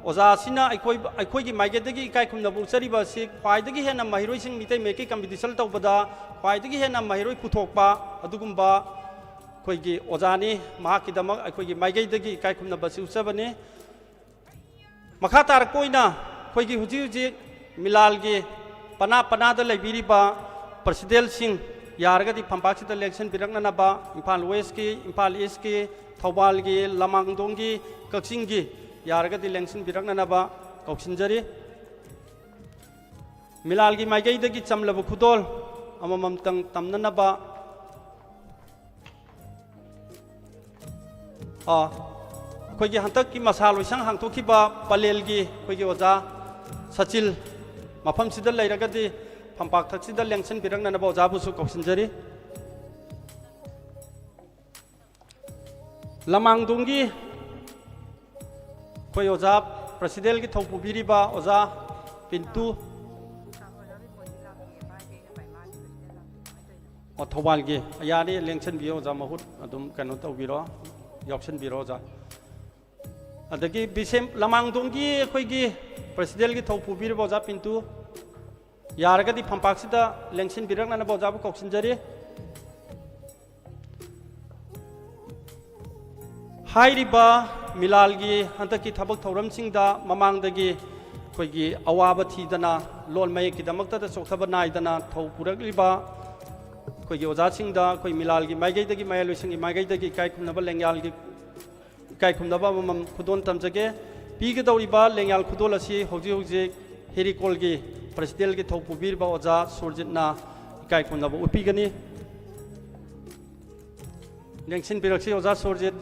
ꯑꯣꯖꯥꯁꯤꯅ ꯑꯩꯈꯣꯏ, ꯑꯩꯈꯣꯏꯒꯤ ꯃꯥꯏꯀꯩꯗꯒꯤ ꯏꯀꯥꯏ ꯈꯨꯝꯅꯕ ꯎꯠꯆꯔꯤꯕ ꯑꯁꯤ ꯈ꯭ꯋꯥꯏꯗꯒꯤ ꯍꯦꯟꯅ ꯃꯍꯩꯔꯣꯏꯁꯤꯡ ꯃꯤꯇꯩ ꯃꯌꯦꯛꯀꯤ ꯀꯝꯄꯤꯇꯤꯁꯟ ꯇꯧꯕꯗ ꯈ꯭ꯋꯥꯏꯗꯒꯤ ꯍꯦꯟꯅ ꯃꯍꯩꯔꯣꯏ ꯄꯨꯊꯣꯛꯄ ꯑꯗꯨꯒꯨꯝꯕ ꯑꯩꯈꯣꯏꯒꯤ ꯑꯣꯖꯥꯅꯤ꯫ ꯃꯍꯥꯛꯀꯤꯗꯃꯛ ꯑꯩꯈꯣꯏꯒꯤ ꯃꯥꯏꯀꯩꯗꯒꯤ ꯏꯀꯥꯏ ꯈꯨꯝꯅꯕꯁꯤ ꯎꯠꯆꯕꯅꯤ꯫ ꯃꯈꯥ ꯇꯥꯔꯛꯄ ꯑꯣꯏꯅ ꯑꯩꯈꯣꯏꯒꯤ ꯍꯧꯖꯤꯛ ꯍꯧꯖꯤꯛ ꯃꯤꯂꯥꯜꯒꯤ ꯄꯅꯥ ꯄꯅꯥꯗ ꯂꯩꯕꯤꯔꯤꯕ ꯄ꯭ꯔꯁꯤꯗꯦꯟꯁꯤꯡ ꯌꯥꯔꯒꯗꯤ ꯐꯝꯄꯥꯛꯁꯤꯗ ꯂꯦꯡꯁꯤꯟꯕꯤꯔꯛꯅꯅꯕ, ꯏꯝꯐꯥꯜ ꯋꯦꯁꯀꯤ, ꯏꯝꯐꯥꯜ ꯏꯁꯀꯤ, ꯊꯧꯕꯥꯜꯒꯤ, ꯂꯃꯥꯡꯗꯣꯡꯒꯤ, ꯀꯛꯆꯤꯡꯒꯤ ꯌꯥꯔꯒꯗꯤ ꯂꯦꯡꯁꯤꯟꯕꯤꯔꯛꯅꯅꯕ ꯀꯧꯁꯤꯟꯖꯔꯤ꯫ ꯃꯤꯂꯥꯜꯒꯤ ꯃꯥꯏꯀꯩꯗꯒꯤ ꯆꯝꯂꯕ ꯈꯨꯗꯣꯜ ꯑꯃꯃꯝꯇꯪ ꯇꯝꯅꯅꯕ꯫ ꯑꯥ, ꯑꯩꯈꯣꯏꯒꯤ ꯍꯟꯗꯛꯀꯤ ꯃꯁꯥ ꯂꯣꯏꯁꯪ ꯍꯥꯡꯗꯣꯛꯈꯤꯕ ꯄꯂꯦꯜꯒꯤ ꯑꯩꯈꯣꯏꯒꯤ ꯑꯣꯖꯥ ꯁꯆꯤꯜ ꯃꯐꯝꯁꯤꯗ ꯂꯩꯔꯒꯗꯤ ꯐꯝꯄꯥꯛ ꯊꯛꯁꯤꯗ ꯂꯦꯡꯁꯤꯟꯕꯤꯔꯛꯅꯅꯕ ꯑꯣꯖꯥꯕꯨꯁꯨ ꯀꯧꯁꯤꯟꯖꯔꯤ꯫ ꯂꯃꯥꯡꯗꯣꯡꯒꯤ ꯑꯩꯈꯣꯏ ꯑꯣꯖꯥ ꯄ꯭ꯔꯁꯤꯗꯦꯟꯒꯤ ꯊꯧ ꯄꯨꯕꯤꯔꯤꯕ ꯑꯣꯖꯥ ꯄꯤꯟꯇꯨ, ꯑꯣ, ꯊꯧꯕꯥꯜꯒꯤ꯫ ꯌꯥꯅꯤ, ꯂꯦꯡꯁꯤꯟꯕꯤꯌꯣ ꯑꯣꯖꯥ, ꯃꯍꯨꯠ ꯑꯗꯨꯝ ꯀꯩꯅꯣ ꯇꯧꯕꯤꯔꯣ, ꯌꯥꯎꯁꯤꯟꯕꯤꯔꯣ ꯑꯣꯖꯥ꯫ ꯑꯗꯒꯤ ꯕꯤꯁꯦꯝ ꯂꯃꯥꯡꯗꯣꯡꯒꯤ ꯑꯩꯈꯣꯏꯒꯤ ꯄ꯭ꯔꯁꯤꯗꯦꯟꯒꯤ ꯊꯧ ꯄꯨꯕꯤꯔꯤꯕ ꯑꯣꯖꯥ ꯄꯤꯟꯇꯨ, ꯌꯥꯔꯒꯗꯤ ꯐꯝꯄꯥꯛꯁꯤꯗ ꯂꯦꯡꯁꯤꯟꯕꯤꯔꯛꯅꯅꯕ ꯑꯣꯖꯥꯕꯨ ꯀꯧꯁꯤꯟꯖꯔꯤ꯫ ꯍꯥꯏꯔꯤꯕ ꯃꯤꯂꯥꯜꯒꯤ ꯍꯟꯗꯛꯀꯤ ꯊꯕꯛ ꯊꯧꯔꯝꯁꯤꯡꯗ ꯃꯃꯥꯡꯗꯒꯤ ꯑꯩꯈꯣꯏꯒꯤ ꯑꯋꯥꯕ ꯊꯤꯗꯅ, ꯂꯣꯟ ꯃꯌꯦꯛꯀꯤꯗꯃꯛꯇꯗ ꯆꯣꯛꯊꯕ ꯅꯥꯏꯗꯅ ꯊꯧ ꯄꯨꯔꯛꯂꯤꯕ ꯑꯩꯈꯣꯏꯒꯤ ꯑꯣꯖꯥꯁꯤꯡꯗ ꯑꯩꯈꯣꯏ ꯃꯤꯂꯥꯜꯒꯤ ꯃꯥꯏꯀꯩꯗꯒꯤ, ꯃꯌꯥꯏꯂꯣꯏꯁꯪꯒꯤ ꯃꯥꯏꯀꯩꯗꯒꯤ ꯏꯀꯥꯏ ꯈꯨꯝꯅꯕ ꯂꯦꯡꯌꯥꯜꯒꯤ ꯏꯀꯥꯏ ꯈꯨꯝꯅꯕ ꯑꯃꯃꯝ ꯈꯨꯗꯣꯜ ꯇꯝꯖꯒꯦ꯫ ꯄꯤꯒꯗꯧꯔꯤꯕ ꯂꯦꯡꯌꯥꯜ ꯈꯨꯗꯣꯜ ꯑꯁꯤ ꯍꯧꯖꯤꯛ ꯍꯧꯖꯤꯛ ꯍꯦꯔꯤꯀꯣꯜꯒꯤ ꯄ꯭ꯔꯁꯤꯗꯦꯟꯒꯤ ꯊꯧ ꯄꯨꯕꯤꯔꯤꯕ ꯑꯣꯖꯥ ꯁꯨꯔꯖꯤꯠꯅ ꯏꯀꯥꯏ ꯈꯨꯝꯅꯕ ꯎꯠꯄꯤꯒꯅꯤ꯫ ꯂꯦꯡꯁꯤꯟꯕꯤꯔꯛꯁꯤ ꯑꯣꯖꯥ ꯁꯨꯔꯖꯤꯠ꯫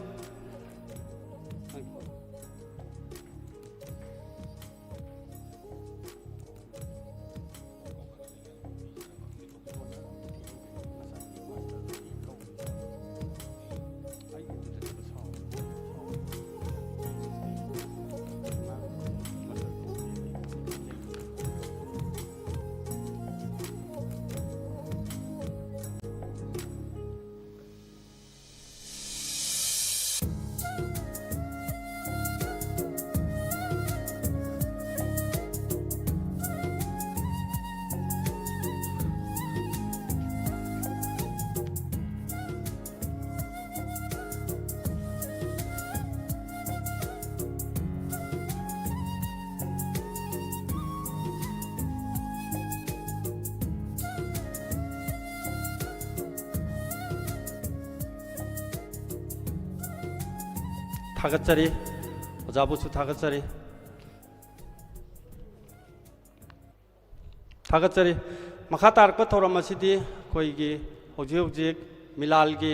ꯊꯥꯒꯠꯆꯔꯤ꯫ ꯑꯣꯖꯥꯕꯨꯁꯨ ꯊꯥꯒꯠꯆꯔꯤ꯫ ꯊꯥꯒꯠꯆꯔꯤ꯫ ꯃꯈꯥ ꯇꯥꯔꯛꯄ ꯊꯧꯔꯝ ꯑꯁꯤꯗꯤ ꯑꯩꯈꯣꯏꯒꯤ ꯍꯧꯖꯤꯛ ꯍꯧꯖꯤꯛ ꯃꯤꯂꯥꯜꯒꯤ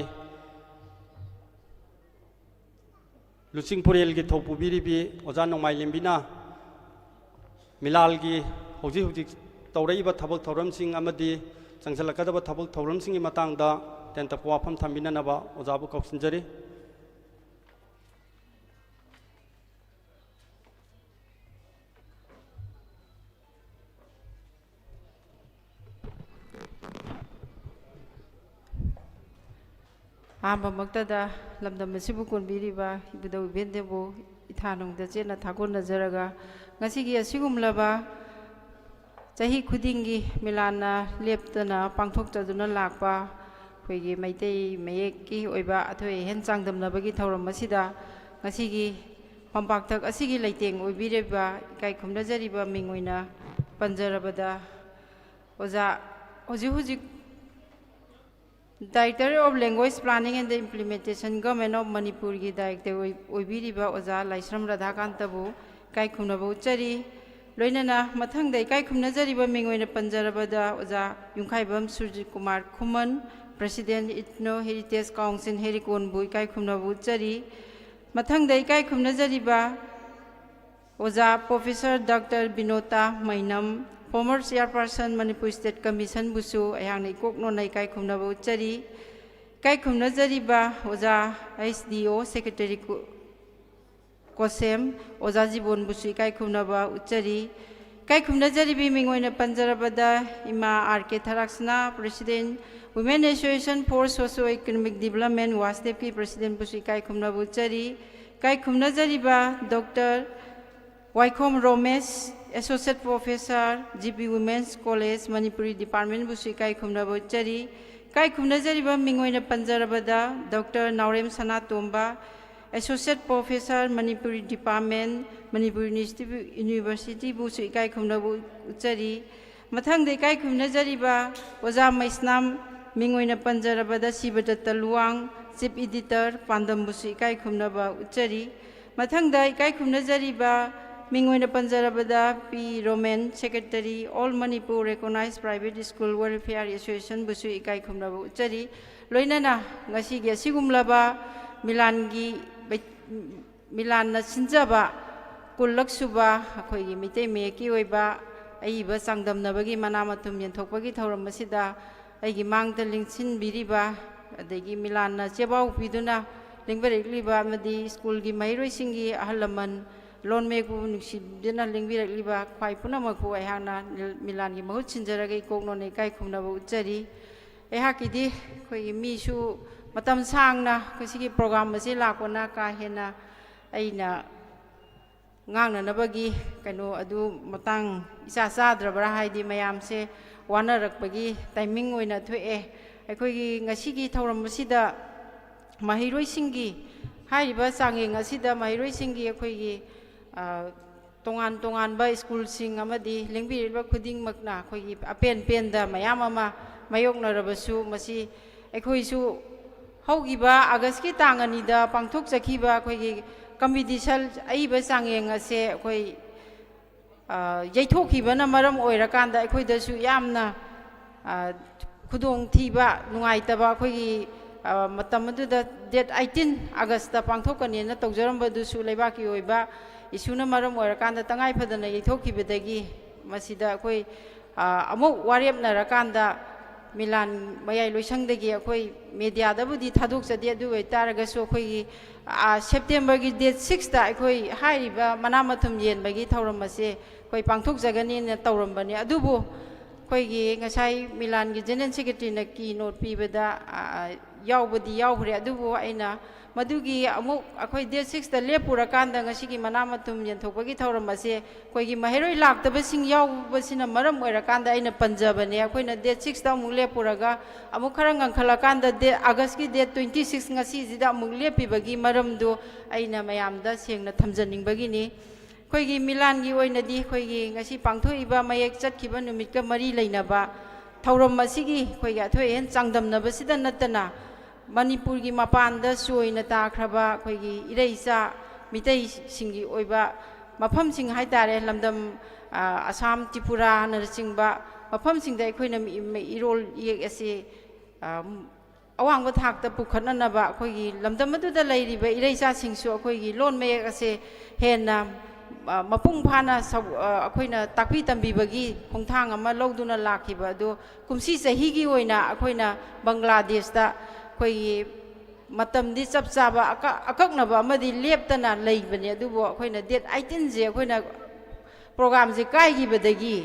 ꯂꯨꯆꯤꯡꯄꯨꯔꯦꯜꯒꯤ ꯊꯧ ꯄꯨꯕꯤꯔꯤꯕꯤ ꯑꯣꯖꯥ ꯅꯣꯡꯃꯥꯏꯂꯦꯝꯕꯤꯅ ꯃꯤꯂꯥꯜꯒꯤ ꯍꯧꯖꯤꯛ ꯍꯧꯖꯤꯛ ꯇꯧꯔꯛꯏꯕ ꯊꯕꯛ ꯊꯧꯔꯝꯁꯤꯡ ꯑꯃꯗꯤ ꯆꯪꯁꯤꯜꯂꯛꯀꯗꯕ ꯊꯕꯛ ꯊꯧꯔꯝꯁꯤꯡꯒꯤ ꯃꯇꯥꯡꯗ ꯇꯦꯟꯇꯛꯄ ꯋꯥꯐꯝ ꯊꯝꯕꯤꯅꯅꯕ ꯑꯣꯖꯥꯕꯨ ꯀꯧꯁꯤꯟꯖꯔꯤ꯫ ꯑꯍꯥꯟꯕꯃꯛꯇꯗ ꯂꯝꯗꯝ ꯑꯁꯤꯕꯨ ꯀꯣꯟꯕꯤꯔꯤꯕ ꯏꯕꯨꯙꯧ ꯏꯕꯦꯟꯗꯕꯨ ꯏꯊꯥꯅꯨꯡꯗ ꯆꯦꯠꯅ ꯊꯥꯒꯣꯟꯅꯖꯔꯒ, ꯉꯁꯤꯒꯤ ꯑꯁꯤꯒꯨꯝꯂꯕ ꯆꯍꯤ ꯈꯨꯗꯤꯡꯒꯤ ꯃꯤꯂꯥꯟꯅ ꯂꯦꯞꯇꯅ ꯄꯥꯡꯊꯣꯛꯆꯗꯨꯅ ꯂꯥꯛꯄ ꯑꯩꯈꯣꯏꯒꯤ ꯃꯩꯇꯩ ꯃꯌꯦꯛꯀꯤ ꯑꯣꯏꯕ ꯑꯊꯣꯏ ꯑꯍꯦꯟ ꯆꯥꯡꯗꯝꯅꯕꯒꯤ ꯊꯧꯔꯝ ꯑꯁꯤꯗ ꯉꯁꯤꯒꯤ ꯐꯝꯄꯥꯛꯊꯛ ꯑꯁꯤꯒꯤ ꯂꯩꯇꯦꯡ ꯑꯣꯏꯕꯤꯔꯤꯕ ꯏꯀꯥꯏ ꯈꯨꯝꯅꯖꯔꯤꯕ ꯃꯤꯡ ꯑꯣꯏꯅ ꯄꯟꯖꯔꯕꯗ ꯑꯣꯖꯥ, ꯍꯧꯖꯤꯛ ꯍꯧꯖꯤꯛ Director of Language Planning and Implementation, Government of ꯃꯅꯤꯄꯨꯔꯒꯤ ꯗꯥꯏꯔꯦꯛꯇꯔ ꯑꯣꯏ-, ꯑꯣꯏꯕꯤꯔꯤꯕ ꯑꯣꯖꯥ ꯂꯥꯏꯁ꯭ꯔꯝ ꯔꯥꯙꯥꯀꯥꯟꯇꯕꯨ ꯏꯀꯥꯏ ꯈꯨꯝꯅꯕ ꯎꯠꯆꯔꯤ꯫ ꯂꯣꯏꯅꯅ ꯃꯊꯪꯗ ꯏꯀꯥꯏ ꯈꯨꯝꯅꯖꯔꯤꯕ ꯃꯤꯡ ꯑꯣꯏꯅ ꯄꯟꯖꯔꯕꯗ ꯑꯣꯖꯥ ꯌꯨꯝꯈꯥꯏꯕꯝ ꯁꯨꯔꯖꯤꯠ ꯀꯨꯃꯥꯔ ꯈꯨꯃꯟ, President Ethno Heritage Council ꯍꯦꯔꯤꯀꯣꯟꯕꯨ ꯏꯀꯥꯏ ꯈꯨꯝꯅꯕ ꯎꯠꯆꯔꯤ꯫ ꯃꯊꯪꯗ ꯏꯀꯥꯏ ꯈꯨꯝꯅꯖꯔꯤꯕ ꯑꯣꯖꯥ Professor Doctor ꯕꯤꯅꯣꯇꯥ ꯃꯩꯅꯝ, former Chairperson Manipur State Commission ꯕꯨꯁꯨ ꯑꯩꯍꯥꯛꯅ ꯏꯀꯣꯛ ꯅꯣꯟꯅ ꯏꯀꯥꯏ ꯈꯨꯝꯅꯕ ꯎꯠꯆꯔꯤ꯫ ꯏꯀꯥꯏ ꯈꯨꯝꯅꯖꯔꯤꯕ ꯑꯣꯖꯥ S D O Secretary ꯀꯣ-, ꯀꯣꯁꯦꯝ, ꯑꯣꯖꯥ ꯖꯤꯕꯣꯟꯕꯨꯁꯨ ꯏꯀꯥꯏ ꯈꯨꯝꯅꯕ ꯎꯠꯆꯔꯤ꯫ ꯏꯀꯥꯏ ꯈꯨꯝꯅꯖꯔꯤꯕꯤ ꯃꯤꯡ ꯑꯣꯏꯅ ꯄꯟꯖꯔꯕꯗ ꯏꯃꯥ R K ꯊꯔꯥꯛꯁꯅꯥ, President Women Association for Socio Economic Development, ꯋꯥꯁꯗꯦꯞꯀꯤ President ꯕꯨꯁꯨ ꯏꯀꯥꯏ ꯈꯨꯝꯅꯕ ꯎꯠꯆꯔꯤ꯫ ꯏꯀꯥꯏ ꯈꯨꯝꯅꯖꯔꯤꯕ Doctor ꯋꯥꯏꯈꯣꯝ Romesh, Associate Professor, G P Women's College, Manipuri Department ꯕꯨꯁꯨ ꯏꯀꯥꯏ ꯈꯨꯝꯅꯕ ꯎꯠꯆꯔꯤ꯫ ꯏꯀꯥꯏ ꯈꯨꯝꯅꯖꯔꯤꯕ ꯃꯤꯡ ꯑꯣꯏꯅ ꯄꯟꯖꯔꯕꯗ Doctor ꯅꯥꯎꯔꯦꯝ Sanatomba, Associate Professor, Manipuri Department, Manipur University ꯕꯨꯁꯨ ꯏꯀꯥꯏ ꯈꯨꯝꯅꯕ ꯎꯠꯆꯔꯤ꯫ ꯃꯊꯪꯗ ꯏꯀꯥꯏ ꯈꯨꯝꯅꯖꯔꯤꯕ ꯑꯣꯖꯥ ꯃꯩꯁꯅꯥꯝ, ꯃꯤꯡ ꯑꯣꯏꯅ ꯄꯟꯖꯔꯕꯗ ꯁꯤꯕꯗꯠꯇ ꯂꯨꯋꯥꯡ, Chief Editor, ꯄꯥꯟꯗꯝꯕꯨꯁꯨ ꯏꯀꯥꯏ ꯈꯨꯝꯅꯕ ꯎꯠꯆꯔꯤ꯫ ꯃꯊꯪꯗ ꯏꯀꯥꯏ ꯈꯨꯝꯅꯖꯔꯤꯕ ꯃꯤꯡ ꯑꯣꯏꯅ ꯄꯟꯖꯔꯕꯗ P Romen, Secretary, All Manipur Recognized Private School Welfare Association ꯕꯨꯁꯨ ꯏꯀꯥꯏ ꯈꯨꯝꯅꯕ ꯎꯠꯆꯔꯤ꯫ ꯂꯣꯏꯅꯅ ꯉꯁꯤꯒꯤ ꯑꯁꯤꯒꯨꯝꯂꯕ ꯃꯤꯂꯥꯟꯒꯤ ꯃꯤꯂꯥꯟꯅ ꯁꯤꯟꯖꯕ ꯀꯨꯟꯂꯛ ꯁꯨꯕ ꯑꯩꯈꯣꯏꯒꯤ ꯃꯩꯇꯩ ꯃꯌꯦꯛꯀꯤ ꯑꯣꯏꯕ ꯑꯏꯕ ꯆꯥꯡꯗꯝꯅꯕꯒꯤ ꯃꯅꯥ ꯃꯊꯨꯝ ꯌꯦꯟꯊꯣꯛꯄꯒꯤ ꯊꯧꯔꯝ ꯑꯁꯤꯗ ꯑꯩꯒꯤ ꯃꯥꯡꯗ ꯂꯦꯡꯁꯤꯟꯕꯤꯔꯤꯕ, ꯑꯗꯒꯤ ꯃꯤꯂꯥꯟꯅ ꯆꯦꯕꯥꯎ ꯄꯤꯗꯨꯅ ꯂꯦꯡꯕꯤꯔꯛꯂꯤꯕ ꯑꯃꯗꯤ ꯁ꯭ꯀꯨꯜꯒꯤ ꯃꯍꯩꯔꯣꯏꯁꯤꯡꯒꯤ ꯑꯍꯜ ꯂꯃꯟ, ꯂꯣꯟ ꯃꯌꯦꯛꯄꯨ ꯅꯨꯡꯁꯤꯗꯨꯅ ꯂꯦꯡꯕꯤꯔꯛꯂꯤꯕ ꯈ꯭ꯋꯥꯏ ꯄꯨꯝꯅꯃꯛꯄꯨ ꯑꯩꯍꯥꯛꯅ ꯃꯤꯂꯥꯟꯒꯤ ꯃꯍꯨꯠ ꯁꯤꯟꯖꯔꯒ ꯏꯀꯣꯛ ꯅꯣꯟꯅ ꯏꯀꯥꯏ ꯈꯨꯝꯅꯕ ꯎꯠꯆꯔꯤ꯫ ꯑꯩꯍꯥꯛꯀꯤꯗꯤ ꯑꯩꯈꯣꯏꯒꯤ ꯃꯤꯁꯨ ꯃꯇꯝ ꯁꯥꯡꯅ ꯑꯩꯈꯣꯏ ꯁꯤꯒꯤ program ꯑꯁꯤ ꯂꯥꯛꯄꯅ ꯀꯥ ꯍꯦꯟꯅ ꯑꯩꯅ ꯉꯥꯡꯅꯅꯕꯒꯤ ꯀꯩꯅꯣ ꯑꯗꯨ ꯃꯇꯥꯡ ꯏꯆꯥ ꯆꯥꯗ꯭ꯔꯕ꯭ꯔꯥ, ꯍꯥꯏꯗꯤ ꯃꯌꯥꯝꯁꯦ ꯋꯥꯅꯔꯛꯄꯒꯤ timing ꯑꯣꯏꯅ ꯊꯣꯛꯑꯦ꯫ ꯑꯩꯈꯣꯏꯒꯤ ꯉꯁꯤꯒꯤ ꯊꯧꯔꯝ ꯑꯁꯤꯗ ꯃꯍꯩꯔꯣꯏꯁꯤꯡꯒꯤ, ꯍꯥꯏꯔꯤꯕ ꯆꯥꯡꯌꯦꯡ ꯑꯁꯤꯗ ꯃꯍꯩꯔꯣꯏꯁꯤꯡꯒꯤ ꯑꯩꯈꯣꯏꯒꯤ, ꯑ, ꯇꯣꯉꯥꯟ ꯇꯣꯉꯥꯟꯕ ꯁ꯭ꯀꯨꯜꯁꯤꯡ ꯑꯃꯗꯤ ꯂꯦꯡꯕꯤꯔꯛꯂꯤꯕ ꯈꯨꯗꯤꯡꯃꯛꯅ ꯑꯩꯈꯣꯏꯒꯤ ꯑꯄꯦꯟ ꯄꯦꯟꯗ ꯃꯌꯥꯝ ꯑꯃ ꯃꯥꯌꯣꯛꯅꯔꯕꯁꯨ, ꯃꯁꯤ ꯑꯩꯈꯣꯏꯁꯨ ꯍꯧꯈꯤꯕ ꯑꯥꯒꯁꯀꯤ ꯇꯥꯡ ꯑꯅꯤꯗ ꯄꯥꯡꯊꯣꯛꯆꯈꯤꯕ ꯑꯩꯈꯣꯏꯒꯤ ꯀꯝꯄꯤꯇꯤꯁꯟ ꯑꯏꯕ ꯆꯥꯡꯌꯦꯡ ꯑꯁꯦ ꯑꯩꯈꯣꯏ, ꯑ, ꯌꯩꯊꯣꯛꯈꯤꯕꯅ ꯃꯔꯝ ꯑꯣꯏꯔꯀꯥꯟꯗ ꯑꯩꯈꯣꯏꯗꯁꯨ ꯌꯥꯝꯅ, ꯑ, ꯈꯨꯗꯣꯡꯊꯤꯕ, ꯅꯨꯡꯉꯥꯏꯇꯕ, ꯑꯩꯈꯣꯏꯒꯤ, ꯑ, ꯃꯇꯝ ꯑꯗꯨꯗ ꯗꯦꯠ ꯑꯩꯠꯇꯤꯟ ꯑꯥꯒꯁꯇ ꯄꯥꯡꯊꯣꯛꯀꯅꯦꯅ ꯇꯧꯖꯔꯝꯕꯗꯨꯁꯨ ꯂꯩꯕꯥꯛꯀꯤ ꯑꯣꯏꯕ ꯏꯁꯨꯅ ꯃꯔꯝ ꯑꯣꯏꯔꯀꯥꯟꯗ ꯇꯉꯥꯏ ꯐꯗꯅ ꯌꯩꯊꯣꯛꯈꯤꯕꯗꯒꯤ ꯃꯁꯤꯗ ꯑꯩꯈꯣꯏ, ꯑ, ꯑꯃꯨꯛ ꯋꯥꯔꯦꯞꯅꯔꯀꯥꯟꯗ ꯃꯤꯂꯥꯟ ꯃꯌꯥꯏ ꯂꯣꯏꯁꯪꯗꯒꯤ ꯑꯩꯈꯣꯏ ꯃꯦꯗꯤꯌꯥꯗꯕꯨꯗꯤ ꯊꯥꯗꯣꯛꯆꯗꯦ, ꯑꯗꯨ ꯑꯣꯏꯇꯥꯔꯒꯁꯨ ꯑꯩꯈꯣꯏꯒꯤ, ꯑ, ꯁꯦꯞꯇꯦꯝꯕꯔꯒꯤ ꯗꯦꯠ ꯁꯤꯛꯁꯇ ꯑꯩꯈꯣꯏ ꯍꯥꯏꯔꯤꯕ ꯃꯅꯥ ꯃꯊꯨꯝ ꯌꯦꯟꯕꯒꯤ ꯊꯧꯔꯝ ꯑꯁꯦ ꯑꯩꯈꯣꯏ ꯄꯥꯡꯊꯣꯛꯆꯒꯅꯤꯅ ꯇꯧꯔꯝꯕꯅꯦ꯫ ꯑꯗꯨꯕꯨ ꯑꯩꯈꯣꯏꯒꯤ ꯉꯁꯥꯏ ꯃꯤꯂꯥꯟꯒꯤ ꯖꯦꯅꯔꯦꯜ ꯁꯦꯀ꯭ꯔꯦꯇꯔꯤꯅ ꯀꯤ ꯅꯣꯠ ꯄꯤꯕꯗ, ꯑ, ꯌꯥꯎꯕꯗꯤ ꯌꯥꯎꯈ꯭ꯔꯦ, ꯑꯗꯨꯕꯨ ꯑꯩꯅ ꯃꯗꯨꯒꯤ ꯑꯃꯨꯛ ꯑꯩꯈꯣꯏ ꯗꯦꯠ ꯁꯤꯛꯁꯇ ꯂꯦꯞꯄꯨꯔꯀꯥꯟꯗ ꯉꯁꯤꯒꯤ ꯃꯅꯥ ꯃꯊꯨꯝ ꯌꯦꯟꯊꯣꯛꯄꯒꯤ ꯊꯧꯔꯝ ꯑꯁꯦ ꯑꯩꯈꯣꯏꯒꯤ ꯃꯍꯩꯔꯣꯏ ꯂꯥꯛꯇꯕꯁꯤꯡ ꯌꯥꯎꯕꯁꯤꯅ ꯃꯔꯝ ꯑꯣꯏꯔꯀꯥꯟꯗ ꯑꯩꯅ ꯄꯟꯖꯕꯅꯦ꯫ ꯑꯩꯈꯣꯏꯅ ꯗꯦꯠ ꯁꯤꯛꯁꯇ ꯑꯃꯨꯛ ꯂꯦꯞꯄꯨꯔꯒ ꯑꯃꯨꯛ ꯈꯔ ꯉꯟꯈꯠꯂꯀꯥꯟꯗ ꯗꯦꯠ, ꯑꯥꯒꯁꯀꯤ ꯗꯦꯠ ꯇ꯭ꯋꯦꯟꯇꯤ ꯁꯤꯛꯁ ꯉꯁꯤꯁꯤꯗ ꯑꯃꯨꯛ ꯂꯦꯞꯄꯤꯕꯒꯤ ꯃꯔꯝꯗꯨ ꯑꯩꯅ ꯃꯌꯥꯝꯗ ꯁꯦꯡꯅ ꯊꯝꯖꯅꯤꯡꯕꯒꯤꯅꯤ꯫ ꯑꯩꯈꯣꯏꯒꯤ ꯃꯤꯂꯥꯟꯒꯤ ꯑꯣꯏꯅꯗꯤ ꯑꯩꯈꯣꯏꯒꯤ ꯉꯁꯤ ꯄꯥꯡꯊꯣꯛꯏꯕ ꯃꯌꯦꯛ ꯆꯠꯈꯤꯕ ꯅꯨꯃꯤꯠꯀ ꯃꯔꯤ ꯂꯩꯅꯕ ꯊꯧꯔꯝ ꯑꯁꯤꯒꯤ ꯑꯩꯈꯣꯏꯒꯤ ꯑꯊꯣꯏ ꯑꯍꯦꯟ ꯆꯥꯡꯗꯝꯅꯕꯁꯤꯗ ꯅꯠꯇꯅ ꯃꯅꯤꯄꯨꯔꯒꯤ ꯃꯄꯥꯟꯗ ꯆꯣꯏꯅ ꯇꯥꯈ꯭ꯔꯕ ꯑꯩꯈꯣꯏꯒꯤ ꯏꯔꯩꯆꯥ ꯃꯤꯇꯩꯁꯤꯡꯒꯤ ꯑꯣꯏꯕ ꯃꯐꯝꯁꯤꯡ ꯍꯥꯏ ꯇꯥꯔꯦ, ꯂꯝꯗꯝ, ꯑ, ꯑꯁꯥꯝ, ꯇ꯭ꯔꯤꯄꯨꯔꯥꯅꯆꯤꯡꯕ ꯃꯐꯝꯁꯤꯡꯗ ꯑꯩꯈꯣꯏꯅ ꯃꯤ-, ꯃꯤ-, ꯏꯔꯣꯜ ꯏꯌꯦꯛ ꯑꯁꯤ, ꯑ, ꯑꯋꯥꯡꯕ ꯊꯥꯛꯇ ꯄꯨꯈꯠꯅꯅꯕ ꯑꯩꯈꯣꯏꯒꯤ ꯂꯝꯗꯝ ꯑꯗꯨꯗ ꯂꯩꯔꯤꯕ ꯏꯔꯩꯆꯥꯁꯤꯡꯁꯨ ꯑꯩꯈꯣꯏꯒꯤ ꯂꯣꯟ ꯃꯌꯦꯛ ꯑꯁꯦ ꯍꯦꯟꯅ, ꯑ, ꯃꯄꯨꯡ ꯐꯥꯅ ꯁꯧ-, ꯑ, ꯑꯩꯈꯣꯏꯅ ꯇꯥꯛꯄꯤ ꯇꯝꯕꯤꯕꯒꯤ ꯈꯣꯡꯊꯥꯡ ꯑꯃ ꯂꯧꯗꯨꯅ ꯂꯥꯛꯈꯤꯕ ꯑꯗꯨ ꯀꯨꯝꯁꯤ ꯆꯍꯤꯒꯤ ꯑꯣꯏꯅ ꯑꯩꯈꯣꯏꯅ ꯕꯪꯒ꯭ꯂꯥꯗꯦꯁꯇ ꯑꯩꯈꯣꯏꯒꯤ ꯃꯇꯝꯗꯤ ꯆꯞ ꯆꯥꯕ ꯑꯀ-, ꯑꯀꯛꯅꯕ ꯑꯃꯗꯤ ꯂꯦꯞꯇꯅ ꯂꯩꯕꯅꯦ, ꯑꯗꯨꯕꯨ ꯑꯩꯈꯣꯏꯅ ꯗꯦꯠ ꯑꯩꯠꯇꯤꯟꯁꯦ ꯑꯩꯈꯣꯏꯅ ꯄ꯭ꯔꯣꯒ꯭ꯔꯥꯝꯁꯦ ꯀꯥꯏꯈꯤꯕꯗꯒꯤ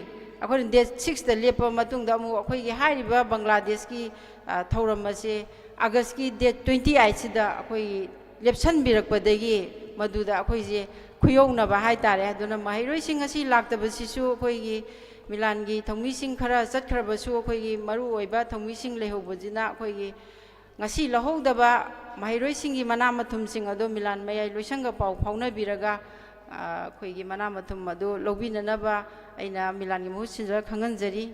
ꯑꯩꯈꯣꯏꯅ ꯗꯦꯠ ꯁꯤꯛꯁꯇ ꯂꯦꯞꯄ ꯃꯇꯨꯡꯗ ꯑꯃꯨꯛ ꯑꯩꯈꯣꯏꯒꯤ ꯍꯥꯏꯔꯤꯕ ꯕꯪꯒ꯭ꯂꯥꯗꯦꯁꯀꯤ, ꯑ, ꯊꯧꯔꯝ ꯑꯁꯦ ꯑꯥꯒꯁꯀꯤ ꯗꯦꯠ ꯇ꯭ꯋꯦꯟꯇꯤ ꯑꯩꯠꯁꯤꯗ ꯑꯩꯈꯣꯏꯒꯤ ꯂꯦꯞꯁꯟꯕꯤꯔꯛꯄꯗꯒꯤ ꯃꯗꯨꯗ ꯑꯩꯈꯣꯏꯁꯦ ꯈꯨꯌꯧꯅꯕ ꯍꯥꯏ ꯇꯥꯔꯦ꯫ ꯑꯗꯨꯅ ꯃꯍꯩꯔꯣꯏꯁꯤꯡ ꯑꯁꯤ ꯂꯥꯛꯇꯕꯁꯤꯁꯨ ꯑꯩꯈꯣꯏꯒꯤ ꯃꯤꯂꯥꯟꯒꯤ ꯊꯧꯃꯤꯁꯤꯡ ꯈꯔ ꯆꯠꯈ꯭ꯔꯕꯁꯨ ꯑꯩꯈꯣꯏꯒꯤ ꯃꯔꯨꯑꯣꯏꯕ ꯊꯧꯃꯤꯁꯤꯡ ꯂꯩꯍꯧꯕꯁꯤꯅ ꯑꯩꯈꯣꯏꯒꯤ ꯉꯁꯤ ꯂꯧꯍꯧꯗꯕ ꯃꯍꯩꯔꯣꯏꯁꯤꯡꯒꯤ ꯃꯅꯥ ꯃꯊꯨꯝꯁꯤꯡ ꯑꯗꯣ ꯃꯤꯂꯥꯟ ꯃꯌꯥꯏ ꯂꯣꯏꯁꯪꯒ ꯄꯥꯎ ꯐꯥꯎꯅꯕꯤꯔꯒ, ꯑ, ꯑꯩꯈꯣꯏꯒꯤ ꯃꯅꯥ ꯃꯊꯨꯝ ꯑꯗꯨ ꯂꯧꯕꯤꯅꯅꯕ ꯑꯩꯅ ꯃꯤꯂꯥꯟꯒꯤ ꯃꯍꯨꯠ ꯁꯤꯟꯖꯔ ꯈꯪꯍꯟꯖꯔꯤ꯫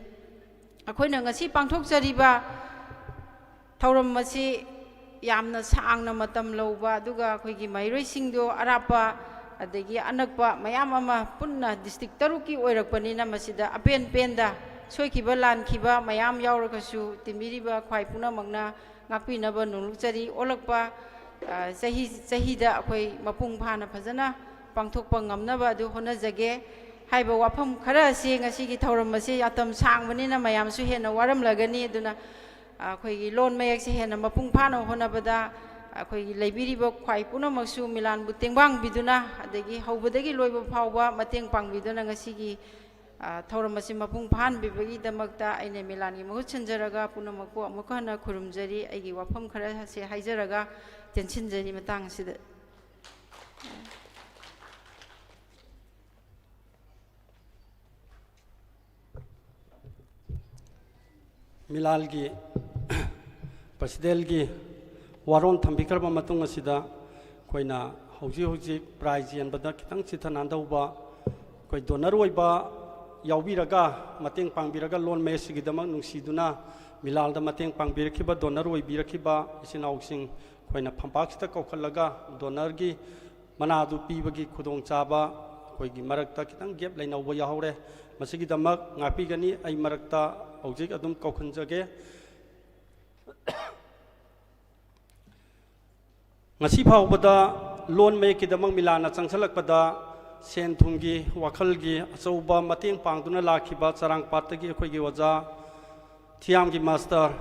ꯑꯩꯈꯣꯏꯅ ꯉꯁꯤ ꯄꯥꯡꯊꯣꯛꯆꯔꯤꯕ ꯊꯧꯔꯝ ꯑꯁꯤ ꯌꯥꯝꯅ ꯁꯥꯡꯅ ꯃꯇꯝ ꯂꯧꯕ, ꯑꯗꯨꯒ ꯑꯩꯈꯣꯏꯒꯤ ꯃꯍꯩꯔꯣꯏꯁꯤꯡꯗꯣ ꯑꯔꯥꯞꯄ ꯑꯗꯒꯤ ꯑꯅꯛꯄ ꯃꯌꯥꯝ ꯑꯃ ꯄꯨꯟꯅ ꯗꯤꯁꯇ꯭ꯔꯤꯛ ꯇꯔꯨꯛꯀꯤ ꯑꯣꯏꯔꯛꯄꯅꯤꯅ, ꯃꯁꯤꯗ ꯑꯄꯦꯟ ꯄꯦꯟꯗ ꯁꯣꯏꯈꯤꯕ ꯂꯥꯟꯈꯤꯕ ꯃꯌꯥꯝ ꯌꯥꯎꯔꯒꯁꯨ, ꯇꯤꯟꯕꯤꯔꯤꯕ ꯈ꯭ꯋꯥꯏ ꯄꯨꯝꯅꯃꯛꯅ ꯉꯥꯛꯄꯤꯅꯕ ꯅꯣꯡꯂꯨꯛꯆꯔꯤ꯫ ꯑꯣꯜꯂꯛꯄ, ꯑ, ꯆꯍꯤ, ꯆꯍꯤꯗ ꯑꯩꯈꯣꯏ ꯃꯄꯨꯡ ꯐꯥꯅ ꯐꯖꯅ ꯄꯥꯡꯊꯣꯛꯄ ꯉꯝꯅꯕ ꯑꯗꯨ ꯍꯣꯠꯅꯖꯒꯦ꯫ ꯍꯥꯏꯕ ꯋꯥꯐꯝ ꯈꯔ ꯑꯁꯤ, ꯉꯁꯤꯒꯤ ꯊꯧꯔꯝ ꯑꯁꯤ ꯃꯇꯝ ꯁꯥꯡꯕꯅꯤꯅ ꯃꯌꯥꯝꯁꯨ ꯍꯦꯟꯅ ꯋꯥꯔꯝꯂꯒꯅꯤ, ꯑꯗꯨꯅ ꯑꯩꯈꯣꯏꯒꯤ ꯂꯣꯟ ꯃꯌꯦꯛꯁꯦ ꯍꯦꯟꯅ ꯃꯄꯨꯡ ꯐꯥꯅ ꯍꯣꯠꯅꯕꯗ ꯑꯩꯈꯣꯏꯒꯤ ꯂꯩꯕꯤꯔꯤꯕ ꯈ꯭ꯋꯥꯏ ꯄꯨꯝꯅꯃꯛꯁꯨ ꯃꯤꯂꯥꯟꯕꯨ ꯇꯦꯡꯕꯥꯡꯕꯤꯗꯨꯅ, ꯑꯗꯒꯤ ꯍꯧꯕꯗꯒꯤ ꯂꯣꯏꯕ ꯐꯥꯎꯕ ꯃꯇꯦꯡ ꯄꯥꯡꯕꯤꯗꯨꯅ, ꯉꯁꯤꯒꯤ, ꯑ, ꯊꯧꯔꯝ ꯑꯁꯤ ꯃꯄꯨꯡ ꯐꯥꯍꯟꯕꯤꯕꯒꯤꯗꯃꯛꯇ ꯑꯩꯅ ꯃꯤꯂꯥꯟꯒꯤ ꯃꯍꯨꯠ ꯁꯤꯟꯖꯔꯒ ꯄꯨꯝꯅꯃꯛꯄꯨ ꯑꯃꯨꯛꯀ ꯍꯟꯅ ꯈꯨꯔꯨꯝꯖꯔꯤ꯫ ꯑꯩꯒꯤ ꯋꯥꯐꯝ ꯈꯔ ꯑꯁꯤ ꯍꯥꯏꯖꯔꯒ ꯇꯦꯟꯁꯤꯟꯖꯔꯤ ꯃꯇꯥꯡ ꯑꯁꯤꯗ꯫ ꯃꯤꯂꯥꯜꯒꯤ ꯄ꯭ꯔꯁꯤꯗꯦꯟꯒꯤ ꯋꯥꯔꯣꯜ ꯊꯝꯕꯤꯈ꯭ꯔꯕ ꯃꯇꯨꯡ ꯑꯁꯤꯗ, ꯑꯩꯈꯣꯏꯅ ꯍꯧꯖꯤꯛ ꯍꯧꯖꯤꯛ ꯄ꯭ꯔꯥꯏꯖ ꯌꯦꯟꯕꯗ ꯈꯤꯇꯪ ꯆꯤꯠꯊ ꯅꯥꯟꯗꯧꯕ, ꯑꯩꯈꯣꯏ ꯗꯣꯅꯔ ꯑꯣꯏꯕ ꯌꯥꯎꯕꯤꯔꯒ, ꯃꯇꯦꯡ ꯄꯥꯡꯕꯤꯔꯒ, ꯂꯣꯟ ꯃꯌꯦꯛꯁꯤꯒꯤꯗꯃꯛ ꯅꯨꯡꯁꯤꯗꯨꯅ ꯃꯤꯂꯥꯜꯗ ꯃꯇꯦꯡ ꯄꯥꯡꯕꯤꯔꯛꯈꯤꯕ ꯗꯣꯅꯔ ꯑꯣꯏꯕꯤꯔꯛꯈꯤꯕ ꯏꯆꯤꯟ ꯏꯅꯥꯎꯁꯤꯡ ꯑꯩꯈꯣꯏꯅ ꯐꯝꯄꯥꯛꯁꯤꯗ ꯀꯧꯈꯠꯂꯒ ꯗꯣꯅꯔꯒꯤ ꯃꯅꯥꯗꯨ ꯄꯤꯕꯒꯤ ꯈꯨꯗꯣꯡꯆꯥꯕ ꯑꯩꯈꯣꯏꯒꯤ ꯃꯔꯛꯇ ꯈꯤꯇꯪ ꯒꯦꯞ ꯂꯩꯅꯧꯕ ꯌꯥꯎꯍꯧꯔꯦ꯫ ꯃꯁꯤꯒꯤꯗꯃꯛ ꯉꯥꯛꯄꯤꯒꯅꯤ꯫ ꯑꯩ ꯃꯔꯛꯇ ꯍꯧꯖꯤꯛ ꯑꯗꯨꯝ ꯀꯧꯈꯟꯖꯒꯦ꯫ ꯉꯁꯤ ꯐꯥꯎꯕꯗ ꯂꯣꯟ ꯃꯌꯦꯛꯀꯤꯗꯃꯛ ꯃꯤꯂꯥꯟꯅ ꯆꯪꯁꯤꯜꯂꯛꯄꯗ ꯁꯦꯟ ꯊꯨꯝꯒꯤ, ꯋꯥꯈꯜꯒꯤ ꯑꯆꯧꯕ ꯃꯇꯦꯡ ꯄꯥꯡꯗꯨꯅ ꯂꯥꯛꯈꯤꯕ ꯆꯔꯥꯡꯄꯥꯠꯇꯒꯤ ꯑꯩꯈꯣꯏꯒꯤ ꯑꯣꯖꯥ ꯊꯤꯌꯥꯝꯒꯤ ꯃꯥꯁꯇꯔ,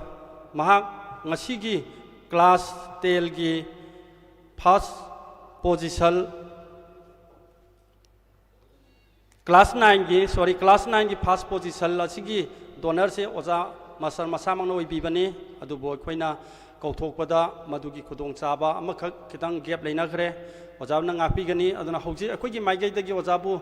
ꯃꯍꯥꯛ ꯉꯁꯤꯒꯤ ꯀ꯭ꯂꯥꯁ ꯇꯦꯟꯒꯤ ꯐꯥꯔꯁ ꯄꯣꯖꯤꯁꯟ, ꯀ꯭ꯂꯥꯁ ꯅꯥꯏꯟꯒꯤ, ꯁꯣꯔꯤ, ꯀ꯭ꯂꯥꯁ ꯅꯥꯏꯟꯒꯤ ꯐꯥꯔꯁ ꯄꯣꯖꯤꯁꯟ ꯑꯁꯤꯒꯤ ꯗꯣꯅꯔꯁꯦ ꯑꯣꯖꯥ ꯃꯥꯁꯇꯔ ꯃꯁꯥꯃꯛꯅ ꯑꯣꯏꯕꯤꯕꯅꯤ꯫ ꯑꯗꯨꯕꯨ ꯑꯩꯈꯣꯏꯅ ꯀꯧꯊꯣꯛꯄꯗ ꯃꯗꯨꯒꯤ ꯈꯨꯗꯣꯡꯆꯥꯕ ꯑꯃꯈꯛ ꯈꯤꯇꯪ ꯒꯦꯞ ꯂꯩꯅꯈ꯭ꯔꯦ꯫ ꯑꯣꯖꯥꯅ ꯉꯥꯛꯄꯤꯒꯅꯤ꯫ ꯑꯗꯨꯅ ꯍꯧꯖꯤꯛ ꯑꯩꯈꯣꯏꯒꯤ ꯃꯥꯏꯀꯩꯗꯒꯤ ꯑꯣꯖꯥꯕꯨ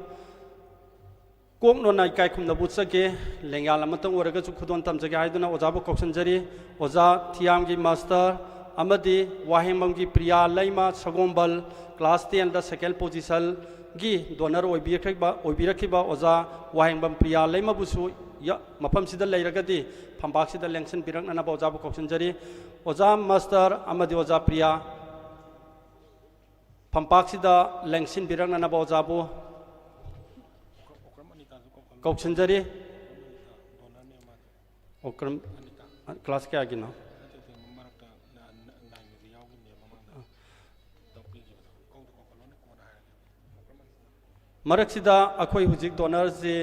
ꯀꯣꯛ ꯅꯣꯟꯅ ꯏꯀꯥꯏ ꯈꯨꯝꯅꯕ ꯎꯠꯆꯒꯦ꯫ ꯂꯦꯡꯌꯥꯜ ꯑꯃꯇꯪ ꯑꯣꯏꯔꯒꯁꯨ ꯈꯨꯗꯣꯜ ꯇꯝꯖꯒꯦ ꯍꯥꯏꯗꯨꯅ ꯑꯣꯖꯥꯕꯨ ꯀꯧꯁꯤꯟꯖꯔꯤ꯫ ꯑꯣꯖꯥ ꯊꯤꯌꯥꯝꯒꯤ ꯃꯥꯁꯇꯔ ꯑꯃꯗꯤ ꯋꯥꯍꯦꯡꯕꯝꯒꯤ ꯄ꯭ꯔꯤꯌꯥ ꯂꯩꯃ ꯁꯒꯣꯝꯕꯜ, ꯀ꯭ꯂꯥꯁ ꯇꯦꯟꯗ ꯁꯦꯀꯦꯟ ꯄꯣꯖꯤꯁꯟꯒꯤ ꯗꯣꯅꯔ ꯑꯣꯏꯕꯤꯔꯛꯈꯤꯕ, ꯑꯣꯏꯕꯤꯔꯛꯈꯤꯕ ꯑꯣꯖꯥ ꯋꯥꯍꯦꯡꯕꯝ ꯄ꯭ꯔꯤꯌꯥ ꯂꯩꯃꯕꯨꯁꯨ ꯌ-, ꯃꯐꯝꯁꯤꯗ ꯂꯩꯔꯒꯗꯤ ꯐꯝꯄꯥꯛꯁꯤꯗ ꯂꯦꯡꯁꯤꯟꯕꯤꯔꯛꯅꯅꯕ ꯑꯣꯖꯥꯕꯨ ꯀꯧꯁꯤꯟꯖꯔꯤ꯫ ꯑꯣꯖꯥ ꯃꯥꯁꯇꯔ ꯑꯃꯗꯤ ꯑꯣꯖꯥ ꯄ꯭ꯔꯤꯌꯥ, ꯐꯝꯄꯥꯛꯁꯤꯗ ꯂꯦꯡꯁꯤꯟꯕꯤꯔꯛꯅꯅꯕ ꯑꯣꯖꯥꯕꯨ ꯀꯧꯁꯤꯟꯖꯔꯤ꯫ ꯑꯣꯀ꯭ꯔꯝ, ꯀ꯭ꯂꯥꯁ ꯀꯌꯥꯒꯤꯅꯣ? ꯃꯔꯛꯁꯤꯗ ꯑꯩꯈꯣꯏ ꯍꯧꯖꯤꯛ ꯗꯣꯅꯔꯁꯤ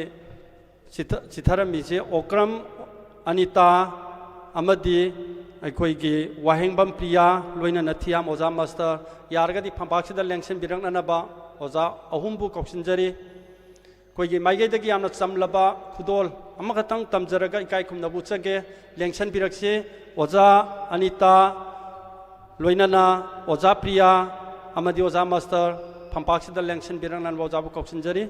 ꯆꯤꯊ-, ꯆꯤꯊꯔꯝꯃꯤꯁꯦ ꯑꯣꯀ꯭ꯔꯝ ꯑꯅꯤꯇꯥ ꯑꯃꯗꯤ ꯑꯩꯈꯣꯏꯒꯤ ꯋꯥꯍꯦꯡꯕꯝ ꯄ꯭ꯔꯤꯌꯥ, ꯂꯣꯏꯅꯅ ꯊꯤꯌꯥꯝ ꯑꯣꯖꯥ ꯃꯥꯁꯇꯔ, ꯌꯥꯔꯒꯗꯤ ꯐꯝꯄꯥꯛꯁꯤꯗ ꯂꯦꯡꯁꯤꯟꯕꯤꯔꯛꯅꯅꯕ ꯑꯣꯖꯥ ꯑꯍꯨꯝꯕꯨ ꯀꯧꯁꯤꯟꯖꯔꯤ꯫ ꯑꯩꯈꯣꯏꯒꯤ ꯃꯥꯏꯀꯩꯗꯒꯤ ꯌꯥꯝꯅ ꯆꯝꯂꯕ ꯈꯨꯗꯣꯜ ꯑꯃꯈꯛꯇꯪ ꯇꯝꯖꯔꯒ ꯏꯀꯥꯏ ꯈꯨꯝꯅꯕ ꯎꯠꯆꯒꯦ꯫ ꯂꯦꯡꯁꯟꯕꯤꯔꯛꯁꯤ ꯑꯣꯖꯥ ꯑꯅꯤꯇꯥ, ꯂꯣꯏꯅꯅ ꯑꯣꯖꯥ ꯄ꯭ꯔꯤꯌꯥ ꯑꯃꯗꯤ ꯑꯣꯖꯥ ꯃꯥꯁꯇꯔ, ꯐꯝꯄꯥꯛꯁꯤꯗ ꯂꯦꯡꯁꯟꯕꯤꯔꯛꯅꯕ ꯑꯣꯖꯥꯕꯨ ꯀꯧꯁꯤꯟꯖꯔꯤ꯫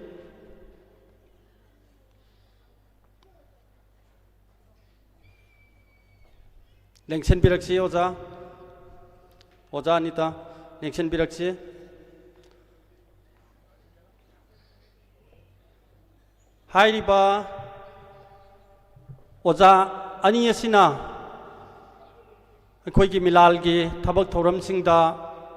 ꯂꯦꯡꯁꯤꯟꯕꯤꯔꯛꯁꯤ ꯑꯣꯖꯥ꯫ ꯑꯣꯖꯥ ꯑꯅꯤꯇ ꯂꯦꯡꯁꯤꯟꯕꯤꯔꯛꯁꯤ꯫ ꯍꯥꯏꯔꯤꯕ ꯑꯣꯖꯥ ꯑꯅꯤ ꯑꯁꯤꯅ ꯑꯩꯈꯣꯏꯒꯤ ꯃꯤꯂꯥꯜꯒꯤ ꯊꯕꯛ ꯊꯧꯔꯝꯁꯤꯡꯗ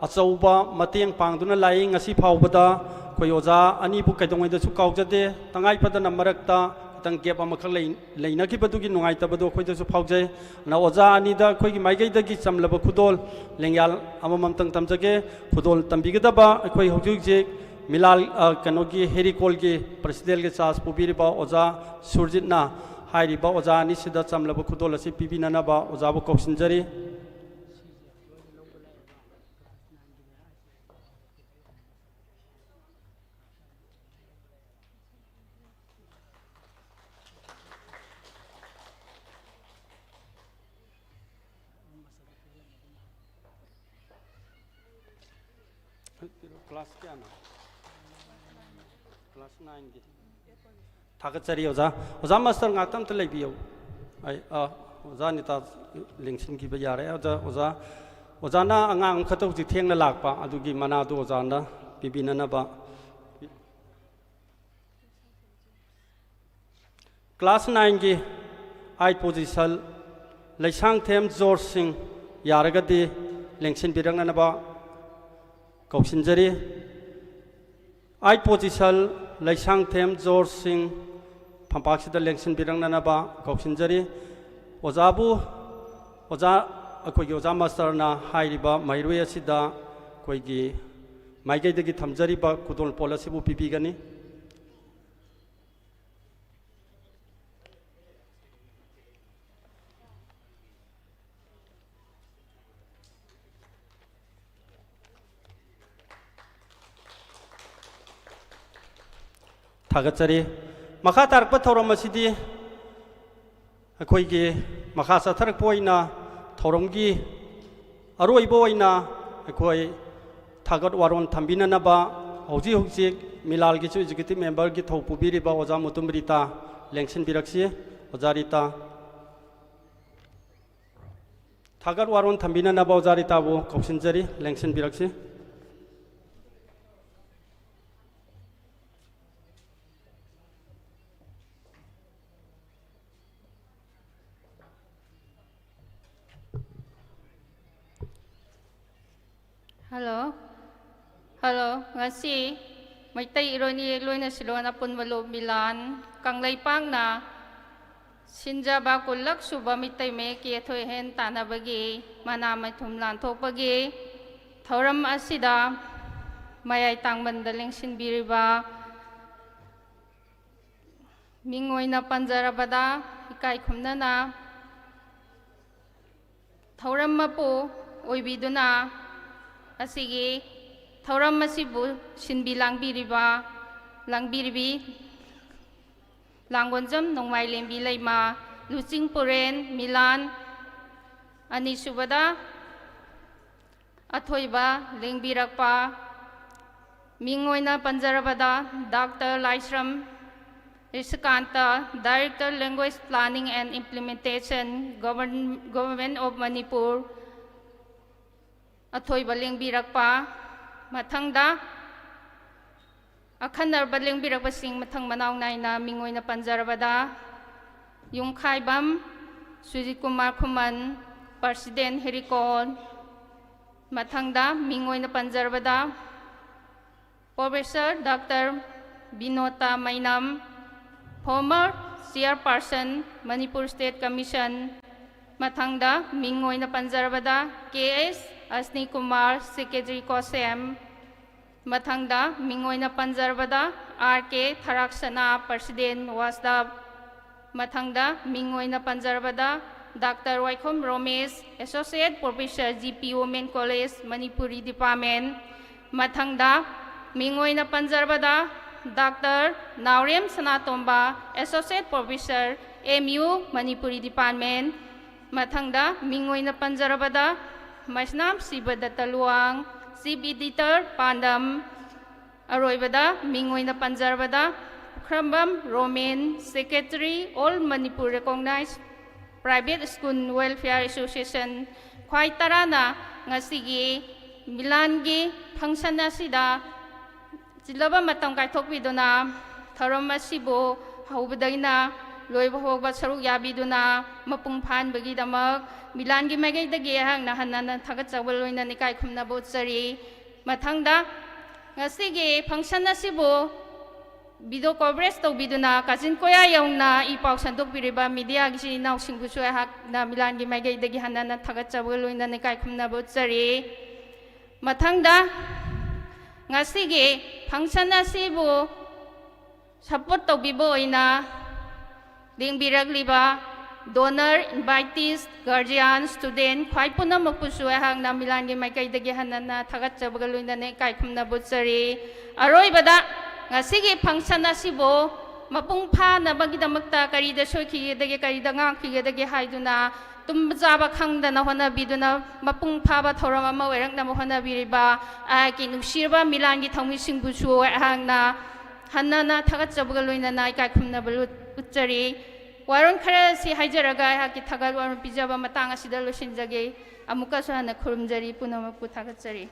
ꯑꯆꯧꯕ ꯃꯇꯦꯡ ꯄꯥꯡꯗꯨꯅ ꯂꯥꯛꯏ꯫ ꯉꯁꯤ ꯐꯥꯎꯕꯗ ꯑꯩꯈꯣꯏ ꯑꯣꯖꯥ ꯑꯅꯤꯕꯨ ꯀꯩꯗꯧꯉꯩꯗꯁꯨ ꯀꯥꯎꯖꯗꯦ꯫ ꯇꯉꯥꯏ ꯐꯗꯅ ꯃꯔꯛꯇ ꯈꯤꯇꯪ gap ꯑꯃꯈꯛ ꯂꯩ-, ꯂꯩꯅꯈꯤꯕꯗꯨꯒꯤ ꯅꯨꯡꯉꯥꯏꯇꯕꯗꯣ ꯑꯩꯈꯣꯏꯗꯁꯨ ꯐꯥꯎꯖꯩ꯫ ꯑꯗꯨꯅ ꯑꯣꯖꯥ ꯑꯅꯤꯗ ꯑꯩꯈꯣꯏꯒꯤ ꯃꯥꯏꯀꯩꯗꯒꯤ ꯆꯝꯂꯕ ꯈꯨꯗꯣꯜ ꯂꯦꯡꯌꯥꯜ ꯑꯃꯃꯝꯇꯪ ꯇꯝꯖꯒꯦ꯫ ꯈꯨꯗꯣꯜ ꯇꯝꯕꯤꯒꯗꯕ ꯑꯩꯈꯣꯏ ꯍꯧꯖꯤꯛ ꯍꯧꯖꯤꯛ ꯃꯤꯂꯥꯜ, ꯑ, ꯀꯩꯅꯣꯒꯤ ꯍꯦꯔꯤꯀꯣꯜꯒꯤ presidentꯒꯤ charge ꯄꯨꯕꯤꯔꯤꯕ ꯑꯣꯖꯥ ꯁꯨꯔꯖꯤꯠꯅ ꯍꯥꯏꯔꯤꯕ ꯑꯣꯖꯥ ꯑꯅꯤꯁꯤꯗ ꯆꯝꯂꯕ ꯈꯨꯗꯣꯜ ꯑꯁꯤ ꯄꯤꯕꯤꯅꯅꯕ ꯑꯣꯖꯥꯕꯨ ꯀꯧꯁꯤꯟꯖꯔꯤ꯫ Class ꯀꯌꯥꯅꯣ? Class nineꯒꯤ꯫ ꯊꯥꯒꯠꯆꯔꯤ ꯑꯣꯖꯥ꯫ ꯑꯣꯖꯥ ꯃꯥꯁꯇꯔ ꯉꯥꯛꯇ ꯑꯝꯇ ꯂꯩꯕꯤꯌꯨ꯫ ꯑꯩ, ꯑ, ꯑꯣꯖꯥ ꯑꯅꯤꯇꯥ ꯂꯦꯡꯁꯤꯟꯈꯤꯕ ꯌꯥꯔꯦ꯫ ꯑꯣꯖꯥ, ꯑꯣꯖꯥ, ꯑꯣꯖꯥꯅ ꯑꯉꯥꯡ ꯑꯃꯈꯛꯇ ꯍꯧꯖꯤꯛ ꯊꯦꯡꯅ ꯂꯥꯛꯄ, ꯑꯗꯨꯒꯤ ꯃꯅꯥꯗꯨ ꯑꯣꯖꯥꯅ ꯄꯤꯕꯤꯅꯅꯕ꯫ Class nineꯒꯤ eight position Leishangthem George ꯁꯤꯡ ꯌꯥꯔꯒꯗꯤ ꯂꯦꯡꯁꯤꯟꯕꯤꯔꯛꯅꯅꯕ ꯀꯧꯁꯤꯟꯖꯔꯤ꯫ Eight position ꯂꯩꯁꯥꯡꯊꯦꯝ ꯖꯣꯔꯖ ꯁꯤꯡ ꯐꯝꯄꯥꯛꯁꯤꯗ ꯂꯦꯡꯁꯤꯟꯕꯤꯔꯛꯅꯅꯕ ꯀꯧꯁꯤꯟꯖꯔꯤ꯫ ꯑꯣꯖꯥꯕꯨ, ꯑꯣꯖꯥ, ꯑꯩꯈꯣꯏꯒꯤ ꯑꯣꯖꯥ ꯃꯥꯁꯇꯔꯅ ꯍꯥꯏꯔꯤꯕ ꯃꯍꯩꯔꯣꯏ ꯑꯁꯤꯗ ꯑꯩꯈꯣꯏꯒꯤ ꯃꯥꯏꯀꯩꯗꯒꯤ ꯊꯝꯖꯔꯤꯕ ꯈꯨꯗꯣꯜꯄꯣꯠ ꯑꯁꯤꯕꯨ ꯄꯤꯕꯤꯒꯅꯤ꯫ ꯊꯥꯒꯠꯆꯔꯤ꯫ ꯃꯈꯥ ꯇꯥꯔꯛꯄ ꯊꯧꯔꯝ ꯑꯁꯤꯗꯤ ꯑꯩꯈꯣꯏꯒꯤ ꯃꯈꯥ ꯆꯠꯊꯔꯛꯄ ꯑꯣꯏꯅ ꯊꯧꯔꯝꯒꯤ ꯑꯔꯣꯏꯕ ꯑꯣꯏꯅ ꯑꯩꯈꯣꯏ ꯊꯥꯒꯠ ꯋꯥꯔꯣꯟ ꯊꯝꯕꯤꯅꯅꯕ ꯍꯧꯖꯤꯛ ꯍꯧꯖꯤꯛ ꯃꯤꯂꯥꯜꯒꯤꯁꯨ executive memberꯒꯤ ꯊꯧ ꯄꯨꯕꯤꯔꯤꯕ ꯑꯣꯖꯥ ꯃꯨꯇꯨꯝ ꯔꯤꯇꯥ ꯂꯦꯡꯁꯤꯟꯕꯤꯔꯛꯁꯤ꯫ ꯑꯣꯖꯥ ꯔꯤꯇꯥ꯫ ꯊꯥꯒꯠ ꯋꯥꯔꯣꯟ ꯊꯝꯕꯤꯅꯅꯕ ꯑꯣꯖꯥ ꯔꯤꯇꯥꯕꯨ ꯀꯧꯁꯤꯟꯖꯔꯤ, ꯂꯦꯡꯁꯤꯟꯕꯤꯔꯛꯁꯤ꯫ Hello. Hello. ꯉꯁꯤ ꯃꯩꯇꯩ ꯏꯔꯣꯟ ꯏꯌꯦꯛ ꯂꯣꯏꯅ ꯁꯤꯂꯣꯟ ꯑꯄꯨꯟꯕ ꯂꯣ ꯃꯤꯂꯥꯟ ꯀꯪꯂꯩꯄꯥꯛꯅ ꯁꯤꯟꯖꯕ ꯀꯨꯟꯂꯛ ꯁꯨꯕ ꯃꯤꯇꯩ ꯃꯌꯦꯛꯀꯤ ꯑꯊꯣꯏ ꯑꯍꯦꯟ ꯇꯥꯟꯅꯕꯒꯤ ꯃꯅꯥ ꯃꯊꯨꯝ ꯂꯥꯟꯊꯣꯛꯄꯒꯤ ꯊꯧꯔꯝ ꯑꯁꯤꯗ ꯃꯌꯥꯏ ꯇꯥꯡꯕꯟꯗ ꯂꯦꯡꯁꯤꯟꯕꯤꯔꯤꯕ ꯃꯤꯡ ꯑꯣꯏꯅ ꯄꯟꯖꯔꯕꯗ ꯏꯀꯥꯏ ꯈꯨꯝꯅꯅ ꯊꯧꯔꯝ ꯃꯄꯨ ꯑꯣꯏꯕꯤꯗꯨꯅ ꯑꯁꯤꯒꯤ ꯊꯧꯔꯝ ꯑꯁꯤꯕꯨ ꯁꯤꯟꯕꯤ ꯂꯥꯡꯕꯤꯔꯤꯕ, ꯂꯥꯡꯕꯤꯔꯤꯕꯤ ꯂꯥꯡꯒꯣꯟꯖꯝ ꯅꯣꯡꯃꯥꯏꯂꯦꯝꯕꯤ ꯂꯩꯃ, ꯂꯨꯆꯤꯡ ꯄꯨꯔꯦꯟ ꯃꯤꯂꯥꯟ, ꯑꯅꯤꯁꯨꯕꯗ ꯑꯊꯣꯏꯕ ꯂꯦꯡꯕꯤꯔꯛꯄ ꯃꯤꯡ ꯑꯣꯏꯅ ꯄꯟꯖꯔꯕꯗ doctor Laishram ꯔꯤꯁꯤꯀꯥꯟꯇ, Director Language Planning and Implementation, Govern-, Government of Manipur, ꯑꯊꯣꯏꯕ ꯂꯦꯡꯕꯤꯔꯛꯄ꯫ ꯃꯊꯪꯗ ꯑꯈꯟꯅꯕ ꯂꯦꯡꯕꯤꯔꯛꯄꯁꯤꯡ ꯃꯊꯪ ꯃꯅꯥꯎ ꯅꯥꯏꯅ ꯃꯤꯡ ꯑꯣꯏꯅ ꯄꯟꯖꯔꯕꯗ ꯌꯨꯝꯈꯥꯏꯕꯝ ꯁꯨꯖꯤꯠ ꯀꯨꯃꯥꯔ ꯈꯨꯃꯟ, President ꯍꯦꯔꯤꯀꯣꯟ꯫ ꯃꯊꯪꯗ ꯃꯤꯡ ꯑꯣꯏꯅ ꯄꯟꯖꯔꯕꯗ Professor Doctor ꯕꯤꯅꯣꯇꯥ ꯃꯩꯅꯝ, former Chairperson Manipur State Commission꯫ ꯃꯊꯪꯗ ꯃꯤꯡ ꯑꯣꯏꯅ ꯄꯟꯖꯔꯕꯗ ꯀꯦ ꯑꯦꯁ ꯑꯁꯅꯤ ꯀꯨꯃꯥꯔ, Secretary ꯀꯣꯁꯦꯝ꯫ ꯃꯊꯪꯗ ꯃꯤꯡ ꯑꯣꯏꯅ ꯄꯟꯖꯔꯕꯗ ꯑꯥꯔ ꯀꯦ ꯊꯔꯥꯛꯁꯅꯥ, President ꯋꯥꯁꯗꯥꯞ꯫ ꯃꯊꯪꯗ ꯃꯤꯡ ꯑꯣꯏꯅ ꯄꯟꯖꯔꯕꯗ doctor Waikhom Romesh, Associate Professor G P Women College, Manipuri Department꯫ ꯃꯊꯪꯗ ꯃꯤꯡ ꯑꯣꯏꯅ ꯄꯟꯖꯔꯕꯗ doctor Naorem Sanatomba, Associate Professor M U, Manipuri Department꯫ ꯃꯊꯪꯗ ꯃꯤꯡ ꯑꯣꯏꯅ ꯄꯟꯖꯔꯕꯗ ꯃꯩꯁꯅꯥꯝ ꯁꯤꯕꯗꯠꯇ ꯂꯨꯋꯥꯡ, Chief Editor ꯄꯥꯟꯗꯝ꯫ ꯑꯔꯣꯏꯕꯗ ꯃꯤꯡ ꯑꯣꯏꯅ ꯄꯟꯖꯔꯕꯗ ꯄꯨꯈ꯭ꯔꯝꯕꯝ Roman, Secretary All Manipur Recognized Private School Welfare Association꯫ ꯈ꯭ꯋꯥꯏ ꯇꯔꯥꯅ ꯉꯁꯤꯒꯤ ꯃꯤꯂꯥꯟꯒꯤ function ꯑꯁꯤꯗ ꯆꯤꯜꯂꯕ ꯃꯇꯝ ꯀꯥꯏꯊꯣꯛꯄꯤꯗꯨꯅ ꯊꯧꯔꯝ ꯑꯁꯤꯕꯨ ꯍꯧꯕꯗꯒꯤꯅ ꯂꯣꯏꯕ ꯐꯥꯎꯕ ꯁꯔꯨꯛ ꯌꯥꯕꯤꯗꯨꯅ ꯃꯄꯨꯡ ꯐꯥꯍꯟꯕꯒꯤꯗꯃꯛ ꯃꯤꯂꯥꯟꯒꯤ ꯃꯥꯏꯀꯩꯗꯒꯤ ꯑꯩꯍꯥꯛꯅ ꯍꯟꯅ ꯍꯟꯅ ꯊꯥꯒꯠꯆꯕ ꯂꯣꯏꯅꯅ ꯏꯀꯥꯏ ꯈꯨꯝꯅꯕ ꯎꯠꯆꯔꯤ꯫ ꯃꯊꯪꯗ ꯉꯁꯤꯒꯤ function ꯑꯁꯤꯕꯨ video coverage ꯇꯧꯕꯤꯗꯨꯅ ꯀꯥꯆꯤꯟ ꯀꯣꯌꯥ ꯌꯧꯅ ꯏ ꯄꯥꯎ ꯁꯟꯗꯣꯛꯄꯤꯔꯤꯕ mediaꯒꯤ ꯏꯆꯤꯟ ꯏꯅꯥꯎꯁꯤꯡꯕꯨꯁꯨ ꯑꯩꯍꯥꯛꯅ ꯃꯤꯂꯥꯟꯒꯤ ꯃꯥꯏꯀꯩꯗꯒꯤ ꯍꯟꯅ ꯍꯟꯅ ꯊꯥꯒꯠꯆꯕꯒ ꯂꯣꯏꯅꯅ ꯏꯀꯥꯏ ꯈꯨꯝꯅꯕ ꯎꯠꯆꯔꯤ꯫ ꯃꯊꯪꯗ ꯉꯁꯤꯒꯤ function ꯑꯁꯤꯕꯨ support ꯇꯧꯕꯤꯕ ꯑꯣꯏꯅ ꯂꯦꯡꯕꯤꯔꯛꯂꯤꯕ donor, invitees, guardian, student ꯈ꯭ꯋꯥꯏ ꯄꯨꯝꯅꯃꯛꯄꯨꯁꯨ ꯑꯩꯍꯥꯛꯅ ꯃꯤꯂꯥꯟꯒꯤ ꯃꯥꯏꯀꯩꯗꯒꯤ ꯍꯟꯅ ꯍꯟꯅ ꯊꯥꯒꯠꯆꯕꯒ ꯂꯣꯏꯅꯅ ꯏꯀꯥꯏ ꯈꯨꯝꯅꯕ ꯎꯠꯆꯔꯤ꯫ ꯑꯔꯣꯏꯕꯗ ꯉꯁꯤꯒꯤ function ꯑꯁꯤꯕꯨ ꯃꯄꯨꯡ ꯐꯥꯅꯕꯒꯤꯗꯃꯛꯇ ꯀꯔꯤꯗ ꯁꯣꯏꯈꯤꯒꯗꯒꯦ, ꯀꯔꯤꯗ ꯉꯥꯛꯈꯤꯒꯗꯒꯦ ꯍꯥꯏꯗꯨꯅ ꯇꯨꯝꯕ ꯆꯥꯕ ꯈꯪꯗꯅ ꯍꯣꯠꯅꯕꯤꯗꯨꯅ ꯃꯄꯨꯡ ꯐꯥꯕ ꯊꯧꯔꯝ ꯑꯃ ꯑꯣꯏꯔꯛꯅꯕ ꯍꯣꯠꯅꯕꯤꯔꯤꯕ ꯑꯩꯍꯥꯛꯀꯤ ꯅꯨꯡꯁꯤꯔꯕ ꯃꯤꯂꯥꯟꯒꯤ ꯊꯧꯃꯤꯁꯤꯡꯕꯨꯁꯨ ꯑꯩꯍꯥꯛꯅ ꯍꯟꯅ ꯍꯟꯅ ꯊꯥꯒꯠꯆꯕꯒ ꯂꯣꯏꯅꯅ ꯏꯀꯥꯏ ꯈꯨꯝꯅꯕ ꯎꯠ-, ꯎꯠꯆꯔꯤ꯫ ꯋꯥꯔꯣꯜ ꯈꯔ ꯑꯁꯤ ꯍꯥꯏꯖꯔꯒ ꯑꯩꯍꯥꯛꯀꯤ ꯊꯥꯒꯠ ꯋꯥꯔꯣꯜ ꯄꯤꯖꯕ ꯃꯇꯥꯡ ꯑꯁꯤꯗ ꯂꯣꯏꯁꯤꯟꯖꯒꯦ꯫ ꯑꯃꯨꯛꯀꯁꯨ ꯍꯟꯅ ꯈꯨꯔꯨꯝꯖꯔꯤ, ꯄꯨꯝꯅꯃꯛꯄꯨ ꯊꯥꯒꯠꯆꯔꯤ꯫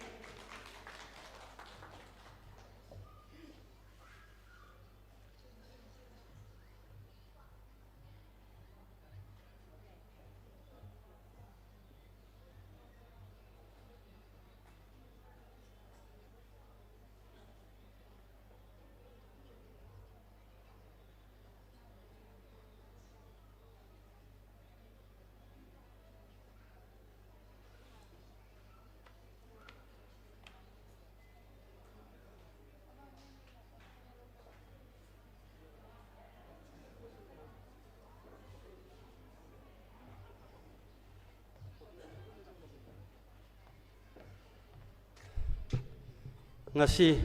ꯉꯁꯤ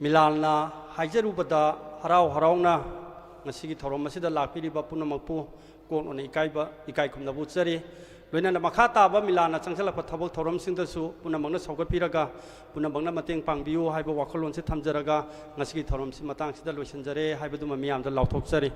ꯃꯤꯂꯥꯟꯅ ꯍꯥꯏꯖꯔꯨꯕꯗ ꯍꯔꯥꯎ ꯍꯔꯥꯎꯅ ꯉꯁꯤꯒꯤ ꯊꯧꯔꯝ ꯑꯁꯤꯗ ꯂꯥꯛꯄꯤꯔꯤꯕ ꯄꯨꯝꯅꯃꯛꯄꯨ ꯀꯣꯛꯅꯅ ꯏꯀꯥꯏꯕ, ꯏꯀꯥꯏ ꯈꯨꯝꯅꯕ ꯎꯠꯆꯔꯤ꯫ ꯂꯣꯏꯅꯅ ꯃꯈꯥ ꯇꯥꯕ ꯃꯤꯂꯥꯟꯅ ꯆꯪꯁꯤꯜꯂꯛꯄ ꯊꯕꯛ ꯊꯧꯔꯝꯁꯤꯡꯗꯁꯨ ꯄꯨꯝꯅꯃꯛꯅ ꯁꯧꯒꯠꯄꯤꯔꯒ ꯄꯨꯝꯅꯃꯛꯅ ꯃꯇꯦꯡ ꯄꯥꯡꯕꯤꯌꯨ ꯍꯥꯏꯕ ꯋꯥꯈꯜꯂꯣꯟꯁꯤ ꯊꯝꯖꯔꯒ ꯉꯁꯤꯒꯤ ꯊꯧꯔꯝꯁꯤ ꯃꯇꯥꯡꯁꯤꯗ ꯂꯣꯏꯁꯤꯟꯖꯔꯦ ꯍꯥꯏꯕꯗꯨꯃ ꯃꯤꯌꯥꯝꯗ ꯂꯥꯎꯊꯣꯛꯆꯔꯤ꯫